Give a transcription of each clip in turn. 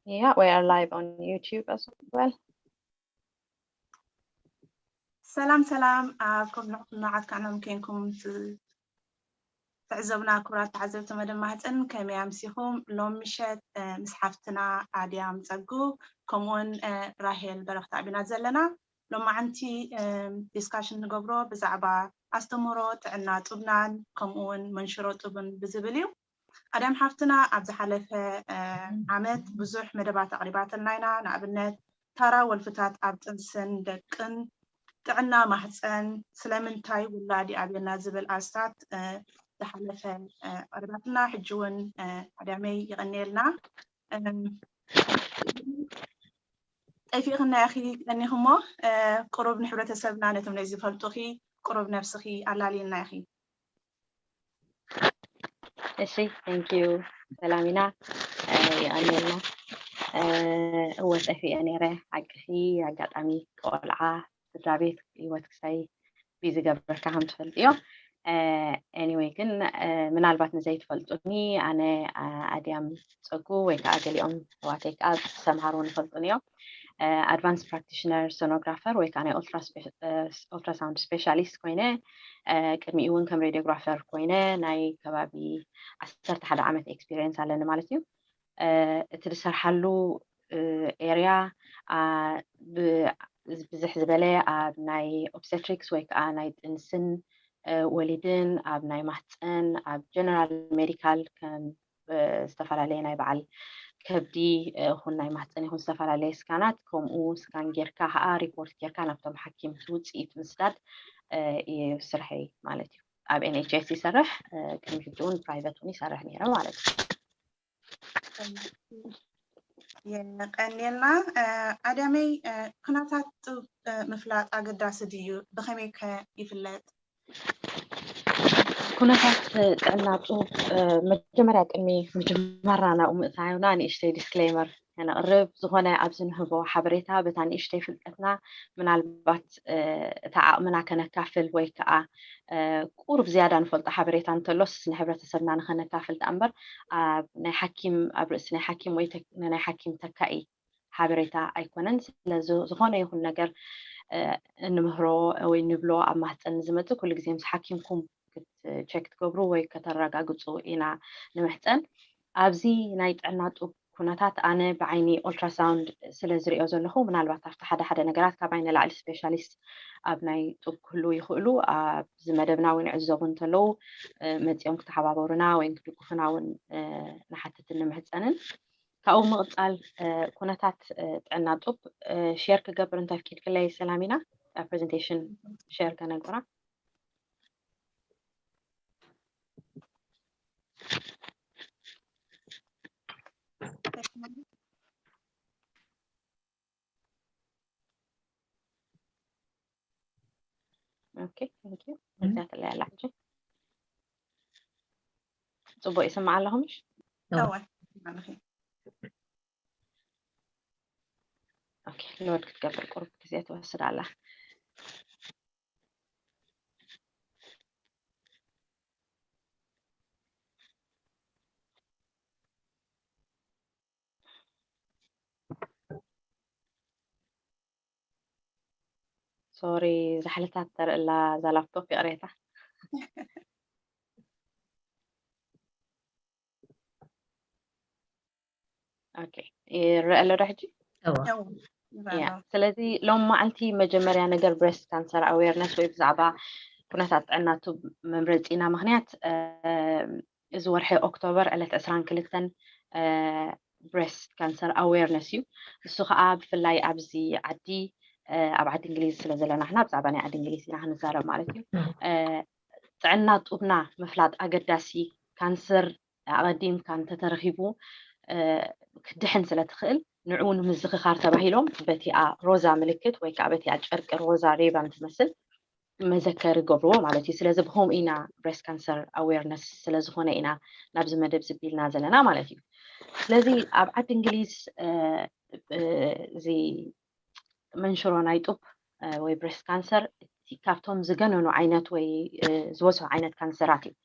Yeah, we are live on YouTube as well. ሰላም ሰላም ኣብ ኩሉ ንዓት ካናም ኬንኩም ት- ትዕዘቡና ክቡራት ተዓዘብቲ መደብ ማህፀን ከመይ ኣምሲኹም? ሎም ምሸት እ፣ ምስ ሓፍትና ኣድያም ፀጉ ከምኡውን እ፣ ራሄል በረኽቲ ኣቢና ዘለና። ሎማዓንቲ ዲስካሽን ንገብሮ ብዛዕባ ኣስተምህሮ ጥዕና ጡብናን ከምኡውን መንሽሮ ጡብን ብዝብል እዩ። ኣድያም ሓፍትና ኣብ ዝሓለፈ እ፣ ዓመት ብዙሕ መደባት ኣቕሪባትልና ኢና። ንኣብነት ታራ ወልፍታት ኣብ ጥንስን ደቅን፣ ጥዕና ማህፀን፣ ስለምንታይ ውላድ ይኣብየና ዝብል ኣስታት እ፣ ዝሓለፈ እ፣ ኣቕሪባትና። ሕጂ እውን እ፣ ኣድያመይ ይቐንየልና። እም፣ ጠፊእክና ኢኺ ቀኒኹሞ እ፣ ቁሩብ ንሕብረተሰብና ነቶም ናይ ዝፈልጡኺ ቁሩብ ነብስኺ ኣላልየና ኢኺ። እሺ፣ thank you ሰላሚና። እ፣ ይቐንየልና። እ፣ እወ ጠፊኤ ነይረ፣ ሓቅኺ። ኣጋጣሚ ቆልዓ፣ ስድራ ቤት፣ ህይወት ክሳይ ቢዚ ገብረካ ከም ትፈልጥዮ። እ፣ anyway ግን እ፣ ምናልባት ንዘይትፈልጡኒ ኣነ ኣ- ኣድያም ፀጉ ወይ ከዓ ገሊኦም ኣሕዋተይ ከዓ ዝተምሃሩ ይፈልጡኒ እዮም። ኣድቫንስ ፕራክቲሽነር ሶኖግራፈር ወይ ከዓ ናይ ኦልትራሳውንድ ስፔሻሊስት ኮይነ እ፣ ቅድሚኡ እውን ከም ሬዲዮግራፈር ኮይነ ናይ ከባቢ ዓሰርተ ሓደ ዓመት ኤክስፒሪየንስ ኣለኒ ማለት እዩ። እ፣ እቲ ዝሰርሓሉ ኤርያ ብዝሕ ዝበለ ኣብ ናይ ኦብስቴትሪክስ ወይ ከዓ ናይ ጥንስን እ፣ ወሊድን ኣብ ናይ ማህፀን ኣብ ጀነራል ሜዲካል ከም እ፣ ዝተፈላለየ ናይ በዓል ከብዲ እ፣ ይኹን ናይ ማህፀን ይኹን ዝተፈላለየ ስካናት ከምኡ ስካን ጌርካ ከዓ ሪፖርት ጌርካ ናብቶም ሓኪምቲ ውፅኢት ምስዳድ እ፣ እዩ ስርሐይ ማለት እዩ። ኣብ ኤንኤችኤስ ይሰርሕ እ፣ ቅድሚ ሕጂ እውን ፕራይቨት እውን ይሰርሕ ነይረ ማለት እዩ። የቀንየልና ኣዳመይ። ኩነታት ጡብ ምፍላጥ ኣገዳሲ ድዩ? ብኸመይ ከ ይፍለጥ? ኩነታት ጥዕና ጡብ መጀመርያ ቅድሚ ምጅማርና ናብኡ ምእታውና ንእሽተይ ዲስክሌመር ከነቕርብ። ዝኾነ ኣብዚ ንህቦ ሓበሬታ በታ ንእሽተይ ፍልጠትና ምናልባት እታ ዓቕምና ከነካፍል ወይ ከዓ ቁሩብ ዝያዳ ንፈልጦ ሓበሬታ እንተሎስ ንሕብረተሰብና ንኸነካፍል ደኣ እምበር ኣብ ናይ ሓኪም ኣብ ርእሲ ናይ ሓኪም ወይ ናይ ሓኪም ተካኢ ሓበሬታ ኣይኮነን። ስለዚ ዝኾነ ይኹን ነገር እንምህሮ ወይ ንብሎ ኣብ ማህፀን ዝመፅእ ኩሉ ግዜ ምስ ሓኪምኩም ክትቸክ ትገብሩ ወይ ከተረጋግፁ ኢና ንምሕፀን። ኣብዚ ናይ ጥዕና ጡብ ኩነታት ኣነ ብዓይኒ ኦልትራሳውንድ ስለ ዝሪኦ ዘለኹ ምናልባት ኣብቲ ሓደ ሓደ ነገራት ካብ ዓይነ ላዕሊ ስፔሻሊስት ኣብ ናይ ጡብ ክህልዉ ይኽእሉ ኣብዚ መደብና እውን ይዕዘቡ እንተለዉ መፂኦም ክተሓባበሩና ወይ ክድግፉና እውን ንሓትትን ንምሕፀንን። ካብኡ ምቕፃል ኩነታት ጥዕና ጡብ ሼር ክገብር እንተፍቂድክለይ ሰላሚና ፕሬዘንቴሽን ሼር ከነግብራ። ኦኬ፣ ቴንክ ዩ። እዚኣ ትለያ ኣላ ሕጂ። ፅቡቅ ይስማዕ ኣለኹም? እሺ። እወ፣ ኣለኺ። ኦኬ፣ ሎድ ክትገብር ቁሩብ ግዜ ትወስድ ኣላ። ሶሪ፣ ዛሕልታት ተርእላ እዛ ላፕቶፕ፣ ይቕሬታ። ኦኬ፣ ይረአ ኣሎ ዶ ሕጂ? እወ። እወ፣ ይረአ ያ፣ ኣሎ። ስለዚ ሎም መዓልቲ መጀመርያ ነገር ብሬስት ካንሰር ኣዌርነስ ወይ ብዛዕባ ኩነታት ጥዕና ጡብ መምረፂና ምኽንያት እ፣ እዚ ወርሒ ኦክቶበር ዕለት ዕስራን ክልተን ብሬስት ካንሰር ኣዌርነስ እዩ። እሱ ከዓ ብፍላይ ኣብዚ ዓዲ እ፣ ኣብ ዓዲ እንግሊዝ ስለ ዘለና ንሕና ብዛዕባ ናይ ዓዲ እንግሊዝ ኢና ክንዛረብ ማለት እዩ። እ፣ ጥዕና ጡብና ምፍላጥ ኣገዳሲ። ካንሰር ኣቐዲምካ እንተተረኺቡ እ፣ ክድሕን ስለ ትኽእል ንዕኡ ንምዝኽኻር ተባሂሎም በቲኣ ሮዛ ምልክት ወይ ከዓ በቲኣ ጨርቂ ሮዛ ሬባን ትመስል መዘከሪ ገብርዎ ማለት እዩ። ስለዚ ብከምኡ ኢና ብሬስት ካንሰር ኣዌርነስ ስለ ዝኾነ ኢና ናብዚ መደብ ዝቢልና ዘለና ማለት እዩ። ስለዚ ኣብ ዓዲ እንግሊዝ እ፣ እ፣ እዚ መንሽሮ ናይ ጡብ እ፣ ወይ ብሬስት ካንሰር እቲ ካብቶም ዝገነኑ ዓይነት ወይ እ፣ ዝበዝሑ ዓይነት ካንሰራት እዩ።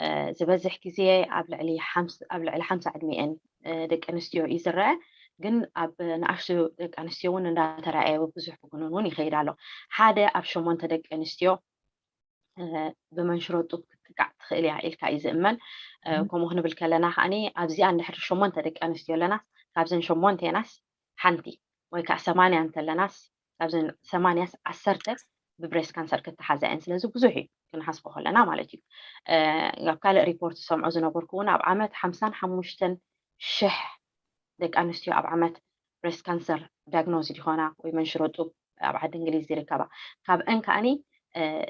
እ፣ ዝበዝሕ ግዜ ኣብ ልዕሊ ሓምሳ ኣብ ልዕሊ ሓምሳ ዕድሚኤን እ፣ ደቂ ኣንስትዮ እዩ ዝረአ። ግን ኣብ ንኣሽቱ ደቂ ኣንስትዮ እውን እንዳተራእየ ብዙሕ ክጉንን እውን ይኸይድ ኣሎ። ሓደ ኣብ ሸሞንተ ደቂ ኣንስትዮ ብመንሽሮ ጡብ ክትጥቃዕ ትኽእል እያ ኢልካ እዩ ዝእመን። ከምኡ ክንብል ከለና ከዓኒ ኣብዚኣ እንድሕር ሸሞንተ ደቂ ኣንስትዮ ኣለናስ ካብዘን ሸሞንቴናስ ሓንቲ ወይ ከዓ ሰማንያ እንተለናስ ካብዘን ሰማንያስ ዓሰርተ ብብሬስት ካንሰር ክተሓዛ እየን። ስለዚ ብዙሕ እዩ ክንሓስቦ ከለና ማለት እዩ። ኣብ ካልእ ሪፖርት ዝሰምዖ ዝነበርኩ እውን ኣብ ዓመት ሓምሳን ሓሙሽተን ሽሕ ደቂ ኣንስትዮ ኣብ ዓመት ብሬስት ካንሰር ዳግኖዝ ይኾና ወይ መንሽሮ ጡብ ኣብ ዓዲ እንግሊዝ ይርከባ። ካብአን ከዓኒ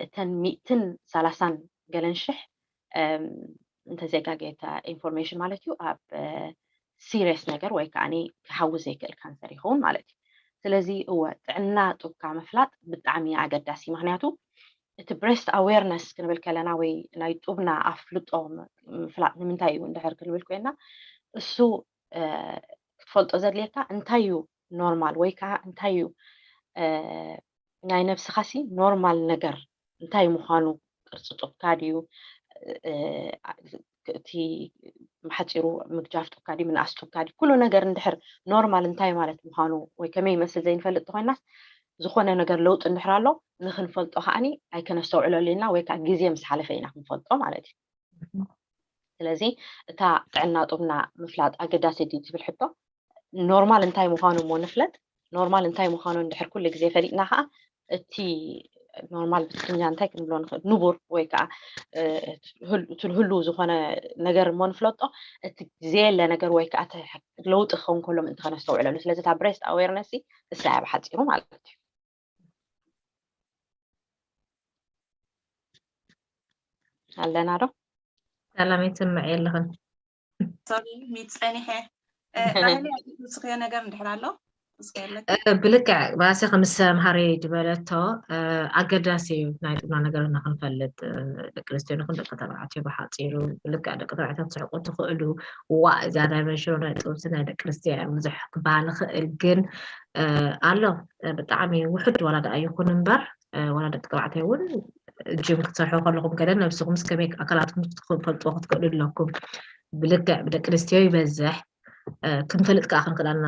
እተን ሚእትን ሰላሳን ገለን ሽሕ እንተዘይጋጌ ኢንፎርሜሽን ማለት እዩ ኣብ ሲሪየስ ነገር ወይ ከዓ ክሃዊ ዘይክእል ካንሰር ይኸውን ማለት እዩ። ስለዚ እወ ጥዕና ጡብካ ምፍላጥ ብጣዕሚ ኣገዳሲ፣ ምክንያቱ እቲ ብሬስት ኣዌርነስ ክንብል ከለና ወይ ናይ ጡብና ኣፍልጦ ምፍላጥ ንምንታይ እዩ እንድሕር ክንብል ኮይና እሱ ክትፈልጦ ዘድልየካ እንታይ እዩ ኖርማል ወይ ከዓ እንታይ እዩ ናይ ነብስኻሲ ኖርማል ነገር እንታይ ምዃኑ፣ ቅርፂ ጡብካ ድዩ፣ እቲ ብሓፂሩ ምግጃፍ ጡብካ ድዩ፣ ምንኣስ ጡብካ ድዩ፣ ኩሉ ነገር እንድሕር ኖርማል እንታይ ማለት ምዃኑ ወይ ከመይ ይመስል ዘይንፈልጥ ተኮይናስ ዝኾነ ነገር ለውጢ እንድሕር ኣሎ ንክንፈልጦ ከዓኒ ኣይከነስተውዕለሉ ኢና ወይ ከዓ ግዜ ምስ ሓለፈ ኢና ክንፈልጦ ማለት እዩ። ስለዚ እታ ጥዕና ጡብና ምፍላጥ ኣገዳሲ ድዩ ትብል ሕቶ ኖርማል እንታይ ምዃኑ እሞ ንፍለጥ። ኖርማል እንታይ ምዃኑ እንድሕር ኩሉ ግዜ ፈሊጥና ከዓ እቲ ኖርማል ብትግርኛ እንታይ ክንብሎ ንኽእል ንቡር ወይ ከዓ እቲ ህሉ ዝኾነ ነገር እሞ ንፍለጦ እቲ ዘየለ ነገር ወይ ከዓ ለውጢ ክኸውን ከሎ ምእንቲ ከነስተውዕለሉ። ስለዚ እታ ብሬስት ኣዌርነስ እሳ እያ ብሓፂሩ ማለት እዩ። ኣለና ዶ? ሰላም ይስምዕ የለኽን። ሶሪ ሚት ፀኒሐ ራህሊ ትስክዮ ነገር እንድሕር ኣሎ ብልክዕ ባሲ ከምሰ ምሃሪ ዝበለቶ ኣገዳሲ እዩ ናይ ጥና ነገርና ክንፈልጥ ደቂ ኣንስትዮ ንኹን ደቂ ተባዕትዮ ብሓፂሩ ብልክዕ ደቂ ተባዕትዮ ክትስሕቁ ትኽእሉ ዋእ እዛ ናይ መንሽሮ ናይ ጥብሲ ናይ ደቂ ኣንስትዮ ብዙሕ ክበሃል ይኽእል ግን ኣሎ ብጣዕሚ ውሑድ ዋላ ደኣ ይኹን እምበር ዋላ ደቂ ተባዕትዮ እውን ጅም ክትሰርሑ ከለኹም ገለ ነብስኹም እስከመይ ኣካላትኩም ክትፈልጥዎ ክትክእሉ ኣለኩም ብልክዕ ብደቂ ኣንስትዮ ይበዝሕ ክንፈልጥ ከዓ ክንክእል ኣለና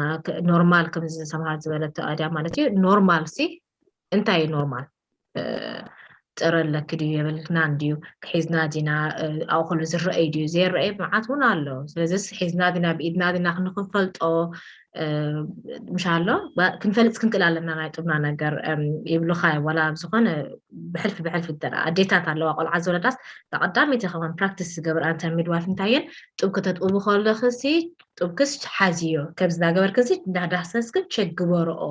ኖርማል ከምዚ ሰምሃር ዝበለቶ ኣድያ ማለት እዩ ኖርማል ሲ እንታይ እዩ ኖርማል ጥረ ኣለኪ ድዩ የብልክናን ድዩ ክሒዝና ዲና ኣብኡ ከሎ ዝረአይ ድዩ ዘይረአይ መዓት እውን ኣሎ ስለዚ ሒዝና ዲና ብኢድና ዲና ክንክፈልጦ ምሻሎ ክንፈልጥ ክንክእል ኣለና ናይ ጡብና ነገር ይብሉካ ዋላ ዝኾነ ብሕልፊ ብሕልፊ ኣዴታት ኣለዋ ቆልዓ ዝወለዳስ ቀዳመይቲ ከማን ፕራክቲስ ዝገብር ኣንተ ሚድዋይፍ እንታየን ጡብ ከተጥቡ ከለክሲ ጡብክስ ሓዝዮ ከምዚ እናገበርክሲ እንዳዳህሰስክን ቸክ ግበርኦ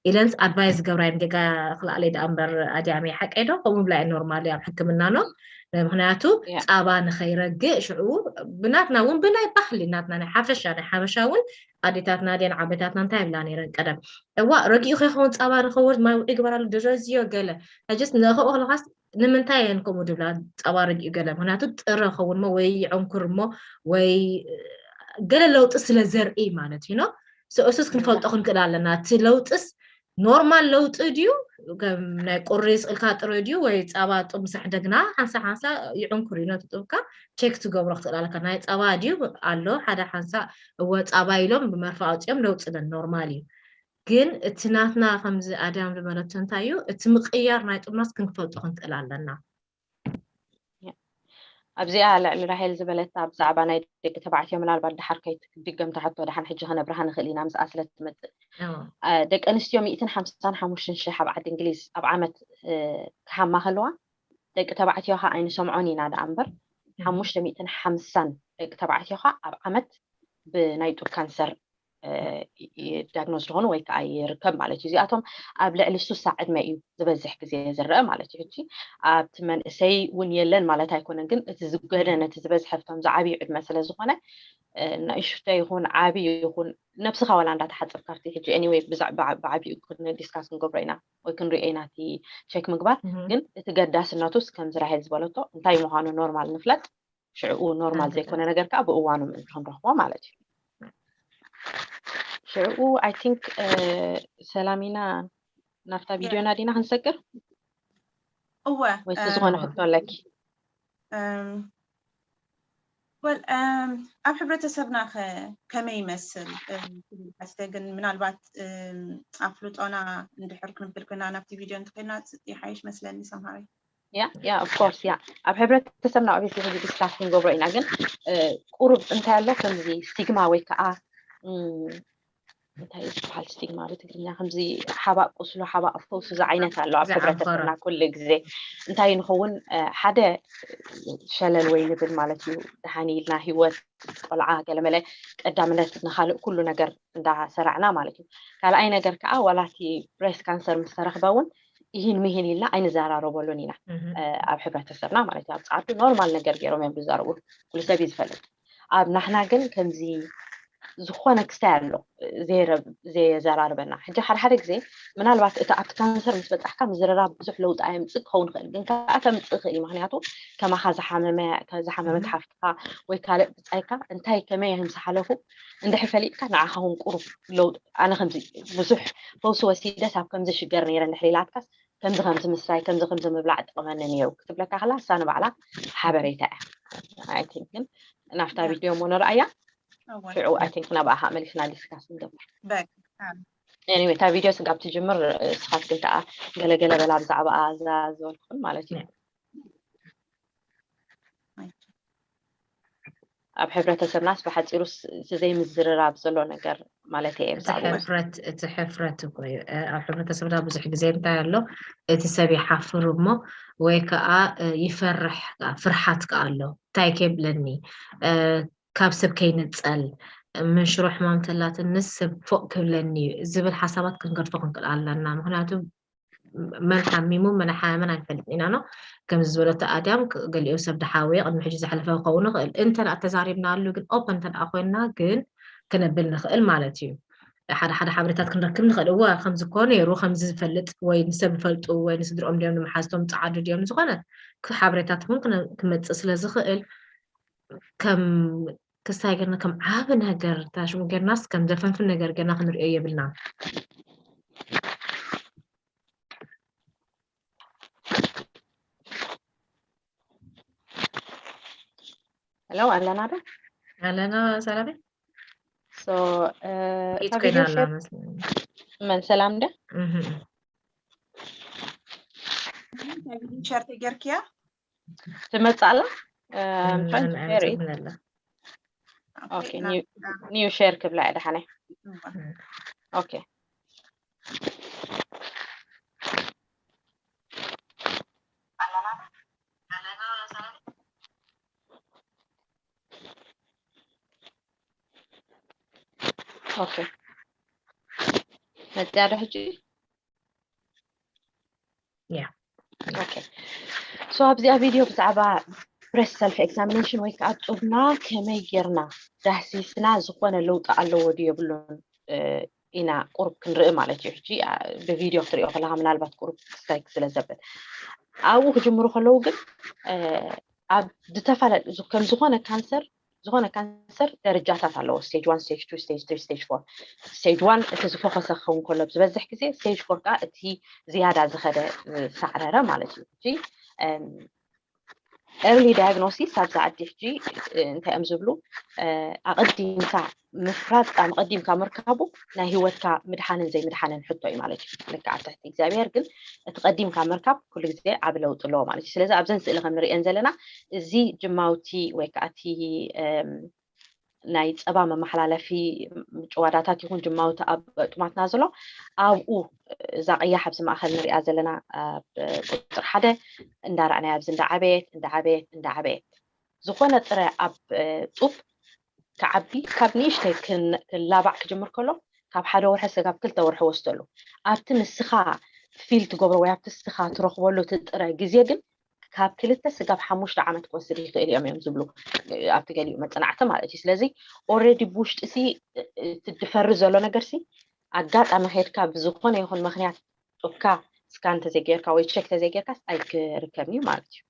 ኢለንስ ኣድቫይስ ዝገብራ እዮም ጌጋ ክልኣለይ ደኣ እምበር ኣድያመይ ሓቀይ ዶ ከምኡ ብላ እየ ኖርማል ኣብ ሕክምና ኖ ምክንያቱ ፃባ ንኸይረግእ ሽዑ ብናትና እውን ብናይ ባህሊ ናትና ናይ ሓፈሻ ናይ ሓበሻ እውን ኣዴታትና ድን ዓበታትና እንታይ ይብላ ነይረን ቀደም እዋ ረጊኡ ከይኸውን ፃባ ንኸወርድ ማይ ውዒ ግበራሉ ድረዝዮ ገለ ጅስ ንኸኡ ከለካስ ንምንታይ እየን ከምኡ ድብላ ፃባ ረጊኡ ገለ ምክንያቱ ጥረ ኸውን ሞ ወይ ይዕንኩር ሞ ወይ ገለ ለውጢ ስለ ዘርኢ ማለት እዩ እሱስ ክንፈልጦ ክንክእል ኣለና እቲ ለውጥስ ኖርማል ለውጢ ድዩ ናይ ቁሪ ስእልካ ጥረ ድዩ ወይ ፃባ ጡብ ምስ ኣሕደግና ሓንሳ ሓንሳ ይዕንኩር እዩ ነቲ ጡብካ ቸክ ትገብሮ ክትእል ኣለካ ናይ ፃባ ድዩ ኣሎ ሓደ ሓንሳ እወ ፃባ ኢሎም ብመርፋ ኣውፅኦም ለውጢ ለን ኖርማል እዩ ግን እቲ ናትና ከምዚ ኣድያም ዝበለቶ እንታይ እዩ እቲ ምቅያር ናይ ጡብናስ ክንፈልጦ ክንክእል ኣለና ኣብዚኣ ልዕሊ ራሄል ዝበለታ ብዛዕባ ናይ ደቂ ተባዕትዮ ምናልባት ድሓር ከይትድገም ትሕቶ ድሓን ሕጂ ከነብርሃ ንኽእል ኢና ምስኣ ስለ ትመፅእ ደቂ ኣንስትዮ ሚእትን ሓምሳን ሓሙሽተን ሽሕ ኣብ ዓዲ እንግሊዝ ኣብ ዓመት ክሃማ ከለዋ ደቂ ተባዕትዮ ከዓ ኣይንሰምዖን ኢና ደኣ እምበር ሓሙሽተ ሚእትን ሓምሳን ደቂ ተባዕትዮ ከዓ ኣብ ዓመት ብናይ ጡብ ካንሰር ዳግኖዝ ዝኾኑ ወይ ከዓ ይርከብ ማለት እዩ እዚኣቶም ኣብ ልዕሊ ሱሳ ዕድመ እዩ ዝበዝሕ ግዜ ዝረአ ማለት እዩ ሕጂ ኣብቲ መንእሰይ እውን የለን ማለት ኣይኮነን ግን እቲ ዝገደነ እቲ ዝበዝሐ ፍቶም ዝዓብዩ ዕድመ ስለ ዝኾነ ንእሽቶ ይኹን ዓብይ ይኹን ነብስኻ ዋላ እንዳተሓፀብ ካብቲ ሕጂ anyway ብዛዕባ ብዓብይኡ ዲስካስ ክንገብሮ ኢና ወይ ክንሪኦ ኢና እቲ ቸክ ምግባር ግን እቲ ገዳስነቱስ ከምዚ ራሄል ዝበለቶ እንታይ ምዃኑ ኖርማል ንፍለጥ ሽዕኡ ኖርማል ዘይኮነ ነገር ከዓ ብእዋኑ ምእንቲ ክንረኽቦ ማለት እዩ ሽዕኡ I think ሰላሚና ናብታ ቪድዮና ዲና ክንሰግር እወ ወይስ ዝኾነ ሕቶ ኣለኪ ወል ኣብ ሕብረተሰብና ከ ከመይ ይመስል ትብል ሓስተ ግን ምናልባት ኣፍልጦና እንድሕር ክንብል ኮይና ናብቲ ቪድዮ እንተኮይና ይሓይሽ መስለኒ ሰምሃሪ። Yeah yeah of course yeah ኣብ ሕብረተሰብና obviously ሕዚ discuss ክንገብሮ ኢና ግን ቁሩብ እንታይ ኣሎ ከምዚ ስቲግማ ወይ ከዓ እንታይ እዩ ዝበሃል ስቲግማ ብትግርኛ ከምዚ ሓባእ ቁስሉ ሓባእ ፈውሱ ዝዓይነት ኣሎ ኣብ ሕብረተሰብና ኩሉ ግዜ እንታይ ንኸውን ሓደ ሸለል ወይ ንብል ማለት እዩ ደሓን ኢልና ሂወት ቆልዓ ገለመለ ቀዳምነት ንካልእ ኩሉ ነገር እንዳሰራዕና ማለት እዩ ካልኣይ ነገር ከዓ ዋላቲ breast cancer ምስ ተረክበ እውን ይህን ምሂን ኢልና ኣይንዘራረበሉን ኢና ኣብ ሕብረተሰብና ማለት እዩ ኣብ ፀዓዱ ኖርማል ነገር ገይሮም እዮም ዝዛረቡ ኩሉ ሰብ እዩ ዝፈልጥ ኣብ ናሕና ግን ከምዚ ዝኾነ ክስታይ ኣሎ ዘየዘራርበና ሕጂ ሓደ ሓደ ግዜ ምናልባት እቲ ኣብቲ ካንሰር ምስ በፃሕካ ምዝርራብ ብዙሕ ለውጢ ኣየምፅእ ክኸውን ይኽእል ግን ከዓ ከምፅእ ይኽእል እዩ ምክንያቱ ከማኻ ዝሓመመ ዝሓመመት ሓፍትካ ወይ ካልእ ብፃይካ እንታይ ከመይ እዮም ዝሓለፉ እንድሕር ፈሊጥካ ንዓኻ እውን ቁሩብ ለውጢ ኣነ ከምዚ ብዙሕ ፈውሲ ወሲደስ ኣብ ከምዚ ሽገር ነይረ እንድሕር ኢላትካስ ከምዚ ከምዚ ምስራይ ከምዚ ከምዚ ምብላዕ ጠቕመኒ ነይሩ ክትብለካ ከላ እሳ ንባዕላ ሓበሬታ እያ I think ግን ናብታ ቪድዮ እሞ ንርኣያ ሽዑ I think ናብኣ ከዓ መሊስና discuss ንገብር anyway እታ ቪድዮ ስጋብ ትጅምር ስኻትክን ከዓ ገለገለ በላ ብዛዕባኣ እዛ ዝበልኩን ማለት እዩ ኣብ ሕብረተሰብናስ ብሓፂሩ እቲ ዘይምዝርራብ ዘሎ ነገር ማለት እየ እቲ ሕፍረት እቲ ሕፍረት እኮ እዩ ኣብ ሕብረተሰብና ብዙሕ ግዜ እንታይ ኣሎ እቲ ሰብ ይሓፍር እሞ ወይ ከዓ ይፈርሕ ፍርሓት ከዓ ኣሎ እንታይ ከይብለኒ ካብ ሰብ ከይንፀል ምንሽሮ ሕማም ተላትንስ ሰብ ፎቅ ክብለኒ እዩ ዝብል ሓሳባት ክንገድፎ ክንክእል ኣለና ምክንያቱ መን ሓሚሙ መን ሓመመን ኣይንፈልጥ ኢና ነው ከምዚ ዝበለቶ ኣድያም ገሊኡ ሰብ ድሓወየ ቅድሚ ሕጂ ዝሓለፈ ክኸውን ይኽእል እንተ ተዛሪብናሉ ግን ኦፕን እንተ ኮይንና ግን ክነብል ንኽእል ማለት እዩ ሓደ ሓደ ሓበሬታት ክንረክብ ንኽእል እዋ ከምዚ ኮ ነይሩ ከምዚ ዝፈልጥ ወይ ንሰብ ዝፈልጡ ወይ ንስድርኦም ድዮም ንመሓዝቶም ፀዓዱ ድዮም ዝኾነ ሓበሬታት እውን ክመፅእ ስለ ዝኽእል ከም ክስታይ ገርና ከም ዓብ ነገር ታሽሙ ገርናስ ከም ዘፈንፍን ነገር ገርና ክንሪኦ የብልና Hello ኣለና ዶ ኣለና ሰላም so መን ሰላም ደ ሸር ተጌርክያ ትመፅእ ኣላ new share ክብላ እየ ደሓነ okay okay መፅያ ዶ ሕጂ yeah okay so ኣብዚኣ ቪድዮ ብዛዕባ breast self examination ወይ ከዓ ጡብና ከመይ ጌርና ዳህሲስና ዝኾነ ለውጢ ኣለዎ ድዩ የብሉን ኢና ቁሩብ ክንርኢ ማለት እዩ ሕጂ ብቪድዮ ክትሪኦ ከለካ ምናልባት ቁሩብ ክስታይ ስለ ዘብል ኣብኡ ክጅምሩ ከለዉ ግን ኣብ ዝተፈላለዩ ከም ዝኾነ ካንሰር ዝኾነ ካንሰር ደረጃታት ኣለዎ stage one stage two stage three stage four stage one እቲ ዝፈኸሰ ክኸውን ከሎ ዝበዝሕ ግዜ stage four ከዓ እቲ ዝያዳ ዝኸደ ዝሳዕረረ ማለት እዩ ሕጂ early diagnosis ኣብዚ ዓዲ ሕጂ እንታይ እዮም ዝብሉ ኣቐዲምካ ምፍራጥ ኣቐዲምካ ምርካቡ ናይ ህይወትካ ምድሓንን ዘይምድሓንን ሕቶ እዩ ማለት እዩ ልክዓ ትሕቲ እግዚኣብሔር ግን እቲ ቀዲምካ ምርካብ ኩሉ ግዜ ዓብ ለውጢ ኣለዎ ማለት እዩ ስለዚ ኣብዘን ስእሊ ከም ንሪእን ዘለና እዚ ጅማውቲ ወይ ከዓ እቲ ናይ ፀባ መመሓላለፊ ጭዋዳታት ይኹን ጅማውቲ ኣብ ጡማትና ዘሎ ኣብኡ እዛ ቀያሕ ኣብዚ ማእኸል ንሪኣ ዘለና ኣብ ቁፅር ሓደ እንዳረኣናያ ኣብዚ እንዳዓበየት እንዳዓበየት እንዳዓበየት ዝኾነ ጥረ ኣብ ጡብ ክዓቢ ካብ ንእሽተይ ክላባዕ ክጅምር ከሎ ካብ ሓደ ወርሒ ስጋብ ክልተ ወርሒ ወስደሉ ኣብቲ ንስኻ ፊል ትገብሮ ወይ ኣብቲ ንስኻ ትረኽበሉ እቲ ጥረ ግዜ ግን ካብ ክልተ ስጋብ ሓሙሽተ ዓመት ክወስድ ይኽእል እዮም እዮም ዝብሉ ኣብቲ ገሊኡ መፅናዕቲ ማለት እዩ ስለዚ already ብውሽጢ ሲ እቲ ድፈሪ ዘሎ ነገር ሲ ኣጋጣሚ ከድካ ብዝኾነ ይኹን ምክንያት ጡብካ ስካን እንተዘይጌርካ ወይ ቸክ እንተዘይጌርካስ ኣይክርከብን እዩ ማለት እዩ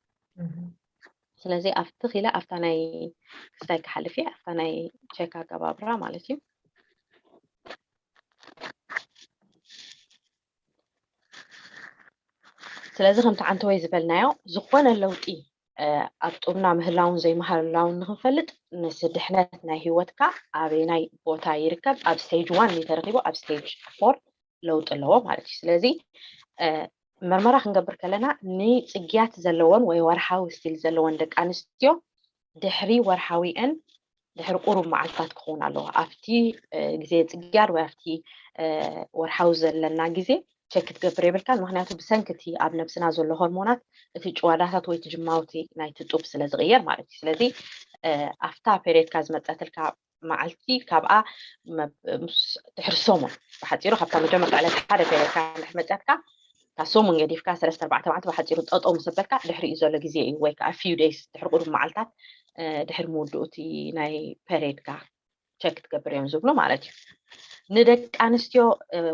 ስለዚ ኣብቲ ኪለ ኣብታ ናይ ክስታይ ክሓልፍ እየ ኣብታ ናይ ቸክ ኣገባብራ ማለት እዩ ስለዚ ከምቲ ዓንተወይ ዝበልናዮ ዝኾነ ለውጢ ኣብ ጡብና ምህላውን ዘይምህላውን ንክንፈልጥ፣ ነዚ ድሕነት ናይ ህይወትካ ኣበየናይ ቦታ ይርከብ፣ ኣብ ስቴጅ ዋን ተረኪቡ ኣብ ስቴጅ ፎር ለውጢ ኣለዎ ማለት እዩ። ስለዚ መርመራ ክንገብር ከለና፣ ንፅግያት ዘለዎን ወይ ወርሓዊ ስቲል ዘለዎን ደቂ ኣንስትዮ ድሕሪ ወርሓዊአን ድሕሪ ቁሩብ መዓልታት ክኸውን ኣለዎ። ኣብቲ ግዜ ፅግያት ወይ ኣብቲ ወርሓዊ ዘለና ግዜ ቸክ ክትገብር የብልካን። ምክንያቱ ብሰንኪ እቲ ኣብ ነብስና ዘሎ ሆርሞናት እቲ ጭዋዳታት ወይ እቲ ጅማውቲ ናይቲ ጡብ ስለ ዝቕየር ማለት እዩ። ስለዚ ኣብታ ፔሬድካ ዝመፀትልካ መዓልቲ ካብኣ ድሕሪ ሰሙን፣ ብሓፂሩ ካብታ መጀመርታ ዕለት ሓደ ፔሬድካ ድሕሪ መፅያትካ፣ ካብ ሰሙን ገዲፍካ ሰለስተ ኣርባዕተ መዓልቲ ብሓፂሩ ጠጠው ምስ ኣበልካ ድሕሪኡ ዘሎ ግዜ እዩ። ወይ ከዓ ፊው ደይስ ድሕሪ ቁሩብ መዓልታት ድሕሪ ምውድኡ እቲ ናይ ፔሬድካ ቸክ ክትገብር እዮም ዝብሉ ማለት እዩ። ንደቂ ኣንስትዮ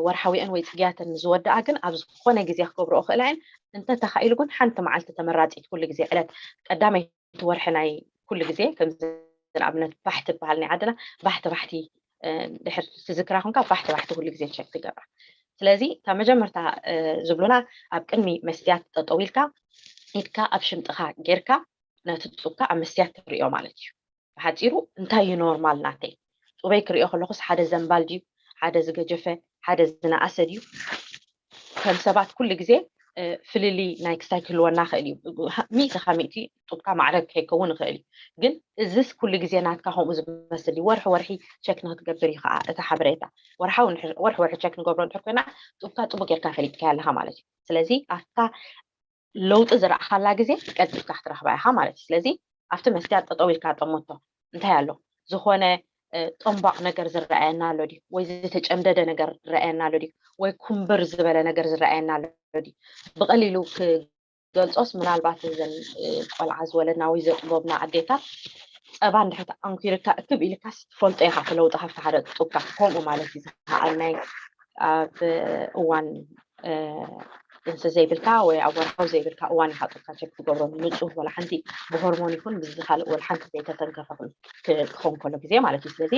ወርሓዊአን ወይ ፅግያተን ዝወድኣ ግን ኣብ ዝኾነ ግዜ ክገብርኦ ክእላ እየን። እንተተኻኢሉ ግን ሓንቲ መዓልቲ ተመራፂት፣ ኩሉ ግዜ ዕለት ቀዳመይቲ ወርሒ ናይ ኩሉ ግዜ፣ ከምዚ ንኣብነት ባሕቲ ትበሃል ናይ ዓድና፣ ባሕቲ ባሕቲ ድሕር ትዝክራ ኮንካ፣ ባሕቲ ባሕቲ ኩሉ ግዜ ቸክ ትገብራ። ስለዚ እታ መጀመርታ ዝብሉና፣ ኣብ ቅድሚ መስትያት ጠጠው ኢልካ ኢድካ ኣብ ሽምጥኻ ጌርካ ነቲ ጡብካ ኣብ መስትያት ትሪኦ ማለት እዩ። ብሓፂሩ እንታይ እዩ ኖርማል ናተይ? ጡበይ ክሪኦ ከለኩስ ሓደ ዘንባል ድዩ፣ ሓደ ዝገጀፈ፣ ሓደ ዝነኣሰ ድዩ? ከም ሰባት ኩሉ ግዜ ፍልልይ ናይ ክሳይ ክህልወና ክእል እዩ። ሚእቲ ካብ ሚእቲ ጡብካ ማዕረ ከይከውን ይኽእል እዩ። ግን እዚስ ኩሉ ግዜ ናትካ ከምኡ ዝመስል እዩ? ወርሒ ወርሒ ቸክ ንክትገብር እዩ ከዓ እቲ ሓበሬታ። ወርሓዊ ወርሒ ወርሒ ቸክ ንገብሮ እንድሕር ኮይና፣ ጡብካ ጥቡቅ ጌርካ ፈሊጥካያ ኣለካ ማለት እዩ። ስለዚ ኣብታ ለውጢ ዝረኣኻላ ግዜ ቀልጢፍካ ክትረኽባ ኢኻ ማለት እዩ። ስለዚ ኣብቲ መስትያት ጠጠው ኢልካ ጠመቶ፣ እንታይ ኣሎ? ዝኾነ ጠንቧቕ ነገር ዝረኣየና ኣሎ ድዩ? ወይ ዝተጨምደደ ነገር ዝረኣየና ኣሎ ድዩ? ወይ ኩምብር ዝበለ ነገር ዝረኣየና ኣሎ ድዩ? ብቐሊሉ ክገልጾስ፣ ምናልባት እዘን ቆልዓ ዝወለድና ወይ ዘጥቦብና ኣዴታት፣ ጸባ እንድሕር ተኣንኪርካ እክብ ኢልካስ ትፈልጦ ኢኻ፣ እቲ ለውጢ ካብቲ ሓደ ጡብካ። ከምኡ ማለት እዩ ዝኸኣል፣ ናይ ኣብ እዋን ጥንሲ ዘይብልካ ወይ ኣብ ወርሓዊ ዘይብልካ እዋን ኢኻ ጡብካ ቸክ ትገብሮ። ንፁህ ወላ ሓንቲ ብሆርሞን ይኹን ብዚ ካልእ ወላ ሓንቲ ዘይተተንከፈ ክኸውን ከሎ ግዜ ማለት እዩ። ስለዚ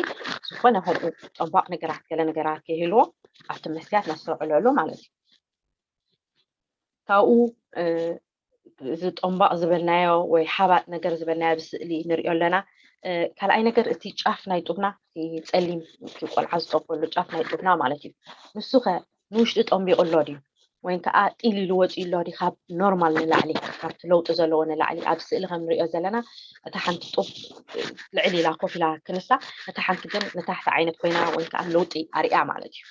ዝኾነ ከምኡ ጠንቧቕ ነገራት፣ ገለ ነገራት ከይህልዎ ኣብቲ መስትያት ነስተውዕለሉ ማለት እዩ። ካብኡ እዚ ጠንቧቕ ዝበልናዮ ወይ ሓባጥ ነገር ዝበልናዮ ብስእሊ ንሪኦ ኣለና። ካልኣይ ነገር፣ እቲ ጫፍ ናይ ጡብና፣ እቲ ጸሊም፣ እቲ ቆልዓ ዝጠበሉ ጫፍ ናይ ጡብና ማለት እዩ። ንሱ ኸ ንውሽጢ ጠንቢቑ ኣሎ ድዩ? ወይ ከዓ ጢል ኢሉ ወፂኡ ኣሎ ድዩ? ካብ ኖርማል ንላዕሊ፣ ካብቲ ለውጢ ዘለዎ ንላዕሊ፣ ኣብ ስእሊ ከም ንሪኦ ዘለና፣ እታ ሓንቲ ጡብ ልዕል ኢላ ኮፍ ኢላ ክንሳ፣ እታ ሓንቲ ግን ንታሕቲ ዓይነት ኮይና ወይ ከዓ ለውጢ ኣርእያ ማለት እዩ።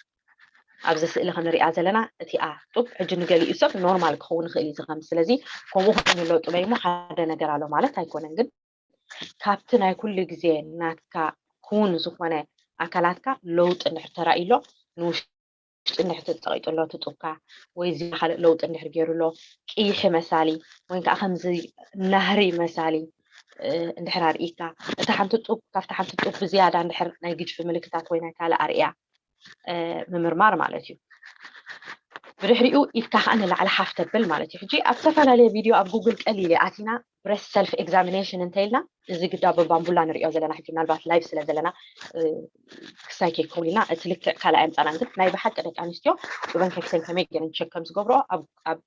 ኣብዚ ስእሊ ክንሪኣ ዘለና እቲኣ ጡብ፣ ሕጂ ንገሊኡ ሰብ ኖርማል ክኸውን ይኽእል እዩ ዝኸም። ስለዚ ከምኡ ኮይኑ ኣሎ ጡበይ እሞ ሓደ ነገር ኣሎ ማለት ኣይኮነን። ግን ካብቲ ናይ ኩሉ ግዜ ናትካ ክውን ዝኾነ ኣካላትካ ለውጢ እንድሕር ተራእዩ ኣሎ፣ ንውሽጢ እንድሕር ተጸቒጡ ኣሎ እቲ ጡብካ፣ ወይ እዚ ካልእ ለውጢ እንድሕር ገይሩ ኣሎ፣ ቅይሒ መሳሊ ወይ ከዓ ከምዚ ናህሪ መሳሊ እንድሕር ኣርኢካ፣ እታ ሓንቲ ጡብ ካብቲ ሓንቲ ጡብ ብዝያዳ እንድሕር ናይ ግጅፊ ምልክታት ወይ ናይ ካልእ ኣርእያ፣ ምምርማር ማለት እዩ። ብድሕሪኡ ኢድካ ከዓ ንላዕሊ ሓፍ ተብል ማለት እዩ። ሕጂ ኣብ ዝተፈላለየ ቪድዮ ኣብ ጉግል ቀሊል እየ ኣቲና ብረስት ሰልፍ ኤግዛሚኔሽን እንተኢልና፣ እዚ ግዳ በባምቡላ ንሪኦ ዘለና ሕጂ ምናልባት ላይቭ ስለ ዘለና ክሳይ ከይከውን ኢልና እቲ ልክዕ ካልኣይ ኣምፃናን፣ ግን ናይ ብሓቂ ደቂ ኣንስትዮ ጡበን ከብተን ከመይ ገይረን ቸክ ከም ዝገብርኦ ኣብ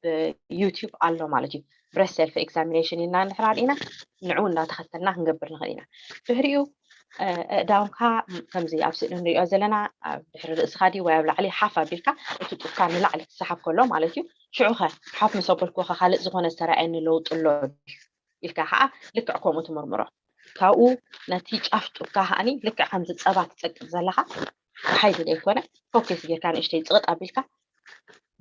ዩቲዩብ ኣሎ ማለት እዩ። ብረስት ሰልፍ ኤግዛሚኔሽን ኢልና እንድሕር ኣርኢና ንዕኡ እንዳተኸተልና ክንገብር ንኽእል ኢና። ድሕሪኡ ኣእዳውካ ከምዚ ኣብ ስእሊ ንሪኦ ዘለና ኣብ ድሕሪ ርእስኻ ድዩ ወይ ኣብ ላዕሊ ሓፍ ኣቢልካ እቲ ጡብካ ንላዕሊ ክሰሓብ ከሎ ማለት እዩ። ሽዑ ኸ ሓፍ ምስ ኣበልኩ ኸ ካልእ ዝኾነ ዝተረኣየኒ ለውጢ ኣሎ ኢልካ ከዓ ልክዕ ከምኡ ትምርምሮ። ካብኡ ነቲ ጫፍ ጡብካ ከዓኒ ልክዕ ከምዚ ጸባ ትጸቅጥ ዘለኻ ብሓይሊ ዘይኮነ ፎከስ ጌርካ ንእሽተይ ጽቕጥ ኣቢልካ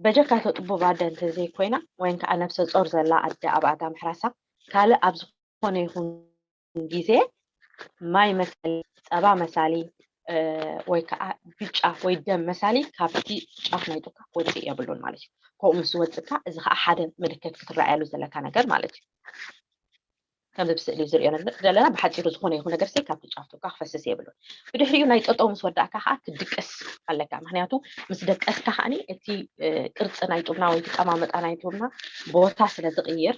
በጀካ ተጥቡብ ኣደ እንተዘይኮይና ወይን ከዓ ነብሰ ጾር ዘላ ኣደ ኣብ ኣዳ ምሕራሳ ካልእ ኣብ ዝኾነ ይኹን ግዜ ማይ መሳሊ፣ ጸባ መሳሊ ወይ ከዓ ብጫ ወይ ደም መሳሊ ካብቲ ጫፍ ናይ ጡካ ክወፅእ የብሉን ማለት እዩ። ከምኡ ምስ ወፅካ እዚ ከዓ ሓደ ምልክት ክትረኣየሉ ዘለካ ነገር ማለት እዩ። ከምዚ ብስእሊ ዝሪኦ ዘለና ብሓፂሩ ዝኾነ ይኹን ነገር ሰይ ካብቲ ጫፍ ጡካ ክፈስስ የብሉን። ብድሕሪኡ ናይ ጠጠው ምስ ወዳእካ ከዓ ክትድቅስ ኣለካ። ምክንያቱ ምስ ደቀስካ ከዓኒ እቲ ቅርፂ ናይ ጡብና ወይ ኣቀማምጣ ናይ ጡብና ቦታ ስለ ዝቕይር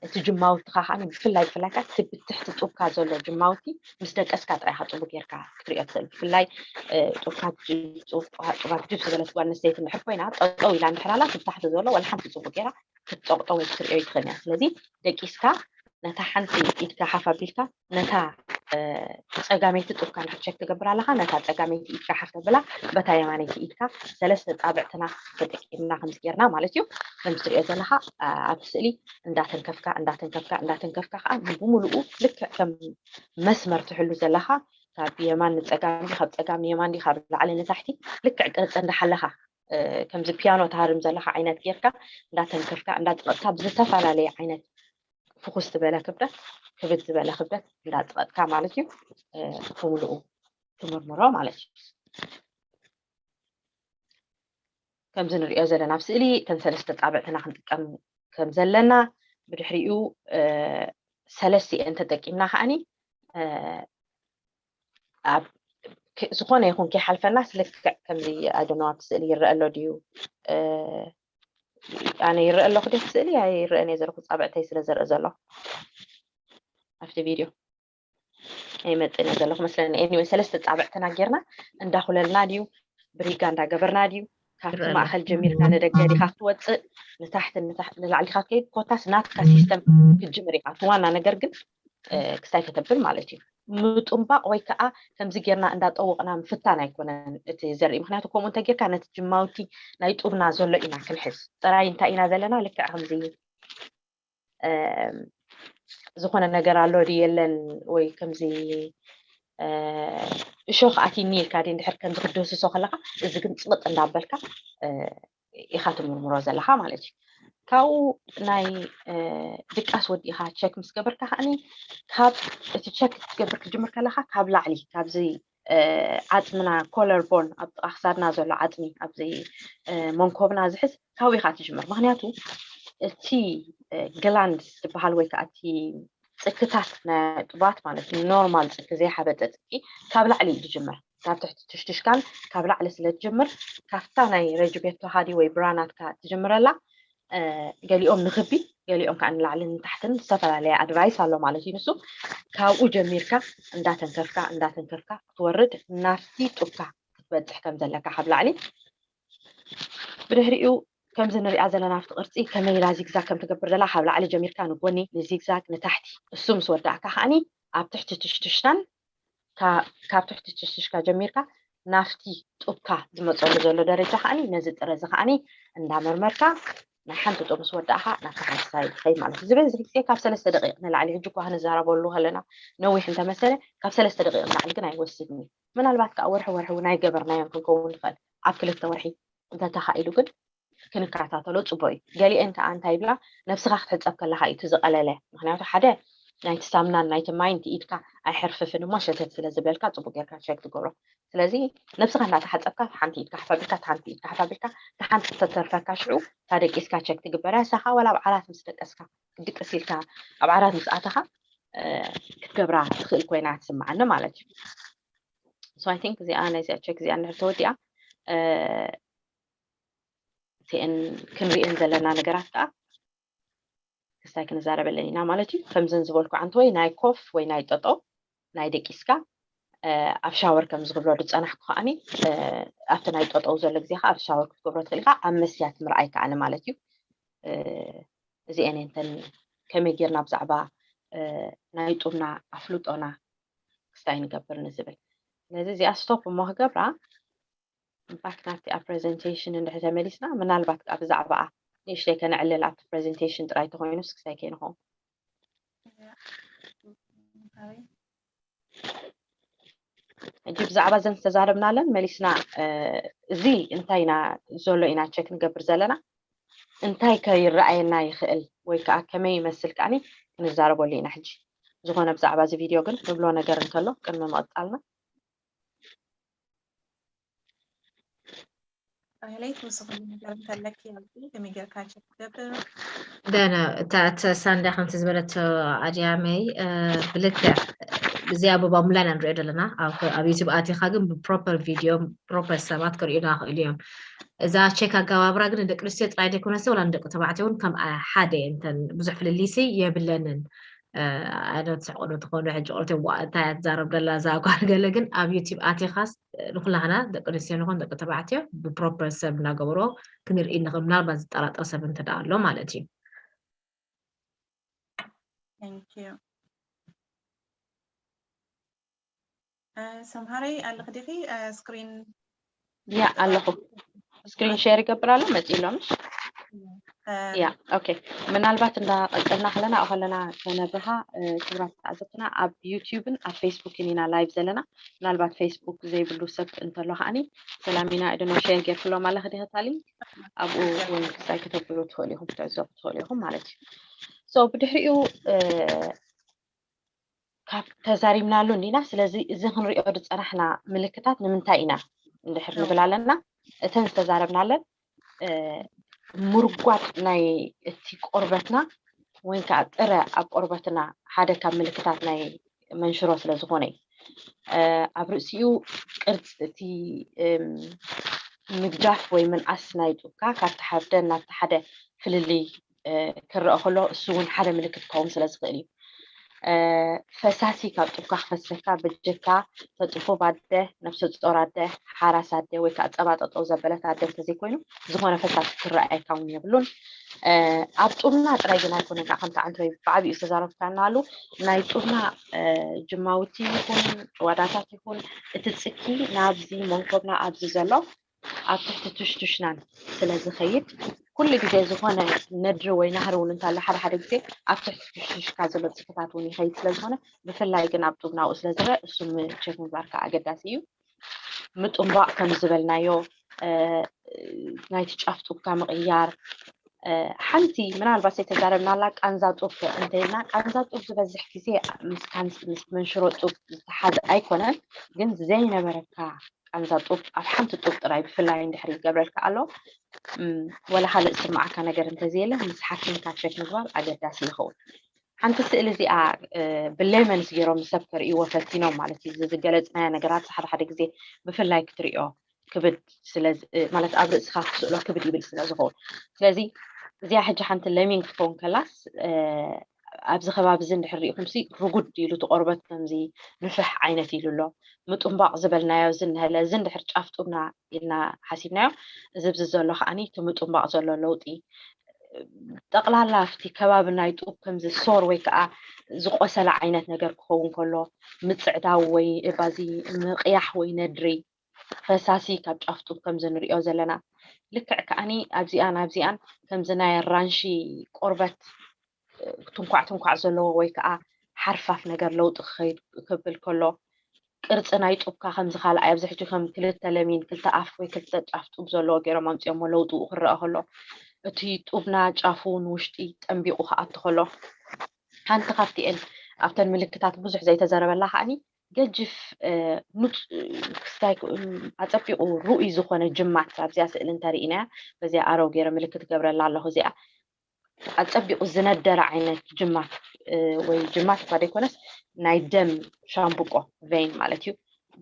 እቲ ጅማውትኻ ከዓ ብፍላይ ብፍላይ ከዓ እቲ ብትሕቲ ጡብካ ዘሎ ጅማውቲ ምስ ደቀስካ ጥራይ ኢኻ ፅቡቅ ጌርካ ክትሪኦ ትኽእል። ብፍላይ ጡብካ ጡባት ጅብ ዝበለት ጓል ኣንስተይቲ እንድሕር ኮይና ጠጠው ኢላ እንድሕር ኣላ እቲ ብታሕቲ ዘሎ ዋላ ሓንቲ ፅቡቅ ጌራ ክትፀቕጦ ወይ ክትሪኦ ይትኽእል እያ። ስለዚ ደቂስካ ነታ ሓንቲ ኢድካ ሓፍ ኣቢልካ ነታ ጸጋመይቲ ጡብካ ንክትሸክ ትገብር ኣለኻ። ነታ ጸጋመይቲ ኢድካ ሓፍ ተብላ፣ በታ የማነይቲ ኢድካ ሰለስተ ጻብዕትና ተጠቂምና ከምዚ ጌርና ማለት እዩ። ከምዚ ትሪኦ ዘለኻ ኣብ ስእሊ እንዳተንከፍካ እንዳተንከፍካ እንዳተንከፍካ ከዓ ብምሉኡ ልክዕ ከም መስመር ትሕሉ ዘለኻ ካብ የማን ንጸጋም ካብ ጸጋም ንየማን ካብ ላዕሊ ንታሕቲ ልክዕ ቅርፂ እንዳሓለኻ ከምዚ ፒያኖ ትሃርም ዘለኻ ዓይነት ጌርካ እንዳተንከፍካ እንዳጥቐጥካ ብዝተፈላለየ ዓይነት ፍኹስ ዝበለ ክብደት ክብድ ዝበለ ክብደት እንዳጥቐጥካ ማለት እዩ ብምልኡ ትምርምሮ ማለት እዩ። ከምዚ ንሪኦ ዘለና ኣብ ስእሊ እተን ሰለስተ ፃብዕትና ክንጥቀም ከም ዘለና ብድሕሪኡ ሰለስቲኤን ተጠቂምና ከዓኒ ኣብ ዝኾነ ይኹን ከይሓልፈናስ ልክዕ ከምዚ ኣደነው ኣብቲ ስእሊ ይረአ ኣሎ ድዩ? ኣነ ይረአ ኣለኹ ድዩ ስእሊ ኣይረአን እየ ዘለኹ ፃብዕተይ ስለ ዘርኢ ዘሎ ኣብቲ ቪድዮ ኣይመፅእን እየ ዘለኹ መስለኒ። Anyway ሰለስተ ፃብዕትና ጌርና እንዳኹለልና ድዩ ብሪጋ እንዳገበርና ድዩ ካብቲ ማእኸል ጀሚርካ ንደገ ዲኻ ክትወፅእ ንታሕቲ ንላዕሊ ኢኻ ትከይድ ኮታስ ናትካ ሲስተም ክትጅምር ኢኻ። እቲ ዋና ነገር ግን ክስታይ ከተብል ማለት እዩ። ምጡንባቕ ወይ ከዓ ከምዚ ጌርና እንዳጠወቕና ምፍታን ኣይኮነን እቲ ዘርኢ። ምክንያቱ ከምኡ እንተጌርካ ነቲ ጅማውቲ ናይ ጡብና ዘሎ ኢና ክንሕዝ። ጥራይ እንታይ ኢና ዘለና ልክዕ ከምዚ ዝኾነ ነገር ኣሎ ድዩ የለን ወይ ከምዚ እሾኽ ኣትኒ ኢልካ ድዩ እንድሕር ከምዚ ክትደስሶ ከለካ እዚ ግን ፅብጥ እንዳበልካ ኢኻ ትምርምሮ ዘለኻ ማለት እዩ። ካብኡ ናይ ድቃስ ወዲእኻ ቸክ ምስ ገበርካ ከዓኒ ካብ እቲ ቸክ ክትገብር ክትጅምር ከለኻ ካብ ላዕሊ ካብዚ ዓፅምና ኮለር ቦን ኣብ ጥቓ ክሳድና ዘሎ ዓፅሚ ኣብዚ መንኮብና ዝሕዝ ካብኡ ኢኻ ትጅምር። ምክንያቱ እቲ ግላንድ ዝበሃል ወይ ከዓ እቲ ፅክታት ናይ ጡባት ማለት ኖርማል ፅኪ ዘይሓበጠ ፅኪ ካብ ላዕሊ እዩ ዝጅምር። ካብ ትሕቲ ትሽትሽካን ካብ ላዕሊ ስለ ትጅምር ካብታ ናይ ረጅቤቶ ሃዲ ወይ ብራናትካ ትጅምረላ። ገሊኦም ንክቢ ገሊኦም ከዓ ንላዕሊ ንታሕትን ዝተፈላለየ ኣድቫይስ ኣሎ ማለት እዩ። ንሱ ካብኡ ጀሚርካ እንዳተንከፍካ እንዳተንከፍካ ክትወርድ ናብቲ ጡብካ ክትበፅሕ ከም ዘለካ ካብ ላዕሊ ብድሕሪኡ ከምዚ ንሪኣ ዘለና ኣብቲ ቅርፂ ከመይ ኢላ ዚግዛግ ከም ትገብር ዘላ ካብ ላዕሊ ጀሚርካ ንጎኒ ንዚግዛግ ንታሕቲ እሱ ምስ ወዳእካ ከዓኒ ኣብ ትሕቲ ትሽትሽካን ካብ ትሕቲ ትሽትሽካ ጀሚርካ ናብቲ ጡብካ ዝመፀሉ ዘሎ ደረጃ ከዓኒ ነዚ ጥረ እዚ ከዓኒ እንዳመርመርካ ናይ ሓንቲ ጡብ ምስ ወዳእካ ናብቲ ሓንቲ ሳይድ ትኸይድ ማለት እዩ። ዝበዝሕ ግዜ ካብ ሰለስተ ደቂቕ ንላዕሊ ሕጂ እኳ ክንዛረበሉ ከለና ነዊሕ እንተመሰለ ካብ ሰለስተ ደቂቕ ንላዕሊ ግን ኣይወስድን እዩ። ምናልባት ከዓ ወርሒ ወርሒ እውን ኣይገበርናዮን ክንከውን ንኽእል ኣብ ክልተ ወርሒ እንተተኻኢሉ ግን ክንከታተሎ ፅቡቅ እዩ። ገሊአን ከዓ እንታይ ይብላ ነብስኻ ክትሕፀብ ከለካ እዩ እቲ ዝቀለለ። ምክንያቱ ሓደ ናይቲ ሳምናን ናይቲ ማይን ኢድካ ኣይሕርፍፍን እሞ ሸተት ስለ ዝብለልካ ፅቡቅ ጌርካ ሸክ ትገብሮ። ስለዚ ነብስኻ እንዳተሓፀብካ ሓንቲ ኢድካ ሓፋቢልካ ሓንቲ ኢድካ ሓፋቢልካ ሓንቲ ተተርፈካ ሽዑ ታደቂስካ ቸክ ትግበራ ሳኻ ወላ ኣብ ዓራት ምስ ደቀስካ ድቅስ ኢልካ ኣብ ዓራት ምስ ኣተኻ ክትገብራ ትኽእል ኮይና ትስምዓኒ ማለት እዩ። So I think እዚኣ ናይዚኣ ቸክ እዚኣ እንድሕር ተወዲኣ እቲአን ክንሪአን ዘለና ነገራት ከዓ ክስታይ ክንዛረበለን ኢና ማለት እዩ። ከምዘን ዝበልኩ ዓንተወይ ናይ ኮፍ ወይ ናይ ጠጠው ናይ ደቂስካ ኣብ ሻወር ከም ዝገብሮ ዝፀናሕኩ ከዓኒ ኣብቲ ናይ ጠጠው ዘሎ ግዜ ከዓ ኣብ ሻወር ክትገብሮ ትኽእል ኢኻ። ኣብ መስትያት ምርኣይ ከዓኒ ማለት እዩ። እዚአን እንተን ከመይ ጌርና ብዛዕባ ናይ ጡብና ኣፍልጦና ክስታይ ንገብር ንዝብል ስለዚ እዚኣ ስቶፕ እሞ ክገብራ ባክ ናብቲ ኣብ ፕሬዘንቴሽን እንድሕር ተመሊስና ምናልባት ከዓ ብዛዕባኣ ንእሽተይ ከነዕልል ኣብቲ ፕሬዘንቴሽን ጥራይ ተኮይኑስ ክሳይ ከይንኸውን ሕጂ ብዛዕባ ዘን ዝተዛረብናለን መሊስና እዚ እንታይ ኢና ዘሎ ኢና ቸክ ንገብር ዘለና እንታይ ከ ይረኣየና ይኽእል ወይ ከዓ ከመይ ይመስል ከዓኒ ክንዛረበሉ ኢና ሕጂ ዝኾነ ብዛዕባ እዚ ቪድዮ ግን ንብሎ ነገር እንከሎ ቅድሚ ምቕፃልና ራሄለይ ትውስኽሉ ነገር እንተለኪ ኣብዚ ከመይ ጌርካ ቸክ ትገብር ደነ እታ እተ ሳንዳ ከምቲ ዝበለቶ ኣድያመይ ብልክዕ እዚኣ ብባሙላ ኢና ንሪኦ ዘለና ኣብ ዩቱብ ኣቲኻ ግን ብፕሮፐር ቪድዮ ፕሮፐር ሰባት ክርእዩና ክእሉ እዮም እዛ ቸክ ኣገባብራ ግን ንደቂ ኣንስትዮ ጥራይ ዘይኮነሲ ወላ ንደቂ ተባዕትዮ እውን ከም ሓደ እንተን ብዙሕ ፍልልይሲ የብለንን ኣነ ትስሕቁ ዶ ትኾኑ ሕጂ ቆልዑ ዋ እንታይ እያ ትዛረብ ደላ እዛ ጓል ገለ ግን ኣብ ዩቲብ ኣቲኻስ ንኩላህና ደቂ ኣንስትዮ ንኾን ደቂ ተባዕትዮ ብፕሮፐር ሰብ እናገበሮ ክንርኢ ንኽእል ምናልባት ዝጠራጠር ሰብ እንተ ደኣ ኣሎ ማለት እዩ Thank you. ሰምሃረይ ኣለኽ ዲኺ? ስክሪን ያ ኣለኹ። ስክሪን ሼር ይገብር ኣሎ መፂ ኣሎ ምሽ? ያ ኦኬ። ምናልባት እንዳቀፀልና ከለና ከለና ከነብርሃ ክብራት ተዓዘብትና ኣብ ዩቲዩብን ኣብ ፌስቡክን ኢና ላይቭ ዘለና። ምናልባት ፌስቡክ ዘይብሉ ሰብ እንተሎ ከዓኒ ሰላሚና እድኖ ሼር ጌርክሎም ኣለኽ ዲኺ ታሊ? ኣብኡ ወይ ክሳይ ከተብሉ ትኽእሉ ኢኹም ክትዕዘቡ ትኽእሉ ኢኹም ማለት እዩ። ሶ ብድሕሪኡ ካብ ተዛሪብናሉ እንዲና። ስለዚ እዚ ክንሪኦ ዝፀናሕና ምልክታት ንምንታይ ኢና እንድሕር ንብል ኣለና፣ እተን ዝተዛረብናለን ምርጓድ ናይ እቲ ቆርበትና ወይ ከዓ ጥረ ኣብ ቆርበትና ሓደ ካብ ምልክታት ናይ መንሽሮ ስለ ዝኾነ እዩ። ኣብ ርእሲኡ ቅርፂ እቲ ምግጃፍ ወይ ምንኣስ ናይ ጡብካ ካብቲ ሓደ ናብቲ ሓደ ፍልልይ ክረአ ከሎ እሱ እውን ሓደ ምልክት ክኸውን ስለ ዝኽእል እዩ። ፈሳሲ ካብ ጡብካ ክፈሰካ በጀካ ተጥፉብ ኣደ፣ ነብሰ ጾር ኣደ፣ ሓራስ ኣደ ወይ ከዓ ጸባ ጠጠው ዘበለት ኣደ እንተዘይኮይኑ ዝኾነ ፈሳሲ ክረኣየካ እውን የብሉን። ኣብ ጡብና ጥራይ ግን ኣይኮነን ከዓ ከምቲ ዓንትረይ ብዓብዩ ዝተዛረብካና ኣሉ ናይ ጡብና ጅማውቲ ይኹን ጭዋዳታት ይኹን እቲ ጽኪ ናብዚ መንኮብና ኣብዚ ዘሎ ኣብ ትሕቲ ትሽቱሽናን ስለ ዝኸይድ ኩሉ ግዜ ዝኾነ ነድሪ ወይ ናህሪ እውን እንታሎ ሓደ ሓደ ግዜ ኣብ ትሕቲ ትሽቱሽካ ዘሎ ጽፍታት እውን ይኸይድ ስለ ዝኾነ ብፍላይ ግን ኣብ ጡብ ናብኡ ስለ ዝረአ እሱ ቸክ ምግባር ከዓ ኣገዳሲ እዩ። ምጡንባቕ ከም ዝበልናዮ ናይቲ ጫፍ ጡብካ ምቕያር ሓንቲ ምናልባት ዘይተዛረብናላ ቃንዛ ጡብ እንተይልና ቃንዛ ጡብ ዝበዝሕ ግዜ ምስ መንሽሮ ጡብ ዝተሓዘ ኣይኮነን፣ ግን ዘይነበረካ ቃንዛ ጡብ ኣብ ሓንቲ ጡብ ጥራይ ብፍላይ እንድሕር ይገብረልካ ኣሎ ወላ ካልእ ዝስምዓካ ነገር እንተዘየለ ምስ ሓኪምካ ቸክ ምግባር ኣገዳሲ ይኸውን። ሓንቲ ስእሊ እዚኣ ብሌመንስ ገይሮም ንሰብ ከርእይዎ ፈቲኖም ማለት እዩ። ዝገለፅናዮ ነገራት ሓደ ሓደ ግዜ ብፍላይ ክትሪኦ ክብድ ማለት ኣብ ርእስኻ ክትስእሎ ክብድ ይብል ስለ ዝኸውን ስለዚ እዚኣ ሕጂ ሓንቲ ለሚን ክትከውን ከላስ ኣብዚ ከባቢ እዚ እንድሕር ሪኢኹም ሲ ርጉድ ኢሉ እቲ ቆርበት ከምዚ ንፍሕ ዓይነት ኢሉ ኣሎ ምጡንባቕ ዝበልናዮ እዚ እንሀለ እዚ እንድሕር ጫፍ ጡብና ኢልና ሓሲብናዮ እዚ ብዚ ዘሎ ከዓኒ እቲ ምጡንባቕ ዘሎ ለውጢ ጠቕላላ ኣብቲ ከባቢ ናይ ጡብ ከምዚ ሶር ወይ ከዓ ዝቆሰለ ዓይነት ነገር ክኸውን ከሎ ምፅዕዳው ወይ ባዚ ምቕያሕ ወይ ነድሪ ፈሳሲ ካብ ጫፍ ጡብ ከምዚ ንሪኦ ዘለና ልክዕ ከዓኒ ኣብዚኣን ኣብዚኣን ከምዚ ናይ ኣራንሺ ቆርበት ትንኳዕ ትንኳዕ ዘለዎ ወይ ከዓ ሓርፋፍ ነገር ለውጢ ክኸይድ ክብል ከሎ ቅርፂ ናይ ጡብካ ከምዚ ካልኣይ ኣብዚ ሕጂ ከም ክልተ ለሚን ክልተ ኣፍ ወይ ክልተ ጫፍ ጡብ ዘለዎ ገይሮም ኣምፅኦሞ ለውጥኡ ክረአ ከሎ እቲ ጡብና ጫፉ ንውሽጢ ጠንቢቑ ክኣቱ ከሎ ሓንቲ ካብቲኤን ኣብተን ምልክታት ብዙሕ ዘይተዘረበላ ከዓኒ ገጅፍ ክስታይ ኣፀቢቑ ርኡይ ዝኾነ ጅማት ኣብዚኣ ስእሊ እንተርኢናያ በዚኣ ኣረው ገይረ ምልክት ገብረላ ኣለኹ እዚኣ ኣፀቢቑ ዝነደረ ዓይነት ጅማት ወይ ጅማት እኳ ዘይኮነስ ናይ ደም ሻምብቆ ቬይን ማለት እዩ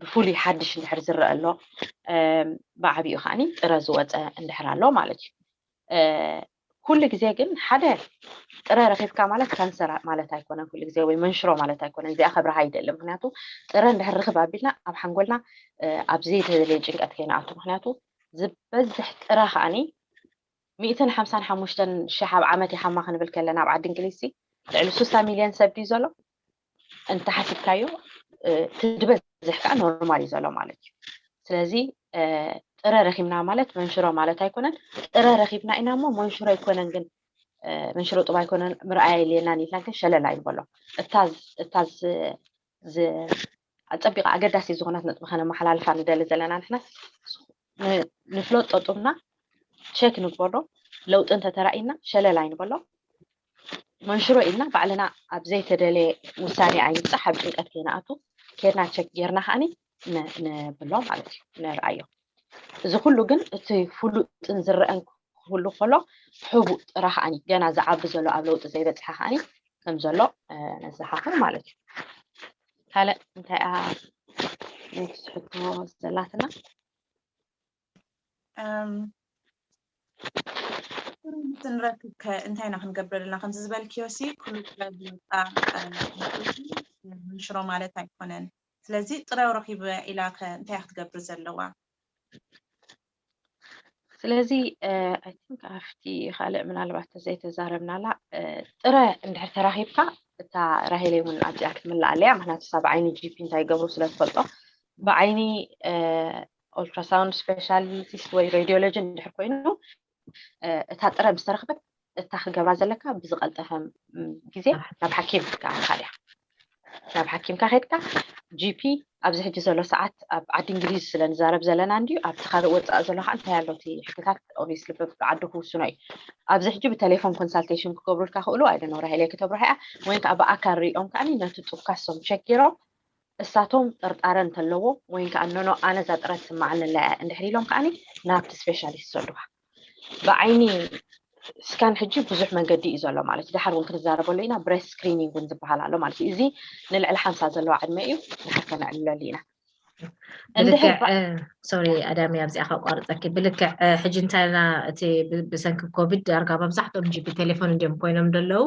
ብፍሉይ ሓድሽ እንድሕር ዝረአ ኣሎ ብዓብኡ ከዓኒ ጥረ ዝወፀ እንድሕር ኣሎ ማለት እዩ ኩሉ ግዜ ግን ሓደ ጥረ ረኺብካ ማለት ካንሰር ማለት ኣይኮነን ኩሉ ግዜ ወይ መንሽሮ ማለት ኣይኮነን እዚኣ ከብርሃ ይደሊ ምክንያቱ ጥረ እንድሕር ርክብ ኣቢልና ኣብ ሓንጎልና ኣብ ዘይተደለየ ጭንቀት ከይንኣቱ ምክንያቱ ዝበዝሕ ጥረ ከዓኒ ሚእትን ሓምሳን ሓሙሽተን ሽሕ ኣብ ዓመት ይሓማ ክንብል ከለና ኣብ ዓዲ እንግሊዝ ልዕሊ ሱሳ ሚልዮን ሰብ ድዩ ዘሎ እንተሓሲብካዮ ትድበዝሕ ከዓ ኖርማል እዩ ዘሎ ማለት እዩ ስለዚ ጥረ ረኪብና ማለት መንሽሮ ማለት ኣይኮነን ጥረ ረኪብና ኢና እሞ መንሽሮ ኣይኮነን ግን መንሽሮ ጥባ ኣይኮነን ምርኣያ የልየናን ኢልና ግን ሸለል ኣይንበሎ እታ ኣፀቢቃ ኣገዳሲ ዝኾነት ነጥቢ ከነመሓላልፋ ንደሊ ዘለና ንሕና ንፍለጦ ጡብና ቸክ ንግበሮ ለውጢ እንተተራእይና ሸለል ኣይንበሎ መንሽሮ ኢልና ባዕልና ኣብ ዘይተደለየ ውሳኔ ኣይንብፃሕ ኣብ ጭንቀት ከይንኣቱ ኬድና ቸክ ጌርና ከዓኒ ንብሎ ማለት እዩ ንርኣዮ እዚ ኩሉ ግን እቲ ፍሉጥን ዝረአን ክህሉ ከሎ ሕቡእ ጥረ ከዓኒ ገና ዝዓቢ ዘሎ ኣብ ለውጢ ዘይበፅሐ ከዓኒ ከም ዘሎ ነዘኻኽር ማለት እዩ ካልእ እንታይ ኣ ነክስ ሕቶ ዘላትና ንረክብ ከ እንታይ ኢና ክንገብር ዘለና ከምዚ ዝበልክዮ ሲ ኩሉ ጥረ ዝወፃ ሽሮ ማለት ኣይኮነን ስለዚ ጥረ ረኪበ ኢላ ከ እንታይ ክትገብር ዘለዋ ስለዚ I think ኣብቲ ካልእ ምናልባት ዘይተዛረብናላ ጥረ እንድሕር ተራኺብካ እታ ራሄለይ እውን ኣብዚኣ ክትምልኣለያ፣ ምክንያቱ እሳ ብዓይኒ ጂ ፒ እንታይ ይገብሩ ስለ ትፈልጦ፣ ብዓይኒ ultrasound specialist ወይ radiology እንድሕር ኮይኑ እታ ጥረ ምስ ተረኽበት እታ ክገብራ ዘለካ ብዝቐልጠፈ ግዜ ናብ ሓኪም ከኣ ምኻድ እያ። ናብ ሓኪምካ ከድካ ጂ ፒ ኣብዚ ሕጂ ዘሎ ሰዓት ኣብ ዓዲ እንግሊዝ ስለ ንዛረብ ዘለና እንድዩ፣ ኣብቲ ካልእ ወፃእ ዘሎ ከዓ እንታይ ኣሎ እቲ ሕግታት ኦብቪስሊ በብዓዱ ክውስኖ እዩ። ኣብዚ ሕጂ ብቴሌፎን ኮንሳልቴሽን ክገብሩልካ ክእሉ ኣይደኖ ራሄለ ክተብርሃ እያ ወይ ከዓ ብኣካል ሪኦም ከዓ ነቲ ጡብካ ሶም ቸክ ገይሮም እሳቶም ጥርጣረ እንተለዎ ወይ ከዓ ኖኖ ኣነ እዛ ጥረ ትስምዓኒ ኣላ እያ እንድሕር ኢሎም ከዓ ናብቲ ስፔሻሊስት ይሰዱኻ። ብዓይኒ ስካን ሕጂ ብዙሕ መንገዲ እዩ ዘሎ ማለት እዩ። ድሓር እውን ክንዛረበሉ ኢና። ብሬስት ስክሪኒንግ እውን ዝበሃል ኣሎ ማለት እዩ። እዚ ንልዕሊ ሓምሳ ዘለዋ ዕድመ እዩ፣ ድሓር ከነዕልለሉ ኢና። እንድሕር ብልክዕ ሶሪ ኣዳሚ ኣብዚኣ ከቋርፀኪ ብልክዕ ሕጂ እንታይ ና እቲ ብሰንኪ ኮቪድ ዳርጋ መብዛሕትኦም ጂ ቢ ቴሌፎን እንዲዮም ኮይኖም ዘለዉ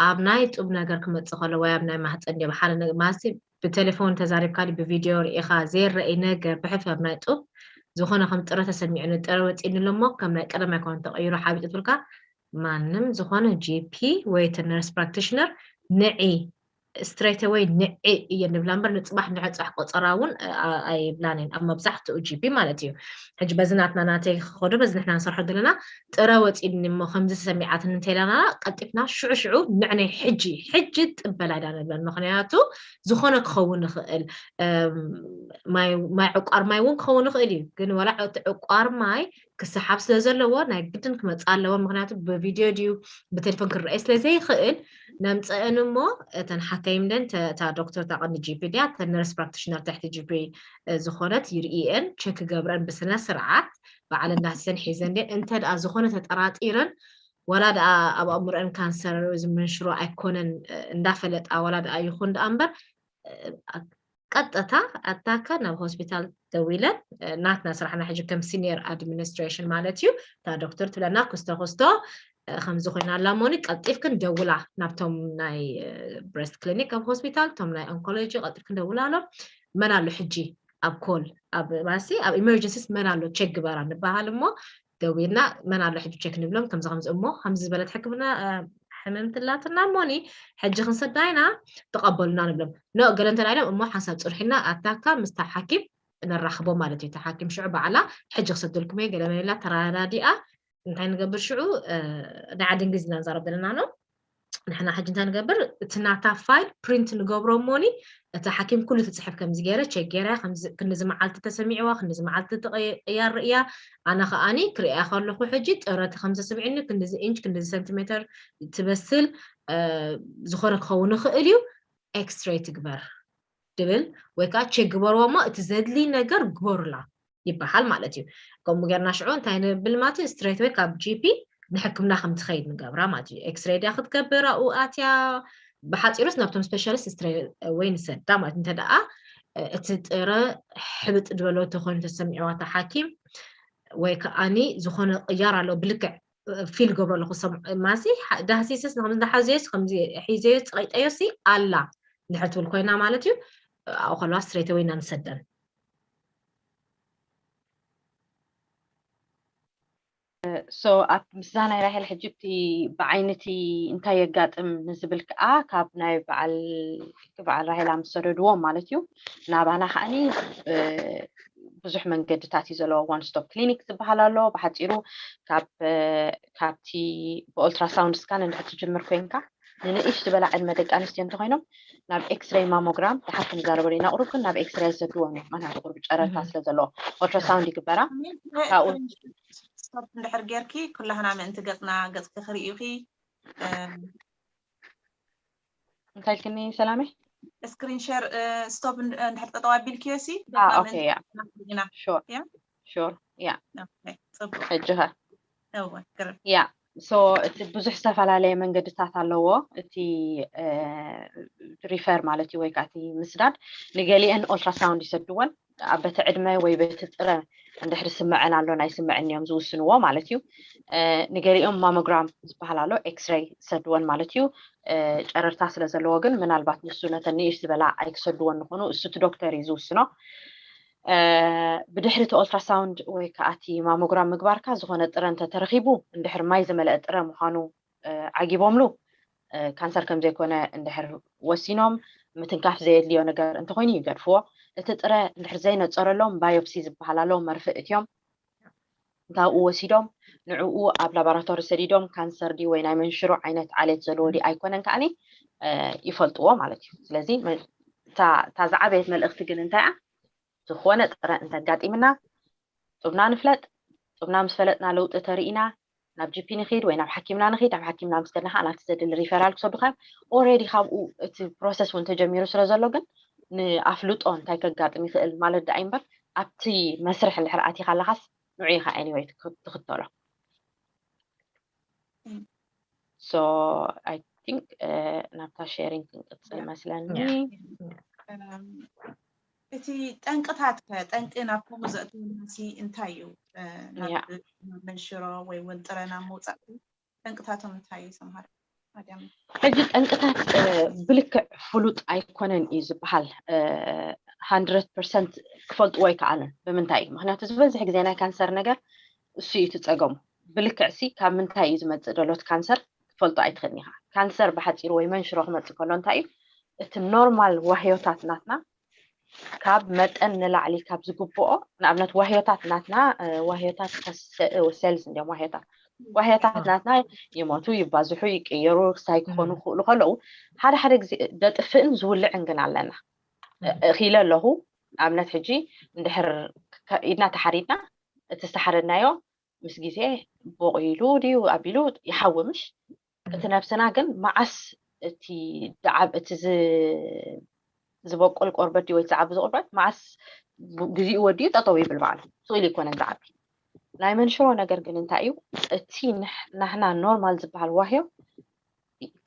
ኣብ ናይ ጡብ ነገር ክመፅእ ከሎ ወይ ኣብ ናይ ማህፀን እንዲዮም ሓደ ማለት ብቴሌፎን ተዛሪብካ ብቪድዮ ርኢኻ ዘይረአይ ነገር ብሕፊ ኣብ ናይ ጡብ ዝኾነ ከም ጥረ ተሰሚዑ ንጥረ ወፂእኒ ኣሎ እሞ ከም ናይ ቀደም ኣይኮነ ተቐይሩ ሓቢጡ ትብልካ ማንም ዝኾነ ጂ ፒ ወይ እቲ ነርስ ፕራክቲሽነር ንዒ ስትሬት ወይ ንዒ እየ ንብላ እምበር ንፅባሕ ንዕፃሕ ቆፀራ እውን ኣይብላን እየን ኣብ መብዛሕትኡ ጂ ፒ ማለት እዩ። ሕጂ በዚ ናትና ናተይ ክኸዶ በዚ ንሕና ንሰርሖ ዘለና ጥረ ወፂኒ እሞ ከምዚ ተሰሚዓትኒ እንተኢላና ቀልጢፍና ሽዑ ሽዑ ንዕነይ ሕጂ ሕጂ ጥበላ ኢና ንብለን ምክንያቱ ዝኾነ ክኸውን ይኽእል ማይ ዕቋር ማይ እውን ክኸውን ይኽእል እዩ ግን ዋላ እቲ ዕቋር ማይ ክሰሓብ ስለ ዘለዎ ናይ ግድን ክመፅእ ኣለዎ ምክንያቱ ብቪድዮ ድዩ ብቴሌፎን ክረኣይ ስለ ዘይኽእል ነምፀአን እሞ እተን ሓካይም ደን እታ ዶክተር እታ ቀንዲ ጂ ፒ ድያ እተን ነርስ ፕራክቲሽነር ትሕቲ ጂ ፒ ዝኾነት ይርእየን ቸክ ክገብረን ብስነ ስርዓት ባዕለን ዳህሲሰን ሒዘን ድየን እንተ ደኣ ዝኾነ ተጠራጢረን ዋላ ደኣ ኣብ ኣእምሮአን ካንሰር ዝምንሽሮ ኣይኮነን እንዳፈለጣ ዋላ ደኣ ይኹን ደኣ እምበር ቀጥታ ኣታካ ናብ ሆስፒታል ደዊለን ናትና ስራሕና ሕጂ ከም ሲኒየር ኣድሚኒስትሬሽን ማለት እዩ እታ ዶክተር ትብለና ክስቶ ክስቶ ከምዚ ኮይና ኣላ ሞኒ ቀልጢፍክን ደውላ ናብቶም ናይ ብሬስት ክሊኒክ ኣብ ሆስፒታል እቶም ናይ ኦንኮሎጂ ቀልጢፍክን ደውላ ኣሎ መን ኣሎ ሕጂ ኣብ ኮል ኣብ ማሲ ኣብ ኢመርጀንሲስ መን ኣሎ ቸክ ግበራ ንበሃል እሞ ደዊልና መን ኣሎ ሕጂ ቸክ ንብሎም ከምዚ ከምዚ እሞ ከምዚ ዝበለት ሕክምና ሕምምቲ ኣላትና እሞኒ ሕጂ ክንሰዳ ኢና ተቐበሉና ንብሎም ኖ ገለ እንተ ኢሎም እሞ ሓንሳብ ፅንሑ ኢልና ኣታካ ምስታ ሓኪም ነራኽቦ ማለት እዩ። እታ ሓኪም ሽዑ ባዕላ ሕጂ ክሰደልኩም እየ ገለ መን ኢላ ተረዳዲኣ እንታይ ንገብር ሽዑ ናይ ዓዲ እንግሊዝ ኢና ንዛረብ ዘለና ኖ ንሕና ሕጂ እንታይ ንገብር እቲ ናታ ፋይል ፕሪንት ንገብሮ እሞኒ እታ ሓኪም ኩሉ ትፅሕፍ ከምዚ ገይረ ቸክ ገይረ ክንዚ መዓልቲ ተሰሚዕዋ ክንዚ መዓልቲ ትቕያር ርእያ ኣነ ከኣኒ ክርእያ ከለኹ ሕጂ ጥረቲ ከም ተሰሚዕኒ ክንዚ ኢንች ክንዚ ሰንቲሜተር ትመስል ዝኾነ ክኸውን ይኽእል እዩ ኤክስሬይ ትግበር ድብል ወይ ከዓ ቸክ ግበርዎ እሞ እቲ ዘድሊ ነገር ግበሩላ ይበሃል ማለት እዩ። ከምኡ ጌርና ሽዑ እንታይ ንብል ማለት እዩ ስትሬት ወይ ካብ ጂ ፒ ንሕክምና ከም ትኸይድ ንገብራ ማለት እዩ። ኤክስሬይ ድያ ክትገብር ኣብኡ ኣትያ ብሓፂሩስ ናብቶም ስፔሻሊስት ስትሬት ወይ ንሰዳ ማለት እንተ ደኣ እቲ ጥረ ሕብጥ ዝበሎ ተኮይኑ ተሰሚዕዋ እታ ሓኪም ወይ ከዓኒ ዝኾነ ቅያር ኣሎ ብልክዕ ፊል ገብሮ ኣለኹ ሰብ ማሲ ዳህሲስስ ንከምዚ እንዳሓዘዮስ ከምዚ ሒዘዮ ፀቂጠዮሲ ኣላ እንድሕር ትብል ኮይና ማለት እዩ ኣብኡ ከለዋ ስትሬት ወይ ኢና ንሰደን so ኣብ ምስዛ ናይ ራሄል ሕጂ እቲ ብዓይኒ እቲ እንታይ የጋጥም ንዝብል ከዓ ካብ ናይ በዓል በዓል ራሄላ ምስ ሰደድዎም ማለት እዩ ናባና ከዓኒ ብዙሕ መንገድታት እዩ ዘለዎ one stop clinic ዝበሃል ኣሎ ብሓፂሩ ካብ ካብቲ ብኦልትራሳውንድ ስካን እንድሕር ትጅምር ኮይንካ ንንእሽ ዝበላ ዕድመ ደቂ ኣንስትዮ እንተኮይኖም ናብ ኤክስሬይ ማሞግራም ድሓር ክንዛረበሉ ኢና ቁሩብ ግን ናብ ኤክስሬይ ኣይሰድዎም እዮም ምክንያቱ ቁሩብ ጨረርታ ስለ ዘለዎ ኦልትራሳውንድ ይግበራ ካብኡ እንድሕር ጌርኪ ኩላህና ምእንቲ ገፅና ገፅኪ ክርእዩኺ እንታይ ኢልክኒ ሰላመይ ስክሪን ሸር ስቶፕ እንድሕር ጠጠው ኣቢልክዮ ሲ ሹር ያ ሕጂ ኸ ያ so እቲ ብዙሕ ዝተፈላለየ መንገድታት ኣለዎ እቲ ሪፈር ማለት እዩ ወይ ከዓ እቲ ምስዳድ ንገሊአን ኦልትራሳውንድ ይሰድወን ኣብ በቲ ዕድመ ወይ በቲ ጥረ እንድሕር ስምዐን ኣሎ ናይ ስምዐን እዮም ዝውስንዎ ማለት እዩ ንገሊኦም ማሞግራም ዝበሃል ኣሎ ኤክስሬይ ዝሰድወን ማለት እዩ ጨረርታ ስለ ዘለዎ ግን ምናልባት ንሱ ነተን ንእሽ ዝበላ ኣይክሰድወን ንኾኑ እሱ እቲ ዶክተር እዩ ዝውስኖ ብድሕሪ እቲ ኦልትራሳውንድ ወይ ከዓ እቲ ማሞግራም ምግባርካ ዝኾነ ጥረ እንተተረኺቡ እንድሕር ማይ ዝመልአ ጥረ ምዃኑ ዓጊቦምሉ ካንሰር ከም ዘይኮነ እንድሕር ወሲኖም፣ ምትንካፍ ዘየድልዮ ነገር እንተኮይኑ ይገድፍዎ። እቲ ጥረ እንድሕር ዘይነፀረሎም፣ ባዮፕሲ ዝበሃል ኣሎ፣ መርፍእ እትዮም ካብኡ ወሲዶም ንዕኡ ኣብ ላቦራቶሪ ሰዲዶም፣ ካንሰር ድዩ ወይ ናይ መንሽሮ ዓይነት ዓሌት ዘለዎ ድዩ ኣይኮነን ከዓኒ ይፈልጥዎ ማለት እዩ። ስለዚ እታ ዝዓበየት መልእኽቲ ግን እንታይ እያ? ዝኾነ ጥረ እንተጋጢምና ጡብና ንፍለጥ። ጡብና ምስ ፈለጥና ለውጢ ተርኢና ናብ ጂፒ ንኺድ ወይ ናብ ሓኪምና ንኺድ። ናብ ሓኪምና ምስ ከድና ከዓ ናብቲ ዘድሊ ሪፈራል ክሰዱኻ እዮም። ኦልሬዲ ካብኡ እቲ ፕሮሰስ እውን ተጀሚሩ ስለ ዘሎ ግን ንኣፍልጦ እንታይ ከጋጥም ይኽእል ማለት ደኣ እምበር ኣብቲ መስርሕ እንድሕር ኣቲኻ ኣለኻስ ንዑ ኢኻ ኤኒወይ ትኽተሎ። So I think ናብታ ሼሪንግ ክንቅፅል መስለኒ። እቲ ጠንቅታት ከ ጠንቂ ናብ ከምኡ ዘእትወናሲ እንታይ እዩ? ናብ መንሽሮ ወይ እውን ጥረ ናብ ምውፃእ ጠንቅታቶም እንታይ እዩ? ሰምሃር ሕጂ ጠንቅታት ብልክዕ ፍሉጥ ኣይኮነን እዩ ዝበሃል። ሃንድረድ ፐርሰንት ክፈልጥዎ ኣይከኣሉን። ብምንታይ እዩ? ምክንያቱ ዝበዝሕ ግዜ ናይ ካንሰር ነገር እሱ እዩ እቲ ፀገሙ። ብልክዕ ሲ ካብ ምንታይ እዩ ዝመፅእ ደሎት ካንሰር ክፈልጦ ኣይትኽእልን ኢኻ። ካንሰር ብሓፂሩ ወይ መንሽሮ ክመፅእ ከሎ እንታይ እዩ እቲ ኖርማል ዋህዮታት ናትና ካብ መጠን ንላዕሊ ካብ ዝግብኦ፣ ንኣብነት ዋህዮታት ናትና ዋህዮታት ሴልስ እንዲም ዋህዮታት ዋህዮታት ናትና ይሞቱ፣ ይባዝሑ፣ ይቀየሩ፣ ክሳይ ክኾኑ ክኽእሉ ከለዉ ሓደ ሓደ ግዜ ደጥፍእን ዝውልዕን ግን ኣለና። እኺለ ኣለኹ። ንኣብነት ሕጂ እንድሕር ኢድና ተሓሪድና እቲ ዝተሓረድናዮ ምስ ግዜ ቦቒሉ ድዩ ኣቢሉ ይሓዊ ምሽ? እቲ ነብስና ግን መዓስ እቲ ደዓብ እቲ ዝበቁል ቆርበት ድዩ ወይ ዝዓቢ ዝቁርበት መዓስ ግዜኡ ወዲኡ ጠጠው ይብል ባዕሉ። ስቕ ኢሉ ይኮነን ዝዓቢ። ናይ መንሽሮ ነገር ግን እንታይ እዩ? እቲ ናህና ኖርማል ዝበሃል ዋህዮ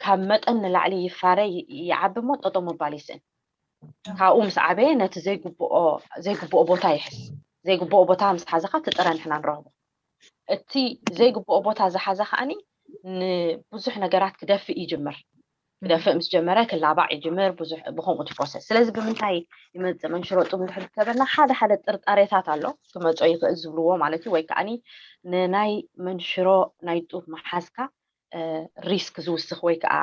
ካብ መጠን ንላዕሊ ይፋረ ይዓቢ እሞ ጠጠው ምባል ይስእን። ካብኡ ምስ ዓበየ ነቲ ዘይግብኦ ዘይግብኦ ቦታ ይሕዝ። ዘይግብኦ ቦታ ምስ ሓዘኻ እቲ ጥረ ንሕና ንረኽቦ። እቲ ዘይግብኦ ቦታ ዝሓዘ ከዓኒ ንብዙሕ ነገራት ክደፍእ ይጅምር። ክደፍእ ምስ ጀመረ ክላባዕ ይጅምር። ብዙሕ ብከምኡ እቲ ፕሮሰስ። ስለዚ ብምንታይ ይመፅእ መንሽሮ ጡብ እንድሕር ተበልና ሓደ ሓደ ጥርጣሬታት ኣሎ ክመፆ ይኽእል ዝብልዎ ማለት እዩ። ወይ ከዓኒ ንናይ መንሽሮ ናይ ጡብ መሓዝካ ሪስክ ዝውስኽ ወይ ከዓ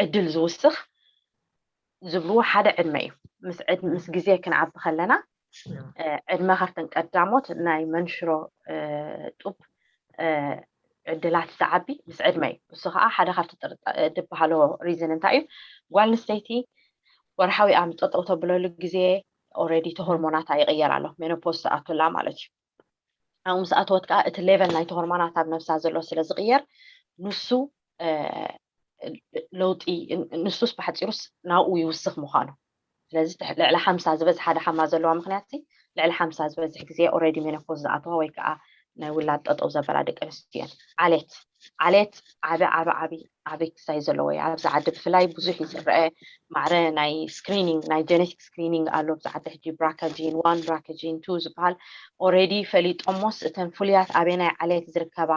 ዕድል ዝውስኽ ዝብልዎ ሓደ ዕድመ እዩ። ምስ ግዜ ክንዓቢ ከለና ዕድመ ካብተን ቀዳሞት ናይ መንሽሮ ጡብ ዕድላት ዝዓቢ ምስ ዕድመ እዩ። እሱ ከዓ ሓደ ካብቲ ድበሃሎ ሪዝን እንታይ እዩ? ጓል ኣንስተይቲ ወርሓዊ ኣብ ጠጠው ተብለሉ ግዜ ኦልሬዲ እቲ ሆርሞናታ ይቕየር ኣሎ፣ ሜኖፖዝ ትኣቱላ ማለት እዩ። ኣብኡ ምስ ኣተወት ከዓ እቲ ሌቨል ናይቲ ሆርሞናት ኣብ ነብሳ ዘሎ ስለ ዝቕየር ንሱ ለውጢ ንሱስ ብሓፂሩስ ናብኡ ይውስኽ ምዃኑ። ስለዚ ልዕሊ ሓምሳ ዝበዝሕ ሓደ ሓማ ዘለዋ ምክንያት ልዕሊ ሓምሳ ዝበዝሕ ግዜ ኦልሬዲ ሜኖፖዝ ዝኣተዋ ወይ ከዓ ናይ ውላድ ጠጠው ዘበላ ደቂ ኣንስትዮ እየን። ዓሌት ዓሌት ዓቢ ዓቢ ዓቢ ዓቢ ክሳይ ዘለዎ እዩ ኣብዚ ዓዲ ብፍላይ ብዙሕ እዩ ዝረአ። ማዕረ ናይ ስክሪኒንግ ናይ ጀነቲክ ስክሪኒንግ ኣሎ ኣብዚ ዓዲ ሕጂ ብራካ ጂን ዋን ብራካ ጂን ቱ ዝበሃል ኦልሬዲ ፈሊጦሞስ እተን ፍሉያት ኣበናይ ዓሌት ዝርከባ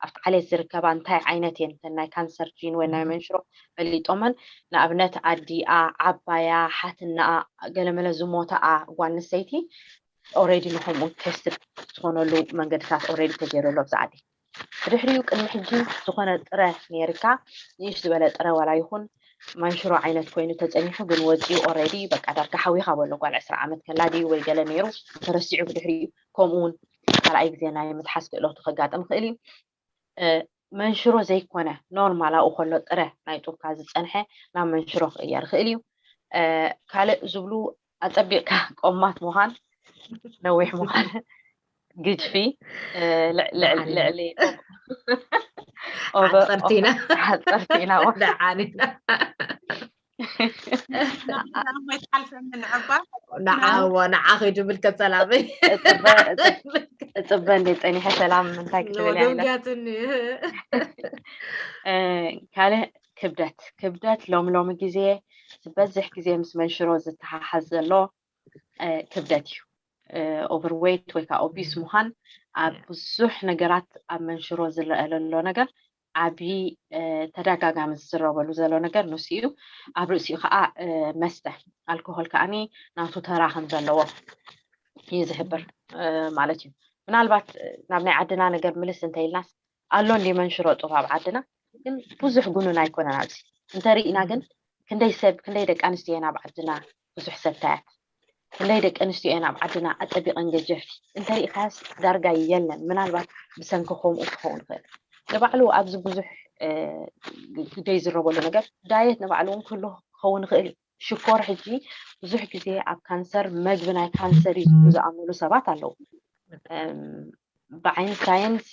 ኣብቲ ዓሌት ዝርከባ እንታይ ዓይነት እየን እተን ናይ ካንሰር ጂን ወይ ናይ መንሽሮ ፈሊጦመን ንኣብነት ኣዲኣ ዓባያ ሓትናኣ ገለመለ ዝሞተኣ ጓል ኣንስተይቲ ኦልሬዲ ንከምኡ ቴስት ዝኾነሉ መንገድታት ኦልሬዲ ተገይሩ ኣሎ ኣብዚ ዓዲ። ብድሕሪኡ ቅድሚ ሕጂ ዝኾነ ጥረ ነይርካ ንእሽ ዝበለ ጥረ ዋላ ይኹን መንሽሮ ዓይነት ኮይኑ ተፀኒሑ ግን ወፂኡ ኦልሬዲ በቃ ዳርጋ ሓዊኻ በሎ ጓል ዕስራ ዓመት ከላ ድዩ ወይ ገለ ነይሩ ተረሲዑ ብድሕሪኡ ከምኡ እውን ካልኣይ ግዜ ናይ ምትሓዝ ክእለቱ ከጋጥም ይኽእል እዩ። መንሽሮ ዘይኮነ ኖርማል ኣብኡ ከሎ ጥረ ናይ ጡብካ ዝፀንሐ ናብ መንሽሮ ክቕየር ይኽእል እዩ። ካልእ ዝብሉ ኣፀቢቕካ ቆማት ምዃን ነዊሕ ምዃን ግጅፊ ልዕሊ ሓፀርቲና ሓፀርቲና ደዓኒና ንዓሞ ይትሓልፈኒ ንዕባ ንዓዎ ንዓኺ ድብል ከሰላመይ እፅበ እንደ ፀኒሐ ሰላም እንታይ ክትብል እያ ኢለ። ደንጊያትኒ ካልእ ክብደት ክብደት ሎሚ ሎሚ ግዜ ዝበዝሕ ግዜ ምስ መንሽሮ ዝተሓሓዝ ዘሎ ክብደት እዩ። ኦቨርዌይት ወይ ከዓ ኦቢስ ምዃን ኣብ ብዙሕ ነገራት ኣብ መንሽሮ ዝረአ ዘሎ ነገር ዓብዪ ተደጋጋሚ ዝዝረበሉ ዘሎ ነገር ንሱ እዩ። ኣብ ርእሲኡ ከዓ መስተ ኣልኮሆል ከዓኒ ናቱ ተራ ከም ዘለዎ እዩ ዝሕብር ማለት እዩ። ምናልባት ናብ ናይ ዓድና ነገር ምልስ እንተኢልናስ ኣሎ እንዲ መንሽሮ ጡብ ኣብ ዓድና ግን ብዙሕ ጉኑን ኣይኮነን። ኣብዚ እንተሪእና ግን ክንደይ ሰብ ክንደይ ደቂ ኣንስትዮ እየን ኣብ ዓድና ብዙሕ ሰታያት፣ ክንደይ ደቂ ኣንስትዮ እየን ኣብ ዓድና ኣጠቢቐን ገጀፍቲ። እንተሪእካስ ዳርጋ የለን። ምናልባት ብሰንኪ ከምኡ ክኸውን ይኽእል። ንባዕሉ ኣብዚ ብዙሕ ግደ ይዝረበሉ ነገር ዳየት ንባዕሉ እውን ክህሉ ክኸውን ይኽእል እዩ። ሽኮር ሕጂ ብዙሕ ግዜ ኣብ ካንሰር መግቢ ናይ ካንሰር እዩ ዝኣምኑሉ ሰባት ኣለዉ። ብዓይኒ ሳይንስ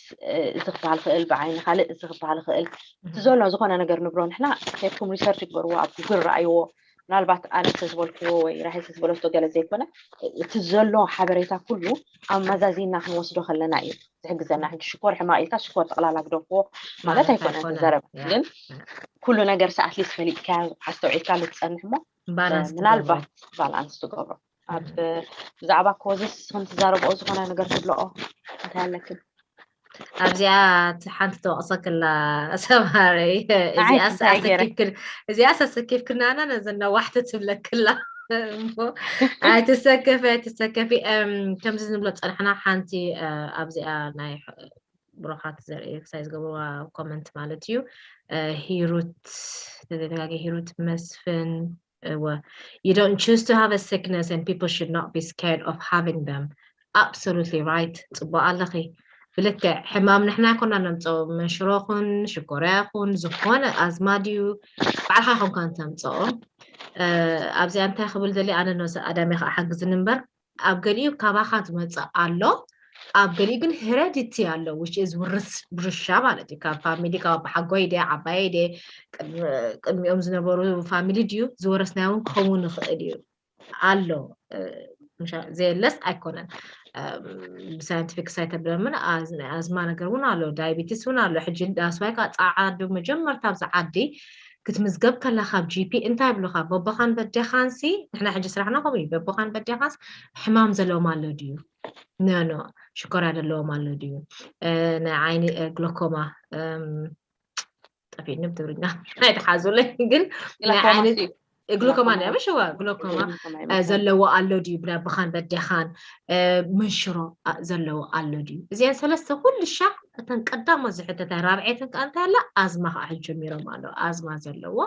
እዚ ክበሃል ክእል፣ ብዓይኒ ካልእ እዚ ክበሃል ክእል። እቲ ዘሎ ዝኾነ ነገር ንብሮ ንሕና ኬድኩም ሪሰርች ግበርዎ፣ ኣብ ጉግል ረኣይዎ። ምናልባት ኣነ ተዝበልክዎ ወይ ራሄል ተዝበለቶ ገለ ዘይኮነ፣ እቲ ዘሎ ሓበሬታ ኩሉ ኣመዛዚና ክንወስዶ ከለና እዩ ዝሕግዘና። ሕጂ ሽኮር ሕማቕ ኢልካ ሽኮር ጠቕላላ ግደፍዎ ማለት ኣይኮነን ዘረባ፣ ግን ኩሉ ነገር ኣትሊስት ፈሊጥካ ኣስተውዒልካ ትጸንሕ እሞ ምናልባት ባላንስ ትገብሮ። ኣብ ብዛዕባ ኮዝስ ንስኽን ትዛረብኦ ዝኾነ ነገር ትብለኦ እንታይ ኣለክን? ኣብዚኣ ሓንቲ ተወቕሰክላ ሰማረይ እዚኣ ሰኪፍክናና ነዘናዋሕቲ ትብለክላ። ኣይትሰከፊ ኣይትሰከፊ። ከምዚ ንብሎ ፀንሕና ሓንቲ ኣብዚኣ ናይ ብሩኻት ዘርኢ ክሳይ ዝገብርዋ ኮመንት ማለት እዩ። ሂሩት ተዘጋጊ ሂሩት መስፍን እወ you don't choose to have a sickness and people should not be scared of having them. Absolutely right. ፅቡቅ ኣለኺ። ብልክዕ ሕማም ንሕና ኮና ነምፀኦ መንሽሮ ኹን ሽኮርያ ኹን ዝኾነ ኣዝማ ድዩ ባዕልኻ ኮንካ እንተምፀኦ። ኣብዚኣ እንታይ ክብል ደሊ ኣነ ነዚ ኣዳሚ ከዓ ሓግዝኒ እምበር ኣብ ገሊኡ ካባኻ ዝመፅእ ኣሎ፣ ኣብ ገሊኡ ግን ሄረዲቲ ኣሎ፣ which is ውርሻ ማለት እዩ። ካብ ፋሚሊ ካብ ኣባሓጎይ ድየ ዓባየይ ድየ ቅድሚኦም ዝነበሩ ፋሚሊ ድዩ ዝወረስናዮ እውን ክኸውን ይኽእል እዩ ኣሎ። ዘየለስ ኣይኮነን። ብሳይንቲፊክ ሳይተብለምን ኣዝማ ነገር እውን ኣሎ፣ ዳይቤቲስ እውን ኣሎ። ሕጂ ዳስዋይ ከዓ ፃዓዱ መጀመርታ ኣብዚ ዓዲ ክትምዝገብ ከላ ካብ ጂፒ እንታይ ይብሉካ? በቦኻን በዴኻንሲ ንሕና ሕጂ ስራሕና ከምኡ እዩ። በቦኻን በዴኻንስ ሕማም ዘለዎም ኣሎ ድዩ? ኖ ኖ ሽኮርያ ዘለዎም ኣሎ ድዩ? ናይ ዓይኒ ግሎኮማ ጠፊእኒ ብትግርኛ ኣይተሓዙለይ፣ ግን ናይ ዓይኒ ግሎኮማ ናይ ምሽዋ ግሎኮማ ዘለዎ ኣሎ ድዩ? ብናብኻን በዴኻን መንሽሮ ዘለዎ ኣሎ ድዩ? እዚአን ሰለስተ ኩሉ ሻዕ እተን ቀዳሞት ዝሕተታ ራብዐይተን ከዓ እንታይ ኣላ? ኣዝማ ከዓ ሕጂ ጀሚሮም ኣለዉ። ኣዝማ ዘለዎ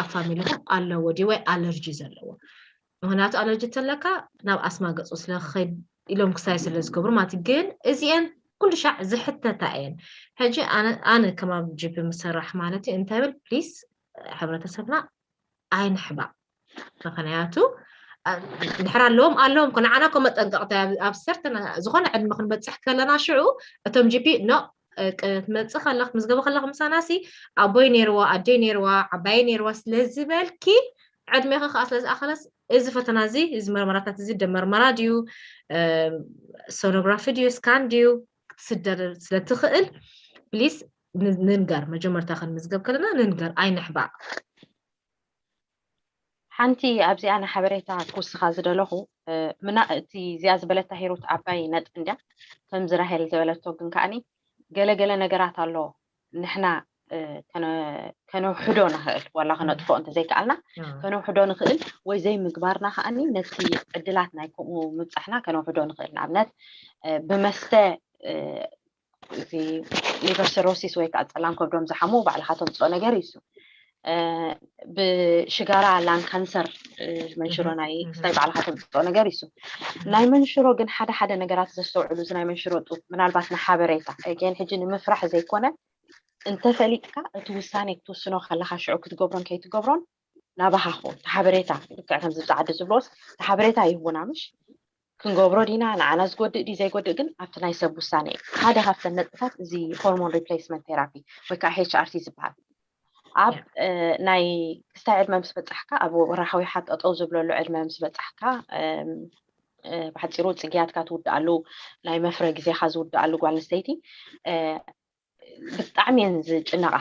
ኣብ ፋሚሊኹም ኣለዎ ድዩ ወይ ኣለርጂ ዘለዎ? ምክንያቱ ኣለርጂ ተለካ ናብ ኣስማ ገፁ ስለክኸይድ ኢሎም ክሳይ ስለ ዝገብሩ ማለት እዩ። ግን እዚአን ኩሉ ሻዕ ዝሕተታ እየን። ሕጂ ኣነ ከም ኣብ ጂፒ ምሰራሕ ማለት እዩ እንታይ ብል ፕሊስ ሕብረተሰብና ኣይንሕባእ። ምክንያቱ ድሕር ኣለዎም ኣለዎም ንዓና ኮ መጠንቀቕታ ኣብ ሰርተን ዝኾነ ዕድመ ክንበፅሕ ከለና ሽዑ እቶም ጂፒ ኖ ክትመፅእ ከለክ ምዝገበ ከለክ ምሳናሲ ኣቦይ ነይርዋ ኣደይ ነይርዋ ዓባይ ነይርዋ ስለዝበልኪ ዕድሜኺ ከዓ ስለዝኣኸለስ እዚ ፈተና እዚ እዚ መርመራታት እዚ ደመርመራ ድዩ ሶኖግራፊ ድዩ ስካን ድዩ ክትስደር ስለትኽእል ፕሊስ ንንገር መጀመርታ ክንምዝገብ ከለና ንንገር ኣይንሕባእ። ሓንቲ ኣብዚኣ ንሓበሬታ ክውስኻ ዝደለኹ ምና እቲ እዚኣ ዝበለታ ሂሩት ዓባይ ነጥቢ እንድያ ከምዚ ራሄል ዝበለቶ ግን ከዓኒ ገለገለ ነገራት ኣሎ ንሕና ከነውሕዶ ንኽእል ዋላ ከነጥፎ እንተዘይከኣልና ከነውሕዶ ንኽእል ወይ ዘይምግባርና ከዓኒ ነቲ ዕድላት ናይ ከምኡ ምብፃሕና ከነውሕዶ ንኽእል ንኣብነት ብመስተ እዚ ሊቨር ሰሮሲስ ወይ ከዓ ፀላም ከብዶም ዝሓሙ ባዕልካ ተምፅኦ ነገር እዩ። ብሽጋራ ላን ካንሰር መንሽሮ ናይ ክስታይ ባዕልካ ተምፅኦ ነገር እዩ። ናይ መንሽሮ ግን ሓደ ሓደ ነገራት ዘስተውዕሉ እዚ ናይ መንሽሮ ጡብ ምናልባት ንሓበሬታ ግን ሕጂ ንምፍራሕ ዘይኮነ እንተፈሊጥካ እቲ ውሳኔ ክትውስኖ ከለካ ሽዑ ክትገብሮን ከይትገብሮን ናባካ ክውን ሓበሬታ ልክዕ ከምዚ ብፃዓዲ ዝብሎስ ሓበሬታ ይህቡና ምሽ ክንገብሮ ዲና ንዓና ዝጎድእ ድዩ ዘይጎድእ ግን ኣብቲ ናይ ሰብ ውሳነ እዩ። ሓደ ካብተን ነጥብታት እዚ ሆርሞን ሪፕሌስመንት ቴራፒ ወይ ከዓ ኤች ኣር ቲ ዝበሃል ኣብ ናይ ክስታይ ዕድመ ምስ በፃሕካ ኣብ ወርሓዊ ሓጠጠው ዝብለሉ ዕድመ ምስ በፃሕካ ብሓፂሩ ፅግያትካ ትውድኣሉ ናይ መፍረ ግዜካ ዝውድኣሉ ጓል ኣንስተይቲ ብጣዕሚ እየን ዝጭነቃ።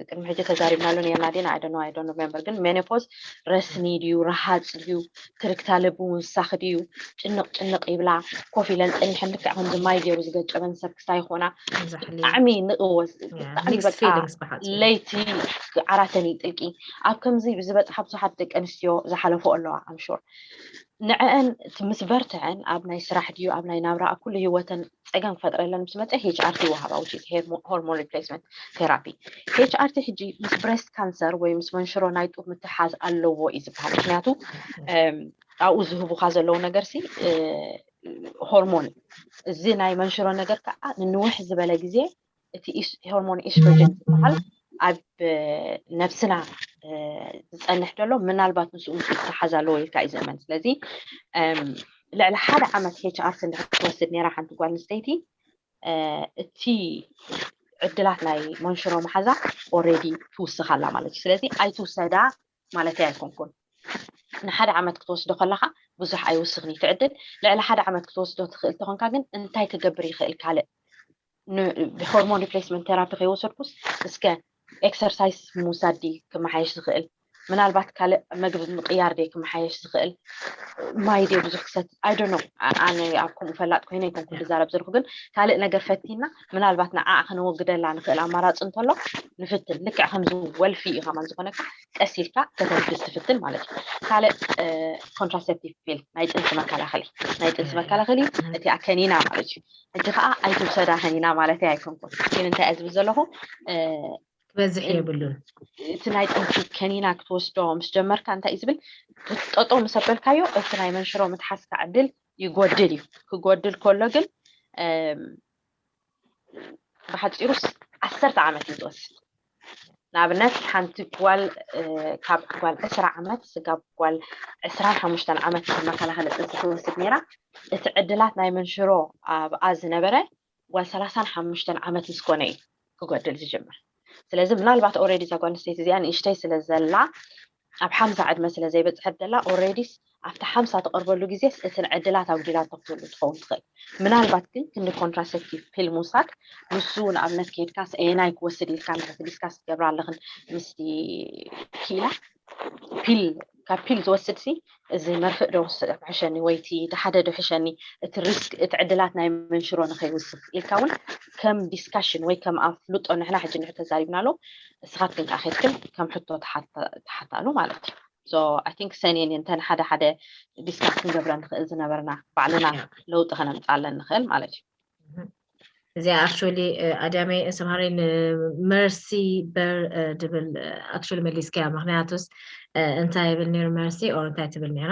ቅድሚ ሕጂ ተዛሪብናሉ ነርና ዲና I don't know I don't remember ግን ሜኖፖዝ ረስኒ ድዩ ረሃፅ ድዩ ትርክታ ልቢ ምውሳኽ ድዩ ጭንቕ ጭንቕ ይብላ ኮፍ ኢለን ፀኒሐን ልክዕ ከምዚ ማይ ገይሩ ዝገጨበን ሰብ ክስታይ ይኾና ብጣዕሚ ንእወ ብጣዕሚ በቃ ለይቲ ዓራተን ይጥልቂ ኣብ ከምዚ ብዝበፅሓ ብዙሓት ደቂ ኣንስትዮ ዝሓለፎ ኣለዋ I'm sure ንዐአን እቲ ምስ በርትዐን ኣብ ናይ ስራሕ ድዩ ኣብ ናይ ናብራ ኣብ ኩሉ ህይወተን ጸገም ክፈጥረለን ምስ መጸ ኤች ኣር ቲ ወሃባ፣ which is hormone replacement therapy። ኤች ኣር ቲ ሕጂ ምስ breast cancer ወይ ምስ መንሽሮ ናይ ጡብ ምትሓዝ ኣለዎ እዩ ዝበሃል። ምክንያቱ ኣብኡ ዝህቡካ ዘለዉ ነገር ሲ ሆርሞን፣ እዚ ናይ መንሽሮ ነገር ከዓ ንንውሕ ዝበለ ግዜ እቲ ሆርሞን ኢስትሮጀን ዝበሃል ኣብ ነብስና ዝፀንሕ ደሎ ምናልባት ምስኡ ምስ ይተሓዝ ኣለዎ ኢልካ እዩ ዝእመን። ስለዚ ልዕሊ ሓደ ዓመት ኤች ኣር ቲ እንድሕር ክትወስድ ነይራ ሓንቲ ጓል ኣንስተይቲ እቲ ዕድላት ናይ መንሽሮ መሓዛ ኦሬዲ ትውስኽ ኣላ ማለት እዩ። ስለዚ ኣይትውሰዳ ማለት ኣይኮንኩን። ንሓደ ዓመት ክትወስዶ ከለኻ ብዙሕ ኣይውስኽን እዩ እቲ ዕድል። ልዕሊ ሓደ ዓመት ክትወስዶ ትኽእል ተኾንካ ግን እንታይ ክገብር ይኽእል ካልእ? ሆርሞን ሪፕሌስመንት ቴራፒ ከይወሰድኩስ እስከ ኤክሰርሳይስ ምውሳድ ድዩ ክመሓየሽ ዝኽእል? ምናልባት ካልእ መግቢ ምቕያር ድዩ ክመሓየሽ ዝኽእል? ማይ ድዩ ብዙሕ ክሰቲ? I don't know። ኣነ ኣብ ከምኡ ፈላጥ ኮይነ ኣይኮንኩን ዝዛረብ ዘለኹ፣ ግን ካልእ ነገር ፈቲና ምናልባት ንዓኣ ከነወግደላ ንኽእል ኣማራፂ እንተሎ ንፍትን። ልክዕ ከምዚ ወልፊ እዩ ከማን ዝኾነካ ቀስ ኢልካ ከተብግስ ትፍትን ማለት እዩ። ካልእ ኮንትራሴፕቲቭ ፒል ናይ ጥንሲ መከላኸሊ ናይ ጥንሲ መከላኸሊ እቲኣ ከኒና ማለት እዩ። ሕጂ ከዓ ኣይትውሰዳ ከኒና ማለት ኣይኮንኩን፣ ግን እንታይ እየ ዝብል ዘለኹ ክበዝሕ የብሉን። እቲ ናይ ጥንሲ ከኒና ክትወስዶ ምስ ጀመርካ እንታይ እዩ ዝብል፣ ጠጠው ምስ ኣበልካዮ እቲ ናይ መንሽሮ ምትሓዝካ ዕድል ይጎድል እዩ። ክጎድል ከሎ ግን ብሓፂሩስ ዓሰርተ ዓመት እዩ ዝወስድ። ንኣብነት ሓንቲ ጓል ካብ ጓል ዕስራ ዓመት ስጋብ ጓል ዕስራን ሓሙሽተን ዓመት መከላኸሊ ጥንሲ ትወስድ ነይራ። እቲ ዕድላት ናይ መንሽሮ ኣብኣ ዝነበረ ጓል ሰላሳን ሓሙሽተን ዓመት ምስ ኮነ እዩ ክጎድል ዝጅምር። ስለዚ ምናልባት ኦሬዲ እዛ ጓል ኣንስተይቲ እዚኣ ንእሽተይ ስለ ዘላ ኣብ ሓምሳ ዕድመ ስለ ዘይበፅሐት ዘላ ኦሬዲስ ኣብቲ ሓምሳ ትቐርበሉ ግዜስ እትን ዕድላት ኣጉዲላቶ ክትህሉ ትኸውን ትኽእል። ምናልባት ግን ክንዲ ኮንትራሴፕቲቭ ፒል ምውሳድ ንሱ ንኣብነት ከይድካስ ኣየናይ ክወስድ ኢልካ እንድሕር ዲስካስ ትገብራ ኣለኽን ምስቲ ክኢላ ፒል ካብ ፒል ዝወስድ ሲ እዚ መርፍእ ዶ ሕሸኒ ወይ እቲ ሓደ ዶ ሕሸኒ እቲ ሪስክ እቲ ዕድላት ናይ መንሽሮ ንኸይውስኽ ኢልካ እውን ከም ዲስካሽን ወይ ከም ኣፍልጦ ንሕና ሕጂ ንሕ ተዛሪብናሉ እስኻትክን ከዓ ኬድክን ከም ሕቶ ተሓታሉ ማለት እዩ። So I think ሰኔን እንተን ሓደ ሓደ ዲስካስ ክንገብረ ንኽእል ዝነበርና ባዕልና ለውጢ ከነምፃለን ንኽእል ማለት እዩ። እዚኣ actually ኣዳመይ ሰምሃሪ ንመርሲ በር ድብል actually መሊስካያ። ምክንያቱስ እንታይ ይብል ነይሩ መርሲ or እንታይ ትብል ነይራ?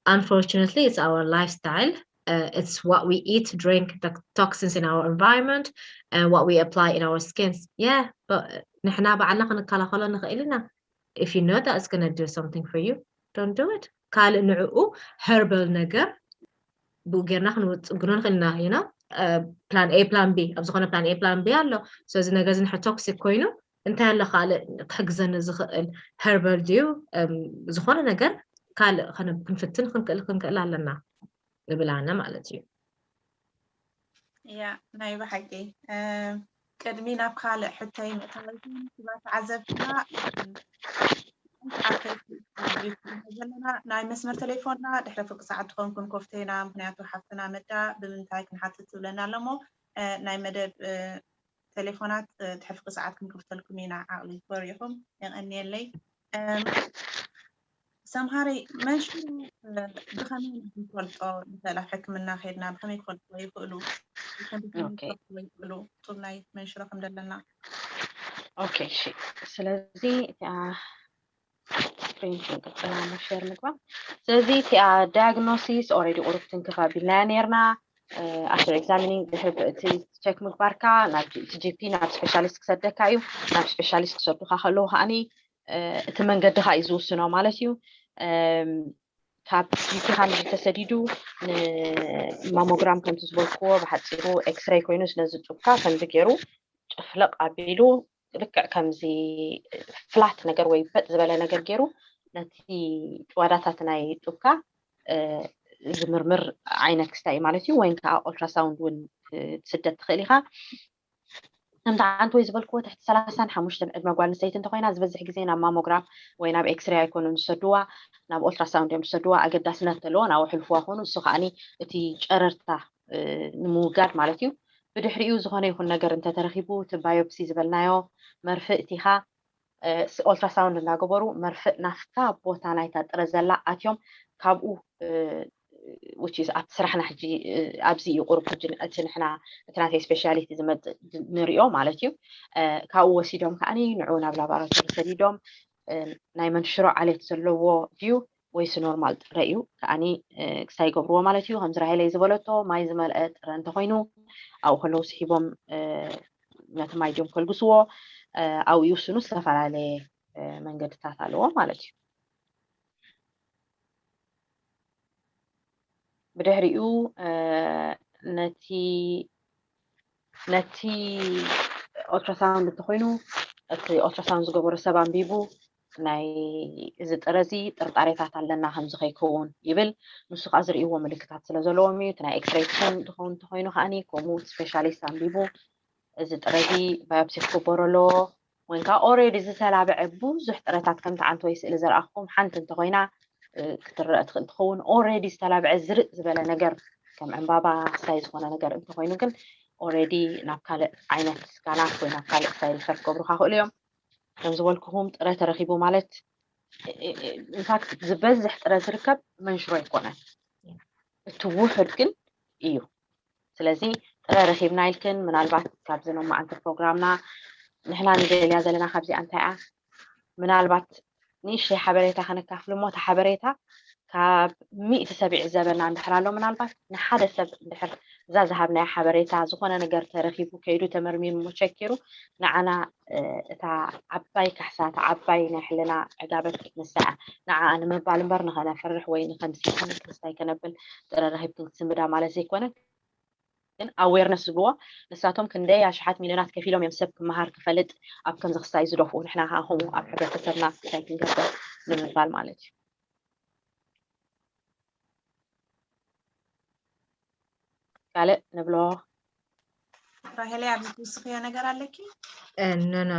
Unfortunately it's our lifestyle, it's what we eat, drink, the toxins in our environment, and what we apply in our skins. Yeah, ንሕና ባዕልና ክንከላኸሎ ንኽእል ኢና። If you know that it's gonna do something for you, don't do it. ካልእ ንዕኡ herbal ነገር ብኡ ጌርና ክንውፅግኖ ንኽእል ኢና። You know, plan A, plan B፣ ኣብ ዝኾነ plan A, plan B ኣሎ። So እዚ ነገር እዚ ንድሕር ቶክሲክ ኮይኑ እንታይ ኣሎ ካልእ ክሕግዘኒ ዝኽእል herbal ድዩ ዝኾነ ነገር ካልእ ክንፍትን ክንክእል ኣለና እብል ኣነ ማለት እዩ። እያ ናይ ብሓቂ። ቅድሚ ናብ ካልእ ሕቶይ ምእታወይትን ክብራት ተዓዘብትና፣ ዘለና ናይ መስመር ቴሌፎንና ድሕሪ ፍርቂ ሰዓት ትኾንኩም ኮፍተይና፣ ምክንያቱ ሓፍትና መዳ ብምንታይ ክንሓትት ትብለና ኣለሞ ናይ መደብ ቴሌፎናት ድሕሪ ፍርቂ ሰዓት ክንከፍተልኩም ኢና። ዓቕሊ ትበርኢኹም። የቐንየለይ። ሰምሃሪ፣ መንሽሮ ብኸመይ ኢና ክንፈልጦ ንኽእል? ኣብ ሕክምና ከይድና ብኸመይ ክፈልጥዎ ይኽእሉ? ይኽእሉ ጡብ ናይ መንሽሮ ከም ዘለና? ኦኬ፣ እሺ። ስለዚ እቲኣ ስክሪን ክንቅጽላ ሞ ሼር ምግባር። ስለዚ እቲኣ ዳያግኖሲስ ኦልሬዲ ቁሩብ ትንክፍ ኣቢልናያ ነርና። ኣፍተር ኤግዛሚኒንግ ድሕሪ እቲ ቸክ ምግባርካ ናብ ጂ ፒ ናብ ስፔሻሊስት ክሰደካ እዩ። ናብ ስፔሻሊስት ክሰዱካ ከለዉ ከዓኒ እቲ መንገዲ ካ እዩ ዝውስኖ ማለት እዩ። ካብ ዩቲ ሃንድ ተሰዲዱ ንማሞግራም ከምቲ ዝበልክዎ ብሓፂሩ ኤክስሬይ ኮይኑ ስለዚ ጡብካ ከምዚ ገይሩ ጭፍልቕ ኣቢሉ ልክዕ ከምዚ ፍላት ነገር ወይ በጥ ዝበለ ነገር ገይሩ ነቲ ጭዋዳታት ናይ ጡብካ ዝምርምር ዓይነት ክስታይ ማለት እዩ። ወይን ከዓ ኦልትራሳውንድ እውን ትስደድ ትኽእል ኢኻ። ከምቲ ሓንቲ ወይ ዝበልክዎ ትሕቲ ሰላሳን ሓሙሽተን ዕድመ ጓል ኣንስተይቲ እንተኮይና ዝበዝሕ ግዜ ናብ ማሞግራም ወይ ናብ ኤክስሬ ኣይኮኑን ዝሰድዋ፣ ናብ ኦልትራሳውንድ እዮም ዝሰድዋ። ኣገዳስነት ተለዎ ናብኡ ሕልፍዋ ኮኑ እሱ ከዓኒ እቲ ጨረርታ ንምውጋድ ማለት እዩ። ብድሕሪኡ ዝኾነ ይኹን ነገር እንተተረኺቡ እቲ ባዮፕሲ ዝበልናዮ መርፍእ እቲኻ ኦልትራሳውንድ እናገበሩ መርፍእ ናፍታ ቦታ ናይታ ጥረ ዘላ ኣትዮም ካብኡ which is ኣብቲ ስራሕና ሕጂ ኣብዚ እዩ ቁሩብ ሕጂ እቲ ንሕና እቲ ናተይ speciality ዝመፅእ ንሪኦ ማለት እዩ። ካብኡ ወሲዶም ከዓኒ ንዑ ናብ ላቦራቶሪ ሰዲዶም ናይ መንሽሮ ዓሌት ዘለዎ ድዩ ወይስ ኖርማል ጥረ እዩ ከዓኒ ክሳይ ይገብርዎ ማለት እዩ። ከምዚ ራሄለይ ዝበለቶ ማይ ዝመልአ ጥረ እንተኾይኑ ኣብኡ ከለዉ ስሒቦም ነቲ ማይ ድዮም ከልግስዎ ኣብኡ ይውስኑ። ዝተፈላለየ መንገድታት ኣለዎ ማለት እዩ። ብድሕሪኡ ነቲ ነቲ ultrasound እንተኾይኑ እቲ ultrasound ዝገበሮ ሰብ ኣንቢቡ ናይ እዚ ጥረ እዚ ጥርጣሬታት ኣለና ከምዚ ከይከውን ይብል። ንሱ ከዓ ዝርእይዎ ምልክታት ስለ ዘለዎም እዩ። እቲ ናይ ኤክስሬይ ትኾን ትኸውን እንተኾይኑ ከዓኒ ከምኡ ስፔሻሊስት ኣንቢቡ እዚ ጥረ እዚ ባዮፕሲ ክግበሮ ኣለዎ ወይን ከዓ already ዝተላብዐ ብዙሕ ጥረታት ከምቲ ዓንተወይ ስእሊ ዝረኣኹም ሓንቲ እንተኾይና ክትረአ ትኽእል ትኸውን። Already ዝተላብዐ ዝርእ ዝበለ ነገር ከም ዕምባባ ክሳይ ዝኾነ ነገር እንተኾይኑ ግን already ናብ ካልእ ዓይነት ስካናት ወይ ናብ ካልእ ክሳይ ሪፈር ክገብሩካ ክእሉ እዮም። ከም ዝበልኩኹም ጥረ ተረኺቡ ማለት ኢንፋክት ዝበዝሕ ጥረ ዝርከብ መንሽሮ ኣይኮነን፣ እቲ ውሑድ ግን እዩ። ስለዚ ጥረ ረኺብና ኢልክን ምናልባት ካብዚ ሎማዓንቲ ፕሮግራምና ንሕና ንደልያ ዘለና ካብዚኣ እንታይ እያ ምናልባት ንእሽተይ ሓበሬታ ከነካፍል እሞ እቲ ሓበሬታ ካብ ሚእቲ ሰብ ይዕዘበና እንድሕር ኣሎ ምናልባት ንሓደ ሰብ እንድሕር እዛ ዝሃብናዮ ሓበሬታ ዝኾነ ነገር ተረኺቡ ከይዱ ተመርሚሩ እሞ ቸኪሩ ንዓና እታ ዓባይ ካሕሳ እታ ዓባይ ናይ ሕልና ዕጋበት ንሳ እያ። ንዓኣ ንምባል እምበር ንኸነፍርሕ ወይ ንኸንስሕን ክስታይ ከነብል ጥረ ረኺብክን ክትስምዳ ማለት ዘይኮነ ግን ኣዌርነስ ዝብልዎ ንሳቶም ክንደይ ኣሽሓት ሚልዮናት ከፊሎም እዮም ሰብ ክመሃር ክፈልጥ ኣብ ከምዚ ክስታይ ዝደፍኡ ንሕና ከዓ ከምኡ ኣብ ሕብረተሰብና ክስታይ ክንገብር ንምባል ማለት እዩ። ካልእ ንብሎ ራሄለይ ኣብዚ ትውስኽዮ ነገር ኣለኪ? ኖ ኖ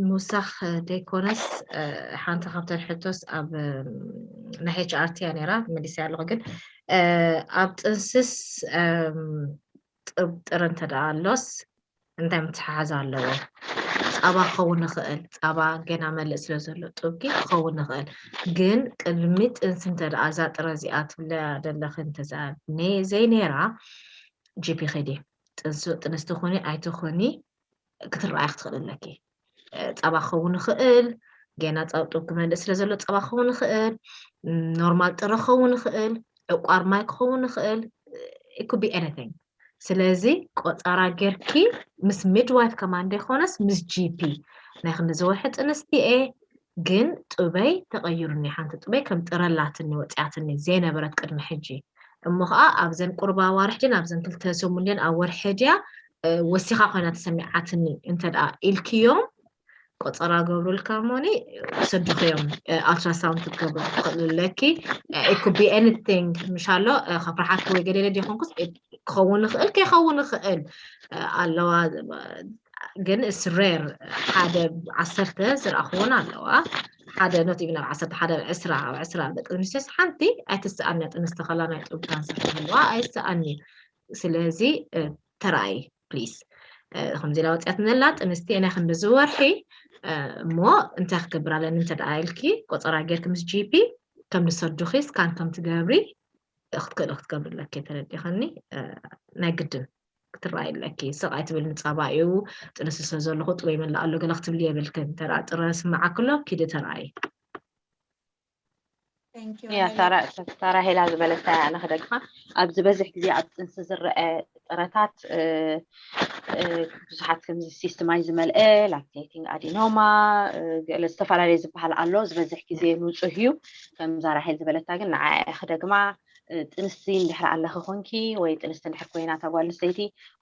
ምውሳኽ ደይኮነስ ሓንቲ ካብተን ሕቶስ ኣብ ናይ ኤች ኣር ቲ እያ ነይራ መሊሰያ ኣለኹ ግን ኣብ ጥንስስ ጥብ ጥረ እንተ ደኣ ኣሎስ እንታይ ምትሓሓዝ ኣለዎ? ፃባ ክኸውን ይኽእል፣ ፃባ ገና መልእ ስለ ዘሎ ጥብኪ ክኸውን ይኽእል። ግን ቅድሚ ጥንሲ እንተ ደኣ እዛ ጥረ እዚኣ ትብለያ ዘለኺ እንተ ዘይነይራ ጂ ፒ ኺዲ ጥንሲ ትኹኒ ኣይትኹኒ ክትረኣይ ክትኽእል ኣለኪ። ፃባ ክኸውን ይኽእል፣ ገና ፃውጡብ ክመልእ ስለ ዘሎ ፃባ ክኸውን ይኽእል፣ ኖርማል ጥረ ክኸውን ይኽእል፣ ዕቋር ማይ ክኸውን ይኽእል፣ it could be anything። ስለዚ ቆፀራ ጌርኪ ምስ ሚድዋይፍ ከማን ዘይኮነስ ምስ ጂ ፒ ናይ ክንዲ ዝወርሒ ጥንስቲ እየ ግን ጡበይ ተቐይሩኒ፣ ሓንቲ ጡበይ ከም ጥረ ኣላትኒ ወፂኣትኒ ዘይነበረት ቅድሚ ሕጂ እሞ ከዓ ኣብዘን ቁርብ ኣዋርሕ ድን ኣብዘን ክልተ ሰሙን ድን ኣብ ወርሒ ድያ ወሲኻ ኮይና ተሰሚዓትኒ እንተ ደኣ ኢልክዮም ቆፀራ ገብሩልካ እሞኒ ሰዱኽዮም ኣልትራሳውንድ ክትገብሩ ትኽእሉ ኣለኪ። It could be anything ምሻሎ ከፍርሓኪ ወይ ገደለ ዲኾንኩስ ክኸውን ይኽእል ከይኸውን ይኽእል ኣለዋ ግን it's rare ሓደ ዓሰርተ ዝረኣኽዎን ኣለዋ ሓደ not even ኣብ ዓሰርተ ሓደ ኣብ ዕስራ ኣብ ዕስራ ደቂ ኣንስትዮስ ሓንቲ ኣይትስኣን እያ ጥንስቲ ከላ ናይ ጡብ ካንሰር ክህልዋ ኣይስኣን እዩ ስለዚ ተራእይ please ከምዚ ኢላ ወፂኣትኒ ዘላ ጥንስቲ ናይ ክንዲ ዝወርሒ እሞ እንታይ ክገብር ኣለኒ እንተ ደኣ ኢልኪ ቆፀራ ጌርኪ ምስ ጂ ፒ ከም ዝሰዱኺ ስካን ከም ትገብሪ ክትክእሊ ክትገብሪ ኣለኪ ተረዲኸኒ ናይ ግድን ክትረኣይ ኣለኪ ስቕ ኣይትብል ንፃባ እዩ ጥንሲ ስለ ዘለኹ ጥበይ መላእ ኣሎ ገለ ክትብሊ የብልክን ተራ ጥረ ስምዓኪ ኣሎ ኪዲ ተረኣይ Thank you ያ ራሄል። ሳራ ሳራ ሄላ ዝበለታ ኣነ ክደግማ ኣብ ዝበዝሕ ግዜ ኣብ ጥንሲ ዝረአ ጥረታት እ፣ እ፣ ብዙሓት ከምዚ ሲስት ማይ ዝመልአ ላክቴቲንግ ኣዲኖማ እ፣ ገለ ዝተፈላለየ ዝበሃል ኣሎ ዝበዝሕ ግዜ ንፁህ እዩ ከምዛ ራሄል ዝበለታ ግን ንዓ ክደግማ እ፣ ጥንስቲ እንድሕር ኣለኺ ኮንኪ ወይ ጥንስቲ እንድሕር ኮይና እታ ጓል ኣንስተይቲ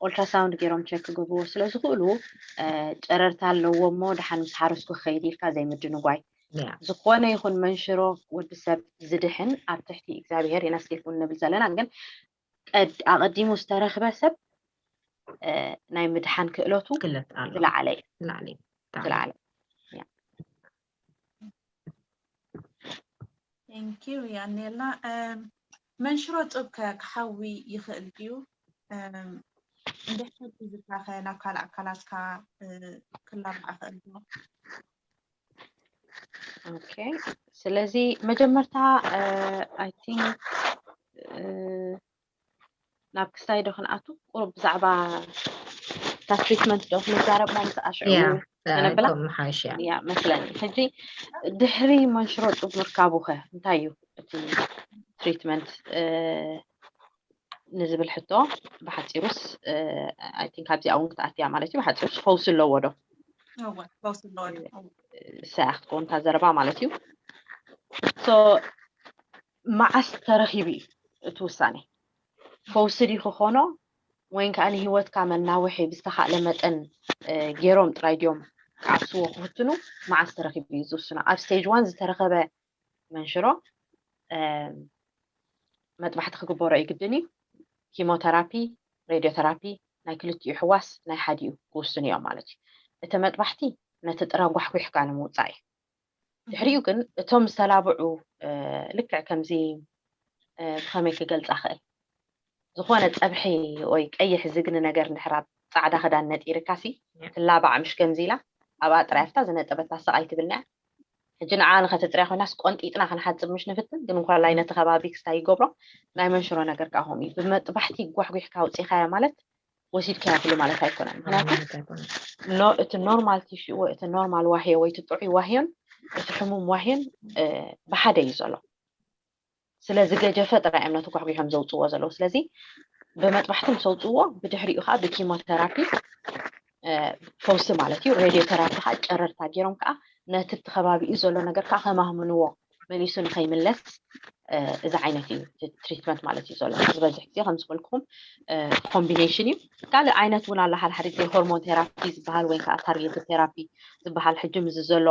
ኦልትራሳውንድ ገይሮም ቸክ ክገብርዎ ስለ ዝኽእሉ እ፣ ጨረርታ ኣለዎ እሞ ደሓን ምስ ሓረስኩ ክኸይድ ኢልካ ዘይምድንጓይ ያ ዝኾነ ይኹን መንሽሮ ወዲ ሰብ ዝድሕን ኣብ ትሕቲ እግዚኣብሔር ኢና ስቴፉን ንብል ዘለና ግን ቀድ ኣቐዲሙ ዝተረኽበ ሰብ እ፣ ናይ ምድሓን ክእለቱ ክለት ኣሎ ዝለዓለ እዩ ላዕሊ ዝለዓለ Thank you ያኔላ እም፣ መንሽሮ ጡብ ከ ክሓዊ ይኽእል ድዩ እም፣ እንድሕር ዝታኸ ናብ ካልእ ኣካላትካ እ፣ ክላባዕ ይኽእል ዶ ኦኬ ስለዚ መጀመርታ እ፣ ኣይ think ናብ ክስታይ ዶ ክንኣቱ? ቁሩብ ብዛዕባ እታ ትሪትመንት ዶ ክንዛረብ? ሞ ምስ ኣሽዑ ያ ነብላ? ከምኡ ሓይሽ እያ። ያ መስለኒ። ሕጂ ድሕሪ መንሽሮ ጡብ ምርካቡ ኸ እንታይ እዩ እቲ ትሪትመንት ንዝብል ሕቶ ብሓፂሩስ፣ I think ካብዚኣ እውን ክትኣትያ ማለት እዩ። ብሓፂሩስ ፈውሲ ኣለዎ ዶ? እወ፣ ፈውሲ ኣለዎ ዶ? ሰያ ክትከውን እታ ዘረባ ማለት እዩ። So መዓስ ተረኺቡ እዩ እቲ ውሳኔ? ፈውሲ ድዩ ክኾኖ ወይን ከዓ ንህይወትካ መናውሒ ብዝተኻእለ መጠን ገይሮም ጥራይ ድዮም ክዓብስዎ ክፍትኑ? መዓስ ተረኺቡ እዩ ዝውስኖ? ኣብ ስቴጅ ዋን ዝተረኸበ መንሽሮ መጥባሕቲ ክግበሮ ይግድን እዩ። ኪሞተራፒ፣ ሬድዮተራፒ ናይ ክልቲኡ ሕዋስ ናይ ሓዲኡ ክውስኑ እዮም ማለት እዩ። እቲ መጥባሕቲ ነቲ ጥረ ጓሕጒሕካ ንምውፃእ እዩ። ድሕሪኡ ግን እቶም ዝተላብዑ ልክዕ ከምዚ ብኸመይ ክገልፃ ክእል? ዝኾነ ፀብሒ ወይ ቀይሕ ዝግኒ ነገር እንድሕር ኣብ ፃዕዳ ክዳን ነጢርካሲ ትላባዕ ምሽ ከምዚ ኢላ ኣብኣ ጥራይ ኣብታ ዝነጠበታ ስቕ ኣይትብልንያ። ሕጂ ንዓ ንኸተፅርያ ኮይናስ ቆንጢጥና ክንሓፅብ ምሽ ንፍትን ግን እንኳላይ ነቲ ከባቢ ክስታይ ይገብሮ። ናይ መንሽሮ ነገር ከዓ ከምኡ እዩ። ብመጥባሕቲ ጓሕጒሕካ ኣውፂኻያ ማለት ወሲድካያ ትሉ ማለት ኣይኮነን። ምክንያቱ እቲ ኖርማል ቲሹ ወይ እቲ ኖርማል ዋህዮ ወይ እቲ ጥዑይ ዋህዮን እቲ ሕሙም ዋህዮን ብሓደ እዩ ዘሎ። ስለዚ ገጀፈ ጥራይ እዮም ነቲ ጓሕጒሖም ዘውፅዎ ዘለዉ። ስለዚ ብመጥባሕቲ ምስ ኣውፅዎ ብድሕሪኡ ከዓ ብኪሞተራፒ ፈውሲ ማለት እዩ። ሬድዮ ተራፒ ከዓ ጨረርታ ገይሮም ከዓ ነቲ እቲ ከባቢኡ ዘሎ ነገር ከዓ ከማህምንዎ መሊሱ ንኸይምለስ እዚ ዓይነት እዩ ትሪትመንት ማለት እዩ ዘሎ። ዝበዝሕ ግዜ ከም ዝበልኩም ኮምቢኔሽን እዩ። ካልእ ዓይነት እውን ኣሎ። ሓደ ሓደ ግዜ ሆርሞን ቴራፒ ዝበሃል ወይ ከዓ ታርጌት ቴራፒ ዝበሃል ሕጂ ምዚ ዘሎ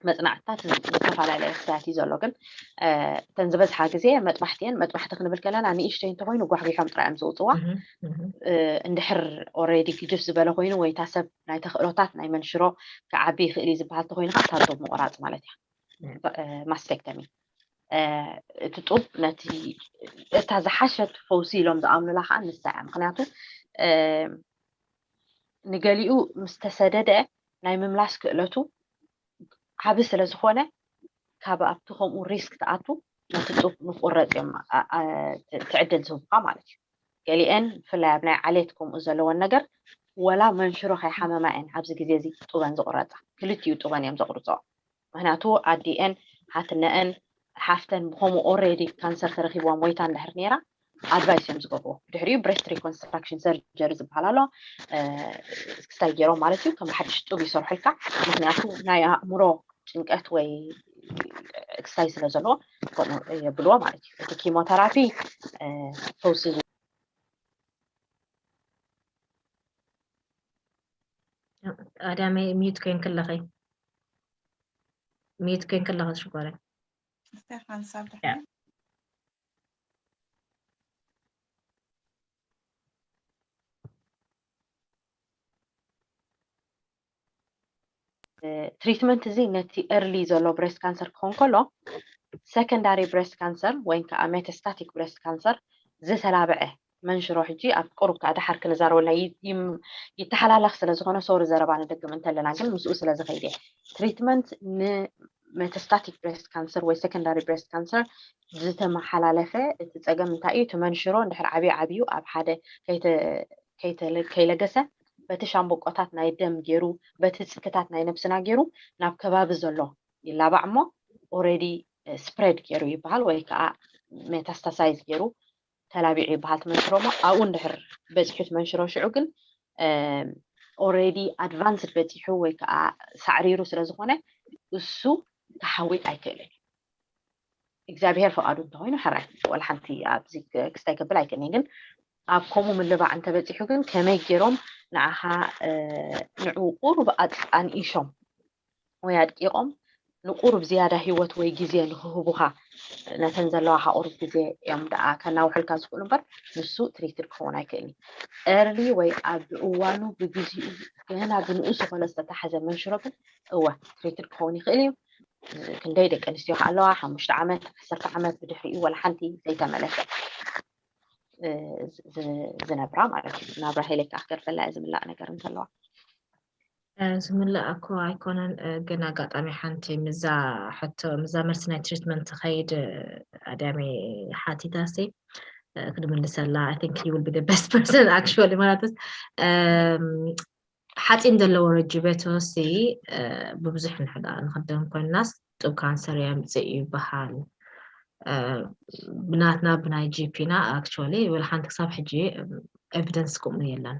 መፅናዕትታት ዝተፈላለየ ክስታያት እዩ ዘሎ። ግን እተን ዝበዝሓ ግዜ መጥባሕቲ እየን። መጥባሕቲ ክንብል ከለና ንእሽተይ እንተኮይኑ ጓሕጒሖም ጥራይ እዮም ዘውፅዋ። እንድሕር ኦሬዲ ግድፍ ዝበለ ኮይኑ ወይ እታ ሰብ ናይ ተኽእሎታት ናይ መንሽሮ ክዓቢ ይኽእል እዩ ዝበሃል ተኮይኑ ከዓ እታ ጡብ ምቁራፅ ማለት እያ። ማስቴክተሚ እቲ ጡብ ነቲ እታ ዝሓሸት ፈውሲ ኢሎም ዝኣምኑላ ከዓ ንሳ እያ። ምክንያቱ ንገሊኡ ምስ ተሰደደ ናይ ምምላስ ክእለቱ ዓቢ ስለ ዝኾነ ካብ ኣብቲ ከምኡ ሪስክ ትኣቱ ነቲ ጡብ ምቁረፅ እዮም ትዕድል ዝህቡካ ማለት እዩ። ገሊአን ብፍላይ ኣብ ናይ ዓሌት ከምኡ ዘለወን ነገር ወላ መንሽሮ ከይሓመማ እየን ኣብዚ ግዜ እዚ ጡበን ዝቁረፃ። ክልቲኡ ጡበን እዮም ዘቁርፅኦ። ምክንያቱ ኣዲአን ሓትነአን ሓፍተን ብከምኡ ኦሬዲ ካንሰር ተረኪብዋ ሞይታ እንድሕር ነይራ ኣድቫይስ እዮም ዝገብርዎ። ድሕሪኡ ብሬስት ሪኮንስትራክሽን ሰርጀሪ ዝበሃል ኣሎ። ክስታይ ገይሮም ማለት እዩ ከም ሓድሽ ጡብ ይሰርሑልካ። ምክንያቱ ናይ ኣእምሮ ጭንቀት ወይ ክስታይ ስለ ዘለዎ ከምኡ የብልዎ ማለት እዩ። እቲ ኪሞተራፒ ፈውሲ ኣዳመይ ሚዩት ኮይን ከለኸ ሚዩት ኮይን ከለኸ ሽኮረ እስቲ ሓንሳብ ያ። ድሓን ትሪትመንት እዚ ነቲ ኤርሊ ዘሎ ብሬስት ካንሰር ክኸውን ከሎ ሰከንዳሪ ብሬስት ካንሰር ወይ ከዓ ሜታስታቲክ ብሬስት ካንሰር ዝተላብዐ መንሽሮ ሕጂ ኣብ ቁሩብ ከዓ ድሓር ክንዛረበላ ይ- ይም- ይተሓላለኽ ስለ ዝኾነ ሶሪ ዘረባ ንደግም እንተለና ግን ምስኡ ስለ ዝኸይድ እየ። ትሪትመንት ንሜታስታቲክ ብሬስት ካንሰር ወይ ሰከንዳሪ ብሬስት ካንሰር ዝተመሓላለፈ እቲ ፀገም እንታይ እዩ? እቲ መንሽሮ እንድሕር ዓብዩ ዓብዩ ኣብ ሓደ ከይተ- ከይተለ- ከይለገሰ በቲ ሻምበቆታት ናይ ደም ገይሩ በቲ ፅክታት ናይ ነብስና ገይሩ ናብ ከባቢ ዘሎ ይላባዕ እሞ ኦሬዲ ስፕሬድ ገይሩ ይበሃል ወይ ከዓ ሜታስታሳይዝ ገይሩ ተላቢዑ ይበሃል ትመንሽሮ እሞ ኣብኡ እንድሕር በፂሑ ትመንሽሮ ሽዑ ግን ኦሬዲ ኣድቫንስድ በፂሑ ወይ ከዓ ሳዕሪሩ ስለ ዝኾነ እሱ ክሓዊ ኣይክእልን እዩ። እግዚኣብሔር ፈቃዱ እንተኮይኑ ሕራይ ወላ ሓንቲ ኣብዚ ክስታይ ከብል ኣይክእልን ግን ኣብ ከምኡ ምልባዕ እንተበፂሑ ግን ከመይ ገይሮም ንዓኻ ንዑ ቁሩብ ኣንኢሾም ወይ ኣድቂቖም ንቁሩብ ዝያዳ ህይወት ወይ ግዜ ንክህቡኻ ነተን ዘለዋኻ ቁሩብ ግዜ እዮም ደኣ ከናውሑልካ ዝኽእሉ እምበር ንሱ ትሪትድ ክኸውን ኣይክእልን እዩ። ኤርሊ ወይ ኣብ እዋኑ ብግዚኡ ገና ብንኡሱ ኮሎ ዝተታሓዘ መንሽሮ ግን እወ ትሪትድ ክኸውን ይኽእል እዩ። ክንደይ ደቂ ኣንስትዮ ከዓ ኣለዋ ሓሙሽተ ዓመት ዓሰርተ ዓመት ብድሕሪኡ ወላ ሓንቲ ዘይተመለሰ ዝነብራ ማለት እዩ። ናብራ ሄሌካ ክገርፈላ ዝምላእ ነገር እንተለዋ ዝምላእ እኮ ኣይኮነን። ግን ኣጋጣሚ ሓንቲ ምዛ ሕቶ ምዛ መልሲ ናይ ትሪትመንት ትኸይድ ኣድያሚ ሓቲታሲ ክድምልሰላ። I think you will be the best person actually። ማለት ሓፂን ዘለዎ ረጅቤቶሲ ብብዙሕ ንሕዳ ንክደም ኮይናስ ጡብ ካንሰር የምፅእ ይበሃል። ብናትና ብናይ ጂፒና actually ወላ ሓንቲ ክሳብ ሕጂ ኤቪደንስ ከምኡ የለን።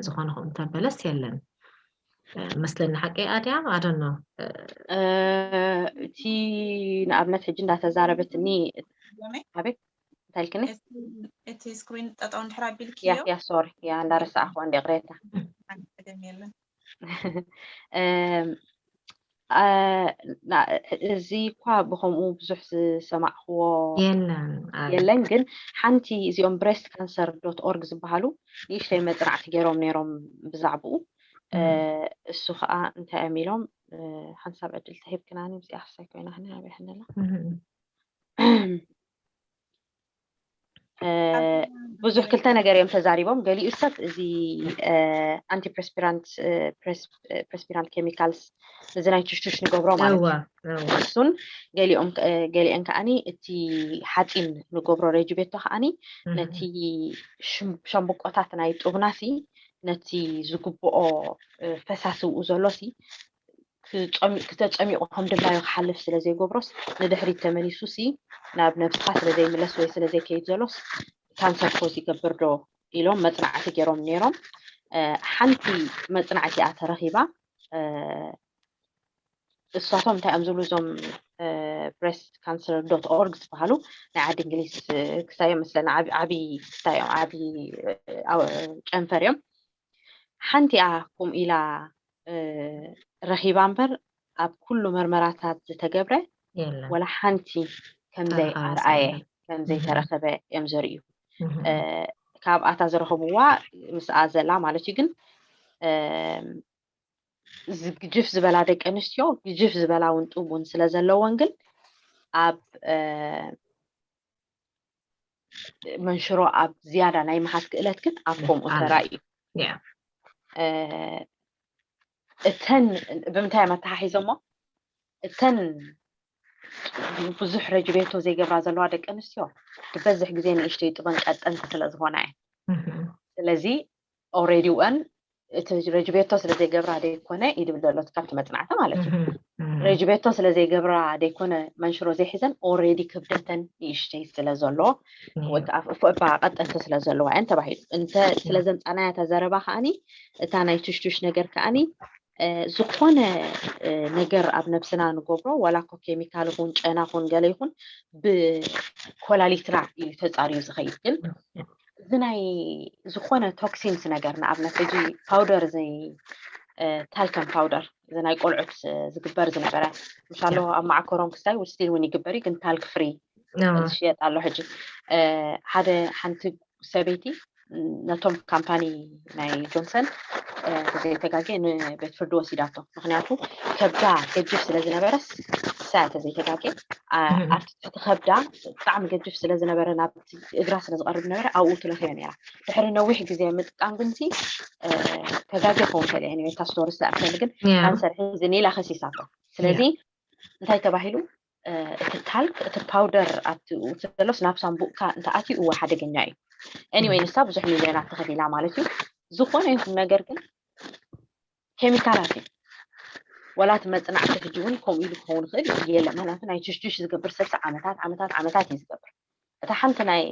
ዝኾነ ከምኡ እንተበለስ የለን መስለኒ። ሓቂ ኣድያም ኣደኖ እቲ ንኣብነት ሕጂ እንዳተዛረበትኒ ኣቤት እንታይ ኢልክኒ? እቲ ስክሪን ጠጠው እንድሕር ኣቢልክዮ ያ ሶሪ ያ እንዳረሳዕኹ እንደ ቅሬታ ገም የለን እዚ እኳ ብከምኡ ብዙሕ ዝሰማዕክዎ የለን። የለን፣ ግን ሓንቲ እዚኦም breast cancer dot org ዝበሃሉ ንእሽተይ መፅናዕቲ ገይሮም ነይሮም ብዛዕባኡ። እሱ ከዓ እንታይ እዮም ኢሎም፣ ሓንሳብ ዕድል ተሂብክናኒ ብዚኣ ክሳይ ኮይና ክኒ ኣበይ ሕነላ ብዙሕ ክልተ ነገር እዮም ተዛሪቦም። ገሊኡ ሰብ እዚ antiperspirant perspirant chemicals እዚ ናይ ትሽቱሽ ንገብሮ ማለት እዩ። እሱን ገሊኦም ገሊአን ከዓኒ እቲ ሓፂን ንገብሮ ረጅቤቶ ከዓኒ ነቲ ሸምብቆታት ናይ ጡብናሲ ነቲ ዝግብኦ ፈሳሲ ኡ ዘሎሲ ክተጨሚቑ ከም ድላዩ ክሓልፍ ስለ ዘይገብሮስ ንድሕሪት ተመሊሱሲ ናብ ነብስኻ ስለ ዘይምለስ ወይ ስለ ዘይከይድ ዘሎስ ካንሰር ኮዝ ይገብር ዶ ኢሎም መፅናዕቲ ገይሮም ነይሮም። ሓንቲ መፅናዕቲ እያ ተረኺባ። እሳቶም እንታይ እዮም ዝብሉ እዞም breast cancer dot org ዝበሃሉ ናይ ዓዲ እንግሊዝ ክስታይ እዮም መስለና ዓቢ ክስታይ እዮም ዓቢ ጨንፈር እዮም። ሓንቲ እያ ከምኡ ኢላ ረኺባ እምበር ኣብ ኩሉ መርመራታት ዝተገብረ ወላ ሓንቲ ከምዘይ ኣርኣየ ከምዘይተረኸበ እዮም ዘርእዩ። ካብኣታ ዝረኸብዋ ምስኣ ዘላ ማለት እዩ። ግን ግጅፍ ዝበላ ደቂ ኣንስትዮ ግጅፍ ዝበላ እውን ጡብ እውን ስለ ዘለወን ግን ኣብ መንሽሮ ኣብ ዝያዳ ናይ ምሓዝ ክእለት ግን ኣብ ከምኡ ተራእዩ። እተን ብምንታይ እዮም ኣተሓሒዞሞ? እተን ብዙሕ ረጅቤቶ ዘይገብራ ዘለዋ ደቂ ኣንስትዮ ዝበዝሕ ግዜ ንእሽተይ ጡበን ቀጠንቲ ስለ ዝኾና እየን። ስለዚ ኦሬዲ ወን እቲ ረጅቤቶ ስለ ዘይገብራ ደይኮነ ይድብል ዘሎ እቲ ካብቲ መፅናዕቲ ማለት እዩ። ረጅቤቶ ስለ ዘይገብራ ደይኮነ መንሽሮ ዘይሒዘን ኦሬዲ ክብደተን ንእሽተይ ስለ ዘሎ ወይ ከዓ እባ ቀጠንቲ ስለ ዘለዋ እየን ተባሂሉ እንተ ስለ ዘምፃናያ ተዘረባ ከዓኒ እታ ናይ ትሽቱሽ ነገር ከዓኒ ዝኾነ ነገር ኣብ ነብስና ንገብሮ ዋላ ኮ ኬሚካል ይኹን ጨና ይኹን ገለ ይኹን ብኮላሊትና እዩ ተፃርዩ ዝኸይድ ግን እዚ ናይ ዝኾነ ቶክሲንስ ነገር ንኣብነት ሕጂ ፓውደር እዚ ታልከም ፓውደር እዚ ናይ ቆልዑት ዝግበር ዝነበረ ምሻሎ ኣብ ማዓኮሮም ክስታይ ውስቲል እውን ይግበር እዩ ግን ታልክ ፍሪ ዝሽየጥ ኣሎ ሕጂ ሓደ ሓንቲ ሰበይቲ ነቶም ካምፓኒ ናይ ጆንሰን ተዘይተጋጌ ንቤት ፍርዲ ወሲዳቶ ምክንያቱ ከብዳ ገጅፍ ስለ ዝነበረስ ሳያ ተዘይተጋጌ ኣብቲ ትሕቲ ከብዳ ብጣዕሚ ገጅፍ ስለ ዝነበረ ናብቲ እግራ ስለ ዝቐርብ ነበረ ኣብኡ ትለኽዮ ነራ ድሕሪ ነዊሕ ግዜ ምጥቃም ግንቲ ተጋጌ ከውን ከልያ ኒታ ስቶሪ ዝኣክል ግን ካንሰር ሒዝኒ ኢላ ከሲሳቶ ስለዚ እንታይ ተባሂሉ እቲ ታልክ እቲ ፓውደር ኣብቲ ዘሎስ ናብ ሳምቡእካ እንተኣትዩ እወ ሓደገኛ እዩ anyway ንሳ ብዙሕ ሚልዮናት ተኸፊላ ማለት እዩ ዝኾነ ይኹን ነገር ግን ኬሚካላት እዩ ወላ እቲ መፅናዕቲ ሕጂ እውን ከምኡ ኢሉ ክኸውን ይኽእል እዩ የለ ምክንያቱ ናይ ትሽትሽ ዝገብር ሰብሲ ዓመታት ዓመታት ዓመታት እዩ ዝገብር እታ ሓንቲ ናይ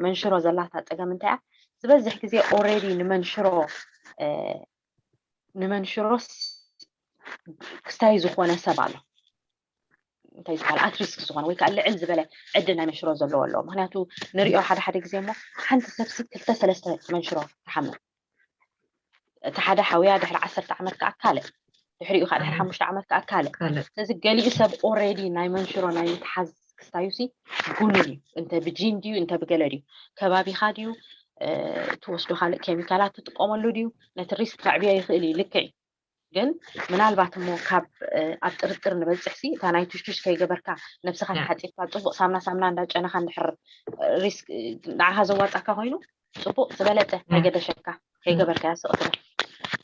መንሽሮ ዘላታ ፀገም እንታይ ዝበዝሕ ግዜ already ንመንሽሮ ንመንሽሮስ ክስታይ ዝኾነ ሰብ ኣሎ እንታይ ዝበሃል at risk ዝኾነ ወይ ከዓ ልዕል ዝበለ ዕድል ናይ መንሽሮ ዘለዎ ኣለዎ ምክንያቱ ንሪኦ ሓደ ሓደ ግዜ እሞ ሓንቲ ሰብሲ ክልተ ሰለስተ መንሽሮ ትሓምም እቲ ሓደ ሓውያ ድሕሪ ዓሰርተ ዓመት ከዓ ካልእ ድሕሪኡ ከዓ ድሕሪ ሓሙሽተ ዓመት ከዓ ካልእ ስለዚ ገሊኡ ሰብ already ናይ መንሽሮ ናይ ምትሓዝ ክስታዩሲ ጉኑን እዩ እንተ ብጂን ድዩ እንተ ብገለ ድዩ ከባቢኻ ድዩ ትወስዶ ካልእ ኬሚካላት ትጥቀመሉ ድዩ ነቲ risk ከዕብዮ ይኽእል እዩ ልክዕ እዩ ግን ምናልባት እሞ ካብ ኣብ ጥርጥር ንበፅሕ ሲ እታ ናይ ትሽቱሽ ከይገበርካ ነብስኻ ተሓፂብካ ፅቡቅ ሳምና ሳምና እንዳጨነኻ እንድሕር risk ንዓኻ ዘዋፃካ ኮይኑ ፅቡቅ ዝበለፀ ከይገደሸካ ከይገበርካያ ስቕ ትብል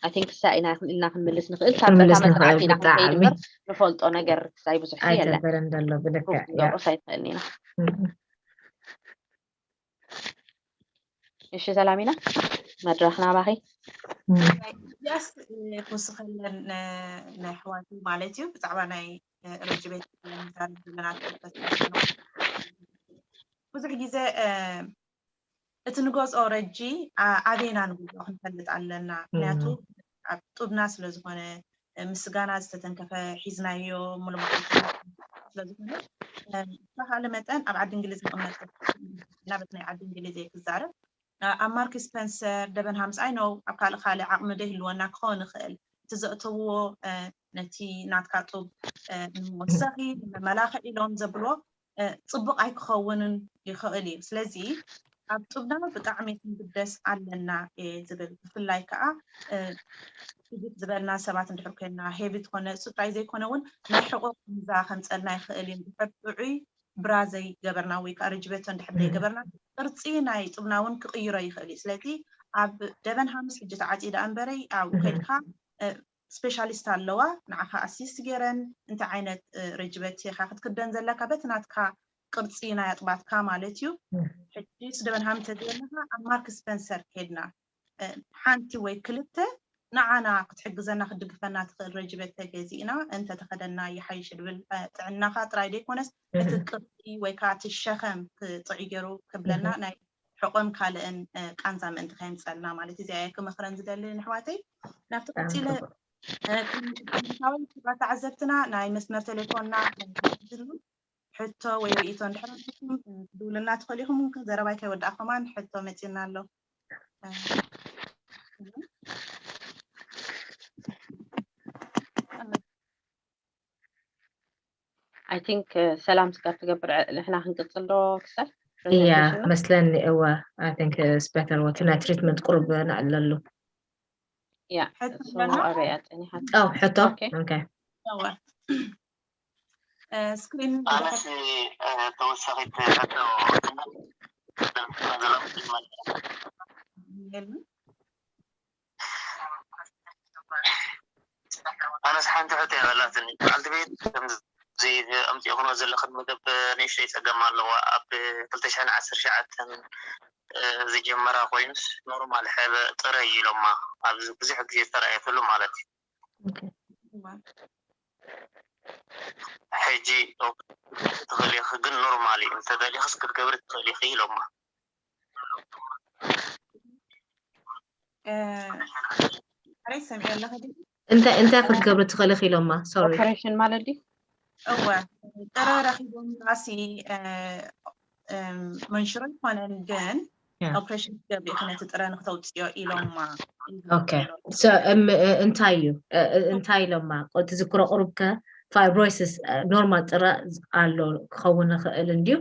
I think ክሳይ ኢና ኢልና ክንምልስ ንኽእል። ካብ በታ ክንምልስ መጽናዕቲ ንኽእል፣ ኢና ክንከይድ ብጣዕሚ። እምበር ንፈልጦ ነገር ክሳይ ብዙሕ የለን። ኣይተበረን ዘሎ ብልክዕ፣ ፕሩፍ ያ። ክንገብሮስ ኣይክእልን ኢና። እም። እሺ ሰላሚና፣ መድረኽ ናባኺ። እም። ያስ ክውስኸለን ናይ ኣሕዋቱ ማለት እዩ። ብዛዕባ ናይ ረጂ ቤት ንዛረብ ዘለና ትምህርትታት ብዙሕ ግዜ እቲ ንገዝኦ ረጂ ኣበይና ንገዝኦ ክንፈልጥ ኣለና። ምክንያቱ ኣብ ጡብና ስለዝኾነ ምስጋና ዝተተንከፈ ሒዝናዮ ሙሉ ስለዝኾነ ብተኻለ መጠን ኣብ ዓዲ እንግሊዝ ንቕመጥ ናበት ናይ ዓዲ እንግሊዝ እየ ክዛረብ። ኣብ ማርክ ስፐንሰር ደበን ሃምስ ኣይ ነው ኣብ ካልእ ካልእ ዓቕሚ ዶ ይህልወና ክኸውን ይኽእል። እቲ ዘእተውዎ ነቲ ናትካ ጡብ ንመወሰኺ ንመመላኽዒ ኢሎም ዘብልዎ ፅቡቕ ኣይክኸውንን ይኽእል እዩ። ስለዚ ኣብ ጡብና ብጣዕሚ ክንግደስ ኣለና እየ ዝብል። ብፍላይ ከዓ ፊዚክ ዝበልና ሰባት እንድሕር ኮይና ሄቪ ትኾነ እሱ ጥራይ ዘይኮነ እውን ናይ ሕቑቕ ምዛ ከምፀልና ይኽእል እዩ። እንድሕር ጥዑይ ብራ ዘይገበርና ወይ ከዓ ርጅበቶ እንድሕር ዘይገበርና ቅርፂ ናይ ጡብና እውን ክቕይሮ ይኽእል እዩ። ስለዚ ኣብ ደበን ሃምስ ሕጂ ተዓፂዳ እምበረይ ኣብ ከድካ ስፔሻሊስት ኣለዋ ንዓኻ ኣሲስት ገይረን እንታይ ዓይነት ርጅበት ኢኻ ክትክደን ዘለካ በቲ ናትካ ቅርፂ ናይ ኣጥባትካ ማለት እዩ። ሕጂ ስደበን ሃምተ ዘለካ ኣብ ማርክ ስፐንሰር ከድና ሓንቲ ወይ ክልተ ንዓና ክትሕግዘና ክትድግፈና ትኽእል ረጅበት ተገዚእና እንተተኸደና ይሓይሽ ድብል ጥዕናኻ ጥራይ ዘይኮነስ እቲ ቅርፂ ወይ ከዓ እቲ ሸኸም ክጥዑይ ገይሩ ክብለና ናይ ሕቆም ካልእን ቃንዛ ምእንቲ ከየምፀልና ማለት እዚኣ እየ ክመኽረን ዝደሊ ንሕዋተይ። ናብቲ ቀፂለ ክብራ ተዓዘብትና ናይ መስመር ቴሌፎንና ሕቶ ወይ ርእቶ እንድሕር ኣለኩም ክትድውሉልና ትኽእሉ ኢኹም። ዘረባይ ከይወዳእኩ ከማን ሕቶ መፂና ኣሎ። I think ሰላም ስጋብ ትገብር ንሕና ክንቅፅል ዶ ክሰል እያ መስለኒ። እወ I think it's better ወቲ ናይ ትሪትመንት ቁሩብ ንዕለሉ። ያ ሕቶ እሱ ኣለና? ኣበይ ኣፀኒሓት ኦ ሕቶ Okay. Okay. እወ ስክሪን ኣነስ ተወሳኺት ሕቶ የለን። ኣነስ ሓንቲ ሕቶ የላትኒ በዓልቲ ቤት ከምዚ ኣምፂእኹኖ ዘለኽን ምግብ ንእሽተይ ፀገም ኣለዋ። ኣብ ክልተ ሽሕን ዓሰርተ ትሽዓተን ዝጀመራ ኮይኑስ ኖርማል ሕብእ ጥረ ኢሎማ ኣብዚ ብዙሕ ግዜ ዝተረኣየትሉ ማለት እዩ። ሕጂ ትኽእል ኢኺ ግን ኖርማል እዩ እንተደሊኽስ ክትገብሪ ትኽእል ኢኺ ኢሎማ። ሬ ሰሚዐ ኣለኸ ድዩ? እንታይ እንታይ ክትገብሪ ትኽእል ኢኺ ኢሎማ? Sorry. ኦፐሬሽን ማለት ድዩ? እወ ጥረ ረኺቦም ራሲ መንሽሮ ይኮነን ግን Yeah. ኦፕሬሽን ክትገብሪ ኢኺ ነቲ ጥረ ንክተውፅዮ ኢሎማ። Okay. So እም- እ- እንታይ እዩ እ- እ- እንታይ ኢሎማ? ቆ- ትዝክሮ ቁሩብ ከ ፋይብሮሲስ ኖርማል ጥረ ኣሎ ክኸውን ይኽእል እንድዩ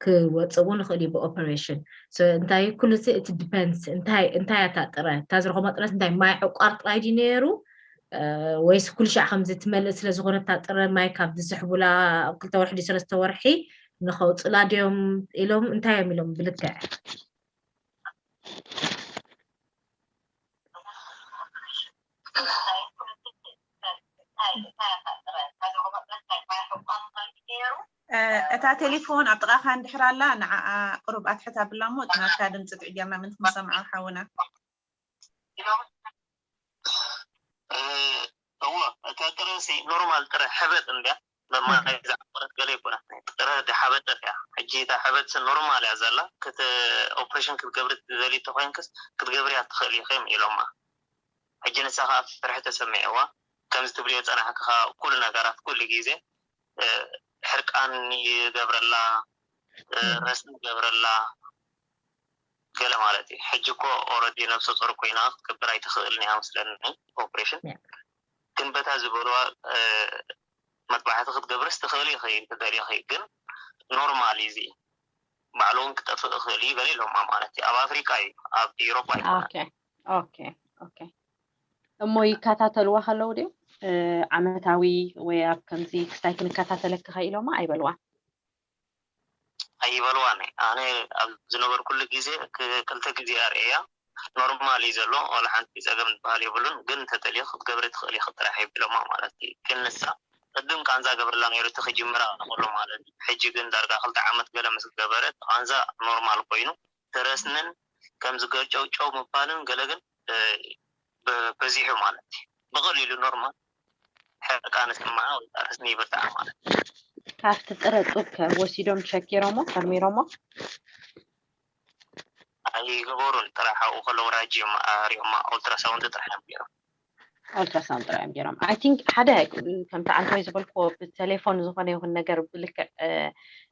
ክወፅእ እውን ይኽእል እዩ ብኦፐሬሽን። So እንታይ ኩሉ ሲ እቲ ዲፐንድስ እንታይ እንታይ እያ እታ ጥረ እታ ዝረኸቦ ጥረት እንታይ ማይ ዕቋር ጥራይ ድዩ ነይሩ እ፣ ወይስ ኩሉ ሻዕ ከምዚ ትመልእ ስለ ዝኾነ እታ ጥረ ማይ ካብ ዝስሕቡላ ኣብ ክልተ ወርሒ ድዩ ሰለስተ ወርሒ ንኸውፅላ ድዮም ኢሎም እንታይ እዮም ኢሎም ብልክዕ እታ ቴሌፎን ኣብ ጥቓኻ እንድሕር ኣላ ንዓኣ ቅሩብ ኣትሕት ኣብላ እሞ ናትካ ድምፂ ጥዕ ጌርና ምንት ክንሰምዖ ሓውና። እወ እታ ጥረ ሲ ኖርማል ጥረ ሕበጥ እንድያ መማይ ዝዓቆረት ገለ ይኮነት ናይ ጥረ ሓበጠት እያ። ሕጂ እታ ሕበጥ ሲ ኖርማል እያ ዘላ ክት ኦፕሬሽን ክትገብሪ ትደሊ ተኮይንክስ ክትገብርያ ትኽእል ኢኺም ኢሎማ። ሕጂ ንሳ ከዓ ፍርሒ ተሰሚዕዋ ከምዚ ትብልዮ ፀናሕክኻ ኩሉ ነገራት ኩሉ ግዜ ሕርቃን ይገብረላ ረስኒ ይገብረላ ገለ ማለት እዩ። ሕጂ እኮ ኦረዲ ነብሰ ፆር ኮይና ክትገብር ኣይትኽእልን እያ መስለኒ ኦፕሬሽን ግን በታ ዝበልዋ መጥባሕቲ ክትገብርስ ትኽእል ኢኺ እንተደሊኺ ግን ኖርማል እዩ እዚ ባዕሉ እውን ክጠፍእ ይኽእል እዩ ገለ ኢሎማ ማለት እዩ። ኣብ ኣፍሪቃ እዩ ኣብ ኢሮፓ ኣይኮነን። Okay. Okay. Okay. እሞ ይከታተልዋ ከለዉ ድዮም ዓመታዊ ወይ ኣብ ከምዚ ክስታይ ክንከታተለኪ ኢሎማ ኣይበልዋ? ኣይበልዋን። ኣነ ኣብ ዝነበርኩሉ ግዜ ክልተ ግዜ ኣርእያ ኖርማል እዩ ዘሎ፣ ዋላ ሓንቲ ጸገም ዝበሃል የብሉን። ግን እንተተልዮ ክትገብሪ ትኽእሊ ኢኺ ጥራሕ ይብሎማ ማለት እዩ። ግን ንሳ ቅድም ቃንዛ ገብርላ ነይሩ እቲ ክጅምራ ከሎ ማለት እዩ። ሕጂ ግን ዳርጋ ክልተ ዓመት ገለ ምስ ገበረት ቃንዛ ኖርማል ኮይኑ ትረስንን ከምዚ ገርጨውጨው ምባልን ገለ ግን በዚሑ ማለት እዩ። ብቐሊሉ ኖርማል ሕርቃ ንስምዓ ወይ ረስኒ ይብርትዓ ማለት እዩ። ካብቲ ጥረ ጡብ ከ ወሲዶም ቸክ ገይሮሞ ተርሚሮሞ ኣይገበሩን። ጥራሕ ኣብኡ ከለዉ ራጂ እዮም ኣሪኦማ፣ ኦልትራሳውንድ ጥራሕ እዮም ገይሮም። ኦልትራሳውንድ ጥራሕ እዮም ገይሮም። I think ሓደ ከምቲ ዓንተወይ ዝበልክዎ ብቴሌፎን ዝኾነ ይኹን ነገር ብልክዕ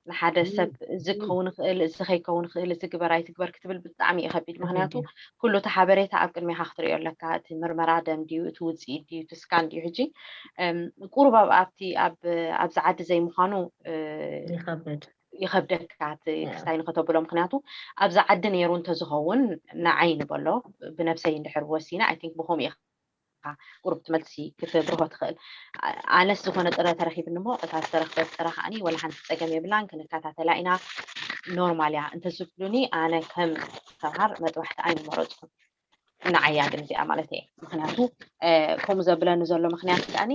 ንሓደ ሰብ እዚ ክኸውን ይኽእል፣ እዚ ከይከውን ይኽእል፣ እዚ ግበር ኣይትግበር ክትብል ብጣዕሚ እዩ ከቢድ። ምክንያቱ ኩሉ እቲ ሓበሬታ ኣብ ቅድሜኻ ክትሪኦ ኣለካ። እቲ ምርመራ ደም ድዩ፣ እቲ ውፅኢት ድዩ፣ እቲ ስካን ድዩ? ሕጂ ቁሩብ ኣብቲ ኣብዚ ዓዲ ዘይምዃኑ ይኸብደካ እቲ ክስታይ ንኸተብሎ። ምክንያቱ ኣብዚ ዓዲ ነይሩ እንተዝኸውን ንዓይ ንበሎ ብነብሰይ እንድሕር ወሲነ I think ብኸምኡ ኢኻ ቁሩብ ትመልሲ ክትብርሆ ትኽእል። ኣነስ ዝኾነ ጥረ ተረኺብኒ እሞ እታ ዝተረኽበት ጥረ ከዓኒ ወላ ሓንቲ ፀገም የብላን፣ ክንከታተላ ኢና፣ ኖርማል እያ እንተዝብሉኒ ኣነ ከም ተምሃር መጥባሕቲ ኣይምመረፅኩን። ንዓያ ግን እዚኣ ማለት እየ። ምክንያቱ ከምኡ ዘብለኒ ዘሎ ምክንያት ከዓኒ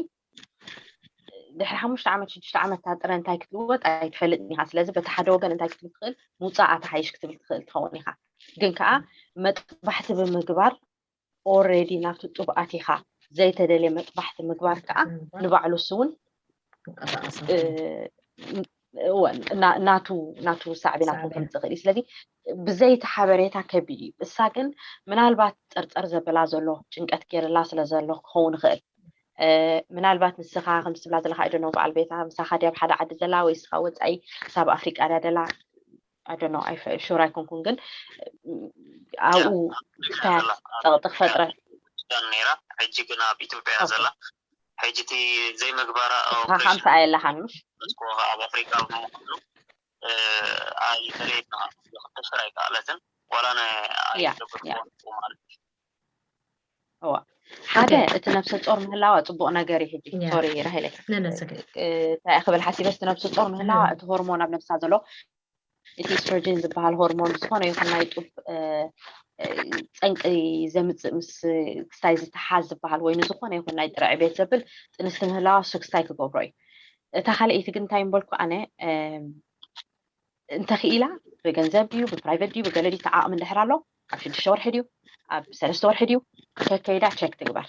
ድሕሪ ሓሙሽተ ዓመት ሽዱሽተ ዓመት እታ ጥረ እንታይ ክትልወጥ ኣይትፈልጥን ኢኻ። ስለዚ በቲ ሓደ ወገን እንታይ ክትብል ትኽእል፣ ምውፃእ ተሓይሽ ክትብል ትኽእል ትኸውን ኢኻ። ግን ከዓ መጥባሕቲ ብምግባር ኦሬዲ ናብቲ ጡብ ኣቲኻ ዘይተደልየ መጥባሕቲ ምግባር ከዓ ንባዕሉ እሱ እውን ናቱ ናቱ ሳዕቤናት ከምፅእ ይኽእል እዩ። ስለዚ ብዘይቲ ሓበሬታ ከቢድ እዩ። እሳ ግን ምናልባት ጥርጥር ዘበላ ዘሎ ጭንቀት ገይርላ ስለ ዘሎ ክኸውን ይኽእል። ምናልባት ንስኻ ከምዚ ትብላ ዘለኻ I don't know በዓል ቤታ ምሳኻ ድያ ኣብ ሓደ ዓዲ ዘላ ወይ ንስኻ ወፃኢ ሳብ ኣፍሪቃ ድያ ደላ I don't know ሹር ኣይኮንኩን፣ ግን ኣብኡ ክፍተት ፀቕጢ ክፈጥረ ነይራ። ሕጂ ግን ኣብ ኢትዮጵያ ዘላ ሕጂ እቲ ዘይምግባራ ከምሳ ኣየላኻን ምሽ ኣብ ኣፍሪቃ ብምኳኑ ኣይተለየትና ክትሽር ኣይከኣለትን ዋላ ማለት እዩ። ሓደ እቲ ነብሰ ጾር ምህላዋ ጽቡቕ ነገር እዩ። ሕጂ ሶሪ ራሄለ እንታይ ክብል ሓሲበ እቲ ነብሰ ጾር ምህላዋ እቲ ሆርሞን ኣብ ነብሳ ዘሎ እቲ ኢስትሮጅን ዝበሃል ሆርሞን ዝኾነ ይኹን ናይ ጡብ ፀንቂ ዘምፅእ ምስ ክስታይ ዝተሓዝ ዝበሃል ወይ ንዝኾነ ይኹን ናይ ጥረ ዕቤት ዘብል ጥንስቲ ምህላዋ እሱ ክስታይ ክገብሮ እዩ። እታ ካልኣይቲ ግን እንታይ ምበልኩ ኣነ እንተኽኢላ ብገንዘብ ድዩ ብፕራይቨት ድዩ ብገለ ድዩ ተዓቕሚ እንድሕር ኣሎ ኣብ ሽዱሽተ ወርሒ ድዩ ኣብ ሰለስተ ወርሒ ድዩ ከከይዳ ቸክ ትግበር።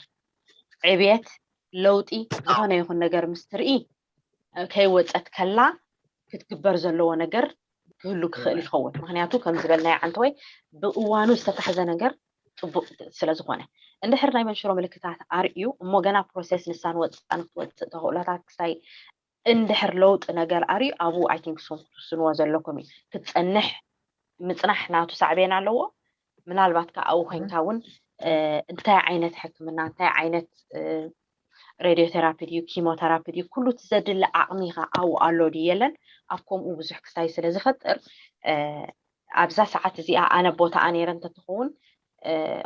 ዕብየት ለውጢ ዝኾነ ይኹን ነገር ምስ ትርኢ ከይወፀት ከላ ክትግበር ዘለዎ ነገር ክህሉ ክኽእል ይኸውን። ምክንያቱ ከም ዝበልናዮ ዓንተወይ ብእዋኑ ዝተታሕዘ ነገር ፅቡቅ ስለዝኾነ እንድሕር ናይ መንሽሮ ምልክታት ኣርእዩ እሞ ገና ፕሮሰስ ንሳን ወፃን ክትወፅእ ተኽእሎታት ክሳይ እንድሕር ለውጢ ነገር ኣርእዩ ኣብኡ I think እሱም ክትውስንዎ ዘለኩም እዩ። ክትፀንሕ ምፅናሕ ናቱ ሳዕቤን ኣለዎ። ምናልባት ከዓ ኣብኡ ኮይንካ እውን እንታይ ዓይነት ሕክምና እንታይ ዓይነት ሬድዮቴራፒ ድዩ ኪሞቴራፒ ድዩ ኩሉ እቲ ዘድሊ ዓቕሚ ከ ኣብኡ ኣሎ ድዩ የለን ኣብ ከምኡ ብዙሕ ክስታይ ስለ ዝፈጥር ኣብዛ ሰዓት እዚኣ ኣነ ቦታኣ ነይረ እንተትኸውን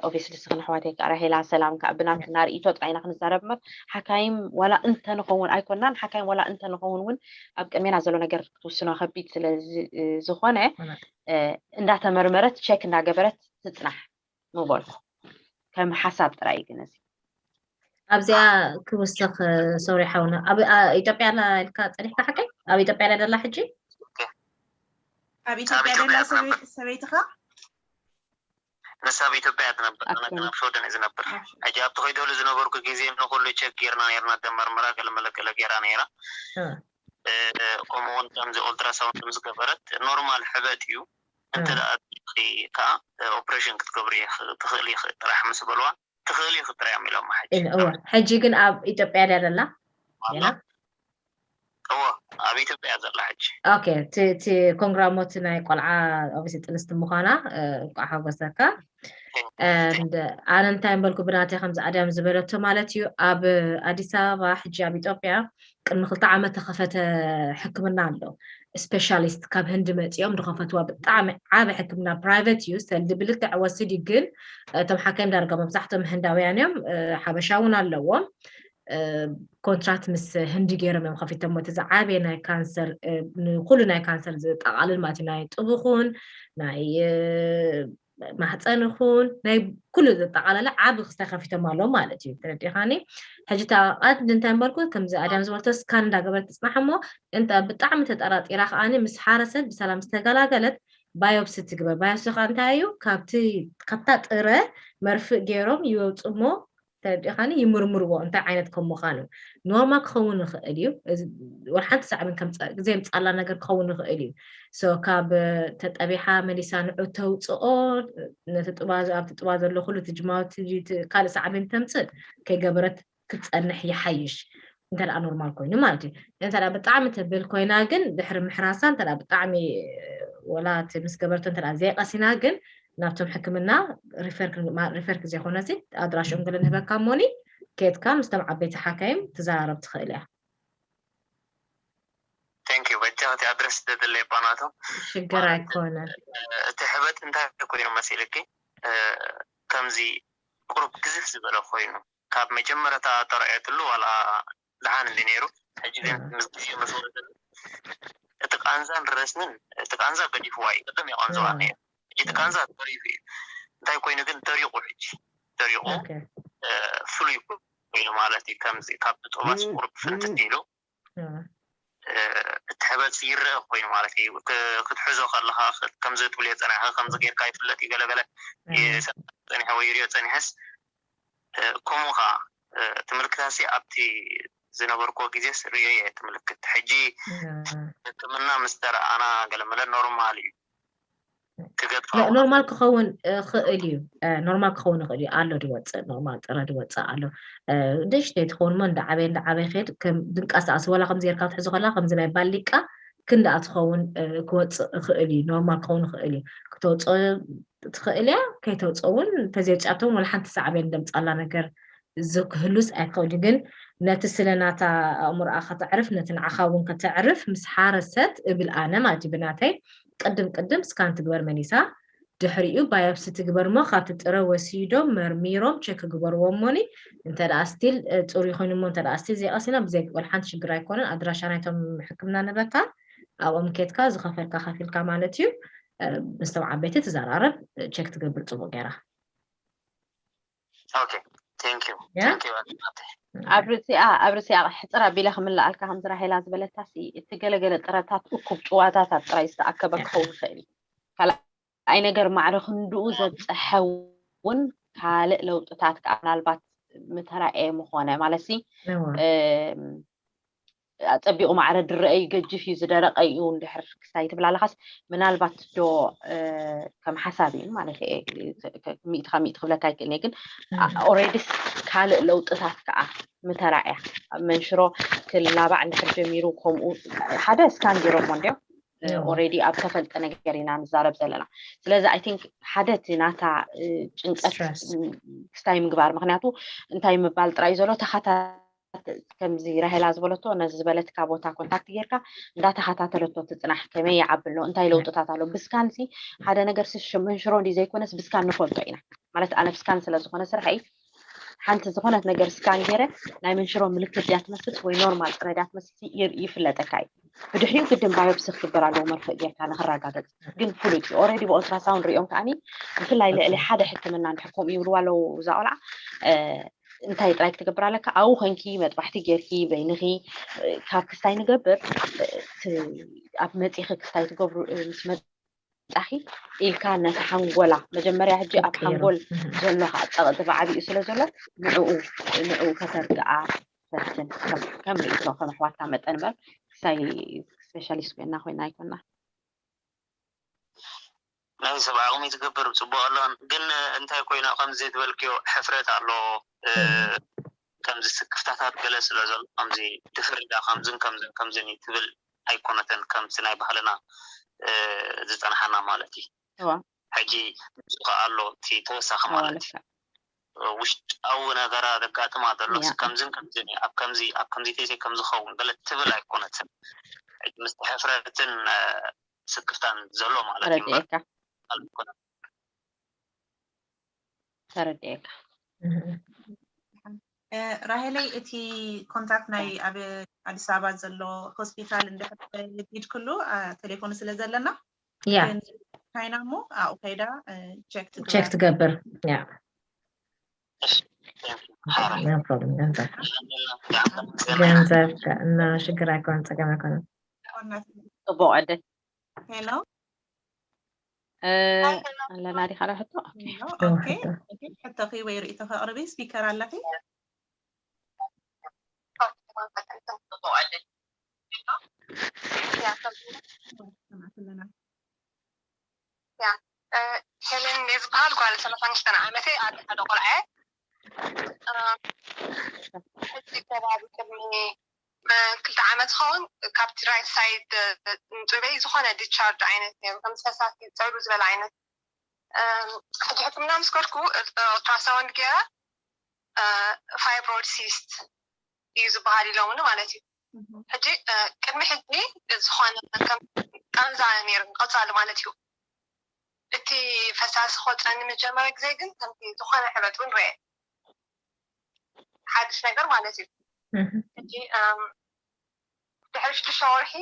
obviously ንስኽን ኣሕዋተይ ከዓ ራሄላ ሰላም ከዓ ብናትና ርእይቶ ጥራይ ኢና ክንዛረብ እምበር ሓካይም ዋላ እንተንኸውን ኣይኮናን ሓካይም ዋላ እንተንኸውን እውን ኣብ ቅድሜና ዘሎ ነገር ክትውስኖ ከቢድ ስለ ዝኾነ እንዳተመርመረት ቸክ እንዳገበረት ትፅናሕ ምበልኩ ከም ሓሳብ ጥራይ እዩ ግን እዚ ኣብዚኣ ክውስኽ ሶሪ ሓውና ኣብ ኢትዮጵያ ኣላ ኢልካ ፀኒሕካ ሓቀይ ኣብ ኢትዮጵያ ኣላ ደላ ሕጂ ኣብ ኢትዮጵያ ደላ ሰበይትኻ ንሳ ኣብ ኢትዮጵያ እያ ትነብር ኣነ ግን ኣብ ሽወደን እየ ዝነብር ሕጂ ኣብቲ ከይደሉ ዝነበርኩ ግዜ ንኩሉ ቸክ ጌርና ነርና ደመርመራ ገለመለገለ ጌራ ነይራ ከምኡ እውን ከምዚ ኦልትራሳውንድ ምስ ገበረት ኖርማል ሕበጥ እዩ እንተ ደኣ ከዓ ኦፕሬሽን ክትገብሪ ትኽእሊ ጥራሕ ምስ በልዋ ትኽእሊ ክትጥርያም ኢሎም ሕጂ እወ ሕጂ ግን ኣብ ኢትዮጵያ ድያ ዘላ ዜና እወ ኣብ ኢትዮጵያ ዘላ ሕጂ ኦኬ እቲ ኮንግራሞት ናይ ቆልዓ ኦብስ ጥንስቲ ምዃና እንቋዕ ሓጎሰካ ኣነ እንታይ በልኩ ብናተይ ከምዚ ኣድያም ዝበለቶ ማለት እዩ ኣብ ኣዲስ ኣበባ ሕጂ ኣብ ኢትዮጵያ ቅድሚ ክልተ ዓመት ተኸፈተ ሕክምና ኣሎ ስፔሻሊስት ካብ ህንዲ መፂኦም ዝኸፈትዋ ብጣዕሚ ዓበ ሕክምና ፕራይቨት እዩ ሰልዲ ብልክዕ ወስድ ግን እቶም ሓካይም ዳርጋ መብዛሕቶም ህንዳውያን እዮም ሓበሻ እውን ኣለዎም ኮንትራት ምስ ህንዲ ገይሮም እዮም ከፊቶም እቲ ዝዓበየ ናይ ካንሰር ንኩሉ ናይ ካንሰር ዝጠቃልል ማለት ናይ ጥቡኹን ናይ ማህፀን ይኹን ናይ ኩሉ ዘጠቓለለ ዓቢ ክስታይ ከፊቶም ኣለዉ ማለት እዩ። ተረዲኻኒ? ሕጂ ተቓቓት እንታይ እምበልኩ፣ ከምዚ ኣዳም ዝበልቶ ስካን እንዳገበረት ትፅናሕ እሞ፣ እንተ ብጣዕሚ ተጠራጢራ ከኣኒ ምስ ሓረሰት ብሰላም ዝተገላገለት ባዮፕሲ ትግበር። ባዮፕሲ ከዓ እንታይ እዩ? ካብቲ ካብታ ጥረ መርፍእ ገይሮም ይወፁ እሞ፣ ተረዲኻኒ? ይምርምርዎ እንታይ ዓይነት ከም ምዃኑ። ኖርማል ክኸውን ይኽእል እዩ። እዚ ወላ ሓንቲ ሳዕቤን ከምፀ- ዘምፃላ ነገር ክኸውን ይኽእል እዩ። ሶ ካብ ተጠቢሓ መሊሳ ንዑ ተውፅኦ፣ ነቲ ጥባ ኣብቲ ጥባ ዘሎ ኩሉ ትጅማውቲ ካልእ ሳዕቤን ተምፅእ ከይገበረት ክትፀንሕ ይሓይሽ። እንተ ደኣ ኖርማል ኮይኑ ማለት እዩ። እንተ ደኣ ብጣዕሚ ትብል ኮይና ግን ድሕሪ ምሕራሳ እንተ ደኣ ብጣዕሚ ወላ እቲ ምስ ገበርቶ እንተ ደኣ ዘይቐሲና ግን ናብቶም ሕክምና ሪፈር ክን- ማ- ሪፈር ክዘይኮነ ሲ ኣድራሽኦም ገለ ንህበካ እሞኒ ኬድካ ምስቶም ዓበይቲ ሓካይም ትዘራረብ ትኽእል እያ። Thank you በጃ እቲ ኣድረስ ዘድለየ ባናቶም ሽግር ኣይኮነ። እቲ ሕበጥ እንታይ ኮይኑ መሲልኪ? ከምዚ ቁሩብ ግዝፍ ዝበለ ኮይኑ ካብ መጀመርታ ተረእየትሉ ዋላ ደሓን እንዲ ነይሩ። ሕጂ ግን ምስ ግዜ ምስ ወደ እቲ ቃንዛን ረስንን እቲ ቃንዛ ገዲፍዋ እዩ ቅድም የቐንዝዋ ነይሩ። ሕጂ እቲ ቃንዛ ተሪፉ እዩ። እንታይ ኮይኑ ግን ተሪቑ ሕጂ ተሪቑ ፍሉይ ኮይኑ ማለት እዩ። ከምዚ ካብ ብጦባስ ቁሩብ ፍንትት ኢሉ እቲ ሕበጥ ይረአ ኮይኑ ማለት እዩ። ክትሕዞ ከለካ ከምዚ ትብልዮ ፀኒሕካ ከምዚ ጌርካ ይፍለጥ እዩ ገለገለ ፀኒሐ ወይ ይሪኦ ፀኒሐስ ከምኡ ከዓ ትምልክታሲ ኣብቲ ዝነበርኮ ግዜስ ሪኦ እየ ትምልክት። ሕጂ ሕክምና ምስ ተረኣና ገለመለ ኖርማል እዩ። ኖርማል ክኸውን ክእል እዩ። ኖርማል ክኸውን ይኽእል እዩ። ኣሎ ድወፅእ ኖርማል ጥረ ድወፅእ ኣሎ። ንእሽተይ ትኸውን እሞ እንዳዓበየ እንዳዓበየ ከይድ ድንቃሳቀስ ወላ ከምዚ ጌርካ ትሕዞ ከላ ከምዚ ናይ ባሊቃ ክንዳኣ ትኸውን ክወፅእ ይኽእል እዩ። ኖርማል ክኸውን ይኽእል እዩ። ክተውፅኦ ትኽእል እያ። ከይተውፅኦ እውን እንተዘይውፅኣቶ እውን ወላ ሓንቲ ሳዕቤን ደምፃላ ነገር ዝክህሉስ ኣይትኸውን እዩ። ግን ነቲ ስለ ናታ ኣእምሮኣ ከተዕርፍ ነቲ ንዓኻ እውን ከተዕርፍ ምስ ሓረሰት እብል ኣነ ማለት እዩ ብናተይ ቅድም ቅድም ስካን ትግበር መሊሳ ድሕሪኡ ባዮፕሲ ትግበር እሞ ካብቲ ጥረ ወሲዶም መርሚሮም ቸክ ክግበርዎ እሞኒ እንተ ደኣ ስቲል ፅሩይ ኮይኑ እሞ እንተ ደኣ ስቲል ዘይቀሲና ብዘይ ወላ ሓንቲ ሽግር ኣይኮነን ኣድራሻ ናይቶም ሕክምና ንበካ ኣብኦም ኬድካ ዝኸፈልካ ከፊልካ ማለት እዩ ምስቶም ዓበይቲ ትዘራረብ ቸክ ትገብር ፅቡቅ ገይራ Okay thank you thank you ኣድማቴ ኣብ ርእሲኣ ኣብ ርእሲኣ ሕፅር ኣቢለ ክምልኣልካ ከምዚ ራሄላ ዝበለታሲ እቲ ገለገለ ጥረታት እኩብ ጭዋታታት ጥራይ ዝተኣከበ ክኸውን ይኽእል እዩ ካልኣይ ነገር ማዕረ ክንድኡ ዘብፀሐ እውን ካልእ ለውጥታት ከዓ ምናልባት ምተራእየ ምኾነ ማለት ሲ ኣፀቢቑ ማዕረ ድረአ እዩ ገጅፍ እዩ ዝደረቀ እዩ እንድሕር ክስታይ ትብል ኣለኻስ ምናልባት ዶ ከም ሓሳብ እዩ ማለት እየ ሚእቲ ካብ ሚእቲ ክብለካ ኣይክእልን እየ ግን ኦሬዲስ ካልእ ለውጥታት ከዓ ምተራእያ ኣብ መንሽሮ ክላባዕ እንድሕር ጀሚሩ ከምኡ ሓደ ስካን ገይሮሞ እንዲዮም ኦሬዲ ኣብ ተፈልጠ ነገር ኢና ንዛረብ ዘለና ስለዚ ኣይ ቲንክ ሓደ እቲ ናታ ጭንቀት ክስታይ ምግባር ምክንያቱ እንታይ ምባል ጥራይ ዘሎ ተኻታ ከምዚ ራሄላ ዝበለቶ ነዚ ዝበለትካ ቦታ ኮንታክት ጌርካ እንዳተኸታተለቶ ትፅናሕ ከመይ ይዓቢ ኣሎ እንታይ ለውጥታት ኣሎ ብስካንሲ ሓደ ነገር መንሽሮ እንዲ ዘይኮነስ ብስካን ንፈልጦ ኢና ማለት ኣነ ብስካን ስለዝኾነ ስርሐይ ሓንቲ ዝኾነት ነገር ስካን ገይረ ናይ መንሽሮ ምልክት ድያ ትመስልስ ወይ ኖርማል ጥረ ድያ ትመስልሲ ይፍለጠካ እዩ ብድሕሪኡ ግድን ባዮፕሲ ክግበር ኣለዎ መርፍእ ጌርካ ንክረጋገፅ ግን ፍሉጥ እዩ ኦረዲ ብኦልትራሳውንድ ሪኦም ከዓኒ ብፍላይ ልዕሊ ሓደ ሕክምና እንድሕር ከምኡ ይብልዋ ኣለዉ እዛ ቆልዓ እንታይ ጥራይ ክትገብር ኣለካ ኣብኡ ኮንኪ መጥባሕቲ ጌርኪ በይንኺ ካብ ክስታይ ንገብር ኣብ መፂኺ ክስታይ ትገብሩ ምስ መፃኺ ኢልካ ነቲ ሓንጎላ መጀመርያ ሕጂ ኣብ ሓንጎል ዘሎ ከዓ ፀቕጢ ብዓብኡ ስለ ዘሎ ንዕኡ ንዕኡ ከተርግኣ ፈትን ከም ርእቶ ከም ኣሕዋትካ መጠን እምበር ክሳይ ስፔሻሊስት ኮይና ኮይና ኣይኮና ናይ ሰብ ዓቕሚ ትገብር ፅቡቅ ኣሎ ግን እንታይ ኮይና ከምዚ ትበልክዮ ሕፍረት ኣሎ ከምዚ ስክፍታታት ገለ ስለ ዘሎ ከምዚ ድፍርዳ ከምዝን ከምዝን ከምዝን እዩ ትብል ኣይኮነትን ከምቲ ናይ ባህልና ዝፀናሓና ማለት እዩ ሕጂ ንሱ ከዓ ኣሎ እቲ ተወሳኺ ማለት እዩ ውሽጣዊ ነገራ ዘጋጥማ ዘሎ ከምዝን ከምዝን እዩ ኣብ ከምዚ ኣብ ከምዚ ተይዘይ ከምዝኸውን ገለ ትብል ኣይኮነትን ምስቲ ሕፍረትን ስክፍታን ዘሎ ማለት እዩ ተረዲኤካ ተረዲኤካ ራሄለይ እቲ ኮንታክት ናይ ኣብ ኣዲስ ኣበባ ዘሎ ሆስፒታል እንድሕር ሂድክሉ ቴሌፎን ስለ ዘለና ያ ቻይና እሞ ኣብኡ ከይዳ ቸክ ቸክ ትገብር። ያ no problem። ገንዘብ ገንዘብ እና ሽግር ኣይኮነን፣ ፀገም ኣይኮነን። ፅቡቅ ዕድል። ሄሎ ኣለና ዲኻ ዶ ሕቶ? ኦኬ። ሕቶኺ ወይ ርእይቶኺ ኣቕርቢ። ስፒከር ኣለኺ? ሄለን እየ ዝበሃል። ጓል ሰላሳን ሽተን ዓመተይ፣ ኣደ ሓደ ቆልዓ እየ። ሕጂ ከባቢ ቅድሚ ክልተ ዓመት ዝኸውን ካብቲ ራይት ሳይድ ንጡበይ ዝኾነ ዲስቻርጅ ዓይነት ነይሩ፣ ከም ፈሳሲ ፀሩ ዝበለ ዓይነት። ሕጂ ሕክምና ምስ ከድኩ ኦልትራሳውንድ ገይረ ፋይብሮይድ ሲስት እዩ ዝበሃል ኢሎምኒ ማለት እዩ። ሕጂ ቅድሚ ሕጂ ዝኾነ ከም ቃንዛ ነይሩ ቀፃሊ ማለት እዩ። እቲ ፈሳሲ ክወፀኒ መጀመርያ ግዜ ግን ከምቲ ዝኾነ ሕበጥ እውን ርአ፣ ሓድሽ ነገር ማለት እዩ። ሕጂ ድሕሪ ሽዱሽተ ወርሒ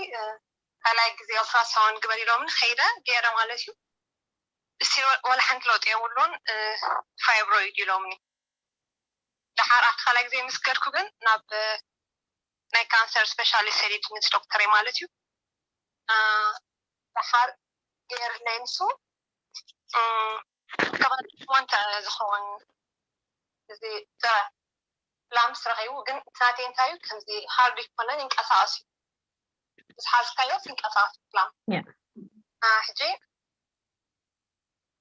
ካልኣይ ግዜ ኦልትራሳውንድ ግበር ኢሎምኒ፣ ከይደ ገይረ ማለት እዩ። እስቲ ወላ ሓንቲ ለውጢ የብሉን፣ ፋይብሮይድ ኢሎምኒ። ደሓር ኣብቲ ካልኣይ ግዜ ምስ ከድኩ ግን ናብ ናይ ካንሰር ስፔሻሊስት ሰሊድ ምስ ዶክተረይ ማለት እዩ። ደሓር ገይርለይ ንሱ ከባቢ ሸሞንተ ዝኸውን እዚ ላምስ ረኺቡ፣ ግን እቲ ናተይ እንታይ እዩ ከምዚ ሃርድ ይኮነን ይንቀሳቐስ እዩ፣ ምስ ሓዝካዮ ይንቀሳቐስ ላም። ሕጂ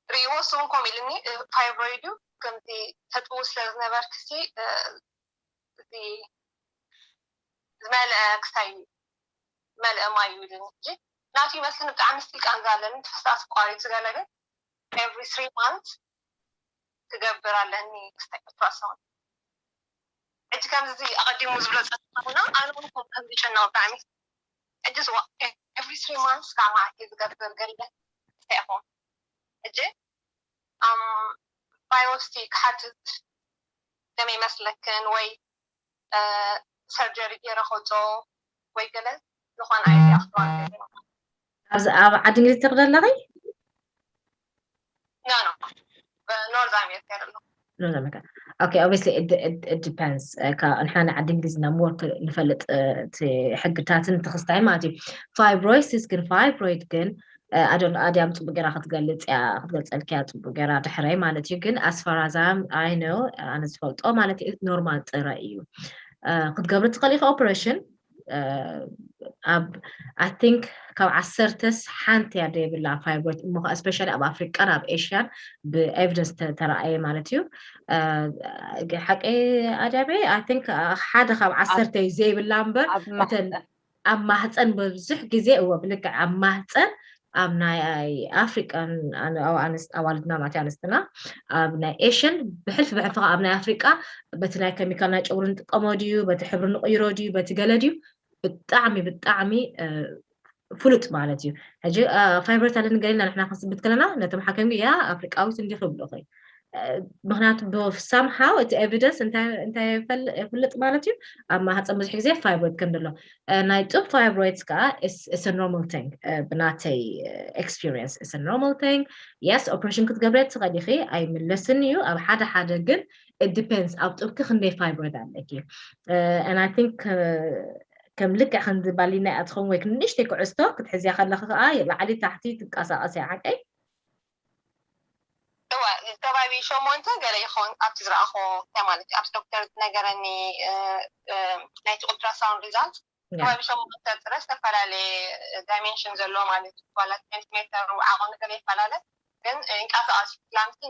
ርእይዎ እሱ እውን ከምኡ ኢሉኒ፣ ፋይብሮይድ እዩ፣ ከምዚ ተጥቡ ስለ ዝነበርክሲ እዚ ዝመልአ ክሳይ ዝመልአ ማይ እዩ ኢሉኒ። ሕጂ ናቱ ይመስልኒ ብጣዕሚ ስቲል ቃንዛ ኣለኒ፣ ትፍሳስ ቋሪፅ ገለ ግን ኤቭሪ ትሪ ማንት ክገብር ኣለኒ ክስታይ ኦልትራሳውንድ። ሕጂ ከምዚ ኣቐዲሙ ዝብሎ ፀናሕና ኣነ እውን ከም ከምዚ ጨናው ብጣዕሚ። ሕጂ ዝዋ ኤቭሪ ትሪ ማንት ከዓ መዓት ዝገብር ገለ እንታይ ኢኹም? ሕጂ ባዮፕሲ ክሓትት ከመይ ይመስለክን ወይ ሰርጀሪ ገይረ ከውፅኦ ወይ ገለ ዝኾነ ኣይዲያ ክትባል ኣብዚ ኣብ ዓዲ እንግሊዝ ትኽደ ኣለኺ? ኖ ኖ ኖርዝ ኣሜሪካ ይደሎ ኖርዝ ኣሜሪካ። Okay, obviously it depends. ንሕና ናይ ዓዲ እንግሊዝ እና ሞር ንፈልጥ እቲ ሕግታትን ትኽስታይ ማለት እዩ። ፋይብሮይሲስ ግን ፋይብሮይድ ግን ኣዶን ኣድያም ፅቡቅ ገይራ ክትገልፅ እያ ክትገልፀልክ እያ ፅቡቅ ገይራ ድሕረይ ማለት እዩ። ግን ኣስፈራዛም ኣይነው ኣነ ዝፈልጦ ማለት እዩ ኖርማል ጥረ እዩ። ክትገብሪ ትኽእል ኢኺ ኦፕሬሽን ኣብ I think ካብ ዓሰርተስ ሓንቲ እያ ዘይብላ ፋይብሮይድ እሞ ከዓ ስፔሻሊ ኣብ ኣፍሪቃን ኣብ ኤሽያን ብኤቪደንስ ተረኣየ ማለት እዩ። ሓቂ ኣድያመይ I think ሓደ ካብ ዓሰርተ እዩ ዘይብላ እምበር እተን ኣብ ማህፀን ብዙሕ ግዜ እወ ብልክዕ ኣብ ማህፀን ኣብ ናይ ኣፍሪቃን ኣዋልድና ማለት ኣንስትና ኣብ ናይ ኤሽን ብሕልፊ ብሕልፊ ኣብ ናይ ኣፍሪቃ በቲ ናይ ከሚካል ናይ ጨጉሪ ንጥቀሞ ድዩ በቲ ሕብሪ ንቕይሮ ድዩ በቲ ገለ ድዩ ብጣዕሚ ብጣዕሚ ፍሉጥ ማለት እዩ። ሕጂ ፋይብሮይድ ኣለኒ ገሊና ንሕና ክንስብት ከለና ነቶም ሓከምቲ እያ ኣፍሪቃዊት እንዲኺ ይብሉ ኸይ ምክንያቱ ብሳምሃው እቲ ኤቪደንስ እንታይ የፍልጥ ማለት እዩ ኣብ ማህፀን ብዙሕ ግዜ ፋይብሮይድ ከም ዘሎ ናይ ጡብ ፋይብሮይድስ ከዓ it's a normal thing ብናተይ experience it's a normal thing። Yes, ኦፕሬሽን ክትገብረ ትኽእል ኢኺ ኣይምለስን እዩ ኣብ ሓደ ሓደ ግን it depends ኣብ ጡብኪ ክንደይ ፋይብሮይድ ኣለኪ and I think ከም ልክዕ ክንዲ ባሊና እያ ትኸውን ወይ ንእሽተይ ክዕስቶ ክትሕዝያ ከለኺ ከዓ ላዕሊ ታሕቲ ትንቀሳቐስ እያ ሓቀይ እዋ ከባቢ ሸሞንተ ገለ ይኸውን ኣብቲ ዝረኣኹ እንታይ ማለት እዩ ኣብቲ ዶክተር ዝነገረኒ ናይቲ ኡልትራሳውንድ ሪዛልት ከባቢ ሸሞንተ ጥረ ዝተፈላለየ ዳይሜንሽን ዘለዎ ማለት እዩ ዋላ ሴንቲሜተር ዓቐኑ ገለ ይፈላለ ግን ይንቀሳቐስ ላምሲ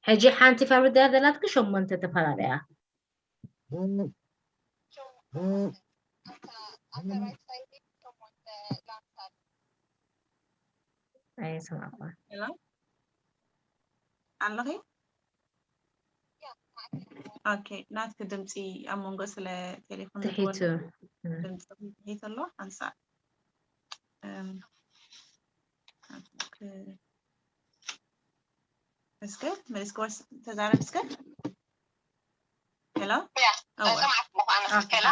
ሕጂ ሓንቲ ፋብሪካ ዘላትኪ ሸሞንተ ተፈላለያ ኣይሰማዕኳ ኣለኺ ኦኬ ናትኪ ድምፂ ኣብ መንጎ ስለ ቴሌፎን ትሒቱ ድምፂ ትሒቱ ኣሎ ሓንሳእ እስከ መሊስክዋ ተዛረብ እስከ ሄሎ ሰማዕኩ ምኳነ ሄሎ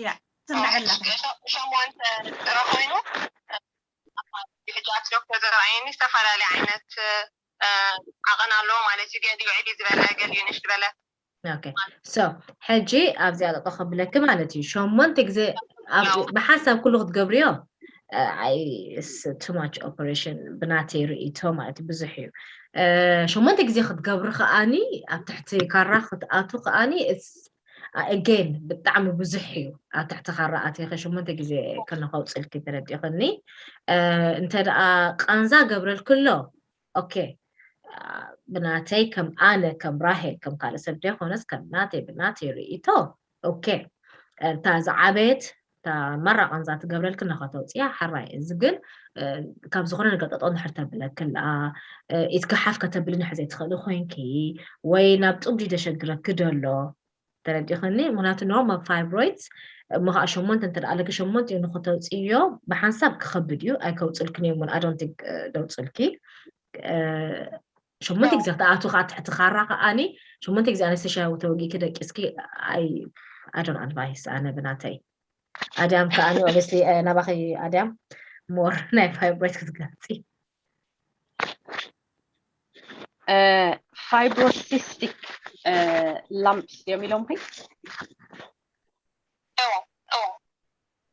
ያ ትምዕላ ሸሞንተ ጥረ ኮይኑ ሕጂ ኣብቲ ዶክተር ዘርኣየኒ ዝተፈላለየ ዓይነት ዓቐን ኣለዎ ማለት እዩ። ገሊኡ ዕብይ ዝበለ፣ ገሊኡ ንእሽት ዝበለ። ኦኬ፣ so ሕጂ ኣብዚኣ ጠጠው ከብለኪ ማለት እዩ። ሸሞንተ ግዜ ብሓንሳብ ኩሉ ክትገብርዮ፣ too much operation ብናተይ ርእይቶ ማለት እዩ፣ ብዙሕ እዩ። ሸሞንተ ግዜ ክትገብሪ ከኣኒ፣ ኣብ ትሕቲ ካራ ክትኣቱ ከኣኒ፣ again ብጣዕሚ ብዙሕ እዩ። ኣብ ትሕቲ ካራ ኣቲኺ ሸሞንተ ግዜ ከነኸውፅልኪ፣ ተረዲእኽኒ። እንተ ደኣ ቃንዛ ገብረልክሎ፣ ኦኬ፣ ብናተይ ከም ኣነ፣ ከም ራሄል፣ ከም ካልእ ሰብ ደይኮነስ ከም ናተይ፣ ብናተይ ርእይቶ፣ ኦኬ፣ እታ ዝዓበየት እታ መራ ቃንዛ ትገብረልኪ ነኸተውፅያ ሓራይ። እዚ ግን ካብ ዝኾነ ነገር ጠጠው እንድሕር ተብለክላ፣ ኢትካ ሓፍ ከተብሊ እንድሕር ዘይትኽእሊ ኮይንኪ፣ ወይ ናብ ጡብ ድዩ ደሸግረኪ ደሎ፣ ተረዲኽኒ? ምክንያቱ ኖርማል ፋይብሮይድስ እሞ ከዓ ሸሞንተ እንተ ደኣ ኣለኪ፣ ሸሞንተ እዩ ንክተውፅዮ ብሓንሳብ ክኸብድ እዩ፣ ኣይከውፅልክን እዮም እውን፣ ኣዶንቲክ ደውፅልኪ። ሸሞንተ ግዜ ክትኣቱ ከዓ ትሕቲ ካራ ከዓኒ፣ ሸሞንተ ግዜ ኣነስተሻ ተወጊእኪ ደቂስኪ፣ ኣይ ኣዶን ኣድቫይስ ኣነ ብናተይ። ኣድያም ከዓኒ ኦብስሊ ናባኸይ ኣድያም ሞር ናይ ፋይብሮይድ ክትገልፂ። ፋይብሮሲስቲክ ላምፕስ እዮም ኢሎም ኸይ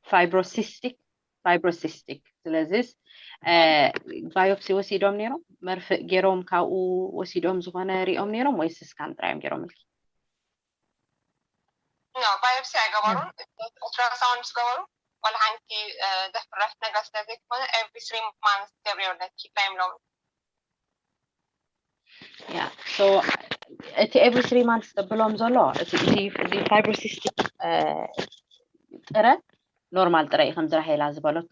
ፋይብሮሲስቲክ ፋይብሮሲስቲክ ስለዚስ ባዮፕሲ ወሲዶም ነይሮም? መርፍእ ገይሮም ካብኡ ወሲዶም ዝኾነ ሪኦም ነይሮም ወይስ ስካን ጥራዮም ገይሮም? ባዮፕሲ ኣይገበሩን። ኦልትራሳውንድ ምስ ገበሩ ዋላ ሓንቲ ዘፍርሕ ነገር ስለ ዘይኮነ ኤቭሪ ስሪ ማንስ ገብርዮ ነኪ ሎም ያ እቲ ኤቭሪ ስሪ ማንስ ዘብሎም ዘሎ እቲ ፋይብሮሲስቲክ ጥረ ኖርማል ጥረ እዩ ከምዚ ራሄላ ዝበለቶ።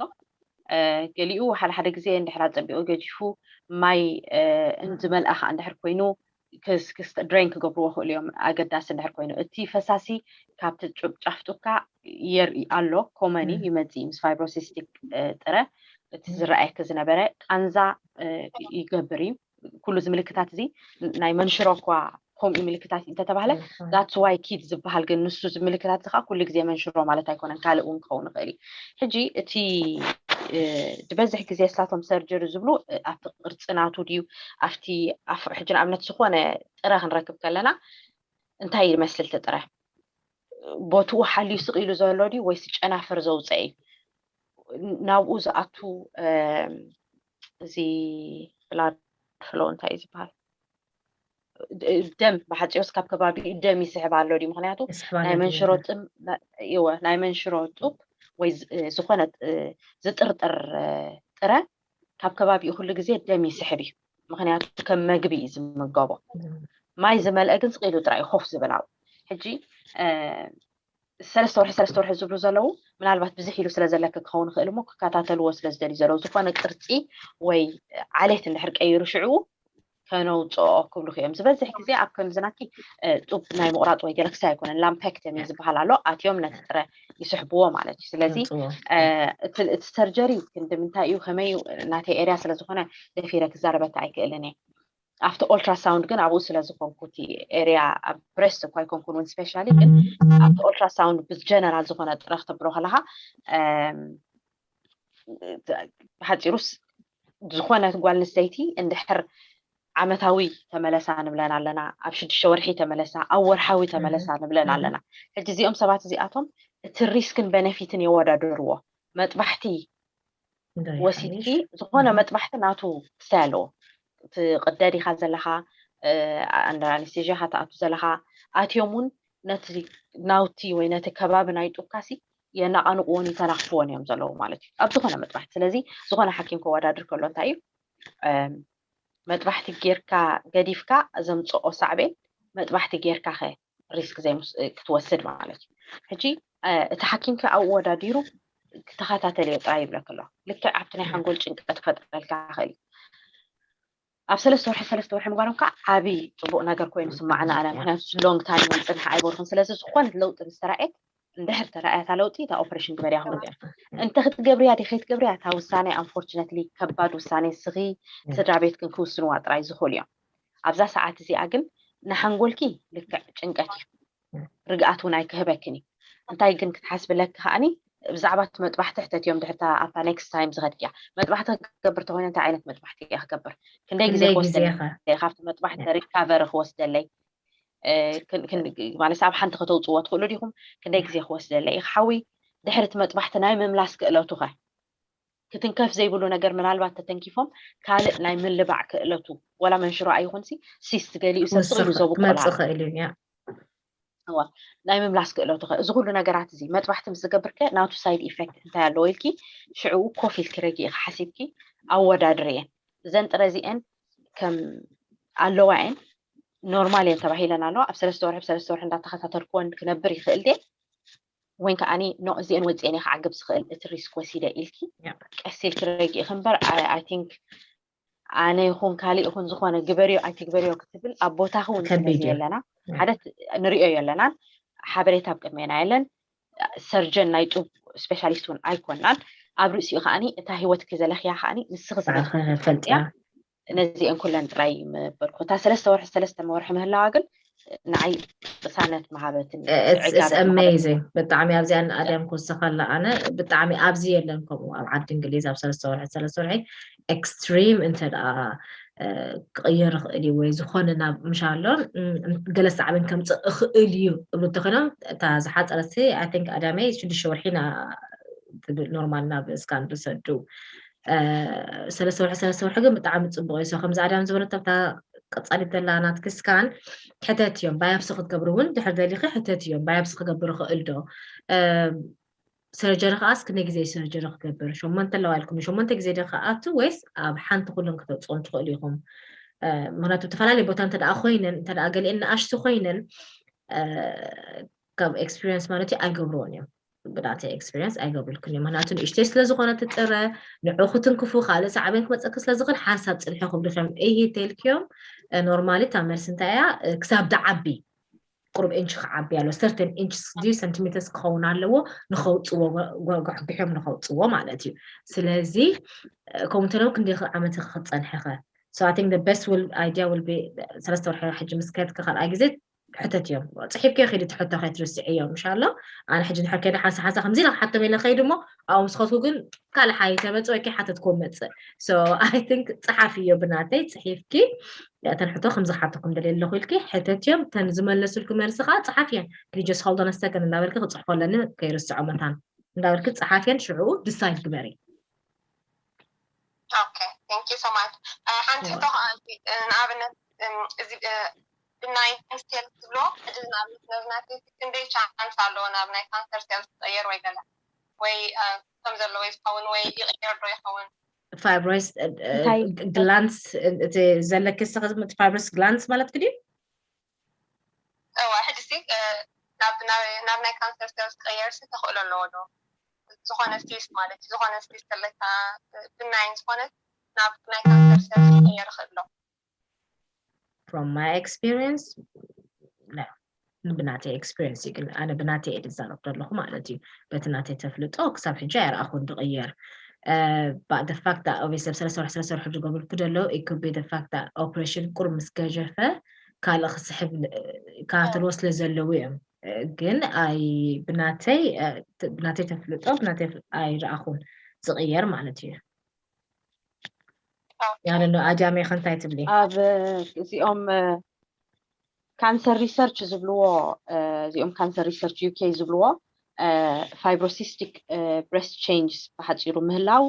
ገሊኡ ሓደ ሓደ ግዜ እንድሕር ኣጸቢቑ ገጂፉ ማይ ዝመልኣ ከዓ እንድሕር ኮይኑ ድሬን ክገብርዎ ክእሉ እዮም። ኣገዳሲ እንድሕር ኮይኑ እቲ ፈሳሲ ካብቲ ጫፍ ጡብካ የርኢ ኣሎ። ኮመኒ ይመፅእ ምስ ፋይብሮሲስቲክ ጥረ እቲ ዝረኣየኪ ዝነበረ ቃንዛ ይገብር እዩ። ኩሉ እዚ ምልክታት እዚ ናይ መንሽሮ እኳ ከምኡ ምልክታት እዩ እንተተባህለ that's why ኪድ ዝበሃል ግን ንሱ እዚ ምልክታት እዚ ከዓ ኩሉ ግዜ መንሽሮ ማለት ኣይኮነን፣ ካልእ እውን ክኸውን ይኽእል እዩ። ሕጂ እቲ ዝበዝሕ ግዜ ስላቶም ሰርጀሪ ዝብሉ ኣብቲ ቅርፂ ናቱ ድዩ ኣብቲ ሕጂ ንኣብነት ዝኾነ ጥረ ክንረክብ ከለና እንታይ ይመስል እቲ ጥረ ቦትኡ ሓልዩ ስቕ ኢሉ ዘሎ ድዩ ወይስ ጨናፍር ዘውፀ እዩ ናብኡ ዝኣቱ እዚ ብላድ ፍሎ እንታይ እዩ ዝበሃል ደም ብሓፂሩስ ካብ ከባቢኡ ደም ይስሕብ ኣሎ ድዩ? ምክንያቱ ናይ መንሽሮ ጥም እወ ናይ መንሽሮ ጡብ ወይ ዝኾነ ዝጥርጥር ጥረ ካብ ከባቢኡ ኩሉ ግዜ ደም ይስሕብ እዩ። ምክንያቱ ከም መግቢ እዩ ዝምገቦ። ማይ ዝመልአ ግን ስቕ ኢሉ ጥራይ ኮፍ ዝብል ኣብኡ። ሕጂ ሰለስተ ወርሒ ሰለስተ ወርሒ ዝብሉ ዘለዉ ምናልባት ብዝሕ ኢሉ ስለ ዘለኪ ክኸውን ይኽእል እሞ ክከታተልዎ ስለ ዝደልዩ ዘለዉ ዝኾነ ቅርፂ ወይ ዓሌት እንድሕር ቀይሩ ሽዕኡ ከነውፅኦ ክብሉ እዮም። ዝበዝሕ ግዜ ኣብ ከምዚ ናትኪ ጡብ ናይ ምቑራፅ ወይ ገለ ክሳይ ኣይኮነን ላምፔክተሚ ዝበሃል ኣሎ። ኣትዮም ነቲ ጥረ ይስሕብዎ ማለት እዩ። ስለዚ እቲ ሰርጀሪ ክንዲ ምንታይ እዩ ከመይ እዩ ናተይ ኤርያ ስለ ዝኾነ ደፊረ ክዛረበካ ኣይክእልን እየ። ኣብቲ ኦልትራሳውንድ ግን ኣብኡ ስለ ዝኾንኩ እቲ ኤርያ ኣብ ብሬስት እኳ ኣይኮንኩን እውን ስፔሻሊ ግን ኣብቲ ኦልትራሳውንድ ብጀነራል ዝኾነ ጥረ ክተብሎ ከለካ ብሓፂሩስ ዝኾነት ጓል ኣንስተይቲ እንድሕር ዓመታዊ ተመለሳ ንብለን ኣለና፣ ኣብ ሽዱሽተ ወርሒ ተመለሳ፣ ኣብ ወርሓዊ ተመለሳ ንብለን ኣለና። ሕጂ እዚኦም ሰባት እዚኣቶም እቲ ሪስክን በነፊትን የወዳድርዎ። መጥባሕቲ ወሲድኪ ዝኾነ መጥባሕቲ ናቱ ክሳይ ኣለዎ። ትቕደድ ኢኻ ዘለኻ ኣንደር ኣነስቴዥያ ኢኻ ትኣቱ ዘለኻ ኣትዮም እውን ነቲ ናውቲ ወይ ነቲ ከባቢ ናይ ጡብካሲ የናቓንቕዎን ይተናኽፍዎን እዮም ዘለዉ ማለት እዩ ኣብ ዝኾነ መጥባሕቲ። ስለዚ ዝኾነ ሓኪም ከወዳድር ከሎ እንታይ እዩ መጥባሕቲ ጌርካ ገዲፍካ ዘምፅኦ ሳዕቤን መጥባሕቲ ጌርካ ኸ ሪስክ ክትወስድ ማለት እዩ። ሕጂ እቲ ሓኪምኪ ኣብኡ ወዳዲሩ ክተኸታተልዮ ጥራይ ይብለኪ ኣሎ። ልክዕ ኣብቲ ናይ ሓንጎል ጭንቀት ክፈጥረልካ ይኽእል እዩ። ኣብ ሰለስተ ወርሒ ሰለስተ ወርሒ ምግባሮም ከዓ ዓብዪ ፅቡቕ ነገር ኮይኑ ስማዓና ኣነ ምክንያቱ ሎንግ ታይም ይፅንሓ ኣይበልኩን። ስለዚ ዝኾነት ለውጢ ምስ ተራእየት እንድሕር ተራእያ እታ ለውጢ እታ ኦፕሬሽን ግበርያ ክብሉ እዮም። እንተ ክትገብርያ ዲ ከይትገብርያ እታ ውሳኔ ኣንፎርችነትሊ ከባድ ውሳኔ ስኺ ስድራ ቤትክን ክውስንዋ ጥራይ ዝኽእሉ እዮም። ኣብዛ ሰዓት እዚኣ ግን ንሓንጎልኪ ልክዕ ጭንቀት እዩ፣ ርግኣት እውን ኣይክህበክን እዩ። እንታይ ግን ክትሓስብለኪ ከዓኒ ብዛዕባ እቲ መጥባሕቲ ሕተት እዮም ድሕርታ ኣብታ next time ዝኸድክያ መጥባሕቲ ክገብር ተኮይነ እንታይ ዓይነት መጥባሕቲ እያ ክገብር? ክንደይ ግዜ ክንደይ ክወስደለይ ግዜኸ? ካብቲ መጥባሕቲ recovery ክወስደለይ ማለት ኣብ ሓንቲ ከተውፅዎ ትኽእሉ ዲኹም? ክንደይ ግዜ ክወስደለይ ኢኻ ሓዊ? ድሕሪ እቲ መጥባሕቲ ናይ ምምላስ ክእለቱ ኸ ክትንከፍ ዘይብሉ ነገር ምናልባት ተተንኪፎም ካልእ ናይ ምልባዕ ክእለቱ ወላ መንሽሮ ኣይኹንሲ ሲስት ገሊኡ ሰብ ስቕ ኢሉ ዘብቆላ ክመፅእ ክእል እዩ። እዋ ናይ ምምላስ ክእለቱ ኸ እዚ ኩሉ ነገራት እዚ መጥባሕቲ ምስ ዝገብር ከ ናቱ side effect እንታይ ኣለዎ ኢልኪ ሽዕኡ ኮፍ ኢልኪ ረጊእኺ ሓሲብኪ ኣወዳድርየን። እዘን ጥረ እዚአን ከም ኣለዋ እየን ኖርማል እየን ተባሂለን ኣለዋ። ኣብ ሰለስተ ወርሒ ብሰለስተ ወርሒ እንዳተኸታተልክወን ክነብር ይኽእል ድየ ወይን ከዓኒ no እዚአን ወፅአን እየ ክዓግብ ዝኽእል እቲ risk ወሲደ ኢልኪ ቀስ ኢልኪ ረጊእኺ እምበር I think ኣነ ይኹን ካሊእ ይኹን ዝኾነ ግበርዮ ኣይትግበርዮ ክትብል ኣብ ቦታኺ እውን ከቢድ እዩ። የለና ሓደ ንሪኦ የለናን ሓበሬታ ኣብ ቅድሜና የለን። ሰርጀን ናይ ጡብ ስፔሻሊስት እውን ኣይኮናን። ኣብ ርእሲኡ ከዓኒ እታ ህይወትኪ ዘለኽያ ከዓኒ ንስኺ ስለ ፈልጥያ ነዚአን ኩለን ጥራይ ምበልኩ እታ ሰለስተ ወርሒ ሰለስተ ወርሒ ምህላዋ ግን ንዓይ ቅሳነት መሃበትን amazing ብጣዕሚ ኣብዚኣ ኣድያም ክወሰኸላ ኣነ ብጣዕሚ ኣብዚ የለን ከምኡ ኣብ ዓዲ እንግሊዝ ኣብ ሰለስተ ወርሒ ሰለስተ ወርሒ extreme እንተ ደኣ ክቕየር ይኽእል እዩ ወይ ዝኾነ ናብ ምሻሎ ገለ ሳዕብን ከምፅእ እኽእል እዩ እብሉ እንተኾይኖም እታ ዝሓፀረት I think ኣዳመይ ሽዱሽተ ወርሒ ናብ ኖርማል ናብ ስካን ዝሰዱ ሰለስተ ወርሒ ሰለስተ ወርሒ ግን ብጣዕሚ ፅቡቅ እዩ ከምዚ ኣዳም ዝበለቶ ኣብታ ቀፃሊት ዘላ ናትኪ ስካን ሕተት እዮም ባያብሲ ክትገብሩ እውን ድሕር ደሊኺ ሕተት እዮም ባያብሲ ክገብር ይኽእል ዶ ሰርጀሪ ከዓስ ክንደይ ግዜ ሰርጀሪ ክገብር ሸሞንተ ኣለዋ ኢልኩም ሸሞንተ ግዜ ዶ ክኣቱ ወይስ ኣብ ሓንቲ ኩለን ክተውፅኦም ትኽእሉ ኢኹም ምክንያቱ ዝተፈላለዩ ቦታ እንተ ኮይነን እንተ ገሊአን ንኣሽቱ ኮይነን ካብ experience ማለት እዩ ኣይገብርዎን እዮም ብናተይ experience ኣይገብርልኩን እዮም ምክንያቱ ንእሽተይ ስለዝኮነ ትጥረ ንዑ ክትንክፉ ካልእ ሳዕቤን ክመፀኪ ስለዝኽእል ሓንሳብ ፅንሐ ክብሉ እዮም ይሄ ተልክዮም normally እታ መልሲ እንታይ እያ ክሳብ ድዓቢ ቁሩብ ኢንች ክዓቢ ኣሎ certain inches ድዩ centimeters ክኸውን ኣለዎ ንኸውፅዎ ጓሕጉሖም ንኸውፅዎ ማለት እዩ ስለዚ ከምኡ እንተሎም ክንደይ ዓመት ክፀንሐኸ so I think the best will idea will be ሰለስተ ወርሒ ሕጂ ምስ ከድኪ ካልኣይ ግዜ ሕተት እዮም ፅሒፍኪ ኪዲ ትሕቶ ከይትርስዕዮ ምሻሎ ኣነ ሕጂ ንሕር ከይደ ሓንሳ ሓንሳ ከምዚ ኢለ ክሓቶም ኢለ ከይድ እሞ ኣብኡ ምስ ከድኩ ግን ካልእ ሓይ ተመፅእ ወይ ከይሓተትክዎ መፅእ so I think ፀሓፍዮ ብናተይ ፅሒፍኪ እተን ሕቶ ከም ዝሓተኩም ደልየ ኣለኹ ኢልኪ ሕተት እዮም እተን ዝመለሱልኪ መልሲ ከዓ ፀሓፍየን please just hold on a second እንዳበልኪ ክፅሕፎ ኣለኒ ከይርስዖ መታን እንዳበልኪ ፀሓፍየን ሽዑ decide ግበሪ Okay, thank you so much. ሓንቲ ሕቶ ከዓ ንኣብነት እዚ ብናይ ሴልስ ዝብሎ ሕጂ ንኣብነት ነብናት ክንደይ ቻንስ ኣለዎ ናብ ናይ ካንሰር ሴልስ ዝቀየር ወይ ገለ ወይ ከም ዘለዎ ዝኸውን ወይ ይቀየር ዶ ይኸውን fibroid glands እቲ ዘለኪ ስኺ fibroid glands ማለት ክድዩ እዋ ሕጂ ናብ ናይ ካንሰር ሴልስ ዝቀየር ሲ ተኽእሎ ኣለዎ ዶ ዝኾነ ሲስት ማለት ዝኾነ ሲስት ኣለካ ብናይን ዝኾነ ናብ ናይ ካንሰር ሴልስ ዝቀየር ይኽእል ዶ from my experience ብናተይ experience እዩ ግን ኣነ ብናተይ እየ ዝዛረብ ዘለኹ ማለት እዩ በቲ ናተይ ተፍልጦ ክሳብ ሕጂ ኣይረኣኹን ዝቕየር but the fact that obviously ኣብ ሰለስተ ወርሒ ሰለስተ ወርሒ ዝገብርኩ ዘሎ it could be the fact that operation ቁሩብ ምስ ገጀፈ ካልእ ክስሕብ ካትልዎ ስለ ዘለዉ እዮም ግን ኣይ ብናተይ ብናተይ ተፍልጦ ብናተይ ኣይረኣኹን ዝቕየር ማለት እዩ ያለ ኣጃሜ ከንታይ ትብሊ ኣብ እዚኦም cancer research ዝብልዎ እዚኦም cancer research UK ዝብልዎ fibrocystic breast changes ብሓፂሩ ምህላው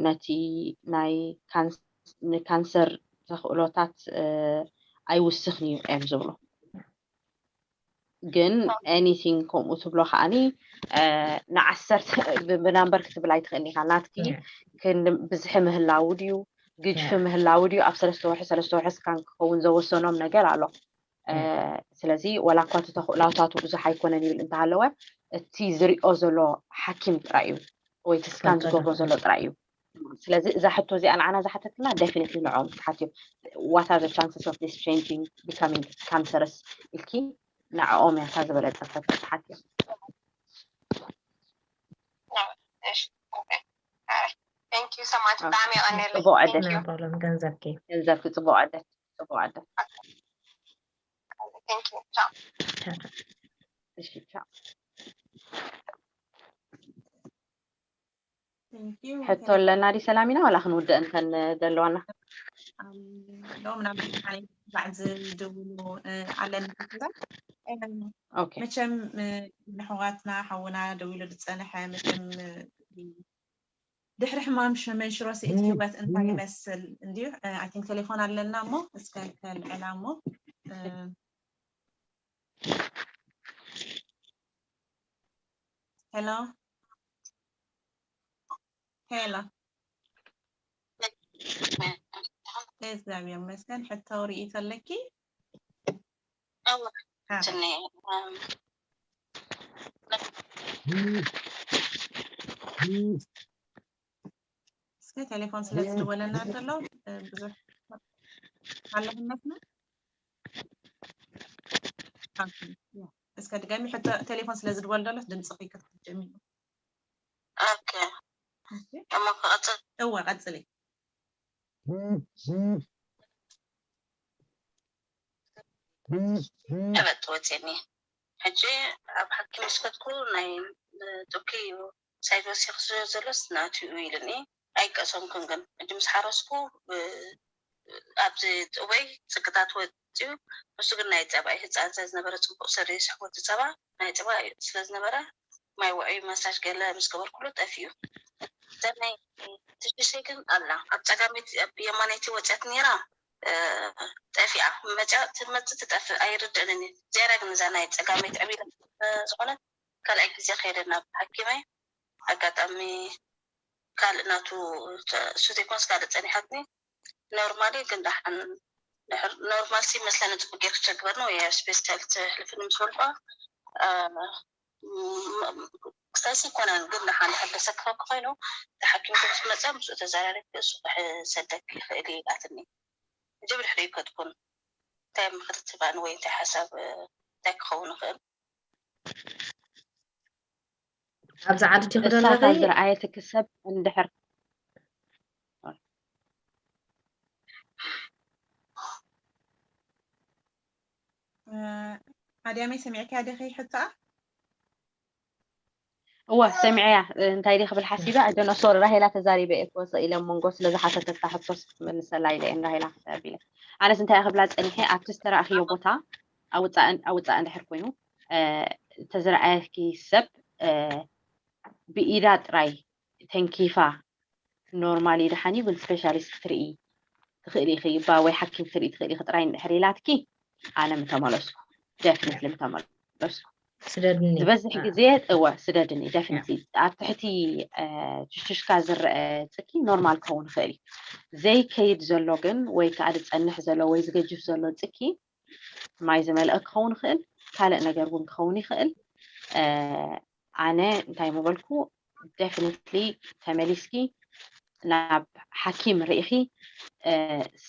ነቲ ናይ ንካንሰር ተኽእሎታት ኣይውስኽን እዩ እዮም ዝብሉ ግን anything ከምኡ ትብሎ ከዓኒ ንዓሰርተ ብናምበር ክትብል ኣይትኽእል ኢኻ ናትኪ ብዝሒ ምህላው ድዩ ግጅፊ ምህላው ድዩ ኣብ ሰለስተ ወርሒ ሰለስተ ወርሒ ስካን ክኸውን ዘወሰኖም ነገር ኣሎ ስለዚ ወላ እኳ እቲ ተኽእላውታቱ ብዙሕ ኣይኮነን ይብል እንተሃለወ እቲ ዝሪኦ ዘሎ ሓኪም ጥራይ እዩ ወይ እቲ ስካን ዝገብሮ ዘሎ ጥራይ እዩ ስለዚ እዛ ሕቶ እዚኣ ንዓና ዝሓተትና definitely ንዕኦም ክትሓትዮም what are the chances of this changing becoming cancerous ኢልኪ ንዕኦም እያ እታ ዝበለፀት ሕቶ ክትሓትዮም Thank you so much ብጣዕሚ የቐንየለይ ፅቡቅ ዕደት problem ገንዘብኪ ገንዘብኪ ፅቡቅ ዕደት ፅቡቅ ዕደት Thank you ቻው እሺ ቻው ሕቶ ኣለና ዲ ሰላሚና፣ ዋላ ክንውድእ እንተን ዘለዋና? ሎም ናብ ባዕ ዝድውሉ ኣለና። ኦኬ። መቸም ንሕዋትና ሓውና ደዊሉ ዝፀንሐ፣ መቸም ድሕሪ ሕማም መንሽሮ ስኢት ህይወት እንታይ ይመስል? እንዲዩ፣ I think ቴሌፎን ኣለና እሞ እስከ ከልዕላ እሞ። ሄሎ ሄሎ። እግዚኣብሔር ይመስገን። ሕቶ ርእይቶ ኣለኪ? እወ፣ ትኒ እስከ ቴሌፎን ስለ ዝድወለና ዘሎ ብዙሕ ኣለህነትና። እስከ ድጋሚ ሕቶ፣ ቴሌፎን ስለ ዝድወል ዘሎ ድምፅኺ ክትጀምሪ። ኦኬ። እሞ ክቐፅል? እወ፣ ቀፅሊ። ቀበጥ ወፅኒ። ሕጂ ኣብ ሓኪም ምስ ከድኩ ናይ ጡኪ ሳይድ ወሲኽ ስለ ዘሎስ ናትኡ ኢሉኒ። ኣይቀሰምኩን ግን ሕጂ ምስ ሓረስኩ ኣብዚ ጥወይ ፅቅታት ወፅዩ። ንሱ ግን ናይ ፀባ እዩ። ህፃን ስለ ዝነበረ ፅቡቅ ስሪ ስሕቦቲ ፀባ ናይ ፀባ እዩ ስለ ዝነበረ ማይ ውዑይ ማሳጅ ገለ ምስ ገበርኩሉ ጠፊኡ። እዛ ናይ ትሽሸይ ግን ኣላ ኣብ ፀጋመይቲ ኣብ የማነይቲ ወፅያት ነይራ። ጠፊኣ መፅያ ትመፅእ ትጠፍእ ኣይርድእንን እዩ። ዝያዳ ግን እዛ ናይ ፀጋመይቲ ዕቢላ ዝኾነት ካልኣይ ግዜ ከይደ ናብ ሓኪመይ ኣጋጣሚ ካልእ ናቱ እሱ ዘይኮንስ ካልእ ፀኒሓትኒ። ኖርማሊ ግን ደሓን ኖርማል ሲ መስለኒ ፅቡቅ ጌርክ ቸግበር ነው የስፔሻል ትሕልፍን ምስ በልኳ ክሳይሲ ይኮነን ግን ደሓን ድሕር ደሰክፈኩ ኮይኑ ተሓኪምኩ ምስ መፀ ምስኡ ተዘራሪብኪ እሱ ክሰደክ ይኽእል እዩ ኢላትኒ። ሕጂ ብድሕሪኡ ከትኩን እንታይ ምኽሪ ትህባኒ ወይ እንታይ ሓሳብ እንታይ ክኸውን ይኽእል? ኣብዚ ዓዲ ዲኺ ዘለኺ? እሳታ ዝረኣየትኪ ሰብ እንድሕር ኣድያመይ ሰሚዕኪያ ዲኺ ሕቶኣ? እወ ሰሚዐያ። እንታይ ድየ ክብል ሓሲበ ኣደኖ ሶሪ ራሄላ ተዛሪበ እየ ክወፅእ ኢለ መንጎ ስለ ዝሓተተታ ሕቶስ ክትመልሰላ ኢለ እየን ራሄላ ክሰብ ኢለ ኣነስ እንታይ ክብላ ፀኒሐ ኣብቲ ዝተረኣኽዮ ቦታ ኣውፃእ ኣውፃእ እንድሕር ኮይኑ ተዝረኣየኪ ሰብ ብኢዳ ጥራይ ተንኪፋ ኖርማሊ ደሓን ይብል ስፔሻሊስት ክትርኢ ትኽእሊ ኢኺ ባ ወይ ሓኪም ክትርኢ ትኽእሊ ኢኺ ጥራይ እንድሕር ኢላትኪ ኣነ ምተመለስኩ ደፍኒትሊ ምተመለስኩ ስደድኒ ዝበዝሕ ግዜ እወ ስደድኒ ደፍኒትሊ ኣብ ትሕቲ ሽሽካ ዝረአ ፅኪ ኖርማል ክኸውን ይኽእል እዩ ዘይከይድ ዘሎ ግን ወይ ከዓ ዝፀንሕ ዘሎ ወይ ዝገጅፍ ዘሎ ፅኪ ማይ ዝመልአ ክኸውን ይኽእል ካልእ ነገር እውን ክኸውን ይኽእል ኣነ እንታይ ምበልኩ ደፍኒትሊ ተመሊስኪ ናብ ሓኪም ርኢኺ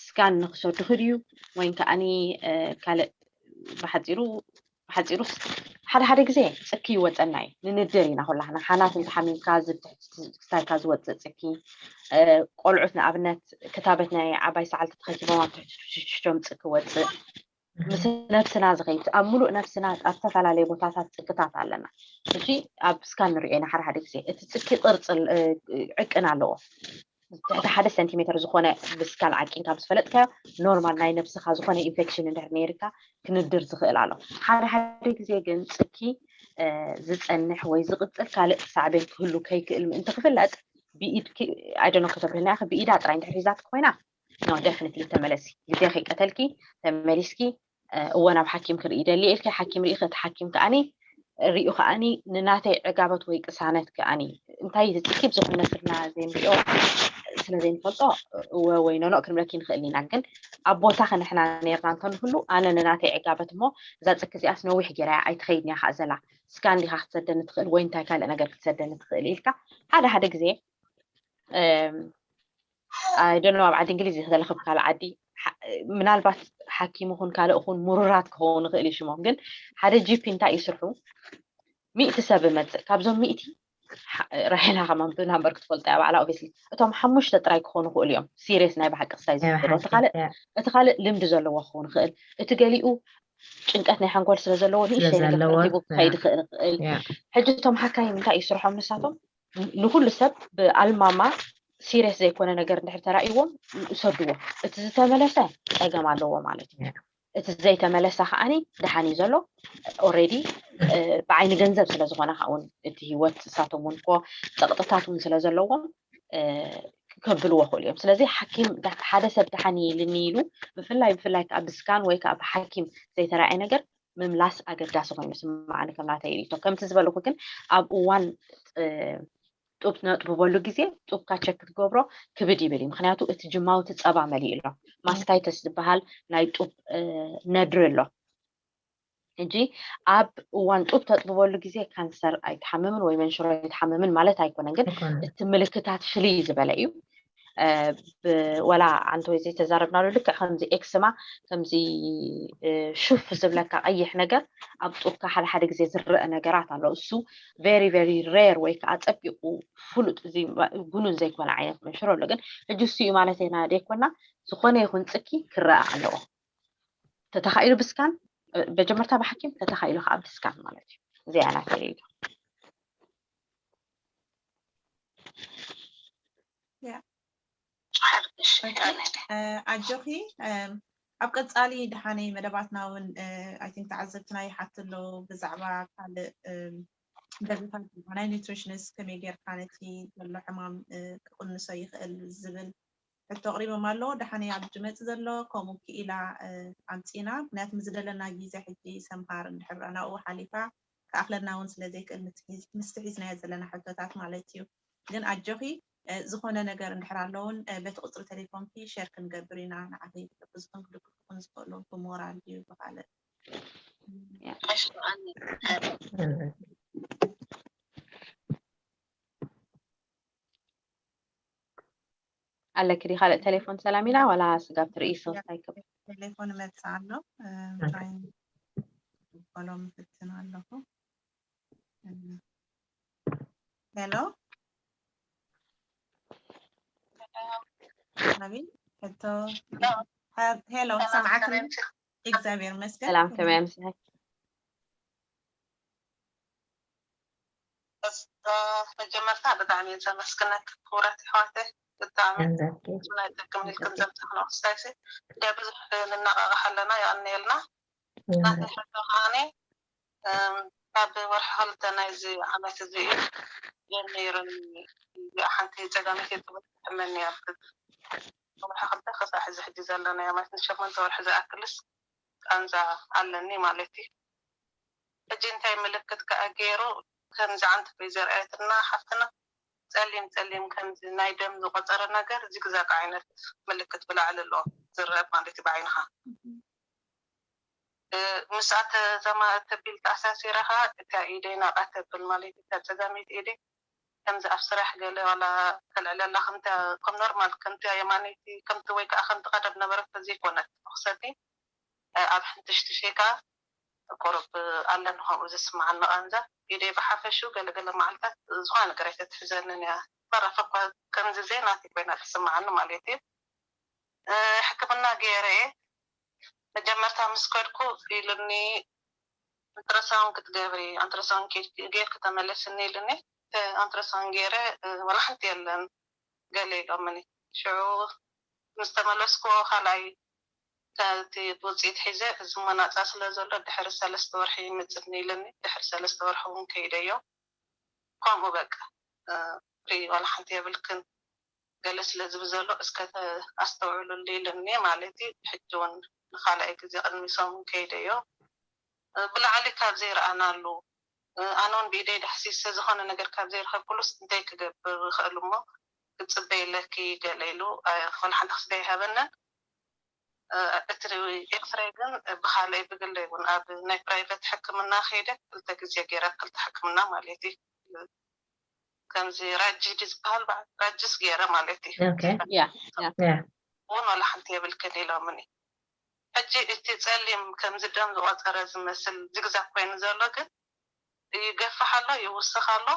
ስካን ንክሰዱኺ ድዩ ወይ ከዓኒ ካልእ ብሓፂሩ ብሓፂሩስ ሓደ ሓደ ግዜ ፅኪ ይወፀና እዩ ንንድር ኢና ኩላህና ሓናት እንተሓሚምካ ክሳይካ ዝወፅእ ፅኪ ቆልዑት ንኣብነት ክታበት ናይ ዓባይ ሰዓልቲ ተኸቲቦም ኣብ ትሕቲ ሽሽቶም ፅኪ ወፅእ ምስ ነብስና ዝኸይድ ኣብ ሙሉእ ነብስና ኣብ ዝተፈላለየ ቦታታት ፅቅታት ኣለና። ሕጂ ኣብ ስካን ንሪኦ ኢና ሓደ ሓደ ግዜ እቲ ፅኪ ቅርፂ ዕቅን ኣለዎ። ትሕቲ ሓደ ሰንቲሜተር ዝኾነ ብስካን ዓቂንካ ምስ ፈለጥካዮ ኖርማል ናይ ነብስኻ ዝኾነ ኢንፌክሽን እንድሕር ነይርካ ክንድር ዝኽእል ኣሎ። ሓደ ሓደ ግዜ ግን ፅኪ ዝፀንሕ ወይ ዝቕፅል ካልእ ሳዕቤን ክህሉ ከይክእል ምእንቲ ክፍለጥ ብኢድኪ ኣይደኖ ከተብርህና ኢኺ ብኢዳ ጥራይ እንድሕር ሒዛትኪ ኮይና no definitely ተመለሲ ግዜ ከይቀተልኪ ተመሊስኪ እወ ናብ ሓኪም ክርኢ ደሊ ኢልኪ ሓኪም ርኢ እቲ ሓኪም ከዓኒ ሪኡ ከዓኒ ንናተይ ዕጋበት ወይ ቅሳነት ከዓኒ እንታይ ዝፅኪ ብዝኾነ ስርና ዘይንሪኦ ስለ ዘይንፈልጦ እወ ወይ ኖኖ ክንብለኪ ንኽእል ኢና ግን ኣብ ቦታኺ ንሕና ነርና እንተንህሉ ኣነ ንናተይ ዕጋበት እሞ እዛ ፅኪ እዚኣስ ነዊሕ ገይራያ ኣይትኸይድን እያ ከዓ ዘላ ስካን ዲኻ ክትሰደኒ ትኽእል ወይ እንታይ ካልእ ነገር ክትሰደኒ ትኽእል ኢልካ ሓደ ሓደ ግዜ ኣይደኖ ኣብ ዓዲ እንግሊዝ ዘለኽብ ካልእ ዓዲ ምናልባት ሓኪም ኹን ካልእ ኹን ምሩራት ክኸውን ይኽእል እዩ ሽሞም ግን ሓደ ጂፒ እንታይ እዩ ስርሑ ሚእቲ ሰብ መፅእ ካብዞም ሚእቲ ራሄላ ከማምቱ ናምበር ክትፈልጦ እያ ባዕላ ኦብስሊ እቶም ሓሙሽተ ጥራይ ክኾኑ ክእሉ እዮም ሲሪየስ ናይ ብሓቂ ክሳይ ዝሮ እቲ ካልእ ልምዲ ዘለዎ ክኸውን ይኽእል እቲ ገሊኡ ጭንቀት ናይ ሓንጎል ስለ ዘለዎ ንእሽተይ ነገር ተረኪቡ ክኸይድ ይኽእል ይኽእል ሕጂ እቶም ሓካይም እንታይ እዩ ስርሖም ንሳቶም ንኩሉ ሰብ ብኣልማማ ሲሪየስ ዘይኮነ ነገር እንድሕር ተራእይዎም ይውሰድዎ። እቲ ዝተመለሰ ጸገም ኣለዎ ማለት እዩ። እቲ ዘይተመለሰ ከዓኒ ደሓን እዩ ዘሎ። ኦሬዲ ብዓይኒ ገንዘብ ስለ ዝኾነ፣ ከዓ እውን እቲ ህይወት እሳቶም እውን እኮ ጸቕጥታት እውን ስለ ዘለዎም ከብልዎ ክእሉ እዮም። ስለዚ ሓኪም፣ ሓደ ሰብ ደሓን ኢልኒ ኢሉ፣ ብፍላይ ብፍላይ ከዓ ብስካን ወይ ከዓ ብሓኪም ዘይተራእየ ነገር ምምላስ ኣገዳሲ ኮይኑ ስማዓኒ። ከም ናተይ ርእይቶ፣ ከምቲ ዝበልኩ ግን ኣብ እዋን ጡብ ነጥብበሉ ግዜ ጡብካ ቸክ ክትገብሮ ክብድ ይብል እዩ። ምክንያቱ እቲ ጅማውቲ ጸባ መሊኡ ኣሎ። ማስታይተስ ዝበሃል ናይ ጡብ ነድሪ ኣሎ። ሕጂ ኣብ እዋን ጡብ ተጥብበሉ ግዜ ካንሰር ኣይትሓምምን ወይ መንሽሮ ኣይትሓምምን ማለት ኣይኮነን፣ ግን እቲ ምልክታት ፍልይ ዝበለ እዩ። ወላ ዓንተ ወይ ዘይተዛረብናሉ፣ ልክዕ ከምዚ ኤክስማ፣ ከምዚ ሹፍ ዝብለካ ቀይሕ ነገር ኣብ ጡብካ ሓደ ሓደ ግዜ ዝረአ ነገራት ኣሎ። እሱ ቨሪ ቨሪ ሬር ወይ ከዓ ጸቂቁ ፍሉጥ፣ እዚ ጉኑን ዘይኮነ ዓይነት መንሽሮ ኣሎ። ግን ሕጂ እሱ እዩ ማለት ኢና ደይኮና፣ ዝኾነ ይኹን ጽኪ ክረአ ኣለዎ። ተተኻኢሉ ብስካን፣ መጀመርታ ብሓኪም፣ ተተኻኢሉ ከዓ ብስካን ማለት እዩ። እዚኣ ናተይ ርእይቶ። ኣጆኺ። ኣብ ቀፃሊ ደሓነይ መደባትና እውን፣ ኣይ ቲንክ፣ ተዓዘብትና ይሓቱ ኣለዉ ብዛዕባ ካልእ ደብታት ናይ ኒትሪሽንስ ከመይ ጌርካ ነቲ ዘሎ ሕማም ክቕንሶ ይኽእል ዝብል ሕቶ ኣቕሪቦም ኣለዉ። ደሓነይ ኣብ ዝመፅእ ዘሎ ከምኡ ክኢላ ኣምፂና፣ ምክንያቱ ዝደለና ግዜ ሕጂ ሰምሃር እንድሕር ናብኡ ሓሊፋ ክኣኽለና እውን ስለ ዘይክእል፣ ምስቲ ሒዝናዮ ዘለና ሕቶታት ማለት እዩ። ግን ኣጆኺ፣ ዝኾነ ነገር እንድሕር ኣለውን በቲ ቁፅሪ ቴሌፎንኪ ሸር ክንገብር ኢና። ንዓኺ ክሕግዝኹን ክድግፍኹን ዝኽእሉ ብሞራል ድዩ ብኻልእ? ኣለኪ ዲ ካልእ ቴሌፎን ሰላሚና ዋላ ስጋብ ትርኢ ሶስት ኣይከብ ቴሌፎን መጽእ ኣሎ። ሎ ምፍትን ኣለኹ። ሄሎ ናቢ ሕቶ ሄሎ ሰምዓክኒ? እግዚኣብሔር መስገን ሰላም ከመይ ኣምስሐ? መጀመርታ ብጣዕሚ ዘመስግነክ ክቡራት ኣሕዋተይ፣ ብጣዕሚ ናይ ጥቅሚ ኢልክን ዘምፃክና ክስታይሲ እንደ ብዙሕ ንነቃቃሕ ኣለና። የቀንየልና። ናተይ ሕቶ ከዓኒ ካብ ወርሒ ክልተ ናይዚ ዓመት እዚ እዩ ጀሚሩኒ። እዚኣ ሓንቲ ፀጋመይቲ ጥበት ትሕመኒ እያ። ወርሒ ክልተ ክሳዕ ሕዚ ሕጂ ዘለናዮ ማለት ንሸሞንተ ወርሒ ዝኣክልስ ቃንዛ ኣለኒ ማለት እዩ። ሕጂ እንታይ ምልክት ከኣ ገይሩ ከምዚ ዓንተፈይ ዘርኣየትና ሓፍትና ጸሊም ጸሊም ከምዚ ናይ ደም ዝቆጸረ ነገር ዚግዛግ ዓይነት ምልክት ብላዕሊ ኣሎ ዝረአ ማለት እዩ ብዓይንኻ። ምስኣ ተቢል ተኣሳሲራ ከኣ እታ ኢደይ ናብኣ ተብል ማለት እዩ። እታ ጸጋመይቲ ኢደይ ከምዚ ኣብ ስራሕ ገለ ዋላ ተልዕለላ ከምቲ ከም ኖርማል ከምቲ የማነይቲ ከምቲ ወይ ከዓ ከምቲ ቀደም ነበረት ተዘይኮነት ተኩሰኒ ኣብ ሕንትሽትሸይ ከዓ ቁሩብ ኣለኒ ከምኡ ዝስምዓኒ ቃንዛ ኢደይ ብሓፈሽኡ ገለገለ መዓልታት ዝኾነ ነገር ኣይተትሕዘንን እያ ተረፈ እኳ ከምዚ ዘይናተይ ኮይና ትስምዓኒ ማለት እዩ ሕክምና ገይረ እየ መጀመርታ ምስ ከድኩ ኢሉኒ ኣልትራሳውንድ ክትገብሪ ኣልትራሳውንድ ጌርኪ ተመለስኒ ኢሉኒ ኣልትራሳውንድ ገይረ ዋላ ሓንቲ የለን ገለ ኢሎምኒ ሽዑ ምስ ተመለስኩዎ ካልኣይ እቲ ውፅኢት ሒዘ እዚ መናፃ ስለ ዘሎ ድሕሪ ሰለስተ ወርሒ ይመፅኒ ኢሉኒ ድሕሪ ሰለስተ ወርሒ እውን ከይደዮ ከምኡ በቃ ሪ ዋላ ሓንቲ የብልክን ገለ ስለ ዝብል ዘሎ እስከ ኣስተውዕሉሉ ኢሉኒ ማለት እዩ ሕጂ እውን ንካልኣይ ግዜ ቅድሚ ሰሙን ከይደዮ ብላዕሊ ካብ ዘይረኣናሉ ኣነ እውን ብኢደይ ዳሕሲሰ ዝኾነ ነገር ካብ ዘይረኸብኩሉስ እንታይ ክገብር ይኽእል እሞ ክፅበይ ኣለኪ ገለ ኢሉ ዋላ ሓንቲ ክስዳ ይሃበንን እቲ ኤክስሬይ ግን ብካልኣይ ብግለይ እውን ኣብ ናይ ፕራይቨት ሕክምና ከይደ ክልተ ግዜ ገይረ ክልተ ሕክምና ማለት እዩ ከምዚ ራጂ ድዩ ዝበሃል ራጅስ ገይረ ማለት እዩ እውን ዋላ ሓንቲ የብልክን ኢሎምኒ ሕጂ እቲ ፀሊም ከምዚ ደም ዝቆፀረ ዝመስል ዝግዛግ ኮይኑ ዘሎ ግን ይገፍሕ ኣሎ ይውስኽ ኣሎ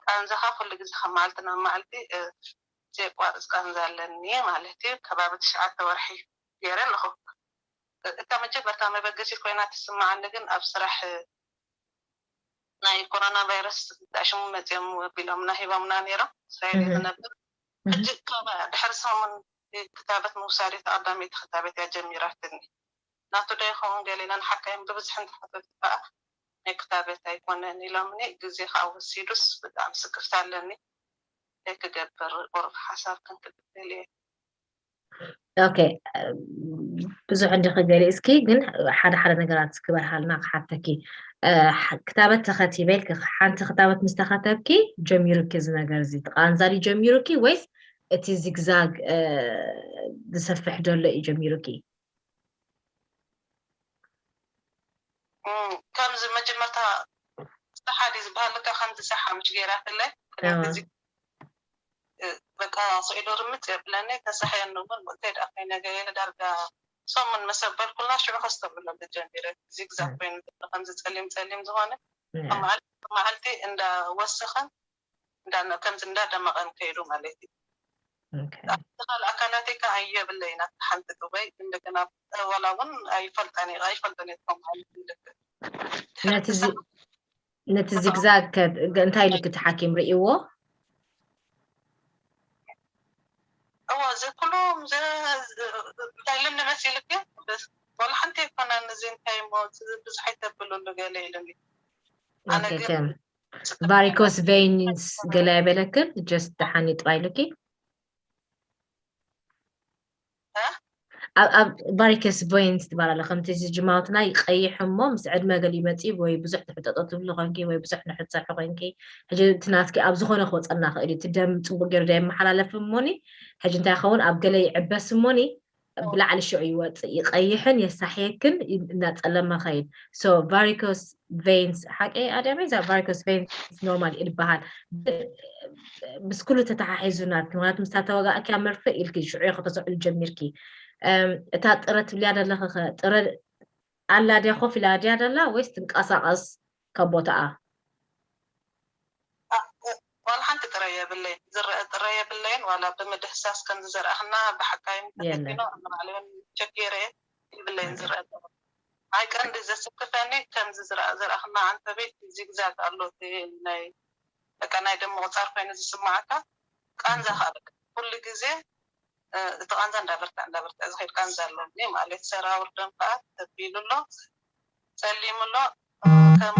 ቃንዛኻ ኩሉ ግዜ ካብ መዓልቲ ናብ መዓልቲ ዘየቋርፅ ቃንዛ ኣለኒ ማለት እዩ ከባቢ ትሽዓተ ወርሒ ገይረ ኣለኹ እታ መጀመርታ መበገሲት ኮይና ትስምዓኒ ግን ኣብ ስራሕ ናይ ኮሮና ቫይረስ ሽሙ መፅኦም ቢሎምና ሂቦምና ነይሮም። እስራኤል እየ ዝነብር። ሕጂ ካብ ድሕሪ ሰሙን ክታበት ምውሳድ ተቐዳመይቲ ክታበት እያ ጀሚራትኒ። ናቱ ዶ ይኸውን ገሊና ንሓካይም ብብዝሒ እንተሓተቱ ከዓ ናይ ክታበት ኣይኮነን ኢሎምኒ። ግዜ ከዓ ወሲዱስ ብጣዕሚ ስክፍታ ኣለኒ። እንታይ ክገብር ቁሩብ ሓሳብ ክንክትል እየ። ኦኬ፣ ብዙሕ እንዲኺ ገሊፅኪ፣ ግን ሓደ ሓደ ነገራት ክበርሃልና ክሓተኪ። ክታበት ተኸቲበ ኢልኪ፣ ሓንቲ ክታበት ምስ ተኸተብኪ ጀሚሩኪ እዚ ነገር እዚ ቃንዛ ድዩ ጀሚሩኪ ወይስ እቲ ዚግዛግ ዝሰፍሕ ዘሎ እዩ ጀሚሩኪ? ከምዚ መጀመርታ ሰሓ ድዩ ዝበሃል ለካ ከምዚ ሰሓ ምሽ ገይራትለይ ቅድሚ ሕዚ በቃ ስዒዶ ርምፅ የብለኒ። ተሳሕየኒ እውን እንታይ ደኣ ኮይነ ገለ ዳርጋ ሰሙን መሰበልኩላ ሽዑ ከስተብሎ ጀሚረ። ዚግዛግ ኮይኑ ዘሎ ከምዚ ፀሊም ፀሊም ዝኾነ መዓልቲ መዓልቲ እንዳወሰኸን ከምዚ እንዳደመቐን ከይዱ ማለት እዩ። ካልእ ኣካላተይ ከዓ የብለይን። ሓንቲ ጥበይ እንደገና ዋላ እውን ኣይፈልጠን ኣይፈልጠን እየ። ነቲ ዚግዛግ እንታይ ኢሉኪ እቲ ሓኪም ርእይዎ? እዎ እዚ ኩሉ እንታይ ኢሉኒ መሲልኪ? ዋላ ሓንቲ ኣይኮነን። እዚ እንታይ እሞ ብዙሕ ኣይተብልሉ ገለ ኢሉኒ። ኣነ ግን ከም ቫሪኮስ ቬይንስ ገለ ኣይበለክን? ጀስት ደሓን እዩ ጥራይ ኢሉኪ? ኣብ ቫሪኮስ ቬይንስ ትባል ኣሎ። ከምቲ እዚ ጅማውትና ይቀይሕ እሞ ምስ ዕድመ ገለ ይመጽእ ወይ ብዙሕ ትሕጠጦ ትብሉ ኮንኪ ወይ ብዙሕ ንሕት ትሰርሒ ኮንኪ፣ ሕጂ እቲ ናትኪ ኣብ ዝኾነ ክወጸና ክእል እዩ። እቲ ደም ጽቡቅ ገይሩ ዶ የመሓላለፍ እሞኒ፣ ሕጂ እንታይ ይኸውን ኣብ ገለ ይዕበስ እሞኒ ብላዕሊ ሽዑ ይወጽእ፣ ይቀይሕን የሳሕየክን እናጸለመ ኸይድ። So ቫሪኮስ ቬይንስ ሓቂ ኣድያመይ እዛ ቫሪኮስ ቬይንስ ኖርማል እዩ ዝበሃል። ምስ ኩሉ ተተሓሒዙ ናትኪ፣ ምክንያቱ ምስታ ተወጋእኪያ መርፍእ ኢልኪ ሽዑ ኢኺ ተስዕሉ ጀሚርኪ። እታ ጥረ ትብልያ ዘለኺ ኸ ጥረ ኣላ ድያ ኮፍ ኢላ ድያ ደላ ወይስ ትንቀሳቐስ ካብ ቦታኣ? ዋላ ሓንቲ ጥረ የብለይን፣ ዝረአ ጥረ የብለይን። ዋላ ብምድህሳስ ከም ዝዘርኣኽና ብሓካይም ተፈቲኖ ንባዕለይን ቸክ ገይረ የብለይን ዝረአ ጥረ። ኣይ ቀንዲ ዘስክፈኒ ከምዚ ዝረኣ ዘርኣኽና ዓንተበይት ዚግዛግ ኣሎ ናይ በቃ ናይ ደም ምቁፃር ኮይኑ ዝስማዓካ ቃንዛ ከዓ በቃ ኩሉ ግዜ እቲ ቃንዛ እንዳበርታ እንዳበርታ ዝኸይድ ቃንዛ ኣለኒ ማለት ሰራውር ደም ከዓ ተቢሉ ኣሎ ጸሊሙ ኣሎ። ከም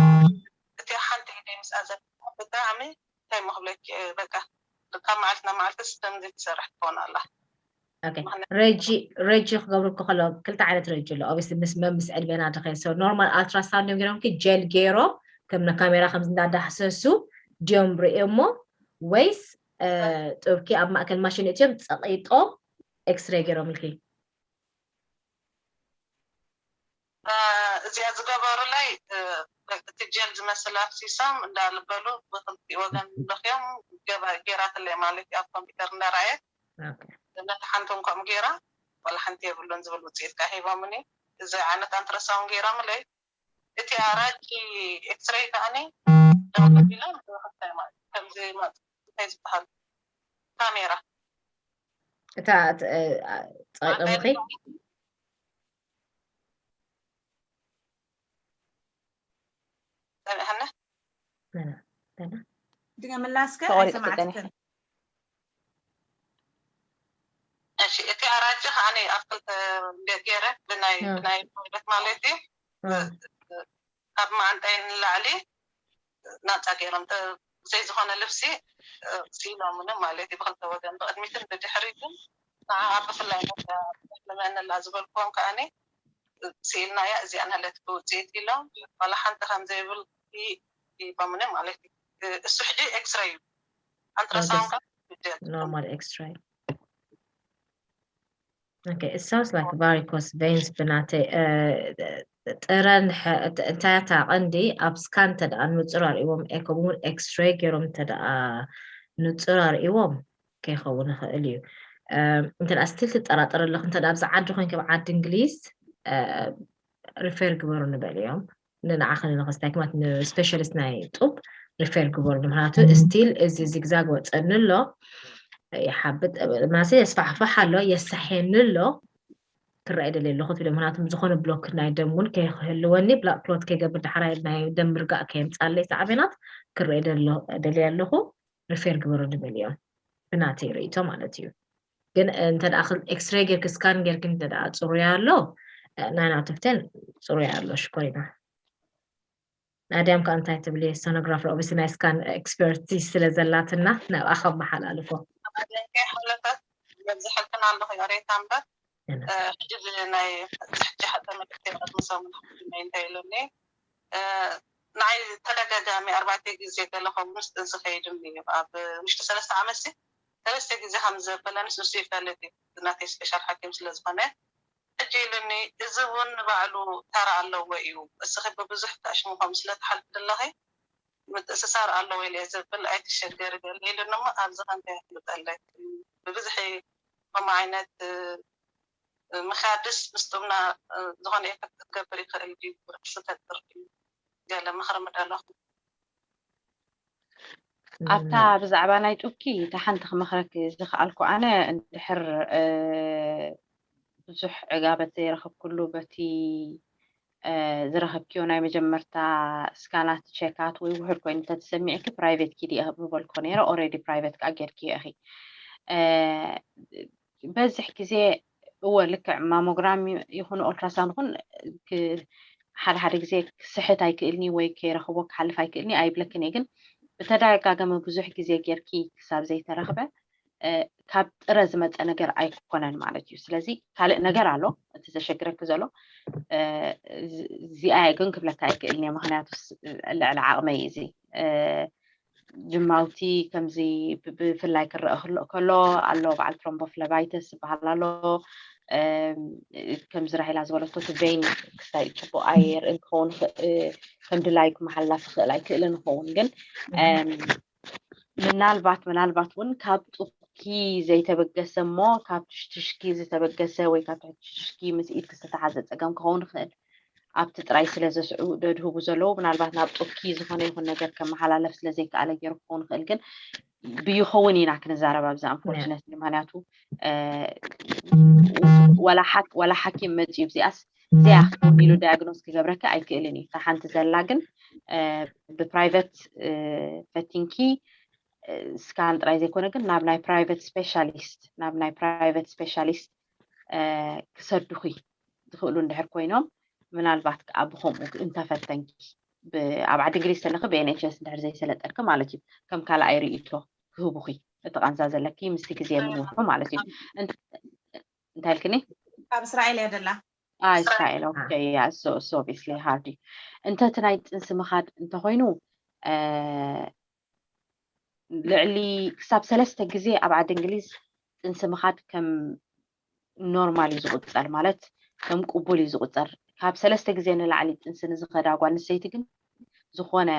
እቲ ሓንቲ ኢደይ ምስኣ ዘ ብጣዕሚ እንታይ መክብለኪ በቃ ካብ መዓልቲ ናብ መዓልቲ ስስተም ዘይትሰርሕ ትኾን ኣላ። ረጂ ረጂ ክገብሩ ከሎ ክልተ ዓይነት ረጂ ኣሎ። ኦብስ ምስ መምስ ዕድሜና ድኸ so ኖርማል ኣልትራሳውንድ እዮም ገይሮም ጀል ገይሮም ከም ንካሜራ ከም እንዳዳህሰሱ ድዮም ርእዮሞ ወይስ ጥብኪ ኣብ ማእከል ማሽን እትዮም ጸቂጦም ኤክስሬ ገይሮም ኢልኪ? እዚኣ ዝገበሩለይ እቲ ጀል ዝመስል ኣፍሲሶም እንዳልበሉ ብክልቲ ወገን ለክዮም ገይራትለይ ማለት እዩ። ኣብ ኮምፒተር እንዳረኣየት ነቲ ሓንቲ እንኮም ገይራ ዋላ ሓንቲ የብሉን ዝብል ውፅኢት ከዓ ሂቦምኒ። እዚ ዓይነት ኣንትረሳውን ገይሮምለይ እቲ ኣራጂ ኤክስሬይ ከዓኒ ደው ኣቢሎም ብክልታይ ማለት ከምዚ ማለት እንታይ ዝበሃል ካሜራ እታ ጸቂጦምኺ ሰሚዕኒ ድገምላስከ ተቆሪፁ ኣይሰማዕትክን ጸኒሐ። እሺ እቲ ኣራጂ ከዓኒ ኣብ ክልተ ገይረ ብናይ እ። ብናይ ቶይለት ማለት እዩ እ፣ ካብ መዓንጣይ ንላዕሊ ናፃ ገይሮም ተ- ብዘይ ዝኾነ ልብሲ እ፣ ስኢሎምኒ ማለት እዩ ብክልተ ወገን ብቅድሚትን ብድሕሪትን ንዓ ብፍላይ ንመነላ ዝበልክዎም ከዓኒ ስኢልናያ እዚኣ ንሃለት ብውፅኢት ኢሎም ዋላ ሓንቲ ከም ዘይብል ሂቦምኒ ማለት እዩ። እሱ ሕጂ ኤክስራይ እዩ ኣልትራሳውንድ ኖርማል ኖርማል ኤክስራይ Okay, it sounds like varicose veins ብናተይ ጥረ እንታይ እታ ቀንዲ ኣብ ስካን እንተ ደኣ ንጹር ኣርእዎም ከምኡ እውን ኤክስሬ ገይሮም እንተ ደኣ ንጹር ኣርእዎም ከይኸውን ይኽእል እዩ። እንተ ደኣ ስቲል ትጠራጠር ኣለኹ እንተ ደኣ ኣብዚ ዓዲ ኮይንኪ ኣብ ዓዲ እንግሊዝ ሪፌር ግበሩ ንበል እዮም። ንንዓኺ ንንኽስታይ ክማት ንስፔሻሊስት ናይ ጡብ ሪፌር ግበሩ ምክንያቱ ስቲል እዚ ዚግዛግ ወፀኒ ኣሎ ይሓብጥ ማሰ የስፋሕፋሕ ኣሎ የሳሕየኒ ኣሎ ክረአ ደልየ ኣለኹ ትብል። ምክንያቱ ዝኾነ ብሎክ ናይ ደም እውን ከይክህልወኒ፣ ብላክ ክሎት ከይገብር፣ ዳሕራይ ናይ ደም ምርጋእ ከየምፃለይ ሳዕቤናት ክረአ ደሎ- ደልየ ኣለኹ፣ ሪፌር ግበሩ ንበልዮም፣ ብናተይ ርእይቶ ማለት እዩ። ግን እንተ ደኣ ክል- ኤክስሬ ጌርኪ፣ ስካን ጌርኪ እንተ ደኣ ፅሩይ ኣሎ፣ ናይን ኣውት ኦፍ ቴን ፅሩይ ኣሎ። ሽኮሪና። ናድያም ከ እንታይ ትብሊ? ሶኖግራፈር ኦብስ ናይ ስካን ኤክስፐርቲ ስለ ዘላትና ናብኣ ከመሓላልፎ። ሓለታት የብዝሐልክን ኣለኹ፣ ይቕሬታ እምበር። ሕጂ ናይ ሕጂ ሓደ መልእክቲ ቅድሚ ሰሙን ሓኪመይ እንታይ ኢሉኒ፣ ንዓይ ተደጋጋሚ ኣርባዕተ ግዜ ገለ ከምኡ ምስ ጥንሲ ከይድኒ እዩ። ኣብ ውሽጢ ሰለስተ ዓመት ሲ ሰለስተ ግዜ ከም ዘበለንስ ንሱ ይፈልጥ እዩ፣ ናተይ ስፔሻል ሓኪም ስለ ዝኾነ። ሕጂ ኢሉኒ፣ እዚ እውን ንባዕሉ ተራ ኣለዎ እዩ። እስኺ ብብዙሕ ተዕሽምኾም ስለ ትሓልፊ ዘለኺ ምትእስሳር ኣለዎ ኢለ እየ ዘብል፣ ኣይትሸገሪ ገለ ኢሉኒ እሞ ኣብዚ ከ እንታይ የፍልጠለይ? ብብዝሒ ከምኡ ዓይነት ምኽያድስ ምስጥምና ዝኾነ ኤፈክት ክትገብር ይኽእል ድዩ? ርክሲ ፈጥር ድዩ? ገለ ምኽሪ ምደለኹ። ኣብታ ብዛዕባ ናይ ጡብኪ እታ ሓንቲ ክመኽረኪ ዝኸኣልኩ ኣነ እንድሕር ብዙሕ ዕጋበት ዘይረኸብክሉ በቲ ዝረኸብክዮ ናይ መጀመርታ ስካናት ቸካት ወይ ውሑድ ኮይኑ እንተተሰሚዕኪ ፕራይቬት ኪዲ ምበልኮ ነይረ። ኦሬዲ ፕራይቬት ከዓ ጌርክዮ ኢኺ። በዝሕ ግዜ እወ ልክዕ ማሞግራም ይኹን ኦልትራሳውንድ ይኹን ሓደ ሓደ ግዜ ክስሕት ኣይክእልኒ ወይ ከይረኽቦ ክሓልፍ ኣይክእልኒ ኣይብለክን እየ። ግን ብተደጋጋሚ ብዙሕ ግዜ ጌርኪ ክሳብ ዘይተረኽበ ካብ ጥረ ዝመፀ ነገር ኣይኮነን ማለት እዩ። ስለዚ ካልእ ነገር ኣሎ እቲ ዘሸግረኪ ዘሎ። እዚኣ እየ ግን ክብለካ ኣይክእልን እየ፣ ምክንያቱ ልዕሊ ዓቕመይ እዩ እዚ። ጅማውቲ ከምዚ ብፍላይ ክረአ ከሎ ኣሎ፣ በዓል ትሮምቦፍለባይተስ ዝበሃል ኣሎ። ከምዚ ራሄላ ዝበለቶ እቲ ቬን ክስታይ ፅቡቕ ኣይርእን ክኸውን ከም ድላዩ ክመሓላፍ ይኽእል ኣይክእልን ይኸውን። ግን ምናልባት ምናልባት እውን ካብ ጡብኪ ዘይተበገሰ እሞ ካብ ትሽትሽኪ ዝተበገሰ ወይ ካብ ትሕቲ ትሽትሽኪ ምስ ኢድኪ ዝተተሓዘ ፀገም ክኸውን ይኽእል። ኣብቲ ጥራይ ስለ ዘስዕቡ ደድህቡ ዘለዉ ምናልባት ናብ ጡብኪ ዝኾነ ይኹን ነገር ከመሓላለፍ ስለ ዘይከኣለ ገይሩ ክኸውን ይኽእል። ግን ብይኸውን ኢና ክንዛረብ ኣብዚ ኣንፎርችነት ምክንያቱ ወላ ሓኪም መፅዩ እዚኣስ እዚኣ ክትከውን ኢሉ ዳያግኖስ ክገብረካ ኣይክእልን እዩ። እታ ሓንቲ ዘላ ግን ብፕራይቨት ፈቲንኪ ስካን ጥራይ ዘይኮነ ግን ናብ ናይ ፕራይቨት ስፔሻሊስት ናብ ናይ ፕራይቨት ስፔሻሊስት ክሰዱኺ ዝኽእሉ እንድሕር ኮይኖም ምናልባት ከዓ ብከምኡ እንተፈተንኪ ኣብ ዓዲ እንግሊዝ ተለኺ ብኤንኤችኤስ እንድሕር ዘይሰለጠልኪ ማለት እዩ ከም ካልኣይ ርእይቶ ክህቡኺ እቲ ቃንዛ ዘለኪ ምስቲ ግዜ ምንውሑ ማለት እዩ። እንታይ ኢልክኒ? ካብ እስራኤል እያ ደላ። እስራኤል ኦኬ። ያ ሶ ኦብቪስሊ ሃርድ እዩ። እንተ እቲ ናይ ጥንሲ ምኻድ እንተኮይኑ ልዕሊ ክሳብ ሰለስተ ግዜ ኣብ ዓዲ እንግሊዝ ጥንሲ ምኻድ ከም ኖርማል እዩ ዝቁፀር፣ ማለት ከም ቅቡል እዩ ዝቁፀር። ካብ ሰለስተ ግዜ ንላዕሊ ጥንሲ ንዝኸዳ ጓል ኣንስተይቲ ግን ዝኾነ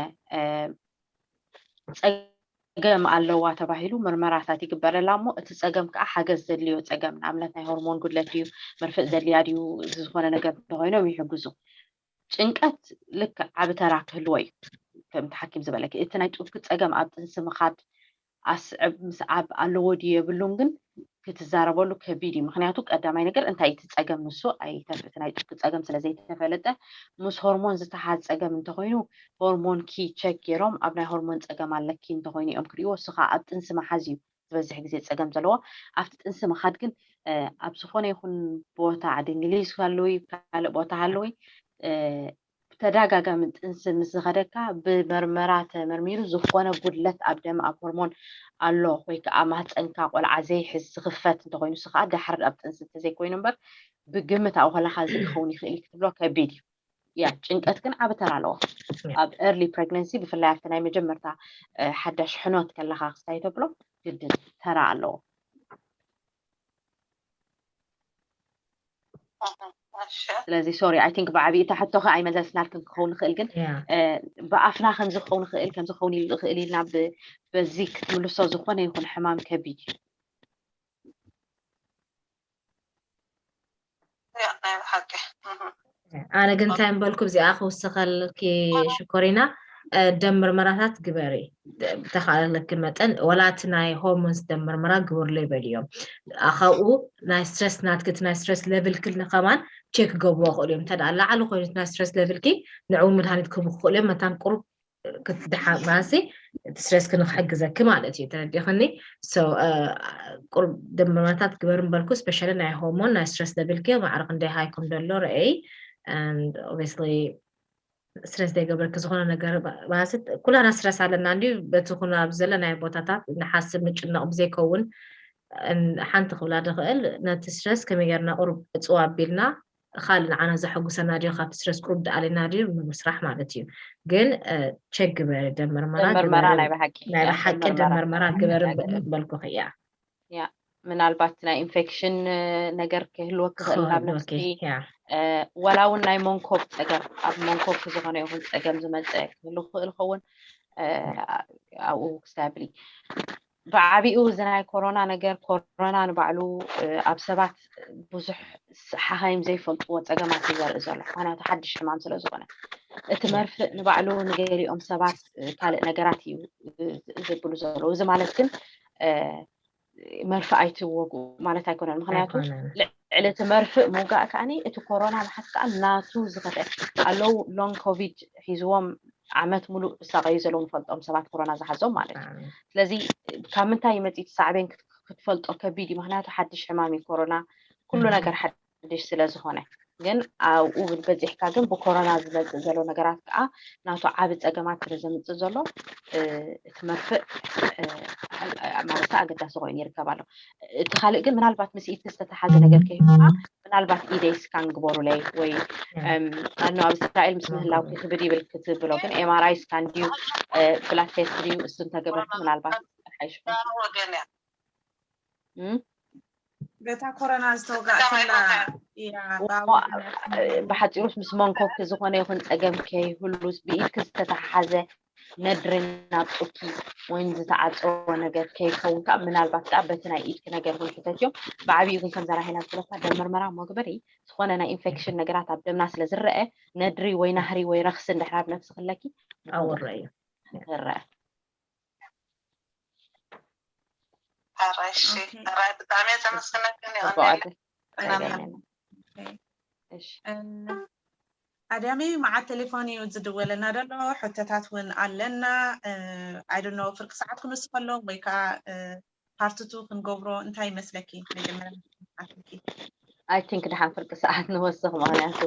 ፀገም ኣለዋ ተባሂሉ ምርመራታት ይግበረላ እሞ እቲ ፀገም ከዓ ሓገዝ ዘድልዮ ፀገም፣ ንኣብነት ናይ ሆርሞን ጉድለት ድዩ፣ መርፍእ ዘድልያ ድዩ፣ እዚ ዝኾነ ነገር እንተኮይኖም ይሕግዙ። ጭንቀት ልክዕ ዓቢ ተራ ክህልዎ እዩ። ከምቲ ሓኪም ዝበለኪ እቲ ናይ ጡብኪ ፀገም ኣብ ጥንሲ ምኻድ ኣስዕብ ምስዓብ ኣለዎ ድዩ የብሉን ግን ክትዛረበሉ ከቢድ እዩ። ምክንያቱ ቀዳማይ ነገር እንታይ እቲ ፀገም ንሱ ኣይተፍ እቲ ናይ ጡብኪ ፀገም ስለ ዘይተፈለጠ ምስ ሆርሞን ዝተሓዝ ፀገም እንተኮይኑ ሆርሞንኪ ቸክ ገይሮም ኣብ ናይ ሆርሞን ፀገም ኣለኪ እንተኮይኑ እዮም ክርእይዎ። እሱ ከዓ ኣብ ጥንሲ ምሓዝ እዩ ዝበዝሕ ግዜ ፀገም ዘለዎ። ኣብቲ ጥንሲ ምኻድ ግን ኣብ ዝኾነ ይኹን ቦታ ዓዲ እንግሊዝ ሃለዊ ካልእ ቦታ ሃለዊ ብተደጋጋሚ ጥንሲ ምስ ዝኸደካ ብመርመራ ተመርሚሩ ዝኾነ ጉድለት ኣብ ደም ኣብ ሆርሞን ኣሎ ወይ ከዓ ማህፀንካ ቆልዓ ዘይሕዝ ዝኽፈት እንተኮይኑ ንሱ ከዓ ዳሕር ኣብ ጥንሲ እንተዘይኮይኑ እምበር ብግምት ኣብኡ ከለካ እዚ ክኸውን ይኽእል እዩ ክትብሎ ከቢድ እዩ። ያ ጭንቀት ግን ዓቢ ተራ ኣለዎ። ኣብ ኤርሊ ፕሬግነንሲ ብፍላይ ኣብቲ ናይ መጀመርታ ሓዳሽ ሕኖት ከለካ ክስታይ ተብሎ ግድን ተራ ኣለዎ። ስለዚ ሶሪ ኣይ ቲንክ ብዓብዪ እታ ሕቶኸ ኣይመለስናልክን ክኸውን ይኽእል ግን ብኣፍና ከምዚ ክኸውን ይኽእል ከምዚ ክኸውን ይኽእል ኢልና በዚ ክትምልሶ ዝኾነ ይኹን ሕማም ከቢድ እዩ። ኣነ ግን እንታይ ምበልኩ እዚኣ ክውስኸልኪ ሽኮሪና ደም ምርመራታት ግበሪ። ብተኻለለኪ መጠን ወላ እቲ ናይ ሆርሞንስ ደም ምርመራ ግበርለይ በልዮም። ካብኡ ናይ ስትረስ ናትኪ፣ እቲ ናይ ስትረስ ሌቭልኪ ከማን ቼክ ክገብርዎ ክእሉ እዮም። እንተ ደኣ ላዕሊ ኮይኑ እቲ ናይ ስትረስ ሌቭልኪ ንዕኡ መድሃኒት ክህቡ ክኽእሉ እዮም። መታን ቁሩብ ክትድሓ ማሲ እቲ ስትረስ ክንክሕግዘኪ ማለት እዩ። ተረዲኽኒ? ቁሩብ ደም ምርመራታት ግበር ምበልኩ፣ ስፔሻሊ ናይ ሆርሞን ናይ ስትረስ ሌቭልኪ ማዕረ ክንደይ ሃይ ከም ዘሎ ረእይ። ኦብስሊ ስትረስ ዘይገብረኪ ዝኾነ ነገር ባስት ኩላና ስትረስ ኣለና እንዲ በቲ ኩና ኣብዚ ዘለና ናይ ቦታታት ንሓስብ ንጭነቕ ብዘይከውን ሓንቲ ክብላ ድኽእል ነቲ ስትረስ ከመይ ጌርና ቁሩብ ዕፅዋ ኣቢልና ካልእ ንዓና ዘሐጉሰና ድዩ ካብቲ ስትረስ ቁሩብ ደኣለና ድዩ ንምስራሕ ማለት እዩ። ግን ቸክ ግበሪ ደም ምርመራ ደም ምርመራ ናይ ብሓቂ ናይ ብሓቂ ደም ምርመራ ግበሪ በልኩኺ እያ። ምናልባት ናይ ኢንፌክሽን ነገር ክህልወ ክኽእል ናብ ነፍስኪ። ወላ እውን ናይ መንኮብ ፀገም ኣብ መንኮብ ዝኾነ ይኹን ፀገም ዝመፀ ክህሉ ክኽእል ኸውን። ኣብኡ ክሳብሊ ብዓቢኡ እዚ ናይ ኮሮና ነገር ኮሮና ንባዕሉ ኣብ ሰባት ብዙሕ ሓኻይም ዘይፈልጥዎ ፀገማት እዩ ዘርኢ ዘሎ። ምክንያቱ ሓድሽ ሕማም ስለ ዝኾነ እቲ መርፍእ ንባዕሉ ንገሊኦም ሰባት ካልእ ነገራት እዩ ዝብሉ ዘለዉ። እዚ ማለት ግን መርፍእ ኣይትወግኡ ማለት ኣይኮነን። ምክንያቱ ልዕሊ እቲ መርፍእ ምውጋእ ከዓኒ እቲ ኮሮና ብሓት ከዓ ናቱ ዝኸፍአ ኣለዉ ሎንግ ኮቪድ ሒዝዎም ዓመት ሙሉእ ዝሳቀዩ ዘለዉ ንፈልጦም ሰባት ኮሮና ዝሓዞም ማለት እዩ። ስለዚ ካብ ምንታይ መፂእ ሳዕቤን ክትፈልጦ ከቢድ እዩ። ምክንያቱ ሓድሽ ሕማም እዩ ኮሮና፣ ኩሉ ነገር ሓድሽ ስለ ዝኾነ ግን ኣብኡ በፂሕካ ግን ብኮሮና ዝመፅእ ዘሎ ነገራት ከዓ ናቱ ዓብ ፀገማት ስለ ዘምፅእ ዘሎ እቲ መርፍእ ማለት ኣገዳሲ ኮይኑ ይርከብ ኣሎ። እቲ ካልእ ግን ምናልባት ምስ ኢቲ ዝተተሓዘ ነገር ከይካ ምናልባት ኢደይ ስካን ግበሩለይ ወይ ኣኖ ኣብ እስራኤል ምስ ምህላው ክብድ ይብል ክትብሎ ግን ኤምኣርኣይ ስካን ድዩ ብላድ ቴስት ድዩ እሱ እንተገበርኩ ምናልባት ሓይሽኩም በታ ኮሮና ዝተወጋእ ብሓፂሩስ ምስ መንኮብኪ ዝኾነ ይኹን ፀገም ከይህሉስ ብኢድኪ ዝተተሓሓዘ ነድሪ ናብ ጡብኪ ወይም ዝተዓፀወ ነገር ከይከውን ከዓ ምናልባት ከዓ በቲ ናይ ኢድኪ ነገር እውን ሕተት እዮም። ብዓብዩ ግን ከምዛ ራሄና ዝበለታ ደም ምርመራ መግበሪ ዝኾነ ናይ ኢንፌክሽን ነገራት ኣብ ደምና ስለ ዝረአ ነድሪ ወይ ናህሪ ወይ ረክሲ እንድሕር ኣብ ነፍሲ ክለኪ ኣውረ እዩ ዝረአ ሕራይ እሺ ሕራይ ብጣዕሚ እየ ዘመስግነክን ይቐኒለይ። እሺ ኣድያሚ መዓት ቴሌፎን እዩ ዝድወለና ዘሎ። ሕቶታት እውን ኣለና። I don't know ፍርቂ ሰዓት ክንውስኸሎም ወይ ከዓ ፓርትቱ ክንገብሮ እንታይ ይመስለኪ? መጀመርያ I think ድሓን ፍርቂ ሰዓት ንወስኽ ምክንያቱ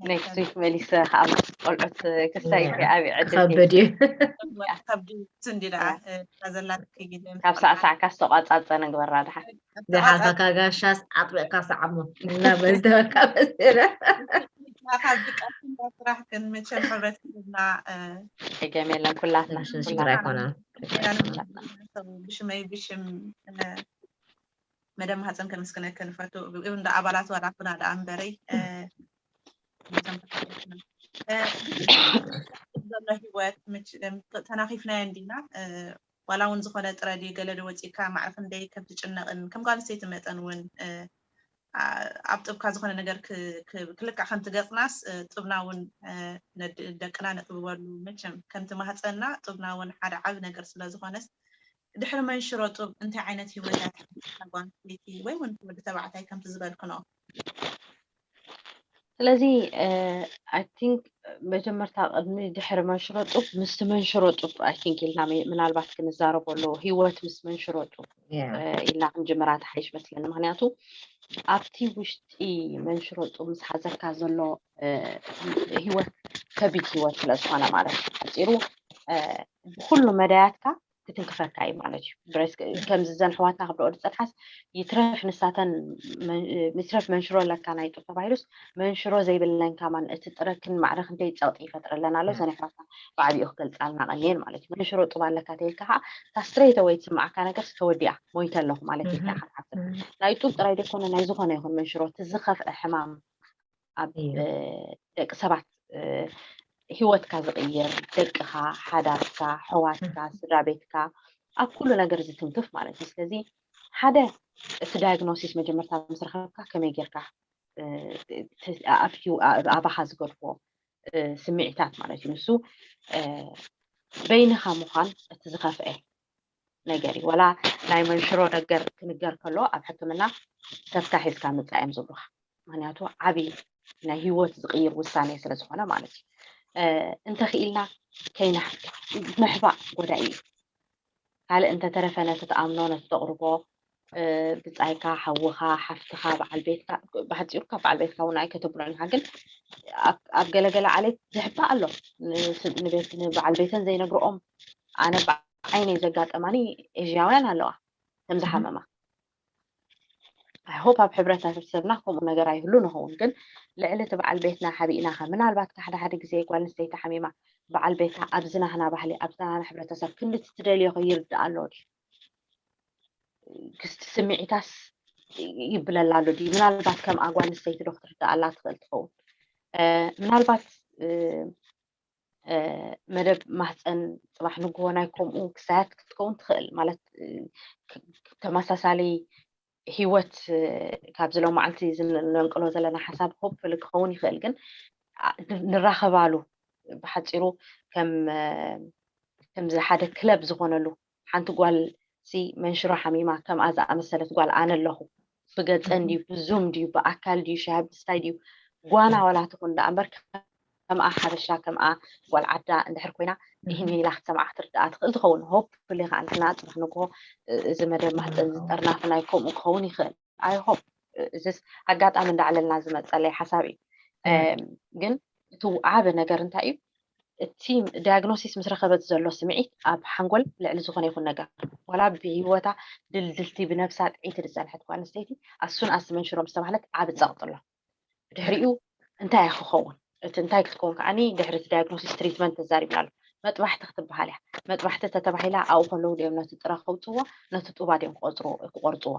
ኔክስት ዊክ መሊሰ ከዓ ምስ ቆልዑት ክሳይ ዓብዪ ዕድል ከብድ እዩ። ከብዲ እንዲ ደኣ እታ ዘላትኪ ግዜ ካብ ሳዕሳዕካ ዝተቋፃፀ ንግበራ ድሓን ዝሓልፈካ ጋሻስ ዓጥበካ ሰዓሞ እናበልተበካ መሰለ ካብ ዝቀስም ስራሕ ግን መቸም ሕብረተሰብና ሕገም የለን ኩላትና ሽግር ኣይኮነን። ብሽመይ ብሽም መደብ ማህፀን ከመስግነኪ ንፈቱ። እንደ ኣባላት ዋላ ኩና ደኣ እምበረይ ዘሎ ህይወት ተናኺፍናዮ እንዲና ዋላ እውን ዝኾነ ጥረ ድዩ ገለ ዶ ወፂእካ ማዕረ ክንደይ ከም ትጭነቕን ከም ጓል ኣንስተይቲ መጠን እውን ኣብ ጥብካ ዝኾነ ነገር ክልክዕ ከምቲ ገፅናስ ጥብና እውን ደቅና ነጥብበሉ መቸም ከምቲ ማህፀንና ጥብና እውን ሓደ ዓብ ነገር ስለዝኾነስ ድሕሪ መንሽሮ ጡብ እንታይ ዓይነት ህይወት እያ ትሓልፍ እታ ጓል ኣንስተይቲ ወይ እውን ወዲ ተባዕታይ ከምቲ ዝበልክኖ? ስለዚ I think መጀመርታ ቅድሚ ድሕሪ መንሽሮ ጡብ ምስቲ መንሽሮ ጡብ I think ኢልና ምናልባት ክንዛረበሉ ህይወት ምስ መንሽሮ ጡብ ኢልና ክንጅምራ ትሓይሽ መስለኒ። ምክንያቱ ኣብቲ ውሽጢ መንሽሮ ጡብ ምስ ሓዘካ ዘሎ ህይወት ከቢድ ህይወት ስለ ዝኾነ ማለት እዩ። ሓፂሩ ብኩሉ መዳያትካ ክትንክፈካ እዩ ማለት እዩ። ከምዚ ዘን ኣሕዋትና ክብልኦ ዝፀንሓስ ይትረፍ ንሳተን ይትረፍ መንሽሮ ኣለካ ናይ ጡብ ተባሂሉስ መንሽሮ ዘይብለን ከማን እቲ ጥረክን ማዕረ ክንደይ ፀቕጢ ይፈጥረለን ኣሎ። ዘን ኣሕዋትና ብዓብኡ ክገልፃልና ቀኒየን ማለት እዩ። መንሽሮ ጡብ ኣለካ ተይልካ ከዓ እታ ስትሬት ኣወይ ትስምዓካ ነገር ተወዲኣ ሞይተ ኣለኹ ማለት እዩ። ሓሓት ናይ ጡብ ጥራይ ዘይኮነ ናይ ዝኾነ ይኹን መንሽሮ እቲ ዝኸፍአ ሕማም ኣብ ደቂ ሰባት ህይወትካ ዝቕይር ደቅኻ፣ ሓዳርካ፣ ኣሕዋትካ፣ ስድራ ቤትካ ኣብ ኩሉ ነገር ዝትንክፍ ማለት እዩ። ስለዚ ሓደ እቲ ዳያግኖሲስ መጀመርታ ምስ ረኸብካ ከመይ ጌርካ ኣብቲ ኣባኻ ዝገድፎ ስምዒታት ማለት እዩ። ንሱ በይንኻ ምዃን እቲ ዝኸፍአ ነገር እዩ። ወላ ናይ መንሽሮ ነገር ክንገር ከሎ ኣብ ሕክምና ሰብካ ሒዝካ ምፃእ እዮም ዝብሉካ። ምክንያቱ ዓብዪ ናይ ህይወት ዝቕይር ውሳኔ ስለ ዝኾነ ማለት እዩ። እንተኽኢልና ከይና ምሕባእ ጎዳኢ እዩ። ካልእ እንተተረፈ ነቲ ትኣምኖ ነቲ ተቕርቦ ብጻይካ፣ ሓውኻ፣ ሓፍትኻ፣ በዓል ቤትካ፣ ብሓጺሩ ካብ በዓል ቤትካ እውን ኣይከተብሎን ኢኻ። ግን ኣብ ገለገለ ዓሌት ዝሕባእ ኣሎ። ንበዓል ቤተን ዘይነግርኦም ኣነ ብዓይነይ ዘጋጠማኒ ኤዥያውያን ኣለዋ ከም ዝሓመማ። I hope ኣብ ሕብረተሰብና ከምኡ ነገር ኣይህሉ ንኸውን። ግን ልዕሊ እቲ በዓል ቤትና ሓቢእናኻ ምናልባት ሓደ ሓደ ግዜ ጓል ኣንስተይቲ ሓሚማ በዓል ቤታ ኣብዚ ናህና ባህሊ ኣብዚ ናህና ሕብረተሰብ ክንዲ ትደልዮ ይርዳእ ኣሎ ድዩ? ክስቲ ስምዒታስ ይብለላ ኣሎ ድዩ? ምናልባት ከም ኣጓል ኣንስተይቲ ዶ ክትርዳኣላ ትኽእል ትኸውን? ምናልባት መደብ ማህፀን ፅባሕ ንግሆ ናይ ከምኡ ክሳያት ክትከውን ትኽእል። ማለት ተመሳሳሊ ህይወት ካብዚ ሎማዓንቲ ነንቅሎ ዘለና ሓሳብ ሆፕ ክኸውን ይኽእል፣ ግን ንራኸባሉ ብሓፂሩ ከም ከምዚ ሓደ ክለብ ዝኾነሉ ሓንቲ ጓል ሲ መንሽሮ ሓሚማ ከምኣ ዝኣመሰለት ጓል ኣነ ኣለኹ። ብገፀን ድዩ ብዙም ድዩ ብኣካል ድዩ ሻሂ ምስታይ ድዩ ጓና ዋላ ትኹን ደኣ እምበር ከምኣ ሓበሻ ከምኣ ጓል ዓዳ እንድሕር ኮይና ይህን ኢላ ክትሰምዓ ክትርድኣ ትኽእል ትኸውን። ሆፕ ፍሊ ከዓ ንሕና ፅባሕ ንግሆ እዚ መደብ ማህፀን ዝጠርናፍ ናይ ከምኡ ክኸውን ይኽእል። I hope እዚስ ኣጋጣሚ እንዳዕለልና ዝመፀለይ ሓሳብ እዩ። ግን እቲ ዓቢ ነገር እንታይ እዩ? እቲ ዳያግኖሲስ ምስ ረኸበት ዘሎ ስምዒት ኣብ ሓንጎል ልዕሊ ዝኾነ ይኹን ነገር ዋላ ብህይወታ ድልድልቲ ብነብሳ ጥዒቲ ዝፀንሐት ጓል ኣንስተይቲ ኣሱን ኣስመንሽሮ ምስ ተባህለት ዓቢ ፀቕጢ ኣሎ። ብድሕሪኡ እንታይ ክኸውን እቲ እንታይ ክትከውን ከዓኒ ድሕሪ እቲ ዳያግኖሲስ ትሪትመንት ተዛሪብና ኣሎ። መጥባሕቲ ክትበሃል እያ። መጥባሕቲ ተተባሂላ ኣብኡ ከለዉ ድዮም ነቲ ጥረ ከውፅዎ ነቲ ጡባ ድዮም ክቆርፅዎ?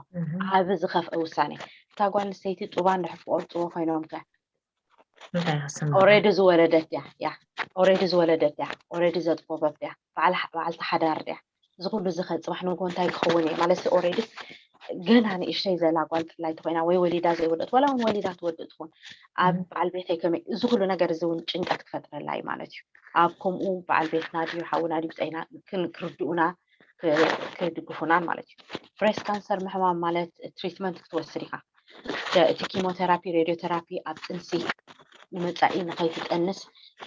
ዓቢ ዝኸፍአ ውሳኔ። እታ ጓል ኣንስተይቲ ጡባ እንድሕር ክቆርፅዎ ኮይኖም ከ ኦሬዲ ዝወለደት እያ ያ ኦሬዲ ዝወለደት እያ ኦሬዲ ዘጥበበት እያ በዓልቲ ሓዳር እያ። እዚ ኩሉ እዚ ከ ፅባሕ ንግሆ እንታይ ክኸውን እየ ማለት ኦሬዲ ገና ንእሽተይ ዘላ ጓል ብፍላይ ተኮይና ወይ ወሊዳ ዘይወደት ዋላ እውን ወሊዳ ትወድእ ትኹን ኣብ በዓል ቤተይ ከመይ እዚ ኩሉ ነገር እዚ እውን ጭንቀት ክፈጥረላ እዩ ማለት እዩ። ኣብ ከምኡ በዓል ቤትና ድዩ ሓውና ድዩ ብፀይና ክርድኡና ክድግፉና ማለት እዩ። ብሬስት ካንሰር ምሕማም ማለት ትሪትመንት ክትወስድ ኢኻ። እቲ ኪሞቴራፒ ሬድዮቴራፒ ኣብ ጥንሲ ንመፃኢ ንኸይትጠንስ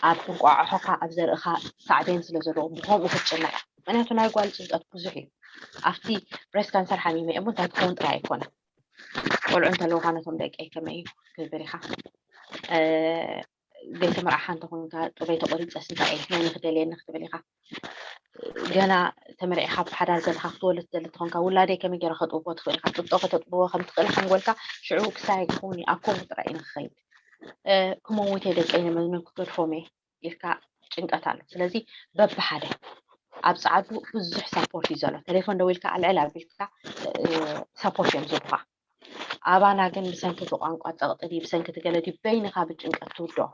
ኣብ እንቋዕሖኻ ኣብ ዘርእኻ ሳዕቤን ስለ ዘለዎ ብከምኡ ክትጭነቕ ምክንያቱ ናይ ጓል ጭንቀት ብዙሕ እዩ። ኣብቲ ብሬስት ካንሰር ሓሚመ እሞ እንታይ ክኸውን ጥራይ ኣይኮነን። ቆልዑ እንተለውካ ነቶም ደቀይ ከመይ ክብል ኢኻ ዘይተመርዓኻ እንተኾንካ ጡበይ ተቆሪፀስ እንታይ እየ መን ክደልየኒ ክትብል ኢኻ። ገና ተመርዒኻ ብሓዳር ዘለኻ ክትወልድ ትደሊ እንተኾንካ ውላደይ ከመይ ገይረ ከጥብቦ ትኽእል ኢኻ። ጥብጦ ከተጥብቦ ከም ትኽእል ሓንጎልካ ሽዑ ክሳይ ክኸውን እዩ ኣብ ከምኡ ጥራይ እዩ ንክኸይድ። ክመውት እየ ደቀይ ንመዝመን ክገድፎም እየ ኢልካ ጭንቀት ኣሎ። ስለዚ በብሓደ ኣብ ፀዓዱ ብዙሕ ሳፖርት እዩ ዘሎ። ቴሌፎን ደዊልካ ኣልዕል ኣቢልካ ሳፖርት እዮም ዝህቡኻ። ኣባና ግን ብሰንኪ እቲ ቋንቋ ፀቕጢ ድዩ ብሰንኪ እቲ ገለ ድዩ በይንኻ ብጭንቀት ትውድኦ።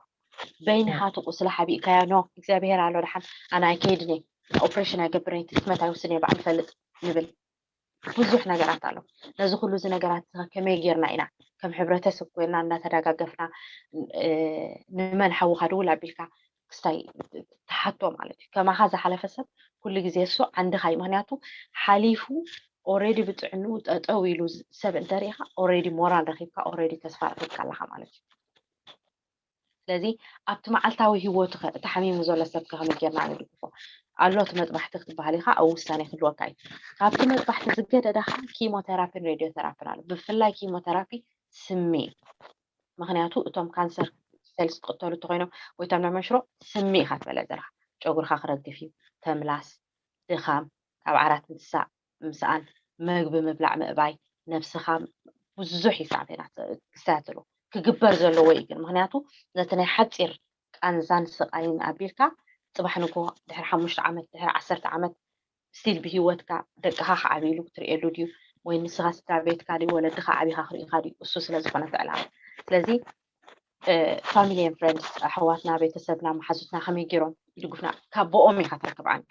በይንኻ እቲ ቁስሊ ሓቢእካዮ ኖ እግዚኣብሄር ኣሎ ደሓን ኣነ ኣይከይድን እየ ኦፕሬሽን ኣይገብርን እየ ትስመት ኣይውስን እየ ባዕሉ ይፈልጥ ንብል። ብዙሕ ነገራት ኣሎ። ነዚ ኩሉ እዚ ነገራት እዚ ከመይ ጌርና ኢና ከም ሕብረተሰብ ኮይና እንዳተዳጋገፍና ንመን ሓውኻ ድውል ኣቢልካ ክስታይ ትሓቶ ማለት እዩ። ከማኻ ዝሓለፈ ሰብ ኩሉ ግዜ እሱ ዓንድኻ እዩ። ምክንያቱ ሓሊፉ ኦሬዲ ብጥዕንኡ ጠጠው ኢሉ ሰብ እንተሪኢኻ ኦሬዲ ሞራል ረኪብካ ኦሬዲ ተስፋ ረኪብካ ኣለኻ ማለት እዩ። ስለዚ ኣብቲ መዓልታዊ ህይወቱ ከ እቲ ሓሚሙ ዘሎ ሰብ ከ ከመይ ጌርና ንድግፎ? ኣሎ እቲ መጥባሕቲ ክትበሃል ኢኻ ኣብኡ ውሳኔ ክህልወካ እዩ። ካብቲ መጥባሕቲ ዝገደደ ከዓ ኪሞቴራፒን ሬድዮ ቴራፒን ኣሎ። ብፍላይ ኪሞቴራፒ ስሚ እዩ። ምክንያቱ እቶም ካንሰር ሴልስ ክቅተሉ እንተኮይኖም ወይ እቶም ናይ መንሽሮ ስሚ ኢኻ ትበለ ዘለኻ። ጨጉርካ ክረግፍ እዩ፣ ተምላስ፣ ድኻም፣ ካብ ዓራት ምትሳእ ምስኣን፣ መግቢ ምብላዕ ምእባይ፣ ነብስኻ ብዙሕ እዩ ሳዕቤናት ክሳተሉ ክግበር ዘለዎ እዩ። ግን ምክንያቱ ነቲ ናይ ሓፂር ቃንዛን ስቃይን ኣቢልካ ፅባሕ ንጎ ድሕሪ ሓሙሽተ ዓመት ድሕሪ ዓሰርተ ዓመት ስቲል ብሂወትካ ደቅኻ ክዓብይሉ ክትርእየሉ ድዩ ወይ ንስኻ ስድራ ቤትካ ድዩ ወለድኻ ዓቢኻ ክርእዩኻ ድዩ እሱ ስለ ዝኾነ እቲ ዕላማ። ስለዚ family and friends ኣሕዋትና ቤተሰብና መሓዙትና ከመይ ገይሮም ይድግፉና ካብ ብኦም ኢኻ ትረክብ ዓንዲ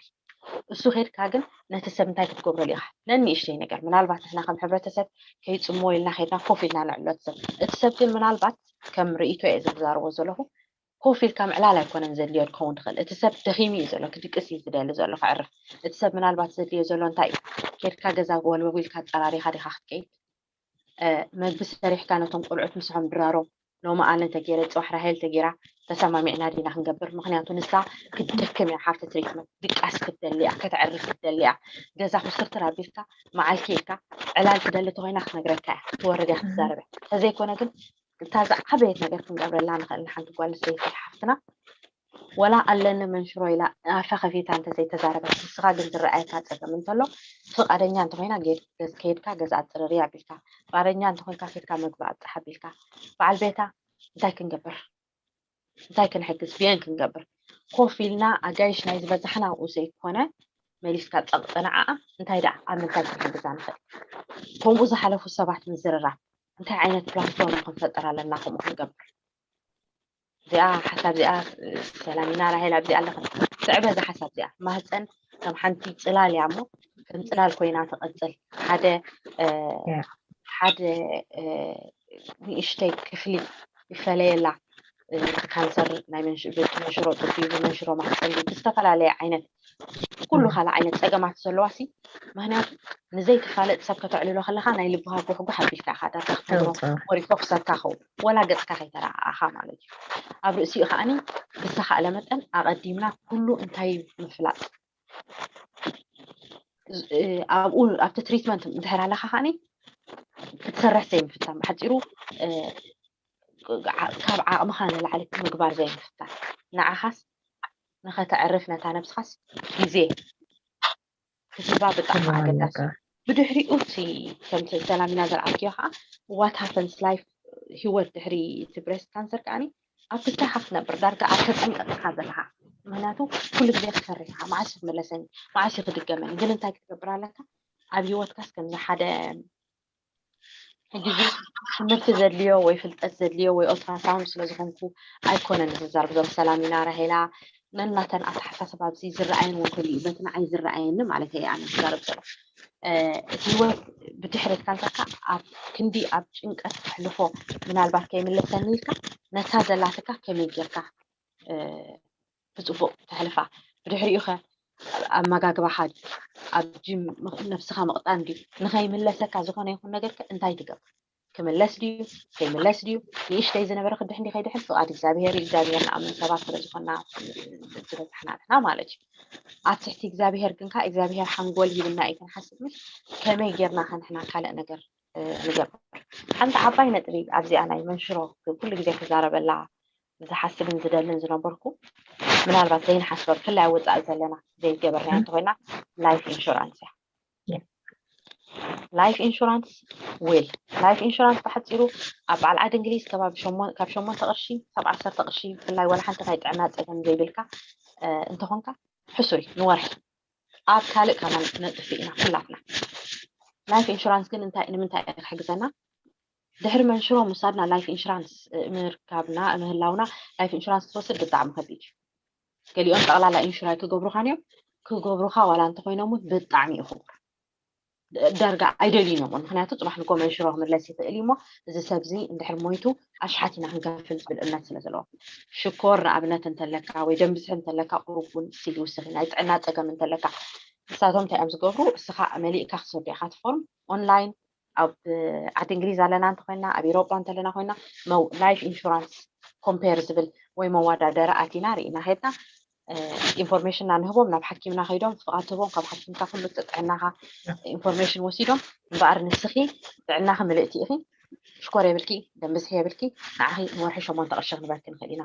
እሱ ኸድካ ግን ነቲ ሰብ እንታይ ክትገብረሉ ኢኻ ነንእሽተይ ነገር ምናልባት ንሕና ከም ሕብረተሰብ ከይፅሞ ኢልና ኸድና ኮፍ ኢልና ንዕሎ እቲ ሰብ እቲ ሰብ ግን ምናልባት ከም ርእይቶ እየ ዝዛረቦ ዘለኹ ኮፍ ኢልካ ምዕላል ኣይኮነን ዘድልዮ ክኸውን ትኽእል። እቲ ሰብ ደኺሙ እዩ ዘሎ፣ ክድቅስ እዩ ዝደሊ ዘሎ፣ ከዕርፍ። እቲ ሰብ ምናልባት ዘድልዮ ዘሎ እንታይ እዩ? ኬድካ ገዛ ወልበብ ኢልካ ኣጸራሪኻ ዲኻ ክትከይድ? መግቢ ሰሪሕካ ነቶም ቆልዑት ምሳሖም ድራሮም፣ ሎሚ ኣነ እንተገይረ፣ ጽባሕ ራሄል ተገይራ፣ ተሰማሚዕና ዲና ክንገብር? ምኽንያቱ ንሳ ክትደክም እያ፣ ሓፍቲ ትሪትመንት ድቃስ ክትደሊ እያ፣ ከተዕርፍ ክትደሊ እያ። ገዛ ኩስትርትር ኣቢልካ መዓልኪ ኢልካ ዕላል ትደሊ ተኾይና ክትነግረካ እያ፣ ትወርድ እያ፣ ክትዛረብ እያ። ተዘይኮነ ግን እታ ዝዓበየት ነገር ክንገብረላ ንኽእል ንሓንቲ ጓል ኣንስተይቲ ሓፍትና፣ ወላ ኣለኒ መንሽሮ ኢላ ኣፋ ከፊታ እንተዘይተዛረበት፣ ንስኻ ግን ዝረኣየካ ጸገም እንተሎ፣ ፍቓደኛ እንተኾይና ጌድ-፣ ገዝ-፣ ከይድካ ገዛ ኣጽርሪ ኣቢልካ፣ ፍቓደኛ እንተኾይንካ ከይድካ መግቢ ኣብጽሕ ኣቢልካ፣ በዓል ቤታ እንታይ ክንገብር? እንታይ ክንሕግዝ? ብየን ክንገብር? ኮፍ ኢልና ኣጋይሽ ናይ ዝበዛሕና ኣብኡ ዘይኮነ፣ መሊስካ ጸቕጢ ንዓኣ፣ እንታይ ደኣ ኣብ ምንታይ ክንሕግዛ ንኽእል? ከምኡ ዝሓለፉ ሰባት ምዝርራብ፣ እንታይ ዓይነት ፕላትፎርም ክንፈጥር ኣለና ከምኡ ክንገብር? እዚኣ ሓሳብ እዚኣ፣ ሰላሚና ራሄል ኣብዚ ኣለኽን፣ ስዕበ እዛ ሓሳብ እዚኣ። ማህፀን ከም ሓንቲ ፅላል እያ እሞ፣ ከም ፅላል ኮይና ትቐፅል። ሓደ፣ እ፣ ያ። ሓደ፣ እ፣ ንእሽተይ ክፍሊ ይፈለየላ። እ፣ እቲ ካንሰር ናይ መንሽ-፣ ብ-፣ መንሽሮ ጡብ ድዩ፣ መንሽሮ ማህፀን ድዩ፣ ብዝተፈላለየ ዓይነት፣ ኩሉ ያ። ካልእ ዓይነት ፀገማት ዘለዋ ሲ፣ ምኽንያቱ ንዘይትፋለጥ ሰብ ከተዕልሎ ከለኻ ናይ ልብኻ ጉሕጉሕ ኣቢልካ ኢኻ ዳርጋ ክትነግሮ ተውፅኦ። ወሪፎ ክሰካ ኸውን፣ ወላ ገፅካ ከይተረኣኣኻ ማለት እዩ። ኣብ ርእሲኡ ከዓኒ ብዝተኻእለ መጠን ኣቐዲምና ኩሉ እንታይ እዩ ምፍላጥ። ዝ-፣ እ፣ ኣብኡ ኣብቲ ትሪትመንት እንድሕር ኣለኻ ከዓኒ ክትሰርሕ ዘይምፍታን፣ ብሓፂሩ፣ እ፣ ዓ-፣ ካብ ዓቕምኻ ንላዕሊ ምግባር ዘይምፍታን፣ ንዓኻስ ንኸተዕርፍ ነታ ነብስኻስ ግዜ ክትህባ ብጣዕሚ ክህባ ኣገዳሲ ኣለካ። እዩ። ብድሕሪኡ እቲ ከምቲ ሰላሚና ዘርኣክዮ ከዓ what happens life፣ ህይወት ድሕሪ እቲ ብሬስት ካንሰር ከዓኒ ኣብ ክስታኻ ክትነብር ዳርጋ ኣብ ተጠንቀቕ ኢኻ ዘለኻ። ምኽንያቱ ኩሉ ግዜ ክትፈርህ ኢኻ፣ መዓስ እዩ ክምለሰኒ፣ መዓስ እዩ ክድገመኒ። ግን እንታይ ክትገብር ኣለካ? ኣብ ህይወትካስ ከምዚ ሓደ ሕጂ እዚ ትምህርቲ ዘድልዮ ወይ ፍልጠት ዘድልዮ ወይ ኦልትራሳውንድ ስለ ዝኾንኩ ኣይኮነን ዝዛረብ። እዞም ሰላሚና ራሄላ ነናተን ኣተሓሳስባ ኣብዚ ዝረኣየን እውን ተልዩ፣ በቲ ንዓይ ዝረኣየኒ ማለት እየ ኣነ ዝዛረብ ዘሎ። እ፣ እቲ ህይወት ብድሕሪት ካንሰርካ ኣብ ክንዲ ኣብ ጭንቀት ተሕልፎ፣ ምናልባት ከይምለሰኒ ኢልካ ነታ ዘላትካ ከመይ ጌርካ፣ እ፣ ብጽቡቕ ተሕልፋ? ብድሕሪኡ ኸ ኣመጋግባኻ ድዩ? ኣብ ጂም ምኽ-፣ ነብስኻ ምቕጣን ድዩ? ንኸይምለሰካ ዝኾነ ይኹን ነገር ከ እንታይ ትገብር? ክምለስ ድዩ? ከይምለስ ድዩ? ንእሽተይ ዝነበረ ክድሕን ድዩ ከይድሕን ፍቓድ እግዚኣብሄር እዩ። እግዚኣብሄር ንኣምን ሰባት ስለ ዝኾንና ዝበዛሕና ንሕና ማለት እዩ። ኣብ ትሕቲ እግዚኣብሄር ግን ከ እግዚኣብሄር ሓንጎል ሂብና እዩ ክንሓስብ፣ ምስ ከመይ ጌርና ከ ንሕና ካልእ ነገር፣ እ፣ ንገብር? ሓንቲ ዓባይ ነጥቢ ኣብዚኣ ናይ መንሽሮ ኩሉ ግዜ ክዛረበላ ዝሓስብን ዝደልን ዝነበርኩ፣ ምናልባት ዘይንሓስባ ብፍላይ ኣብ ወፃኢ ዘለና ዘይገበርናዮ እንተኮይና፣ ላይፍ ኢንሹራንስ እያ። ያ። ላይፍ ኢንሹራንስ ዊል፣ ላይፍ ኢንሹራንስ ብሓፂሩ ኣብ በዓል ዓዲ እንግሊዝ ከባቢ ሸሞን-፣ ካብ ሸሞንተ ቅርሺ ክሳብ ዓሰርተ ቅርሺ፣ ብፍላይ ዋላ ሓንቲ ናይ ጥዕና ፀገም ዘይብልካ፣ እ፣ እንተኾንካ ሕሱር እዩ ንወርሒ። ኣብ ካልእ ከማን ክነጥፍ ኢና ኩላትና። ላይፍ ኢንሹራንስ ግን እንታይ፣ ንምንታይ እዩ ክሕግዘና? ድሕሪ መንሽሮ ምውሳድና ላይፍ ኢንሹራንስ፣ እ፣ ምርካብና፣ ምህላውና ላይፍ ኢንሹራንስ ክትወስድ ብጣዕሚ ከቢድ እዩ። ገሊኦም ጠቕላላ ኢንሹር ኣይክገብሩኻን እዮም፣ ክገብሩኻ ዋላ እንተኾይኖም እውን ብጣዕሚ እዩ ክቡር። ደ-፣ ዳርጋ ኣይደልዩን እዮም። ምኽንያቱ ጽባሕ ንጎ መንሽሮ ክምለስ ይኽእል እዩ እሞ፣ እዚ ሰብ እዚ እንድሕር ሞይቱ ኣሽሓት ኢና ክንከፍል ዝብል እምነት ስለ ዘለዎም። ሽኮር ንኣብነት እንተለካ ወይ ደም ብዝሒ እንተለካ ቁሩብ እውን እስኪ ውስኺ፣ ናይ ጥዕና ጸገም እንተለካ፣ ንሳቶም እንታይ እዮም ዝገብሩ? እስኻ መሊእካ ክትሰዶ ኢኻ እቲ ፎርም ኦንላይን፣ ኣብ ዓዲ እንግሊዝ ኣለና እንተኮይና፣ ኣብ ኤሮጳ እንተለና ኮይና፣ መው-፣ ላይፍ ኢንሹራንስ ኮምፔር ዝብል ወይ መወዳደሪ ኣቲና ርኢና ኸድና፣ እ፣ ኢንፎርሜሽንና ንህቦም፣ ናብ ሓኪምና ከይዶም ፍቓድ ትህቦም፣ ካብ ሓኪምካ ኩሉ ጥዕናኻ ኢንፎርሜሽን ወሲዶም። እምበኣር ንስኺ ጥዕናኺ ምልእቲ ኢኺ፣ ሽኮር የብልኪ፣ ደም ብዝሒ የብልኪ፣ ንዓኺ ንወርሒ ሸሞንተ ቅርሺ ክንበኪ ንኽእል ኢና።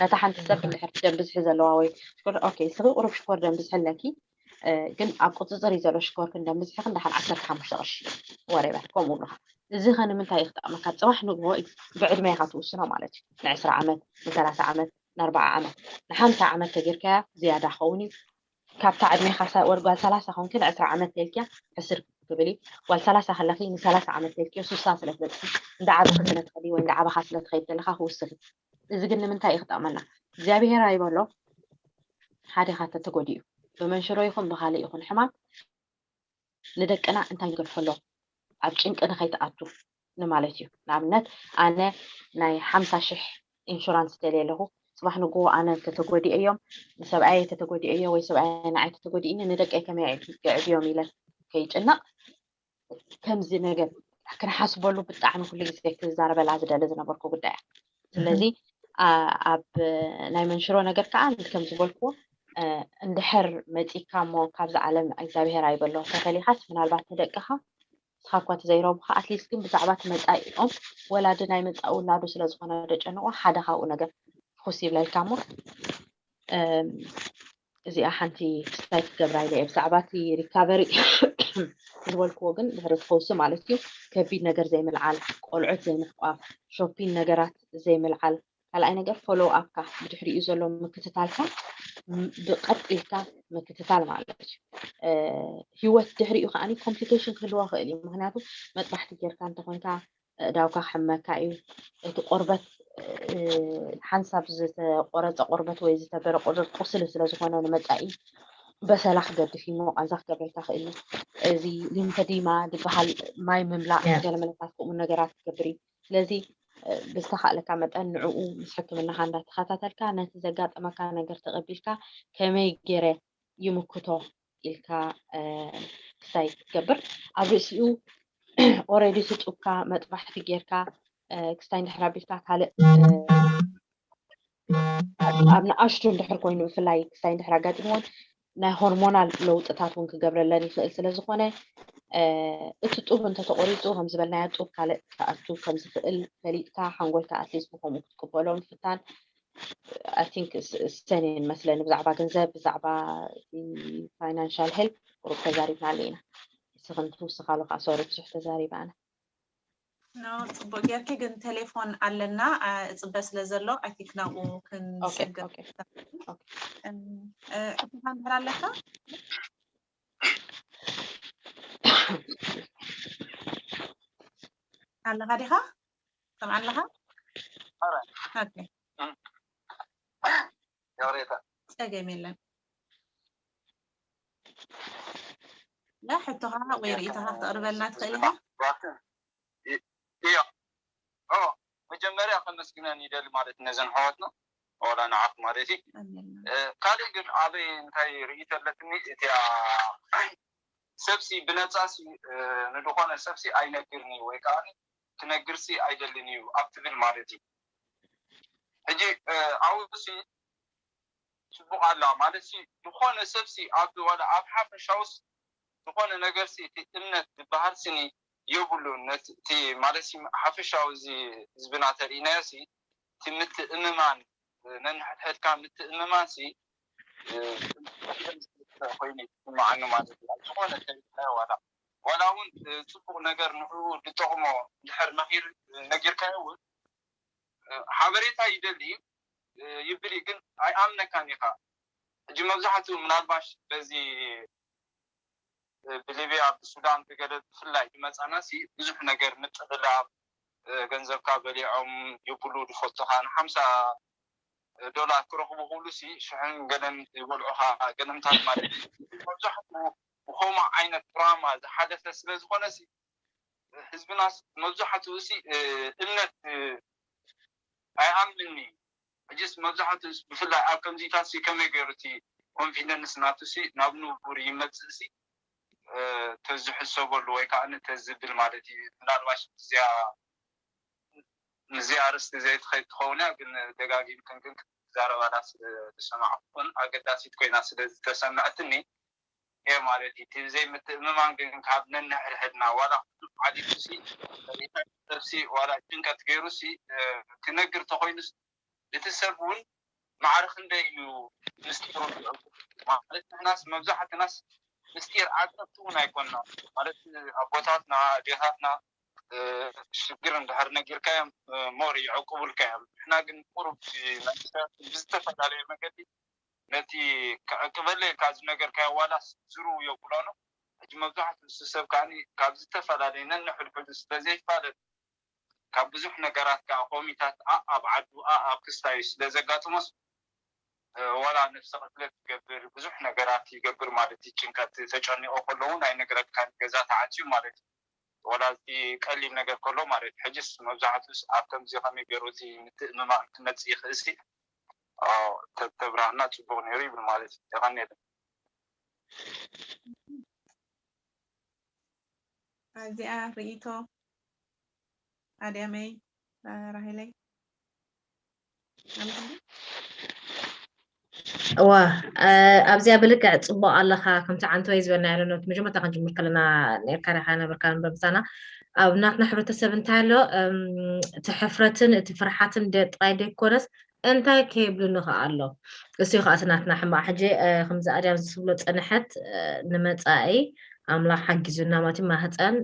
ነታ ሓንቲ ሰብ እንድሕር ደም ብዝሒ ዘለዋ ወይ ሽኮር፣ ኦኬ፣ ንስኺ ቁሩብ ሽኮር ደም ብዝሒ ኣለኪ፣ እ፣ ግን ኣብ ቁፅፅር እዩ ዘሎ ሽኮርክን ደም ብዝሕኽን ደሓን ዓሰርተ ሓሙሽተ ቅርሺ ወሬበር ከምኡ ብለኻ። እዚ ኸ ንምንታይ እዩ ክጠቕመካ? ፅባሕ ንግሆ ብዕድመ ኢኻ ትውስኖ ማለት እዩ። ንዕስራ ዓመት፣ ንሰላሳ ዓመት፣ ንኣርባዓ ዓመት፣ ንሓምሳ ዓመት ተጌርካያ ዝያዳ ክኸውን እዩ። ካብታ ዕድሜኻ ሳ-፣ ወር ጓል ሰላሳ ኾንኪ ንዕስራ ዓመት ተልክያ ሕስር ክብል እዩ። ጓል ሰላሳ ከለኺ ንሰላሳ ዓመት ተልክዮ ሱሳ ስለ ትበፅሒ፣ እንዳ ዓበኺ ስለ ትኸዲ ወይ እንዳ ዓበኻ ስለ ትኸይድ ዘለኻ ክውስኽ እዩ። እዚ ግን ንምንታይ እዩ ክጠቕመና? እግዚኣብሄር ኣይበሎ፣ ሓደኻ ተተጎዲኡ ብመንሽሮ ይኹን ብኻልእ ይኹን ሕማም ንደቅና እንታይ ንገድፈሎም? ኣብ ጭንቂ ንኸይትኣቱ ንማለት እዩ። ንኣብነት ኣነ ናይ ሓምሳ ሽሕ ኢንሹራንስ ደልየ ኣለኹ። ጽባሕ ንግሆ ኣነ ተተጎዲኤዮም፣ ንሰብኣየ ተተጎዲኤዮ ወይ ሰብኣየ ንዓይ ተተጎዲእኒ ንደቀይ ከመይ ኣዕብዮም ኢለ ከይጭነቕ ከምዚ ነገር ክንሓስበሉ ብጣዕሚ ኩሉ ግዜ ክዛረበላ ዝደሊ ዝነበርኩ ጉዳይ እያ። ስለዚ ኣብ ናይ መንሽሮ ነገር ከዓ ከም ዝበልኩዎ እንድሕር መፂካ እሞ ካብዚ ዓለም እግዚኣብሔር ኣይበሎ ተፈሊኻስ ምናልባት ንደቅኻ ንስኻ እኳ ተዘይረብኻ ኣትሊስት ግን ብዛዕባ እቲ መፃኢኦም ወላዲ ናይ መፃኢ ውላዱ ስለዝኾነ ደጨንቆ ሓደ ካብኡ ነገር ፍኹስ ይብለልካ እሞ እዚኣ ሓንቲ ክስታይ ክገብራ ኢለ እየ ብዛዕባ እቲ ሪካቨሪ ዝበልክዎ ግን ድሕሪ ትፈውሲ ማለት እዩ ከቢድ ነገር ዘይምልዓል ቆልዑት ዘይምሕቋፍ ሾፒን ነገራት ዘይምልዓል ካልኣይ ነገር ፎሎው ኣፕካ ብድሕሪኡ ዘሎ ምክትታልካ ብቀጥ ኢልካ ምክትታል ማለት እዩ ህይወት ድሕሪኡ ከዓ ኮምፕሊኬሽን ክህልዎ ክእል እዩ ምክንያቱ መጥባሕቲ ጌርካ እንተኮንካ ዳውካ ክሕመካ እዩ እቲ ቆርበት ሓንሳብ ዝተቆረፀ ቆርበት ወይ ዝተበረ ቆርበት ቁስሊ ስለዝኮነ ንመፃኢ በሰላ ክገድፍ እዩ ቃንዛ ክገብረልካ ክእል እዩ እዚ ሊምፈዲማ ዝበሃል ማይ ምምላእ ገለ መለታት ከምኡ ነገራት ክገብር እዩ ስለዚ ብዝተኻእለካ መጠን ንዕኡ ምስ ሕክምናኻ እንዳተኸታተልካ ነቲ ዘጋጠመካ ነገር ተቐቢልካ ከመይ ገይረ ይምክቶ ኢልካ ክስታይ ክትገብር ኣብ ርእሲኡ ኦረዲ ስጡካ መጥባሕቲ ጌርካ ክስታይ እንድሕር ኣቢልካ ካልእ ኣብ ንኣሽቱ እንድሕር ኮይኑ ብፍላይ ክስታይ እንድሕር ኣጋጢምዎን ናይ ሆርሞናል ለውጥታት እውን ክገብረለን ይኽእል ስለ ዝኾነ እቲ ጡብ እንተተቆሪፁ ከም ዝበልናዮ ጡብ ካልእ ክኣቱ ከም ዝኽእል ፈሊጥካ ሓንጎልካ ኣትሊስት ብከምኡ ክትቅበሎ ምፍታን I think ሰኔን መስለኒ ብዛዕባ ገንዘብ ብዛዕባ financial help ቁሩብ ተዛሪብናሉ ኢና ንስኽን ትውስኻሉ ከዓ ሶሪ ብዙሕ ተዛሪበ ኣነ No, ፅቡቅ ጌርኪ ግን ቴሌፎን ኣለና እፅበ ስለ ዘሎ I think ናብኡ ክንሰግር okay okay እትኻ እንድሕር ኣለካ ኣለኻ ዲኻ ከም ኣለኻ ይቕሬታ ፀገም የለን ላ ሕቶኻ ወይ ርእይቶኻ ክተቕርበልና ትኽእል ኢኻ እዮ መጀመርያ ከመስግነን ይደሊ ማለት ነዘን ኣሕዋትና ዋላ ንዓኹ ማለት እዩ ካልእ ግን ኣበይ እንታይ ርእይቶ ኣለትኒ እቲያ ሰብሲ ብነፃሲ ንድኾነ ሰብሲ ኣይነግርን እዩ ወይ ከዓ ክነግርሲ ኣይደልን እዩ ኣብ ትብል ማለት እዩ ሕጂ ኣብኡሲ ፅቡቅ ኣላ ማለት ሲ ዝኾነ ሰብ ሲ ኣብ ዋላ ኣብ ሓፈሻውስ ዝኾነ ነገር ሲ እቲ እምነት ዝበሃል ስኒ የብሉን ነቲ ማለት ሲ ሓፈሻዊ እዚ ህዝብና ተሪኢናዮ ሲ እቲ ምትእምማን ነንሕድሕድካ ምትእምማን ሲ ኮይኑ ይስማዓኒ ማለት እዩ ዝኾነ ተሪኢናዮ ዋላ ዋላ እውን ፅቡቅ ነገር ንዕኡ ዝጠቕሞ ድሕር መኪር ነጊርካዮ እውን ሓበሬታ ይደሊ ይብል ግን ኣይኣምነካን ኢኻ ሕጂ መብዛሕትኡ ምናልባሽ በዚ ብሊብያ ብሱዳን ብገለ ብፍላይ ዝመፃና ሲ ብዙሕ ነገር ምጥልላብ ገንዘብካ በሊዖም ይብሉ ዝፈቱኻ ንሓምሳ ዶላር ክረኽቡ ክብሉ ሲ ሽሕን ገለን ይበልዑኻ ገለምታት ማለት እዩ መብዛሕትኡ ብኸምኡ ዓይነት ድራማ ዝሓለፈ ስለ ዝኾነ ሲ ህዝብናስ መብዛሕትኡ ሲ እምነት ኣይኣምንን እዩ ሕጅስ መብዛሕትኡ ብፍላይ ኣብ ከምዚታት ሲ ከመይ ገይሩ እቲ ኮንፊደንስ ናቱ ሲ ናብ ንቡር ይመፅእ ሲ ተዝሕሰበሉ ወይ ከዓ ተዝብል ማለት እዩ ምናልባሽ እዚኣ ምስዚ ኣርስቲ ዘይትኸይድ ትኸውን እያ ግን ደጋጊምክን ግን ክትዛረባላ ስለዝሰማዕኩን ኣገዳሲት ኮይና ስለዝተሰምዐትኒ እየ ማለት እዩ እቲ ዘይምትእምማን ግን ካብ ነንሕድሕድና ዋላ ዓሊቱ ሲ ነብሲ ዋላ ጭንቀት ገይሩ ሲ ክነግር ተኮይኑ እቲ ሰብ እውን ማዕረ ክንደይ እዩ ምስጢሩ ማለት ንሕናስ መብዛሕትናስ ምስጢር ዓቀብቲ እውን ኣይኮና ማለት ኣቦታትና ኣዴታትና ሽግር እንድሕር ነጊርካዮም ሞር ይዕቁቡልካ እዮም ንሕና ግን ቁሩብ መንግስታት ብዝተፈላለየ መገዲ ነቲ ክዕቅበለይ ካብ ዝነገርካዮ ዋላ ዝሩ የብሎኖ ሕጂ መብዛሕትኡ ንሱ ሰብ ከዓኒ ካብ ዝተፈላለየ ነንሕድሕዱ ስለዘይፋለጥ ካብ ብዙሕ ነገራት ከዓ ኮሚታት ኣብ ዓዱ ኣብ ክስታዩ ስለዘጋጥሞስ ዋላ ነብሰ ቅትለት ይገብር ብዙሕ ነገራት ይገብር ማለት እዩ ጭንቀት ተጨኒቆ ከለውን ኣይነግረካን ገዛ ተዓፅዩ ማለት እዩ ዋላ እዚ ቀሊል ነገር ከሎ ማለት እዩ ሕጅስ መብዛሕትኡስ ኣብ ከምዚ ከመይ ገይሩ እቲ ምትእምማን ክመፅእ ይኽእል ሲ ኣዎ፣ ተ-፣ ተብራህና ጽቡቕ ነይሩ ይብል ማለት እዩ። የቐንየልና። ኣዚኣ ርእይቶ ኣድያመይ ራሄለይ። እዋ ኣብዚኣ ብልክዕ ጽቡቕ ኣለኻ። ከምቲ ዓንተወይ ዝበልና ያለኖት መጀመርታ ክንጅምር ከለና ነርካ ዲኻ ነበርካ ንበር ምሳና ኣብ ናትና ሕብረተሰብ እንታይ ኣሎ እቲ ሕፍረትን እቲ ፍርሓትን ጥራይ ደይኮነስ እንታይ ከይብሉኒ ከኣ ኣሎ። እሱ እዩ ከኣ እቲ ናትና ሕማቕ። ሕጂ ከምዚ ኣድያም ዝብሎ ጸንሐት ንመጻኢ ኣምላኽ ሓጊዙና ማለት እዩ። ማህጸን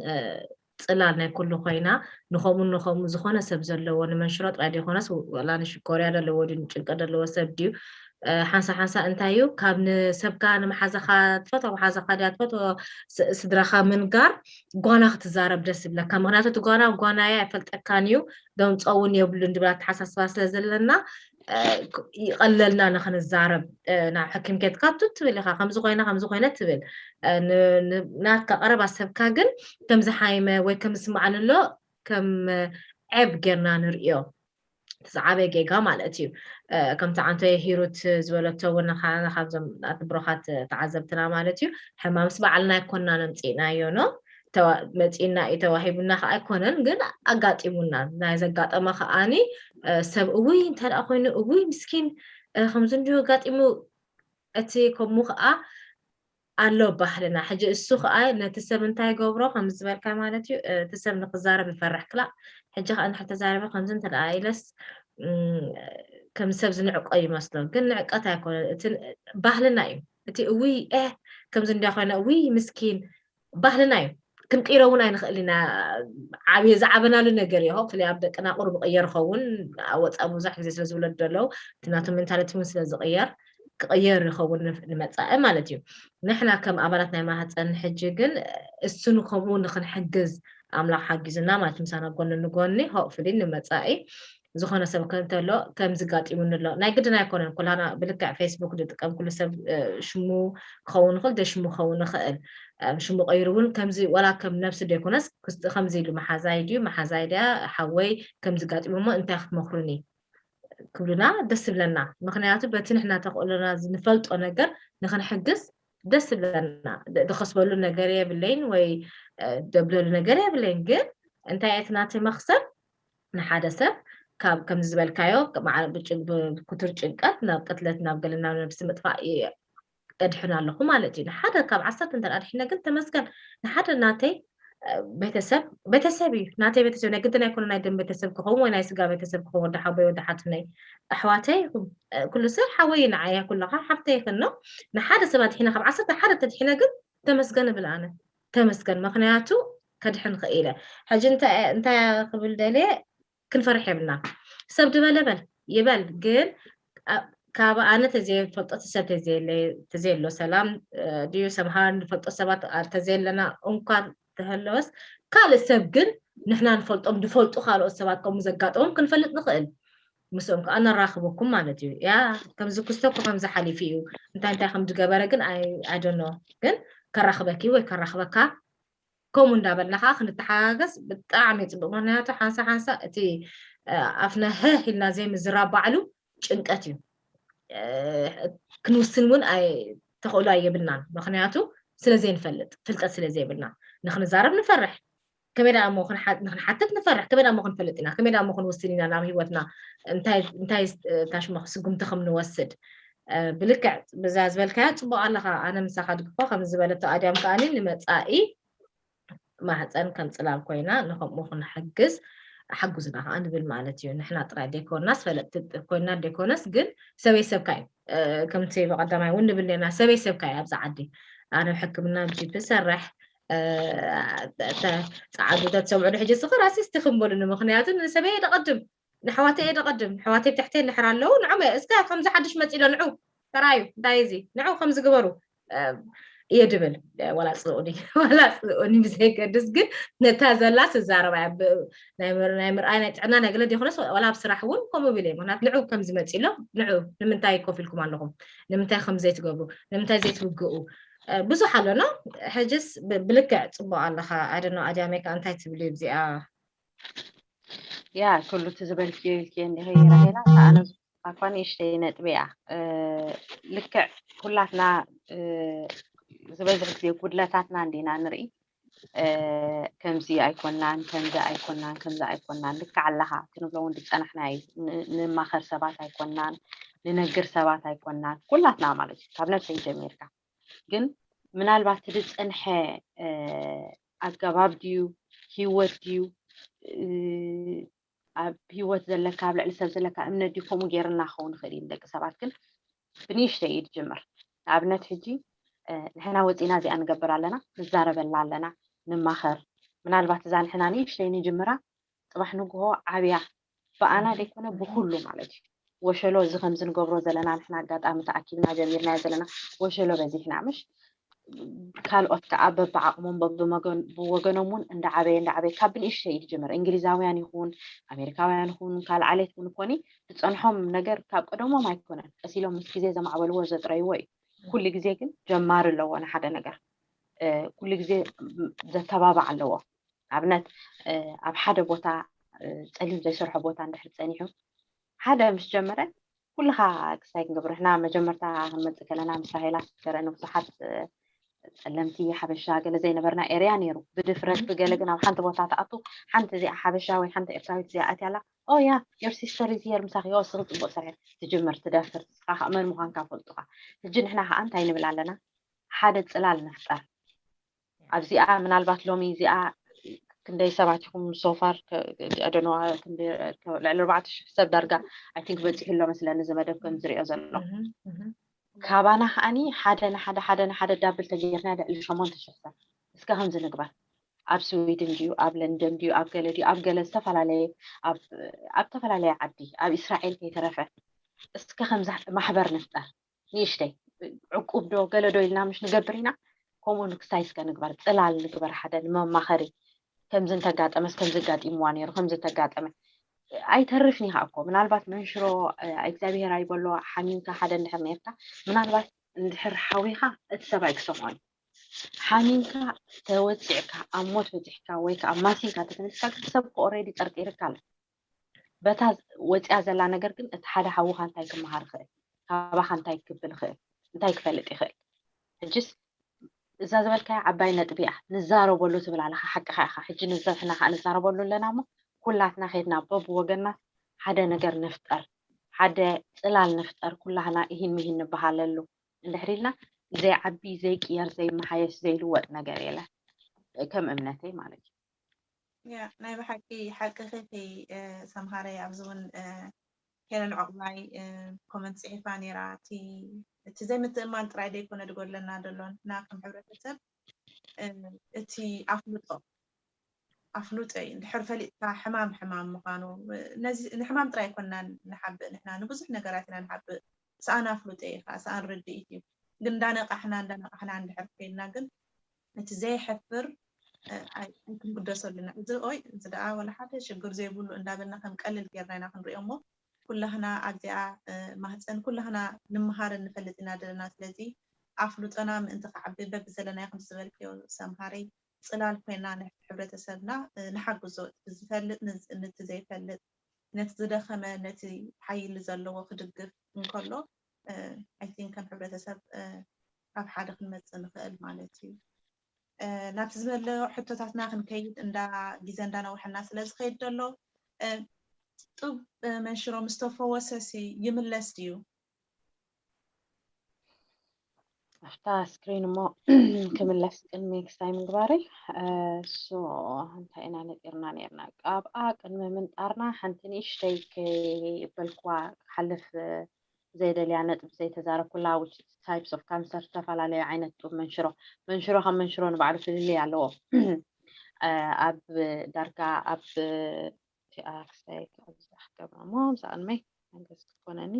ጽላል ናይ ኩሉ ኮይና ንኸምኡ ንኸምኡ ዝኾነ ሰብ ዘለዎ ንመንሽሮ ጥራይ ዘይኮነስ ወላ ንሽኮርያ ዘለዎ ድዩ ንጭንቀት ዘለዎ ሰብ ድዩ ሓንሳ ሓንሳ እንታይ እዩ ካብ ንሰብካ ንመሓዛኻ ትፈትዋ መሓዛኻ ድያ ትፈትዎ ስድራኻ ምንጋር ጓና ክትዛረብ ደስ ይብለካ። ምክንያቱ እቲ ጓና ጓናየ ኣይፈልጠካን እዩ ደምፆ እውን የብሉን ድብል ኣተሓሳስባ ስለ ዘለና ይቐለልና ንክንዛረብ ናብ ሕኪም ኬድካ ቱ ትብል ኢኻ ከምዚ ኮይነ ከምዚ ኮይነ ትብል ናትካ ቀረባ ሰብካ ግን ከም ዝሓይመ ወይ ከም ዝስማዕ ንሎ ከም ዔብ ጌርና ንርእዮ። እቲ ዝዓበየ ጌጋ ማለት እዩ። ከምቲ ዓንቶየ ሂሩት ዝበለቶ እውን ንኻና ካብዞም ኣቲ ብሩኻት ተዓዘብትና ማለት እዩ። ሕማምስ ባዕልና ኣይኮንና ነምፅእናዮ ኖ መፂእና እዩ ተዋሂቡና ከዓ ኣይኮነን ግን ኣጋጢሙና ናይ ዘጋጠመ ከዓኒ ሰብ እውይ እንተ ኮይኑ እውይ ምስኪን ከምዚ እንዲሁ ኣጋጢሙ እቲ ከምኡ ከዓ ኣሎ ባህልና ሕጂ እሱ ከዓ ነቲ ሰብ እንታይ ገብሮ ከም ዝበልካ ማለት እዩ እቲ ሰብ ንክዛረብ ይፈርሕ ክላእ ሕጂ ከዓ እንድሕር ተዛረበ ከምዚ እንተ ኢለስ ከም ሰብ ዝንዕቆ ይመስሎ ግን ንዕቀት ኣይኮነ እቲ ባህልና እዩ እቲ እውይ እ ከምዚ እንዲያ ኮይነ እውይ ምስኪን ባህልና እዩ ክንቅይሮ እውን ኣይንኽእል ኢና ዓብየ ዝዓበናሉ ነገር እዩ ሆፕሊ ኣብ ደቅና ቁሩብ ይቕየር ኸውን ኣብ ወፃኢ ብዙሕ ግዜ ስለ ዝውለዱ ዘለዉ እቲ ናቶም ሜንታሊቲ እውን ስለ ዝቕየር ክቕየር ይኸውን ንመፃኢ ማለት እዩ ንሕና ከም ኣባላት ናይ ማህፀን ሕጂ ግን እሱ ንከምኡ ንክንሕግዝ ኣምላኽ ሓጊዙና ማለት ምሳና ጎኒ ንጎኒ ሆፕሊ ንመፃኢ ዝኾነ ሰብ ከንተሎ ከምዚ ጋጢሙኒ ኣሎ ናይ ግድን ኣይኮነን ኩላና ብልክዕ ፌስቡክ ዝጥቀም ኩሉ ሰብ ሽሙ ክኸውን ይኽእል ደሽሙ ክኸውን ይኽእል ሽሙ ቀይሩ እውን ከምዚ ወላ ከም ነብሲ ዘይኮነስ ከምዚ ኢሉ መሓዛይ ድዩ መሓዛይ ድያ ሓወይ ከምዚ ጋጢሙ እሞ እንታይ ክትመክሩኒ ክብሉና ደስ ይብለና ምክንያቱ በቲ ንሕና ተኽእሎና ንፈልጦ ነገር ንክንሕግዝ ደስ ይብለና ዝኸስበሉ ነገር የብለይን ወይ ደብለሉ ነገር የብለይን ግን እንታይ እቲ ናተይ መክሰብ ንሓደ ሰብ ካብ ከምዚ ዝበልካዮ ብኩቱር ጭንቀት ናብ ቅትለት ናብ ገለ ናብ ነብሲ ምጥፋእ እድሕን ኣለኹ ማለት እዩ ንሓደ ካብ ዓሰርተ እንተ ኣድሒነ ግን ተመስገን ንሓደ ናተይ ቤተሰብ ቤተሰብ እዩ ናተይ ቤተሰብ ናይ ግድን ኣይኮነ ናይ ደም ቤተሰብ ክኸውን ወይ ናይ ስጋ ቤተሰብ ክኸውን ወዲ ሓቦይ ወዲ ሓትነይ ኣሕዋተይ ኩሉ ሰብ ሓወይ ንዓያ ኩለኻ ሓፍተይ ክኖ ንሓደ ሰብ ኣድሒነ ካብ ዓሰርተ ሓደ ተድሒነ ግን ተመስገን እብል ኣነ ተመስገን ምክንያቱ ከድሕን ክኢለ ሕጂ እንታይ ክብል ደልየ ክንፈርሕ የብልና ሰብ ድበለ በል ይበል ግን ካብ ኣነ ተዘይፈልጦ ሰብ ተዘየሎ ሰላም ድዩ ሰምሃር ንፈልጦ ሰባት ተዘየለና እንኳን ተህለወስ ካልእ ሰብ ግን ንሕና ንፈልጦም ዝፈልጡ ካልኦት ሰባት ከምኡ ዘጋጠሞም ክንፈልጥ ንኽእል ምስኦም ከዓ ነራኽበኩም ማለት እዩ ያ ከምዚ ክስቶ እኮ ከምዚ ሓሊፉ እዩ እንታይ እንታይ ከም ዝገበረ ግን ኣይደኖ ግን ከራኽበኪ ወይ ከራኽበካ ከምኡ እንዳበልና ከዓ ክንተሓጋገዝ ብጣዕሚ ፅቡቅ ምክንያቱ ሓንሳ ሓንሳ እቲ ኣፍና ህህ ኢልና ዘይምዝራብ ባዕሉ ጭንቀት እዩ ክንውስን እውን ተኽእሎ የብልናን ምክንያቱ ስለ ዘይንፈልጥ ፍልጠት ስለ ዘይብልና ንክንዛረብ ንፈርሕ ከመይ ደኣ እሞ ንክንሓትት ንፈርሕ ከመይ ደኣ እሞ ክንፈልጥ ኢና ከመይ ደኣ እሞ ክንውስን ኢና ናብ ሂወትና እንታይ ታሽሞ ስጉምቲ ከም ንወስድ ብልክዕ ብዛ ዝበልካያ ፅቡቅ ኣለካ ኣነ ምሳካ ድግፎ ከም ዝበለቶ ኣድያም ከዓኒ ንመፃኢ ማህፀን ከም ፅላል ኮይና ንከምኡ ክንሕግዝ ሓጉዝና ከዓ ንብል ማለት እዩ ንሕና ጥራይ ዘይኮንናስ ፈለጥቲ ኮይና ዘይኮነስ ግን ሰበይ ሰብካ እዩ ከምቲ ብቀዳማይ እውን ንብል ኔርና ሰበይ ሰብካ እዩ ኣብዚ ዓዲ ኣነ ሕክምና ጂፕ ሰርሕ ፃዓዱ ተትሰምዑ ሕጂ ስኽር ኣሲስቲ ክንበሉ ንምክንያቱ ንሰበይ ደቀድም ንኣሕዋተይ እየ ደቐድም፣ ኣሕዋተይ ብትሕተይ እንድሕር ኣለዉ ንዖም እየ፣ እስከ ከምዚ ሓድሽ መፂ ዶ ንዑ ተራዩ እንታይ እዚ ንዑ ከምዚ ግበሩ እየ ድብል፣ ዋላ ፅልኡኒ ዋላ ፅልኡኒ ብዘይገድስ ግን ነታ ዘላ ስዛረባ እያ፣ ናይ ምርኣይ ናይ ጥዕና ናይ ገለ ዘይኮነስ ዋላ ኣብ ስራሕ እውን ከምኡ ብል እየ፣ ምክንያቱ ንዑ ከምዚ መፂ ኣሎ ንዑ ንምንታይ ኮፍ ኢልኩም ኣለኹም፣ ንምንታይ ከምዚ ዘይትገብሩ፣ ንምንታይ ዘይትውግኡ ብዙሕ ኣሎና፣ ሕጅስ ብልክዕ ፅቡቕ ኣለኻ፣ ኣደኖ ኣድያመይ ከዓ እንታይ ትብሊ ብዚኣ? ያ ኩሉ እቲ ዝበልክዮ ኢልክዮ እንዲኺ ራሄላ፣ ኣነ ኣኳ ንእሽተይ ነጥቢ እያ። ልክዕ ኩላትና ዝበዝሕ ግዜ ጉድለታትና እንዲና ንርኢ። ከምዚ ኣይኮናን፣ ከምዚ ኣይኮናን፣ ከምዚ ኣይኮናን፣ ልክዕ ኣለኻ ክንብሎ እውን ዝፀናሕና እዩ። ንማኸር ሰባት ኣይኮናን፣ ንነግር ሰባት ኣይኮናን፣ ኩላትና ማለት እዩ። ካብ ነብሰይ ጀሚርካ ግን ምናልባት እቲ ዝፀንሐ ኣገባብ ድዩ፣ ህይወት ድዩ፣ ኣብ ህይወት ዘለካ፣ ኣብ ልዕሊ ሰብ ዘለካ እምነት ድዩ ከምኡ ገይርና ክኸውን ይኽእል እዩ ንደቂ ሰባት። ግን ብንእሽተይ እዩ ዝጅምር። ንኣብነት ሕጂ ንሕና ወፂና እዚኣ ንገብር ኣለና፣ ንዛረበላ ኣለና፣ ንማኸር። ምናልባት እዛ ንሕና ንእሽተይ ንጅምራ፣ ፅባሕ ንግሆ ዓብያ ብኣና ዘይኮነ ብኩሉ ማለት እዩ። ወሸሎ እዚ ከምዚ ንገብሮ ዘለና ንሕና ኣጋጣሚ ተኣኪብና ጀሚርናዮ ዘለና ወሸሎ በዚሕና ምሽ ካልኦት ከዓ በብዓቕሞም ብወገኖም እውን እንዳዓበየ እንዳዓበየ ካብ ብንእሽተይ እዩ ዝጀመር። እንግሊዛውያን ይኹን ኣሜሪካውያን ይኹን ካልእ ዓሌት እውን ኮኒ ዝፀንሖም ነገር ካብ ቀደሞም ኣይኮነን። ቀስ ኢሎም ምስ ግዜ ዘማዕበልዎ ዘጥረይዎ እዩ። ኩሉ ግዜ ግን ጀማሪ ኣለዎ ንሓደ ነገር። ኩሉ ግዜ ዘተባባዕ ኣለዎ። ኣብነት ኣብ ሓደ ቦታ ፀሊም ዘይሰርሖ ቦታ እንድሕር ፀኒሑ ሓደ ምስ ጀመረ ኩልኻ ክስታይ ክንገብር ንሕና መጀመርታ ክንመፅእ ከለና ምስ ራሄላ ስከረ ንብዙሓት ፀለምቲ ሓበሻ ገለ ዘይነበርና ኤርያ ነይሩ። ብድፍረት ብገለ ግን ኣብ ሓንቲ ቦታ ተኣቱ ሓንቲ እዚኣ ሓበሻ ወይ ሓንቲ ኤርትራዊት እዚኣ ኣትያላ ኦ ያ your sister is here ምሳኺ ኦ ስኺ ፅቡቅ ሰሪሕ ትጅምር ትደፍር ንስኻ ከዓ መን ምዃንካ ፈልጡኻ። ሕጂ ንሕና ከዓ እንታይ ንብል ኣለና ሓደ ፅላል ንፍጠር ኣብዚኣ ምናልባት ሎሚ እዚኣ ክንደይ ሰባት ኢኹም ሶፋር ልዕሊ ኣርባዕተ ሽሕ ሰብ ዳርጋ ኣይ ቲንክ በፂሑ ኣሎ መስለኒ እዚ መደብ ከም ዝሪኦ ዘሎ ካባና ከዓኒ ሓደ ንሓደ ሓደ ንሓደ ዳብል ተጌርና ልዕሊ ሸሞንተ ሽሕ ሰብ እስከ ከምዚ ንግበር ኣብ ስዊድን ድዩ ኣብ ለንደን ድዩ ኣብ ገለ ድዩ ኣብ ገለ ዝተፈላለየ ኣብ ዝተፈላለየ ዓዲ ኣብ እስራኤል ከይተረፈ እስከ ከምዚ ማሕበር ንፍጠር ንእሽተይ ዕቁብ ዶ ገለ ዶ ኢልና ምሽ ንገብር ኢና ከምኡ ንክሳይ እስከ ንግበር ፅላል ንግበር ሓደ ንመማኸሪ ከምዚ እንተጋጠመስ ከምዚ ኣጋጢምዋ ነይሩ ከምዚ እንተጋጠመ ኣይተርፍን ኢኻ እኮ ምናልባት መንሽሮ እግዚኣብሄር ኣይበሎ ሓሚምካ ሓደ እንድሕር ነርካ ምናልባት እንድሕር ሓዊኻ እቲ ሰብ ኣይክሰምዖን ሓሚምካ ተወፂዕካ ኣብ ሞት በፂሕካ ወይ ከዓ ማሲንካ ተተነስካ ግን ሰብ ኦሬዲ ጠርጢርካ ኣሎ በታ ወፂኣ ዘላ ነገር ግን እቲ ሓደ ሓውኻ እንታይ ክመሃር ይኽእል ካባኻ እንታይ ክብል ይኽእል እንታይ ክፈልጥ ይኽእል ሕጅስ እዛ ዝበልካያ ዓባይ ነጥቢ እያ ንዛረበሉ ትብል ኣለኻ ሓቅኻ ኢኻ ሕጂ ንዘሕና ከዓ ንዛረበሉ ኣለና እሞ ኩላትና ኸድና በብወገና ሓደ ነገር ንፍጠር ሓደ ፅላል ንፍጠር ኩላህና ይሂን ምሂን ንበሃለሉ እንድሕር ኢልና ዘይዓቢ ዘይቅየር ዘይመሓየሽ ዘይልወጥ ነገር የለ ከም እምነተይ ማለት እዩ ያ ናይ ብሓቂ ሓቅኺ ሰምሃረይ ኣብዚ እውን ሄለን ዕቑባይ ኮመንት ፅሒፋ ነይራ እቲ እቲ ዘይምትእማን ጥራይ ዘይኮነ ዝጎድለና ዘሎ ንሕና ከም ሕብረተሰብ እቲ ኣፍልጦ ኣፍልጦ እዩ እንድሕር ፈሊጥካ ሕማም ሕማም ምዃኑ ነዚ ንሕማም ጥራይ ኣይኮንና ንሓብእ ንሕና ንብዙሕ ነገራት ኢና ንሓብእ ሰኣን ኣፍልጦ እዩ ከዓ ሰኣን ርድኢት እዩ ግን እንዳነቃሕና እንዳነቃሕና እንድሕር ከይድና ግን እቲ ዘየሕፍር ኣይክንግደሰሉና እዚ ኦይ እዚ ደኣ ወላ ሓደ ሽግር ዘይብሉ እንዳበልና ከም ቀልል ጌርና ኢና ክንሪኦ እሞ ኩላህና ኣብዚኣ ማህፀን ኩላህና ንምሃርን ንፈልጥ ኢና ዘለና ስለዚ ኣፍልጦና ምእንቲ ክዓቢ በቢ ዘለናዮ ከም ዝበልክዮ ሰምሃረይ ፅላል ኮይና ንሕብረተሰብና ንሓግዞ ዝፈልጥ ነቲ ዘይፈልጥ ነቲ ዝደኸመ ነቲ ሓይሊ ዘለዎ ክድግፍ እንከሎ ኣይቲን ከም ሕብረተሰብ ኣብ ሓደ ክንመፅእ ንኽእል ማለት እዩ ናብቲ ዝበለ ሕቶታትና ክንከይድ እንዳ ግዜ እንዳነውሐና ስለ ዝኸይድ ዘሎ ጡብ መንሽሮ ምስ ተፈወሰሲ ይምለስ ድዩ ኣብታ ስክሪን እሞ ክምለስ ቅድሚ ክስታይ ምግባረይ ሶ እንታይ ኢና ነጢርና ነርና ኣብኣ ቅድሚ ምንጣርና ሓንቲ ንእሽተይ ከይበልክዋ ክሓልፍ ዘይደልያ ነጥብ ዘይተዛረብኩላ which types of cancer ዝተፈላለዩ ዓይነት ጡብ መንሽሮ መንሽሮ ካብ መንሽሮ ንባዕሉ ፍልልይ ኣለዎ ኣብ ዳርጋ ኣብ ክስታይ ክገብራ እሞ ምሳቅድመይ ሓገዝ ክትኮነኒ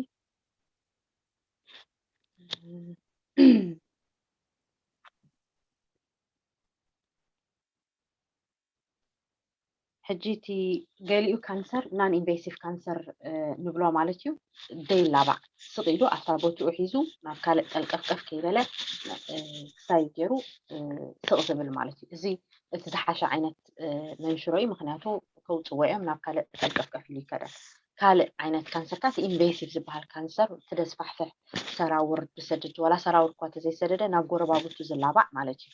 ሕጂ እቲ ገሊኡ ካንሰር non invasive cancer ንብሎ ማለት እዩ ዘይላባዕ ስቕ ኢሉ ኣብታ ቦትኡ ሒዙ ናብ ካልእ ጠልቀፍቀፍ ከይበለ ክሳይ ገይሩ ስቕ ዝብል ማለት እዩ እዚ እቲ ዝሓሸ ዓይነት መንሽሮ እዩ ምክንያቱ ከውፅዎ እዮም ናብ ካልእ ጠልቀፍቀፍ ኢሉ ይከደ ካልእ ዓይነት ካንሰር ከኣ ኢንቬሲቭ ዝበሃል ካንሰር፣ እቲ ደስፋሕፍሕ ሰራውር ዝሰድድ፣ ዋላ ሰራውር እኳ ተዘይሰደደ ናብ ጎረባብቱ ዝላባዕ ማለት እዩ።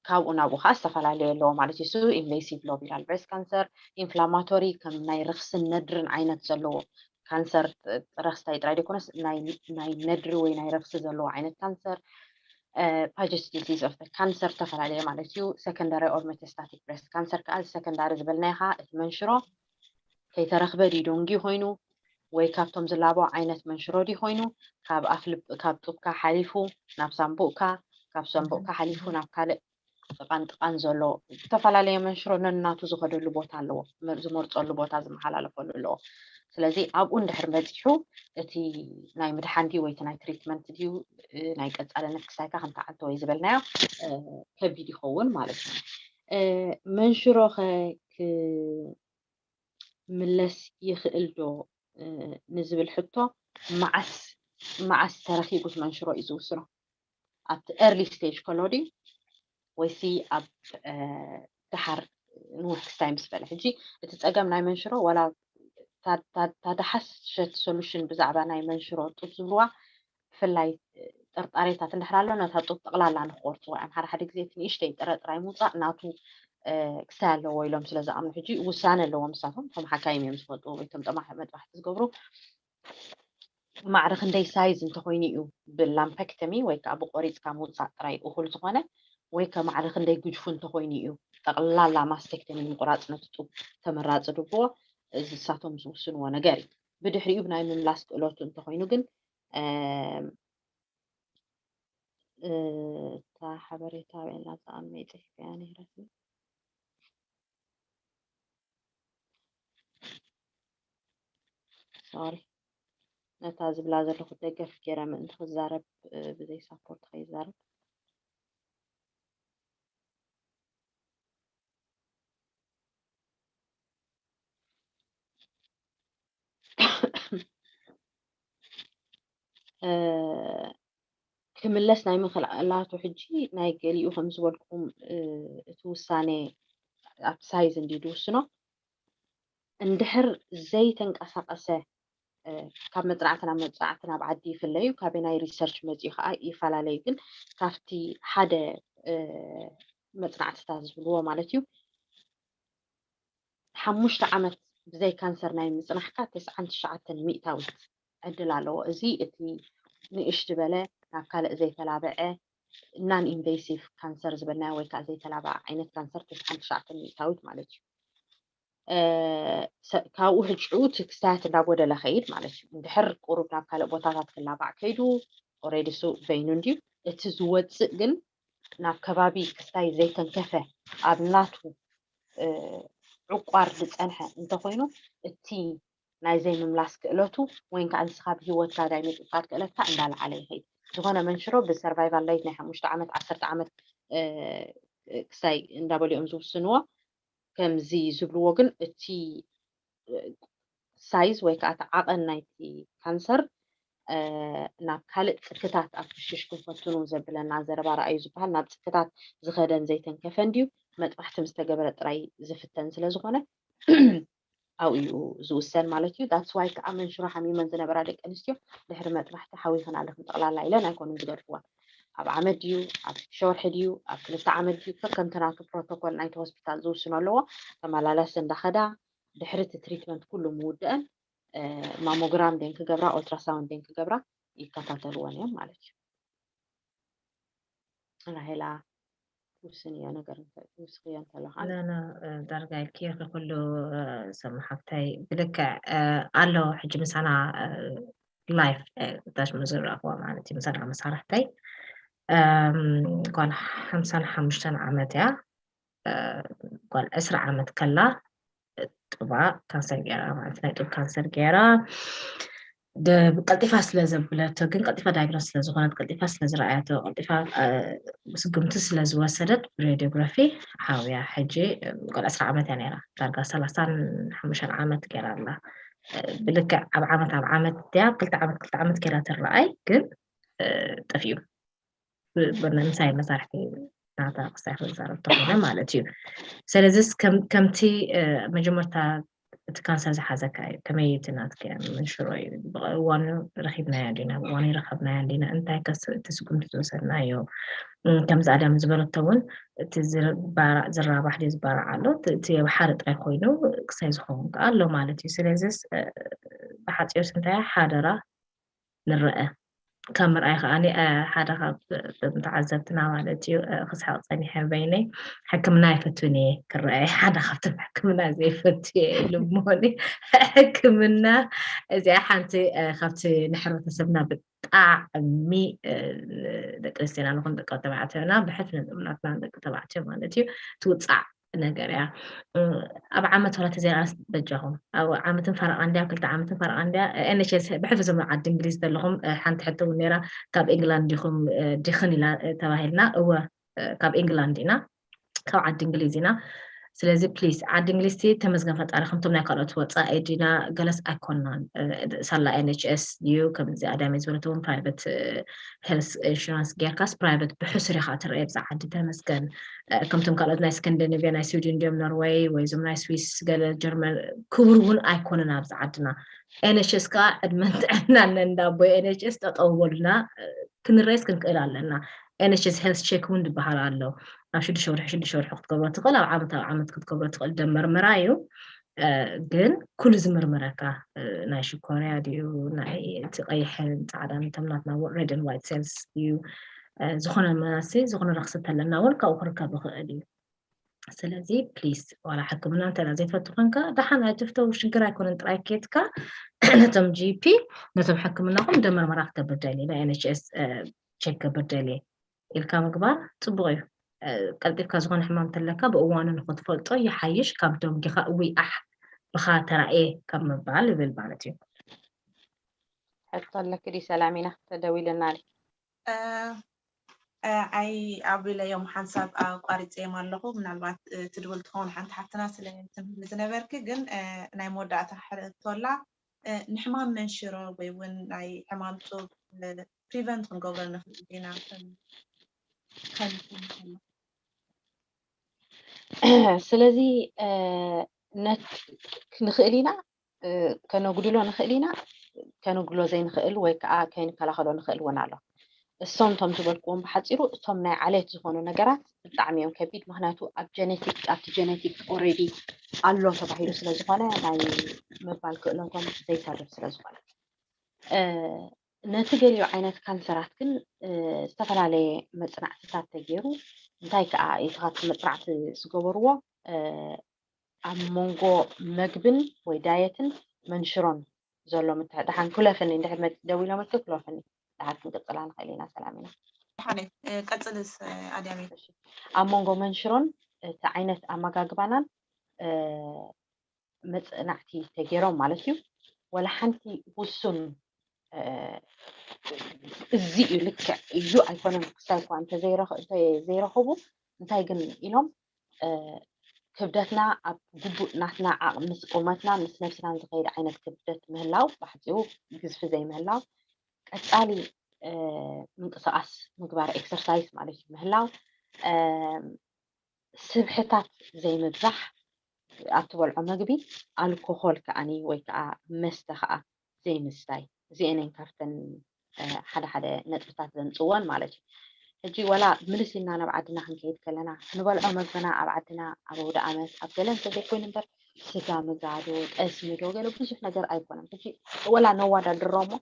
ካብኡ ናብኡ ከዓ ዝተፈላለዩ ኣለዎ ማለት እዩ። ኢንቬሲቭ ሎቢላል ብሬስት ካንሰር፣ ኢንፍላማቶሪ፣ ከም ናይ ረኽስን ነድርን ዓይነት ዘለዎ ካንሰር፣ ረኽስታይ ጥራይ ዘይኮነስ ናይ ነድሪ ወይ ናይ ረኽሲ ዘለዎ ዓይነት ካንሰር፣ ፓጀስ ዲዚዝ ኦፍ ካንሰር ዝተፈላለየ ማለት እዩ። ሰከንዳሪ ኦር ሜታስታቲክ ብሬስት ካንሰር ከዓ፣ ሰከንዳሪ ዝበልናዮ ከዓ እቲ መንሽሮ ከይተረኽበ ድዩ ደንጉዩ ኮይኑ፣ ወይ ካብቶም ዝላቦ ዓይነት መንሽሮ ድዩ ኮይኑ፣ ካብ ኣፍልብ ካብ ጡብካ ሓሊፉ ናብ ሳምቡእካ፣ ካብ ሳምቡእካ ሓሊፉ ናብ ካልእ ጥቃን ጥቃን ዘሎ ዝተፈላለየ መንሽሮ ነናቱ ዝኸደሉ ቦታ ኣለዎ፣ ዝመርፀሉ ቦታ ዝመሓላለፈሉ ኣለዎ። ስለዚ ኣብኡ እንድሕር በፂሑ እቲ ናይ ምድሓን ድዩ ወይ እቲ ናይ ትሪትመንት ድዩ ናይ ቀፃልነት ክሳይካ ክንተዓልቶ ወይ ዝበልናዮ ከቢድ ይኸውን ማለት እዩ። መንሽሮ ከ ምለስ ይኽእል ዶ ንዝብል ሕቶ፣ መዓስ መዓስ ተረኺቡ እቲ መንሽሮ እዩ ዝውስኖ። ኣብቲ ኤርሊ ስቴጅ ከሎ ድዩ ወይሲ ኣብ ደሓር ንውሕ ክስታይ ምስ በለ? ሕጂ እቲ ፀገም ናይ መንሽሮ ዋላ ታደሓሸት ሶሉሽን ብዛዕባ ናይ መንሽሮ ጡብ ዝብልዋ ብፍላይ ጥርጣሬታት እንድሕር ኣሎ ነታ ጡብ ጠቕላላ ንክቆርፅዋ እዮም። ሓደ ሓደ ግዜ እቲ ንእሽተይ ጥረ ጥራይ ምውፃእ ናቱ ክስታይ ኣለዎ ኢሎም ስለ ዝኣምኑ ሕጂ ውሳነ ኣለዎም ንሳቶም። እቶም ሓካይም እዮም ዝፈልጡ ወይ እቶም ጠማሒ መጥባሕቲ ዝገብሩ ማዕረ ክንደይ ሳይዝ እንተኮይኑ እዩ ብላምፐክተሚ ወይ ከዓ ብቆሪፅካ ምውፃእ ጥራይ እኹል ዝኾነ ወይ ከ ማዕረ ክንደይ ግጅፉ እንተኮይኑ እዩ ጠቕላላ ማስቴክተሚ ምቁራፅ ነቲ ጡብ ተመራፂ ድብዎ። እዚ ንሳቶም ዝውስንዎ ነገር እዩ። ብድሕሪኡ ብናይ ምምላስ ክእለቱ እንተኮይኑ ግን እታ ሓበሬታ ኣበይ ኣላ? እዛ ኣብ መይ ፅሒፈያ ነይረትኒ? ሶሪ፣ ነታ ዝብላ ዘለኹ ደገፍ ገይረ ምእንቲ ክዛረብ ብዘይ ሳፖርት ከይዛረብ። ክምለስ ናይ ምኽላቱ ሕጂ ናይ ገሊኡ ከም ዝበልኩም እቲ ውሳኔ ኣብቲ ሳይዝ እንዲ ዝውስኖ። እንድሕር ዘይተንቀሳቀሰ ካብ መፅናዕቲ ናብ መፅናዕቲ ናብ ዓዲ ይፍለዩ፣ ካበይ ናይ ሪሰርች መፅኡ ከዓ ይፈላለዩ። ግን ካብቲ ሓደ መፅናዕትታት ዝብልዎ ማለት እዩ ሓሙሽተ ዓመት ብዘይ ካንሰር ናይ ምፅናሕካ ተስዓን ትሽዓተን ሚእታዊት ዕድል ኣለዎ። እዚ እቲ ንእሽ ዝበለ ናብ ካልእ ዘይተላበዐ ናን ኢንቬሲቭ ካንሰር ዝበልናዮ ወይ ከዓ ዘይተላበዐ ዓይነት ካንሰር ተስዓን ትሽዓተን ሚእታዊት ማለት እዩ። ካብኡ ሕጂ እቲ ክስታያት እንዳጎደለ ከይድ ማለት እዩ። እንድሕር ቁሩብ ናብ ካልእ ቦታታት ክላባዕ ከይዱ ኦሬዲ ሱ በይኑ እንድዩ። እቲ ዝወፅእ ግን ናብ ከባቢ ክስታይ ዘይተንከፈ ኣብ ናቱ ዕቋር ዝፀንሐ እንተኮይኑ እቲ ናይ ዘይምምላስ ክእለቱ ወይ ከዓ ንስኻ ብሂወትካ ናይ ምቅፃል ክእለትካ እንዳለዓለ ይኸይድ። ዝኾነ መንሽሮ ብሰርቫይቫል ሬት ናይ ሓሙሽተ ዓመት ዓሰርተ ዓመት ክሳይ እንዳበሉ እዮም ዝውስንዎ። ከምዚ ዝብልዎ ግን እቲ ሳይዝ ወይ ከዓ እቲ ዓቐን ናይቲ ካንሰር ናብ ካልእ ፅክታት ኣብ ክሽሽ ክንፈትኑ ዘብለና ዘረባ ረኣዩ ዝበሃል ናብ ፅክታት ዝኸደን ዘይተንከፈን ድዩ መጥባሕቲ ምስ ተገበረ ጥራይ ዝፍተን ስለ ዝኾነ ኣብኡ እዩ ዝውሰን ማለት እዩ። That's why ከዓ መንሽሮ ሓሚመን ዝነበራ ደቂ ኣንስትዮ ድሕሪ መጥባሕቲ ሓዊኽን ኣለኽን ጠቕላላ ኢለን ኣይኮኑን ዝገድፍወን። ኣብ ዓመት ድዩ ኣብ ሽዱሽተ ወርሒ ድዩ ኣብ ክልተ ዓመት ድዩ ከከምቲ ናቱ ፕሮቶኮል ናይቲ ሆስፒታል ዝውስኖ ኣለዎ። ተመላላሲ እንዳኸዳ ድሕሪ እቲ ትሪትመንት ኩሉ ምውድአን ማሞግራም ደን ክገብራ ኦልትራሳውንድ ደን ክገብራ ይከታተልወን እዮም ማለት እዩ። ራሄላ ውስንዮ ነገር ውስኽዮ እንተለኻ ዳርጋ ኢልክዮ ኩሉ ሰማ ሓብታይ ብልክዕ ኣሎ። ሕጂ ምሳና ላይፍ ታሽ ምዝራእክዋ ማለት እዩ። ምሳና መሳርሕተይ ጓል ሓምሳን ሓሙሽተን ዓመት እያ። ጓል ዕስራ ዓመት ከላ ጡባ ካንሰር ገይራ ማለት ናይ ጡብ ካንሰር ገይራ ቀልጢፋ ስለ ዘብለቶ ግን ቀልጢፋ ዳይግኖስ ስለ ዝኾነት ቀልጢፋ ስለ ዝረኣያቶ ቀልጢፋ ስጉምቲ ስለ ዝወሰደት ብሬዲዮግራፊ ሓውያ ሕጂ ጓል ዕስራ ዓመት እያ ነይራ ዳርጋ ሰላሳን ሓሙሽተን ዓመት ገይራ ኣላ። ብልክዕ ኣብ ዓመት ኣብ ዓመት ድያ ክልተ ዓመት ክልተ ዓመት ገይራ ትረኣይ ግን ጠፊኡ ምሳይ መሳርሕቲ ናታ ክሳይ ክዛረብ ተኾነ ማለት እዩ። ስለዚስ ከምቲ መጀመርታ እቲ ካንሰር ዝሓዘካ እዩ። ከመይ እቲ ናትኪ መንሽሮ እዩ? ብእዋኑ ረኺብናዮ ዲና? ብእዋኑ ይረኸብናዮ ዲና? እንታይ ከስ እቲ ስጉምቲ ዝወሰድናዮ? እም፣ ከምዚ ኣዳም ዝበለቶ እውን እቲ ዝባራዕ፣ ዝራባሕ ድዩ ዝባራዕ ኣሎ? እቲ፣ እቲ ኣብ ሓደ ጥራይ ኮይኑ ክሳይ ዝኸውን ከኣ ኣሎ ማለት እዩ። ስለዚስ፣ እ፣ ብሓጺሩስ እንታይ ሓደራ ንረአ። ካብ ምርኣይ ከኣ፣ እ፣ ሓደ ካብ፣ እ፣ ተዓዘብትና ማለት እዩ፣ እ፣ ክስሕቕ ጸኒሐ በይነይ። ሕክምና ኣይፈትውን እየ ክረኣየ፣ ሓደ ካብቶም ሕክምና ዘይፈቱ እየ ኢሉ እሞኒ። ሕክምና እዚኣ ሓንቲ፣ እ፣ ካብቲ ንሕብረተሰብና ብጣዕሚ፣ እ፣ ደቂ ኣንስትዮና ንኹን ደቂ ተባዕትዮና ብሕት ናትና ደቂ ተባዕትዮ ማለት እዩ ትውጻዕ ነገር እያ። እ፣ ኣብ ዓመት ዋላ ተዘይኣስ በጃኹም። ኣብ ዓመትን ፈረቓ እንድያ፣ ኣብ ክልተ ዓመትን ፈረቓ እንድያ፣ እ፣ ኤን ኤች ኤስ ብሕፊ ዘመ ዓዲ እንግሊዝ ዘለኹም፣ እ፣ ሓንቲ ሕቶ እውን ነይራ፣ ካብ ኤንግላንድ ዲኹም፣ እ፣ ዲኽን ኢላ፣ እ፣ ተባሂልና። እወ፣ እ፣ ካብ ኤንግላንድ ኢና፣ ካብ ዓዲ እንግሊዝ ኢና። ስለዚ ፕሊዝ ዓዲ እንግሊዝ ቲ ተመስገን ፈጣሪ ከምቶም ናይ ካልኦት ወፃኢ ዲና ገለስ ኣይኮናን። እ፣ ሳላ ኤን ኤች ኤስ እዩ ከምዚ ኣዳም ዝበለት እውን ፕራይቬት፣ እ፣ ሄልስ ኢንሹራንስ ጌርካስ ፕራይቬት ብሕሱር ኢኻ ትረአ ብዛ ዓዲ ተመስገን። እ፣ ከምቶም ካልኦት ናይ ስካንዲኔቪያ፣ ናይ ስዊድን ድዮም ኖርወይ ወይ እዞም ናይ ስዊስ ገለ ጀርመን ክቡር እውን ኣይኮነን ኣብዚ ዓድና። ኤን ኤች ኤስ ከዓ ዕድመን ጥዕናን ነንዳ ኣቦይ ኤን ኤች ኤስ ጠጠው በሉና፣ እ፣ ክንረየስ ክንክእል ኣለና። ኤን ኤች ኤስ ሄልስ ቼክ እውን ዝበሃል ኣሎ። ኣብ ሽዱሽተ ወርሒ ሽዱሽተ ወርሒ ክትገብሮ ትኽእል፣ ኣብ ዓመት ኣብ ዓመት ክትገብሮ ትኽእል ደም መርመራ እዩ። እ፣ ግን ኩሉ ዝምርምረካ፣ እ፣ ናይ ሽኮርያ ድዩ፣ ናይ እቲ ቀይሕን ጻዕዳን፣ እቶም ናትና ሬድን ዋይት ሴልስ ድዩ፣ እ፣ ዝኾነ መሲ፣ ዝኾነ ረኽሲ እንተለና እውን ካብኡ ክርከብ ይኽእል እዩ። ስለዚ ፕሊዝ ዋላ ሕክምና እንተ ዘይትፈቱ ኮንካ ደሓን ኣይትፍተው፣ ሽግር ኣይኮነን። ጥራይ ኬድካ ነቶም ጂ ፒ፣ ነቶም ሕክምናኹም ደም መርመራ ክገብር ደልየ፣ ናይ ኤን ኤች ኤስ፣ እ፣ ቼክ ክገብር ደልየ ኢልካ ምግባር ጽቡቕ እዩ። እ፣ ቀልጢፍካ ዝኾነ ሕማም እንተለካ ብእዋኑ ንኽትፈልጦ ይሓይሽ፣ ካብ ደንጊኻ እውይ ኣሕ ብኻ ተራእየ ካብ ምባል ይብል ማለት እዩ። ሕቶ ኣለኪ ድዩ ሰላሚና? ተደዊልና ኣሎ። እ፣ እ፣ ኣይ ኣቢለዮም ሓንሳብ ኣቋሪፀዮም ኣለኹ። ምናልባት፣ እ፣ ትድውል ትኸውን ሓንቲ ሓፍትና ስለ ትምህሊ ዝነበርኪ፣ ግን፣ እ፣ ናይ መወዳእታ ሕርቶላ፣ እ፣ ንሕማም መንሽሮ ወይ እውን ናይ ሕማም ጡብ፣ እ፣ ፕሪቨንት ክንገብሮ ንኽእል ኢና ከም ከም ስለዚ፣ እ፣ ነት-፣ ንኽእል ኢና፣ እ፣ ከነጉድሎ ንኽእል ኢና፣ ከነጉድሎ ዘይንኽእል ወይ ከዓ ከይንከላኸሎ ንኽእል እውን ኣሎ። እሶም እቶም ዝበልክዎም ብሓፂሩ እቶም ናይ ዓሌት ዝኾኑ ነገራት ብጣዕሚ እዮም ከቢድ፣ ምኽንያቱ ኣብ ጀነቲክ፣ ኣብቲ ጀነቲክ ኦልሬዲ ኣሎ ተባሂሉ ስለ ዝኾነ ናይ ምባል ክእለቶም ዘይተርፍ ስለ ዝኾነ። እ፣ ነቲ ገሊኡ ዓይነት ካንሰራት ግን፣ እ፣ ዝተፈላለየ መጽናዕትታት ተገይሩ፣ እንታይ ከኣ እቲ ካብቲ መጽናዕቲ ዝገበርዎ፣ እ፣ ኣብ መንጎ መግብን ወይ ዳየትን መንሽሮን ዘሎ ምትሕ-፣ ደሓን ክለፍኒ፣ እንድሕር መ-፣ ደዊሎምልኪ ክለፍኒ፣ ደሓር ክንቅጽላ ንኽእል ኢና። ሰላም ኢና። ደሓነይ፣ እ፣ ቀጽሊ ስ-፣ ኣድያመይ። ኣብ መንጎ መንሽሮን እቲ ዓይነት ኣመጋግባናን፣ እ፣ መጽናዕቲ ተገይሮም ማለት እዩ። ወላ ሓንቲ ውሱን፣ እ፣ እዚ እዩ ልክዕ እዩ ኣይኮነን ክሳይ እኳ እንተዘይረኸ-፣ እንተዘይረኸቡ፣ እንታይ ግን ኢሎም፣ እ፣ ክብደትና ኣብ ግቡእ ናትና ዓቕሚ ምስ ቁመትና ምስ ነብስናን ዝኸይድ ዓይነት ክብደት ምህላው፣ ብሓጺሩ ግዝፊ ዘይምህላው፣ ቀጻሊ፣ እ፣ ምንቅስቓስ ምግባር፣ ኤክሰርሳይዝ ማለት እዩ ምህላው፣ እ፣ ስብሕታት ዘይምብዛሕ፣ ኣብ ትበልዖ መግቢ ኣልኮሆል ከኣኒ ወይ ከዓ መስተ ከዓ ዘይምስታይ፣ እዚአን እየን ካብተን፣ እ፣ ሓደ ሓደ ነጥብታት ዘምፅወን ማለት እዩ። ሕጂ ወላ ምልስ ኢልና ናብ ዓድና ክንከይድ ከለና ክንበልዖ መግብና ኣብ ዓድና ኣብ ኣውደ ኣመት ኣብ ገለ እንተዘይኮይኑ እምበር ስጋ ምጋዶ፣ ጠስሚ ዶ ገለ ብዙሕ ነገር ኣይኮነን። ሕጂ ወላ ነዋዳድሮ እሞ፣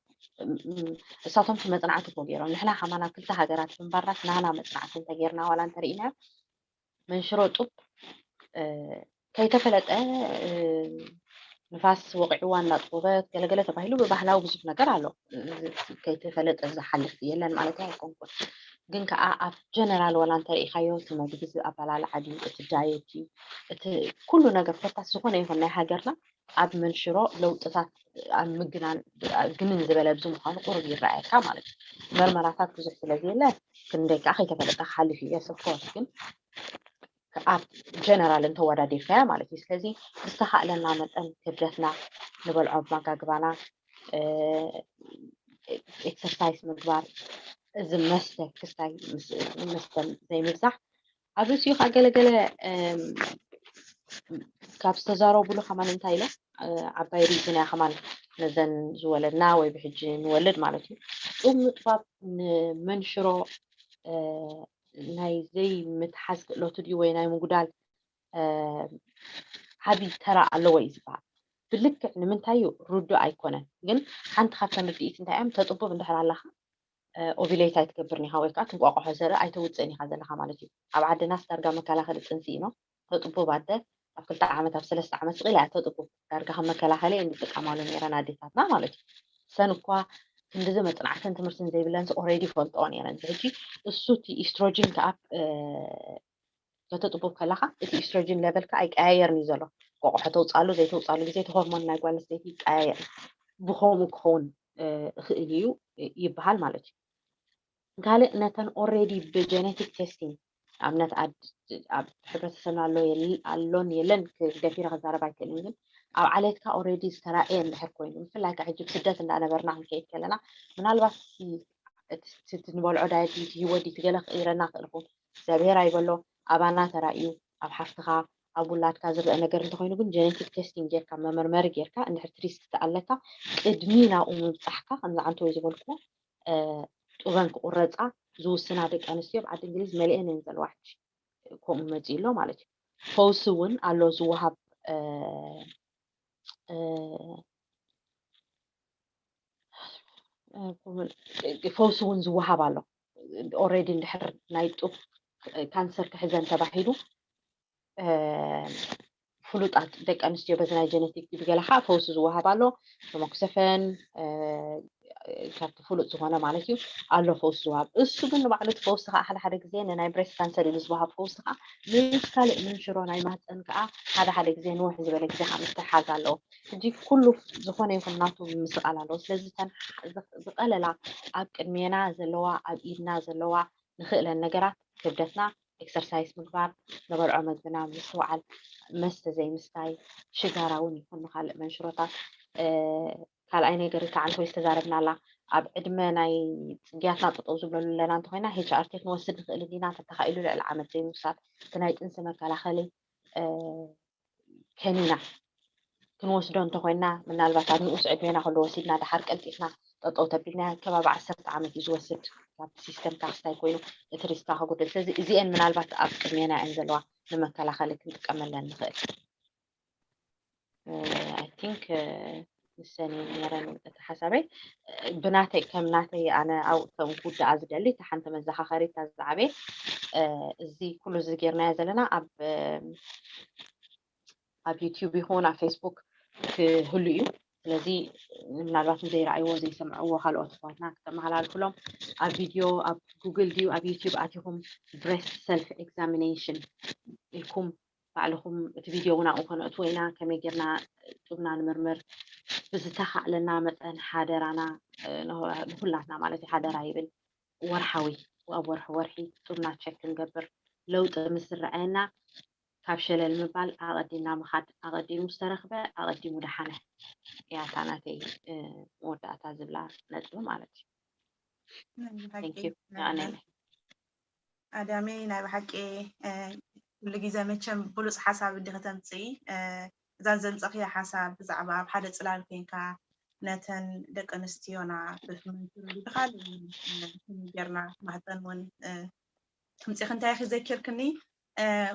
እም፣ እም፣ እሳቶም እቲ መጽናዕቲ እኮ ገይሮም፣ ንሕና ከማና ክልተ ሃገራት ብምባርና ናና መጽናዕቲ እንተገይርና ዋላ እንተርኢናዮ መንሽሮ ጡብ፣ እ፣ ከይተፈለጠ፣ እ፣ ንፋስ ወቂዕዋ እንዳጥቆበት ገለገለ ተባሂሉ ብባህላዊ ብዙሕ ነገር ኣሎ። እ፣ ከይተፈለጠ ዝሓልፍ የለን ማለት ኣይኮንኩን። ግን ከኣ ኣብ ጀነራል ዋላ እንተርኢኻዮ እቲ መግቢ፣ እዚ ኣበላልዓ ድዩ፣ እቲ ዳየት ድዩ፣ እቲ ኩሉ ነገር ኮታስ ዝኾነ ይኹን ናይ ሃገርና ኣብ መንሽሮ ለውጥታት ኣብ ምግናን ግንን ዝበለ ኣብዚ ምዃኑ ቁሩብ ይረኣየካ ማለት እዩ። መርመራታት ብዙሕ ስለ ዘየለ ክንደይ ከኣ ከይተፈለጠ ክሓልፍ እዩ። የስ ኦፍ ኮርስ፣ ግን ኣብ ጀነራል እንተወዳዲርካያ ማለት እዩ። ስለዚ ብዝተኻእለና መጠን ክብደትና፣ ንበልዖ መጋግባና፣ እ፣ ኤክሰርሳይዝ ምግባር፣ እዚ መስተ ክስታይ ምስ-፣ መስተ ዘይምብዛሕ። ኣብ ርእሲኡ ከዓ ገለገለ፣ እም፣ ካብ ዝተዛረቡሉ ከማን እንታይ ኢለ፣ ዓባይ ሪዝን እያ ከማን ነዘን ዝወለድና ወይ ብሕጂ ንወልድ ማለት እዩ። ጡብ ምጥባብ ንመንሽሮ ናይ ዘይምትሓዝ ክእለቱ ድዩ ወይ ናይ ምጉዳል ዓብዪ ተራ ኣለዎ እዩ ዝበሃል። ብልክዕ ንምንታይ እዩ ርዱእ ኣይኮነን። ግን ሓንቲ ካብተን ርድኢት እንታይ እዮም? ተጥቡብ እንድሕር ኣለኻ ኦቪሌት ኣይትገብርን ኢኻ ወይ ከዓ ትንቋቋሖ ዘርኢ ኣይተውፅእን ኢኻ ዘለኻ ማለት እዩ። ኣብ ዓድናስ ዳርጋ መከላኸሊ ፅንሲ ኢኖ ተጥቡብ ኣደ ኣብ ክልተ ዓመት ኣብ ሰለስተ ዓመት ስቕ ኢላ እያ ተጥቡብ። ዳርጋ ከም መከላኸሊ እየን ዝጥቀማሉ ነይረን ኣዴታትና ማለት እዩ። ሰን እኳ ክንድዚ መፅናዕትን ትምህርትን ዘይብለንስ ኦልሬዲ ይፈልጥኦ ነይረን። ሕጂ እሱ እቲ ኢስትሮጂን ከዓ ከተጥቡብ ከለኻ እቲ ኢስትሮጂን ሌቨልካ ኣይቀያየርን እዩ ዘሎ። ቆቆሖ ተውፃሉ ዘይተውፃሉ ግዜ እቲ ሆርሞን ናይ ጓል ኣንስተይቲ ይቀያየር። ብኸምኡ ክኸውን ይኽእል እዩ ይበሃል ማለት እዩ። ካልእ ነተን ኦልሬዲ ብጀነቲክ ቴስቲንግ ኣብነት ኣብ ሕብረተሰብና ኣሎ ኣሎን የለን ደፊረ ክዛረብ ኣይክእልን፣ ግን ኣብ ዓሌትካ ኦልሬዲ ዝተራእየ እንድሕር ኮይኑ፣ ብፍላይ ከዓ ሕጂ ብስደት እንዳነበርና ክንከይድ ከለና ምናልባት እቲ ንበልዖ ዳየት ድዩ እቲ ህይወት ድዩ እቲ ገለ ክቕይረና ክእል ይኸውን። እግዚኣብሔር ኣይበሎ ኣባና ተራእዩ ኣብ ሓፍትኻ ኣብ ውላድካ ዝረአ ነገር እንተኮይኑ ግን ጀነቲክ ቴስቲንግ ጌርካ መመርመሪ ጌርካ እንድሕር ትሪስክ ተኣለካ ቅድሚ ናብኡ ምብፃሕካ ከምዚ ዓንተወይ ዝበልኩዎ ጡበን ክቁረፃ ዝውስና ደቂ ኣንስትዮ ኣብ ዓዲ እንግሊዝ መሊአን እየን ዘለዋ ሕጂ። ከምኡ መፂኡ ኣሎ ማለት እዩ። ፈውሲ እውን ኣሎ ዝወሃብ ፈውሲ እውን ዝወሃብ ኣሎ። ኦልሬዲ እንድሕር ናይ ጡብ ካንሰር ክሕዘን ተባሂሉ ፍሉጣት ደቂ ኣንስትዮ በዚ ናይ ጀነቲክ ድዩ ገለ ከዓ ፈውሲ ዝወሃብ ኣሎ። ተመኩሰፈን ካብቲ ፍሉጥ ዝኾነ ማለት እዩ ኣሎ ፈውሲ ዝወሃብ። እሱ ግን ንባዕሉ እቲ ፈውሲ ከዓ ሓደ ሓደ ግዜ ንናይ ብሬስት ካንሰር ኢሉ ዝወሃብ ፈውሲ ከዓ ምስ ካልእ መንሽሮ ናይ ማህፀን ከዓ ሓደ ሓደ ግዜ ንውሕ ዝበለ ግዜ ከዓ ምትሕሓዝ ኣለዎ። ሕጂ ኩሉ ዝኾነ ይኹን ናቱ ምስቓል ኣለዎ። ስለዚ እተን ዝቐለላ ኣብ ቅድሜና ዘለዋ ኣብ ኢድና ዘለዋ ንኽእለን ነገራት ክብደትና ኤክሰርሳይስ ምግባር፣ ንበልዖ መግብና ምስትውዓል፣ መስተ ዘይምስታይ፣ ሽጋራ እውን ይኹን ንካልእ መንሽሮታት። ካልኣይ ነገር እታ ዓንተወይ ዝተዛረብናላ ኣብ ዕድመ ናይ ፅግያትና ጠጠው ዝብለሉ ኣለና እንተኮይና ኤች ኣር ቲ ክንወስድ ንኽእል እንዲና ተተኻኢሉ ልዕሊ ዓመት ዘይምውሳድ እቲ ናይ ጥንሲ መከላኸሊ ከኒና ክንወስዶ እንተኮይና ምናልባት ኣብ ንኡስ ዕድሜና ከሎ ወሲድና ደሓር ቀልጢፍና ጠጠው ተቢልና ከባቢ ዓሰርተ ዓመት እዩ ዝወስድ ካብቲ ሲስተም ካስታይ ኮይኑ እቲ ሪስካ ከጉድል። ስለዚ እዚአን ምናልባት ኣብ ቅድሜና እየን ዘለዋ ንመከላኸሊ ክንጥቀመለን ንኽእል። I think ንሰን እየን ነይረን እቲ ሓሳበይ ብናተይ ከም ናተይ ኣነ ኣብኡ ከም ክውድኣ ዝደሊ እቲ ሓንቲ መዘኻኸሪት እታ ዝዓበየት እዚ ኩሉ እዚ ጌርናዮ ዘለና ኣብ ኣብ ዩቲዩብ ይኹን ኣብ ፌስቡክ ክህሉ እዩ። ስለዚ ምናልባት ንዘይረኣይዎ ዘይሰምዕዎ ካልኦት ኣሕዋትና ክተመሃላልፉሎም ኣብ ቪድዮ ኣብ ጉግል ድዩ ኣብ ዩቲዩብ ኣቲኹም ብሬስት ሰልፍ ኤግዛሚኔሽን ኢልኩም ባዕልኹም እቲ ቪድዮ እውን ኣብኡ ከነእትዎ ኢና። ከመይ ጌርና ጡብና ንምርምር ብዝተኻእለና መጠን ሓደራና ንኹላትና ማለት እዩ ሓደራ ይብል ወርሓዊ ኣብ ወርሒ ወርሒ ጡብና ቸክ ክንገብር ለውጢ ምስ ዝረኣየና ካብ ሸለል ምባል ኣቐዲምና ምኻድ ኣቐዲሙ ዝተረኽበ ኣቐዲሙ ደሓነ እያ እታ ናተይ መወዳእታ ዝብላ ነጥቢ ማለት እዩ። ኣዳሜ ናይ ብሓቂ ኩሉ ግዜ መቸም ብሉፅ ሓሳብ እንዲ ከተምፅኢ እዛን ዘምፀኽያ ሓሳብ ብዛዕባ ኣብ ሓደ ፅላል ኮይንካ ነተን ደቂ ኣንስትዮና ብፍመንትሩ ብካል ጌርና ማህፀን እውን ትምፂኺ እንታይ ኢኺ ዘኪርክኒ?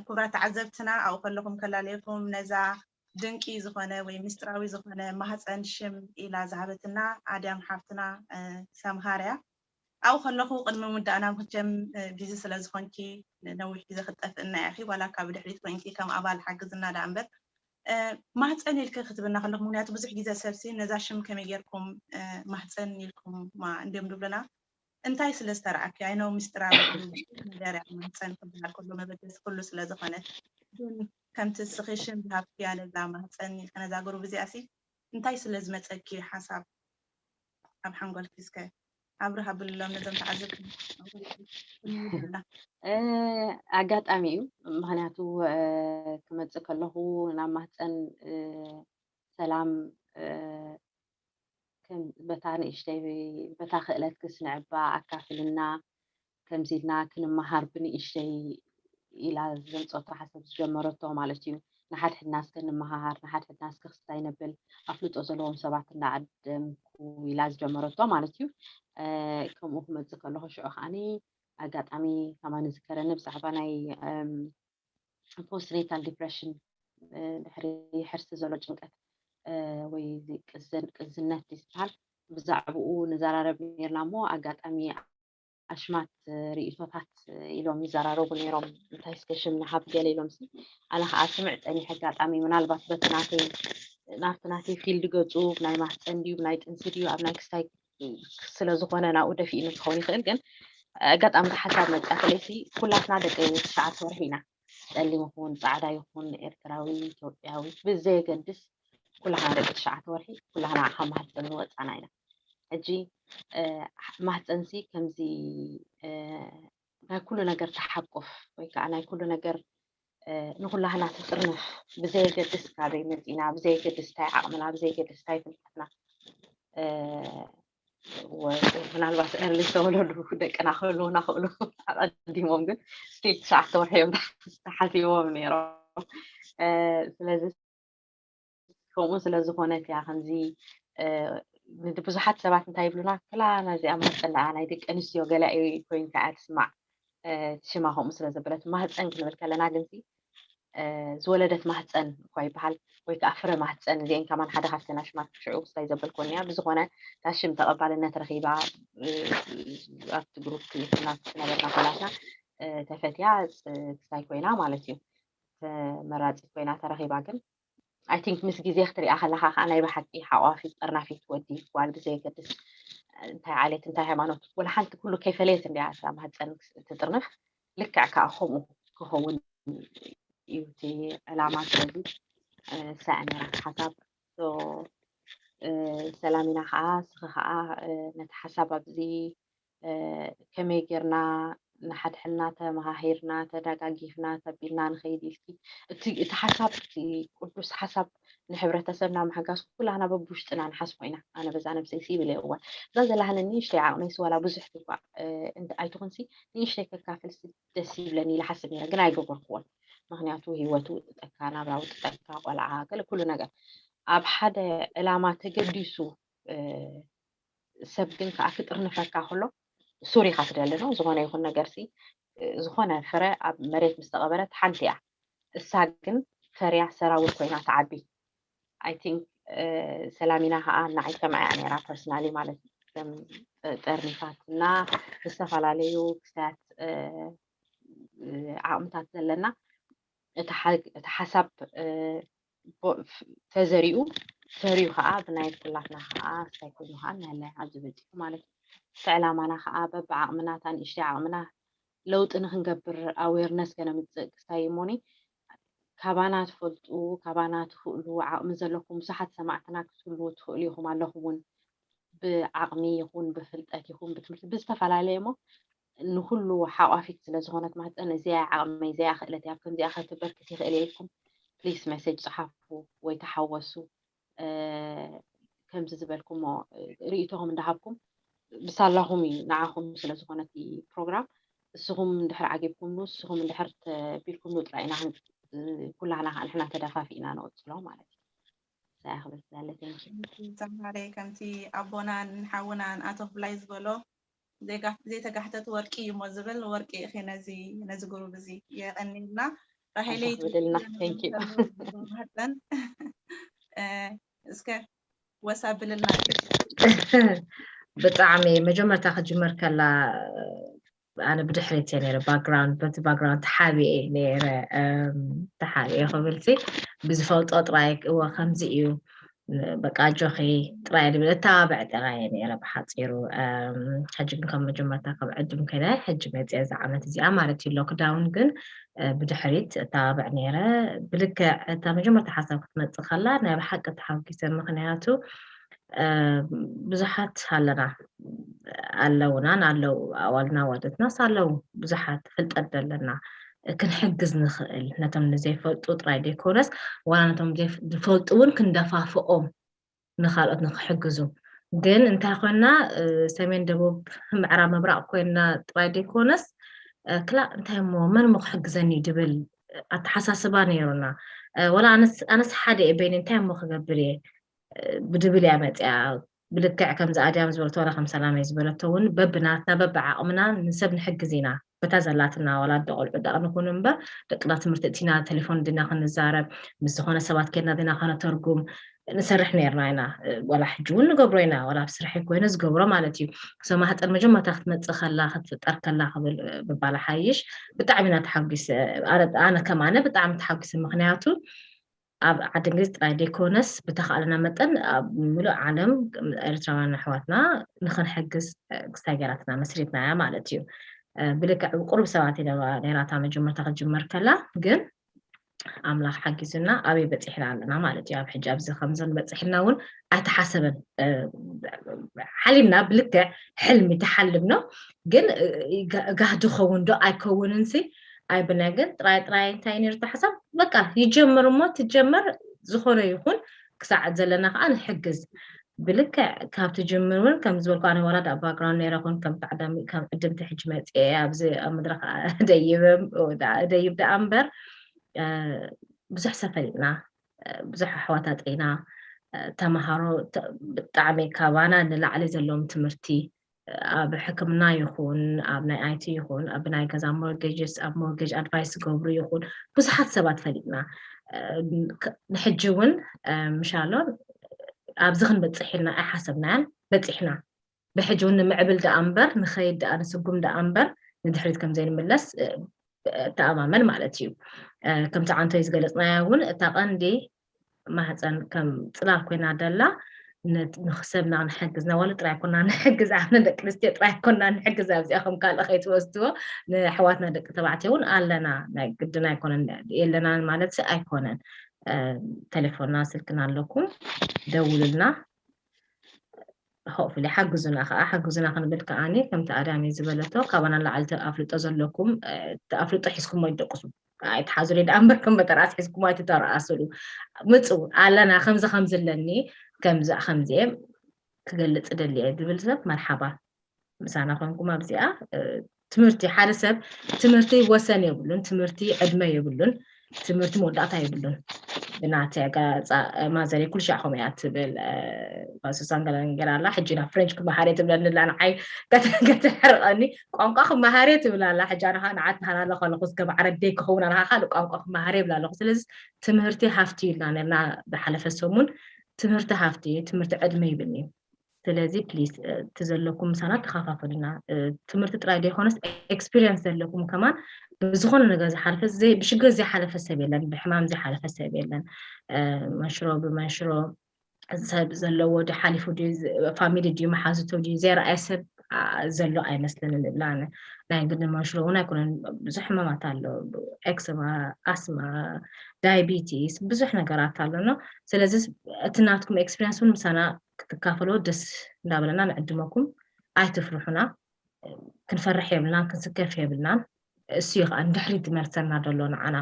ክቡራት ተዓዘብትና ኣብኡ ከለኹም ከላለየኩም ነዛ ድንቂ ዝኾነ ወይ ምስጢራዊ ዝኾነ ማህፀን ሽም ኢላ ዝሃበትና ኣድያም ሓፍትና ሰምሃርያ ኣብኡ ከለኹ ቅድሚ ምውዳእና መቸም ቢዚ ስለ ዝኾንኪ ነዊሕ ግዜ ክትጠፍእና ኢኺ ዋላ ካብ ድሕሪት ኮይንኪ ከም ኣባል ሓግዝና ዳ እምበር ማህፀን ኢልኪ ክትብልና ከለኹ ምክንያቱ ብዙሕ ግዜ ሰብሲ ነዛ ሽም ከመይ ጌርኩም ማህፀን ኢልኩም እንዲም ድብሉና እንታይ ስለ ዝተረኣኪ? I know ምስጢራዊ ነገር እያ ማህፀን ክበሃል ከሎ መበገሲ ኩሉ ስለ ዝኾነ ግን ከምቲ እስኺ ሽም ዝሃብክያ ነዛ ማህፀን ኢልካ ነዛ ግሩብ እዚኣሲ እንታይ ስለ ዝመፀኪ ሓሳብ ኣብ ሓንጎልኪ እስከ ኣብርሃ ብሎም ነዞም ተዓዘብቲ ኣጋጣሚ እዩ ምክንያቱ ክመፅእ ከለኹ ናብ ማህፀን ሰላም በታ ንእሽተይ በታ ክእለትኪ ስንዕባ ኣካፍልና ከምዚ ኢልና ክንመሃር ብንእሽተይ ኢላ ዘምፀቶ ሓሳብ ዝጀመረቶ ማለት እዩ። ንሓድሕድና እስከ ንመሃሃር፣ ንሓድሕድና እስከ ክስታይ ነብል ኣፍልጦ ዘለዎም ሰባት እንዳዓደምኩ ኢላ ዝጀመረቶ ማለት እዩ። ከምኡ ክመፅእ ከለኹ ሽዑ ከዓኒ ኣጋጣሚ ከማን ዝከረኒ ብዛዕባ ናይ ፖስትኔታል ዲፕሬሽን፣ ድሕሪ ሕርሲ ዘሎ ጭንቀት ወይ ቅዝነት ዝበሃል፣ ብዛዕባኡ ንዘራረብ ነርና እሞ ኣጋጣሚ ኣሽማት ርእይቶታት ኢሎም ይዘራረቡ ነይሮም። እንታይ እስከ ሽም ንሃብ ገለ ኢሎም ሲ፣ ኣነ ከዓ ስምዕ ፀኒሐ ኣጋጣሚ ምናልባት በቲ ናተይ ናብቲ ናተይ ፊልድ ገፁ ናይ ማህፀን ድዩ ናይ ጥንሲ ድዩ ኣብ ናይ ክስታይ ስለ ዝኾነ ናብኡ ደፊእኒ ክኸውን ይኽእል። ግን ኣጋጣሚ ሓሳብ መፅኣ ክለይሲ ኩላትና ደቂ ትሽዓተ ወርሒ ኢና። ፀሊም ይኹን ፃዕዳ ይኹን ኤርትራዊ ኢትዮጵያዊ ብዘየገድስ ኩላህና ደቂ ትሽዓተ ወርሒ ኩላህና ካብ ማህፀን ንወፃና ኢና። ሕጂ ማህፀንሲ ከምዚ ናይ ኩሉ ነገር ተሓቁፍ ወይ ከዓ ናይ ኩሉ ነገር ንኩላህና ትጥርንፍ፣ ብዘየገድስ ካበይ መፂና፣ ብዘየገድስ እንታይ ዓቕምና፣ ብዘየገድስ እንታይ ፍልጠትና፣ ምናልባት ኤርሊ ዝተወለዱ ደቅና ክህልውና ክእሉ ኣቐዲሞም ግን ስቲል ትሽዓተ ወርሒ እዮም ተሓሲቦም ነይሮም። ስለዚ ከምኡ ስለ ዝኾነት እያ ከምዚ ብዙሓት ሰባት እንታይ ይብሉና፣ ክላ ናዚኣ ማህፀን ደኣ ናይ ደቂ ኣንስትዮ ገለ ኮይኑ ከዓ ትስማዕ፣ ሽማ ከምኡ ስለ ዘበለት ማህፀን ክንብል ከለና ግንሲ ዝወለደት ማህፀን እኳ ይበሃል ወይ ከዓ ፍረ ማህፀን። እዚአን ከማን ሓደ ካብተን ኣሽማት ሽዑ ክስታይ ዘበልኮን እያ። ብዝኾነ እታ ሽም ተቐባልነት ረኺባ ኣብቲ ግሩፕ ክልትና ዝነበርና ኮላትና ተፈትያ ክስታይ ኮይና ማለት እዩ። ተመራፂት ኮይና ተረኺባ ግን ኣይ ቲንክ ምስ ግዜ ክትሪኣ ከለኻ ከዓ ናይ ብሓቂ ሓቋፊት ጠርናፊት ወዲ ጓል ብዘየገድስ እንታይ ዓሌት እንታይ ሃይማኖት ወላ ሓንቲ ኩሉ ከይፈለየት እንዲያ እታ ማህፀን ትጥርንፍ። ልክዕ ከዓ ከምኡ ክኸውን እዩ እቲ ዕላማ። ስለዚ ሰዐ ነራ ሓሳብ ሰላሚና ከዓ ስኺ ከዓ ነቲ ሓሳብ ኣብዚ ከመይ ጌርና ንሓድሕድና ተመሃሂርና ተደጋጊፍና ተቢልና ንኸይድ ኢልኪ እቲ ሓሳብ እቲ ቅዱስ ሓሳብ ንሕብረተሰብና ምሕጋዝ ኩላህና በብውሽጥና ንሓስቦ ኢና። ኣነ በዛ ነብሰይ ሲ ይብል እዋን እዛ ዘላህነ ንእሽተይ ዓቕመይ ስዋላ ብዙሕ ትኳ ኣይትኹንሲ ንእሽተይ ከካፍል ደስ ይብለኒ ኢለ ሓስብ ነረ ግን ኣይገበርክዎን። ምክንያቱ ህይወቱ ጥጠካ ናብራዊ ጥጠካ ቆልዓ ገለ ኩሉ ነገር ኣብ ሓደ ዕላማ ተገዲሱ ሰብ ግን ከዓ ክጥርንፈካ ከሎ ሱር ኢካ ትደሊ ነው። ዝኾነ ይኹን ነገር ሲ ዝኾነ ፍረ ኣብ መሬት ምስ ተቐበረት ሓንቲ እያ። እሳ ግን ፈርያ ሰራውር ኮይና ትዓቢ። ኣይ ቲንክ ሰላሚና ከዓ ንዓይ ከምኣ እያ ነይራ ፐርሰናሊ ማለት እዩ። ከም ጠርኒፋትና ዝተፈላለዩ ክስታያት ዓቕምታት ዘለና እቲ ሓሳብ ተዘሪኡ ፈርዩ ከዓ ብናይ ኩላትና ከዓ እንታይ ኮይኑ ከዓ እናሃለና ኣብዚ በፂሑ ማለት እዩ። እቲ ዕላማና ከዓ በብዓቕምና እታ ንእሽተይ ዓቕምና ለውጢ ንክንገብር ኣዌርነስ ከነምፅእ ክስታይ እሞኒ ካባና ትፈልጡ ካባና ትኽእሉ ዓቕሚ ዘለኩም ብዙሓት ሰማዕትና ክትህልዉ ትኽእሉ ኢኹም ኣለኹም እውን ብዓቕሚ ይኹን ብፍልጠት ይኹን ብትምህርቲ ብዝተፈላለየ እሞ ንኩሉ ሓቋፊት ስለ ዝኾነት ማህፀን እዚኣ ዓቕመይ እዚኣ ክእለት ኣብ ከምዚኣ ከተበርክት ይኽእል እየ ኢልኩም ፕሊስ መሴጅ ፀሓፉ ወይ ተሓወሱ። ከምዚ ዝበልኩሞ ርእይቶኹም እንዳሃብኩም ብሳላኹም እዩ ንዓኹም ስለ ዝኾነ እቲ ፕሮግራም እስኹም እንድሕር ዓጊብኩምሉ እስኹም እንድሕር ተቢልኩምሉ ጥራይ ኢና ኩላህና ከዓ ንሕና ተደፋፊእና ንቕፅሎ ማለት እዩ። ሳያ ክብል ስላለ ተምሃረ ከምቲ ኣቦናን ሓውናን ኣቶ ክፍላይ ዝበሎ ዘይተጋሕተት ወርቂ እዩ እሞ ዝብል ወርቂ ኢኺ ነዚ ነዚ ግሩብ እዚ የቐኒልና። ራሄለይ ብድልና ቴንኪ ማህፀን እስከ ወሳ ብልልና። ብጣዕሚ መጀመርታ ክጅመር ከላ ኣነ ብድሕሪት እየ ነይረ ባክግራውንድ በቲ ባክግራውንድ ተሓቢኤ ነይረ። ተሓቢኤ ክብልሲ ብዝፈልጦ ጥራይ እወ ከምዚ እዩ በቃ ኣጆኺ ጥራይ ዝብል እተባብዕ ጥራይ እየ ነይረ ብሓፂሩ። ሕጂ ግን ከም መጀመርታ ከም ዕድም ከይደ ሕጂ መፅየ እዛ ዓመት እዚኣ ማለት እዩ። ሎክዳውን ግን ብድሕሪት እተባብዕ ነይረ። ብልክዕ እታ መጀመርታ ሓሳብ ክትመፅእ ከላ ናይ ብሓቂ ተሓጒሰ። ምክንያቱ ብዙሓት ኣለና ኣለውናን ኣለው ኣዋልና ኣዋደትናስ ኣለው ብዙሓት ፍልጠት ዘለና ክንሕግዝ ንኽእል ነቶም ንዘይፈልጡ ጥራይ ዘይኮነስ ዋላ ነቶም ዝፈልጡ እውን ክንደፋፍኦም ንካልኦት ንክሕግዙ። ግን እንታይ ኮይና ሰሜን ደቡብ ምዕራብ ምብራቅ ኮይና ጥራይ ዘይኮነስ ክላ እንታይ ሞ መን ሞ ክሕግዘኒ ድብል ኣተሓሳስባ ነይሩና። ወላ ኣነስ ሓደ እየ በይነ እንታይ እሞ ክገብር እየ ብድብል እያ መፅያ። ብልክዕ ከምዚ ኣድያም ዝበለቶ ዋላ ከም ሰላመይ ዝበለቶ እውን በብናትና በብዓቕምና ንሰብ ንሕግዝ ኢና። በታ ዘላትና ዋላ ኣደ ቆልዑ ደቕ ንኹን እምበር ደቅና ትምህርቲ እቲና ቴሌፎን ዲና ክንዛረብ ምስ ዝኾነ ሰባት ከድና ዲና ከነተርጉም ንሰርሕ ነርና ኢና። ዋላ ሕጂ እውን ንገብሮ ኢና። ዋላ ኣብ ስራሕ ኮይነ ዝገብሮ ማለት እዩ። ሰማህፀን መጀመርታ ክትመፅእ ከላ ክትፍጠር ከላ ክብል ምባል ሓይሽ ብጣዕሚ ኢና ተሓጒሰ። ኣነ ከማነ ብጣዕሚ ተሓጒሰ። ምክንያቱ ኣብ ዓዲ እንግሊዝ ጥራይ ዘይኮነስ ብተኻእለና መጠን ኣብ ምሉእ ዓለም ኤርትራውያን ኣሕዋትና ንኽንሕግዝ ክስታይ ገይራትና መስሪትና እያ ማለት እዩ። ብልክዕ ቁሩብ ሰባት ኢለዋ ነይራታ መጀመርታ ክትጅመር ከላ ግን ኣምላኽ ሓጊዙና ኣበይ በፂሕና ኣለና ማለት እዩ። ኣብ ሕጂ ኣብዚ ከምዚ ንበፅሕና እውን ኣይተሓሰበን። ሓሊምና ብልክዕ ሕልሚ ተሓልምኖ ግን ጋህ ድኸውን ዶ ኣይከውንን ሲ ኣይብና ግን ጥራይ ጥራይ እንታይ ነይሩ ተሓሳብ በቃ ይጀምር እሞ ትጀመር ዝኾነ ይኹን ክሳዕ ዘለና ከዓ ንሕግዝ ብልክዕ ካብ ትጅምር እውን ከም ዝበልኩ ኣነ ዋላ ዳ ባክግራውንድ ነይረ ኮን ከም ዕድምቲ ሕጂ መፅአ ኣብዚ ኣብ መድረክ ደይብ ደኣ እምበር ብዙሕ ሰብ ፈሊጥና ብዙሕ ኣሕዋት ኣጥሪና ተምሃሮ ብጣዕሚ ካባና ንላዕሊ ዘለዎም ትምህርቲ ኣብ ሕክምና ይኹን ኣብ ናይ ኣይቲ ይኹን ኣብ ናይ ገዛ ሞርጌጅስ ኣብ ሞርጌጅ ኣድቫይስ ዝገብሩ ይኹን ብዙሓት ሰባት ፈሊጥና ንሕጂ እውን ምሻሎን ኣብዚ ክንበፅሕ ኢልና ኣይሓሰብናያን በፂሕና ብሕጂ እውን ንምዕብል ደኣ እምበር ንኸይድ ደኣ ንስጉም ደኣ እምበር ንድሕሪት ከም ዘይንምለስ ተኣማመን ማለት እዩ። ከምቲ ዓንቶይ ዝገለፅናዮ እውን እታ ቀንዲ ማህፀን ከም ፅላል ኮይና ደላ ንሰብና ንሕግዝ ነዋሉ ጥራይ ኮና ንሕግዝ ኣነ ደቂ ኣንስትዮ ጥራይ ኮና ንሕግዝ ኣብዚኣ ከም ካልእ ከይትወስድዎ ንኣሕዋትና ደቂ ተባዕትዮ እውን ኣለና ናይ ግድን ኣይኮነን የለናን ማለት ኣይኮነን ተሌፎንና ስልክና ኣለኩም ደውሉልና ሆፕሊ ሓግዙና ከዓ ሓግዙና ክንብል ከዓኒ ከምቲ ኣዳሚ ዝበለቶ ካባና ላዕሊ ኣፍልጦ ዘለኩም ኣፍልጦ ሒዝኩሞ ይደቅሱ ኣይትሓዙ ደኣ እምበር ከም በጠራስ ሒዝኩም ኣይትተረኣስሉ ምፁ ኣለና ከምዚ ከምዚ ኣለኒ ከምዚ ከምዚ ክገልፅ ደሊ እየ ዝብል ሰብ መርሓባ ምሳና ኮንኩም ኣብዚኣ ትምህርቲ ሓደ ሰብ ትምህርቲ ወሰን የብሉን ትምህርቲ ዕድመ የብሉን ትምህርቲ መወዳእታ የብሉን ብናተ ማዘሪ ኩልሻ ከምኡ እያ ትብል ሱሳን ገለ ነገር ኣላ ሕጂ ናብ ፍሬንች ክመሃር እየ ትብለኒ ኣላ ንዓይ ከተሕርቐኒ ቋንቋ ክመሃር እየ ትብል ኣላ ሕጂ ኣነ ከዓ ንዓት ሃላለ ከለኹ እስከ ማዕረ ደይ ክኸውን ኣነ ከዓ ካልእ ቋንቋ ክመሃር እየ ይብላ ኣለኹ ስለዚ ትምህርቲ ሃፍቲ ኢልና ነርና ዝሓለፈ ሰሙን ትምህርቲ ሃፍቲ እዩ ትምህርቲ ዕድመ ይብል እዩ ስለዚ ፕሊስ እቲ ዘለኩም ምሳና ተካፋፈሉና ትምህርቲ ጥራይ ዘይኮነስ ኤክስፒሪንስ ዘለኩም ከማን ብዝኮነ ነገር ዝሓለፈ ብሽግር ዘይሓለፈ ሰብ የለን ብሕማም ዘይሓለፈ ሰብ የለን መንሽሮ ብመንሽሮ ሰብ ዘለዎ ድ ሓሊፉ ፋሚሊ ድዩ መሓዝቶ ድዩ ዘይረኣየ ሰብ ዘሎ ኣይመስለንን እብላ ኣነ ናይ ግዲ መንሽሮ እውን ኣይኮነን ብዙሕ ሕማማት ኣሎ ኤክስማ ኣስማ ዳይቢቲስ ብዙሕ ነገራት ኣሎ ኖ ስለዚ እቲ ናትኩም ኤክስፒሪንስ እውን ምሳና ክትካፈሎ ደስ እንዳበለና ንዕድመኩም ኣይትፍርሑና ክንፈርሕ የብልናን ክንስከፍ የብልናን እሱ እዩ ከዓ ንድሕሪት ዝመልሰና ዘሎ ንዓና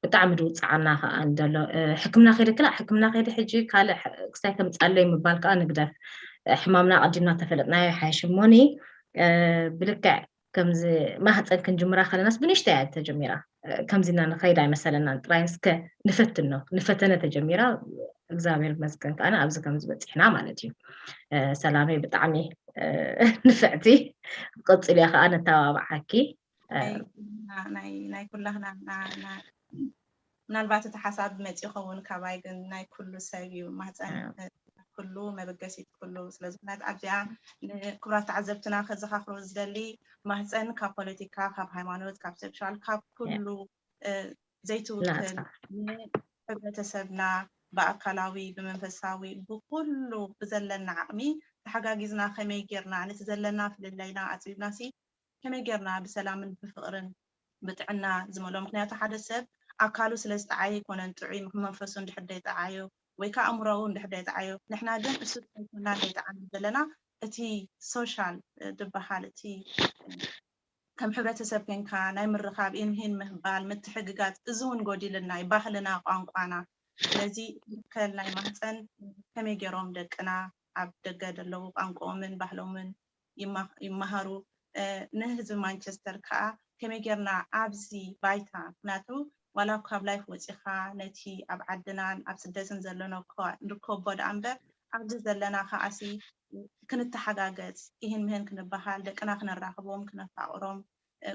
ብጣዕሚ ድውፅዓና ከዓ እንደሎ ሕክምና ከይደ ክላ ሕክምና ከይደ ሕጂ ካልእ ክስታይ ከምፃለይ ምባል ከዓ ንግደፍ ሕማምና ቀዲምና ተፈለጥናዮ ሓይሽ እሞኒ ብልክዕ ከምዚ ማህፀን ክንጅምራ ከለናስ ብንሽተ እያ ተጀሚራ ከምዚና ንኸይድ ኣይመሰለናን ጥራይ እስከ ንፈትን ነው ንፈተነ ተጀሚራ እግዚኣብሔር መስገን ከዓነ ኣብዚ ከምዚ በፂሕና ማለት እዩ ሰላመይ ብጣዕሚ ንፍዕቲ ቀፅልያ ከዓ ነተባብዓኪ ናይ ኩላህና ምናልባት እቲ ሓሳብ መፂ ይኸውን ካባይ ግን ናይ ኩሉ ሰብ እዩ ማህፀን ኩሉ መበገሲት ኩሉ ስለዝኮነት ኣብዚኣ ንክብራት ተዓዘብትና ከዘኻክሮ ዝደሊ ማህፀን ካብ ፖለቲካ ካብ ሃይማኖት ካብ ሴክሻል ካብ ኩሉ ዘይትውክል ንሕብረተሰብና ብኣካላዊ ብመንፈሳዊ ብኩሉ ብዘለና ዓቕሚ ተሓጋጊዝና ከመይ ጌርና ነቲ ዘለና ፍልላይና ኣፅቢብና ሲ ከመይ ጌርና ብሰላምን ብፍቕርን ብጥዕና ዝመልኦ ምክንያቱ ሓደ ሰብ ኣካሉ ስለ ዝጠዓየ ኣይኮነን ጥዑይ መንፈሱ እንድሕር ደይጠዓዮ ወይ ከዓ ኣእምሮኡ እንድሕር ደይጠዓዮ ንሕና ግን እሱ ጥዑይ ኮና ደይጠዓና ዘለና እቲ ሶሻል ዝበሃል እቲ ከም ሕብረተሰብ ኮንካ ናይ ምርኻብ ኢንሂን ምህባል ምትሕግጋዝ እዚ እውን ጎዲልና እዩ ባህልና ቋንቋና ስለዚ ትክክል ናይ ማህፀን ከመይ ገይሮም ደቅና ኣብ ደገ ዘለዉ ቋንቋኦምን ባህሎምን ይመሃሩ ንህዝቢ ማንቸስተር ከዓ ከመይ ጌርና ኣብዚ ባይታ ምክንያቱ ዋላ ካብ live ወፂኻ ነቲ ኣብ ዓድናን ኣብ ስደትን ዘለና እኳ ንርከቦ ደኣ እምበር ኣብዚ ዘለና ከዓሲ ክንተሓጋገዝ ይህን ምህን ክንበሃል ደቅና ክነራኽቦም ክነፋቕሮም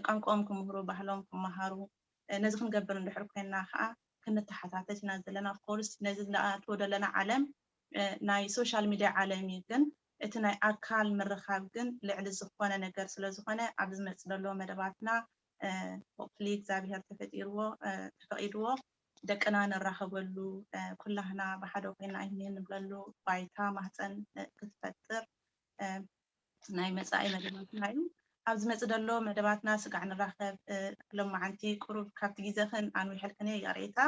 ቋንቋኦም ክምህሩ ባህሎም ክመሃሩ ነዚ ክንገብር እንድሕር ኮይና ከዓ ክንተሓታተት ኢና ዘለና። Of course ነዚ ንኣትዎ ዘለና ዓለም ናይ social media ዓለም እዩ፣ ግን እቲ ናይ ኣካል ምርኻብ ግን ልዕሊ ዝኾነ ነገር ስለ ዝኾነ ኣብዚ ዝመፅእ ዘሎ መደባትና hopefully እግዚኣብሔር ተፈጢርዎ ተፈቒድዎ ደቅና ንራኸበሉ ኩላህና ብሓደ ኮይና ኣይንህን ንብለሉ ባይታ ማህፀን ክትፈጥር ናይ መፃኢ መደባትና እዩ። ኣብ ዝመፅእ ዘሎ መደባትና ስጋዕ ንራኸብ። ሎማዓንቲ ቁሩብ ካብቲ ግዜኽን ኣንዊሐልክን እየ ይቕሬታ፣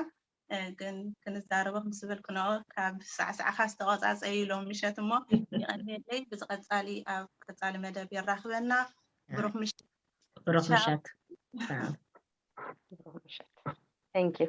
ግን ክንዛረቦ ምስ በልክንኦ ካብ ሳዕሳዕኻ ዝተቖፃፀ እዩ ሎም ምሸት እሞ ይቐንየለይ። ብዝቐፃሊ ኣብ ቀፃሊ መደብ የራኽበና። ብሩኽ ምሸት። ብሩኽ ምሸት። Thank you.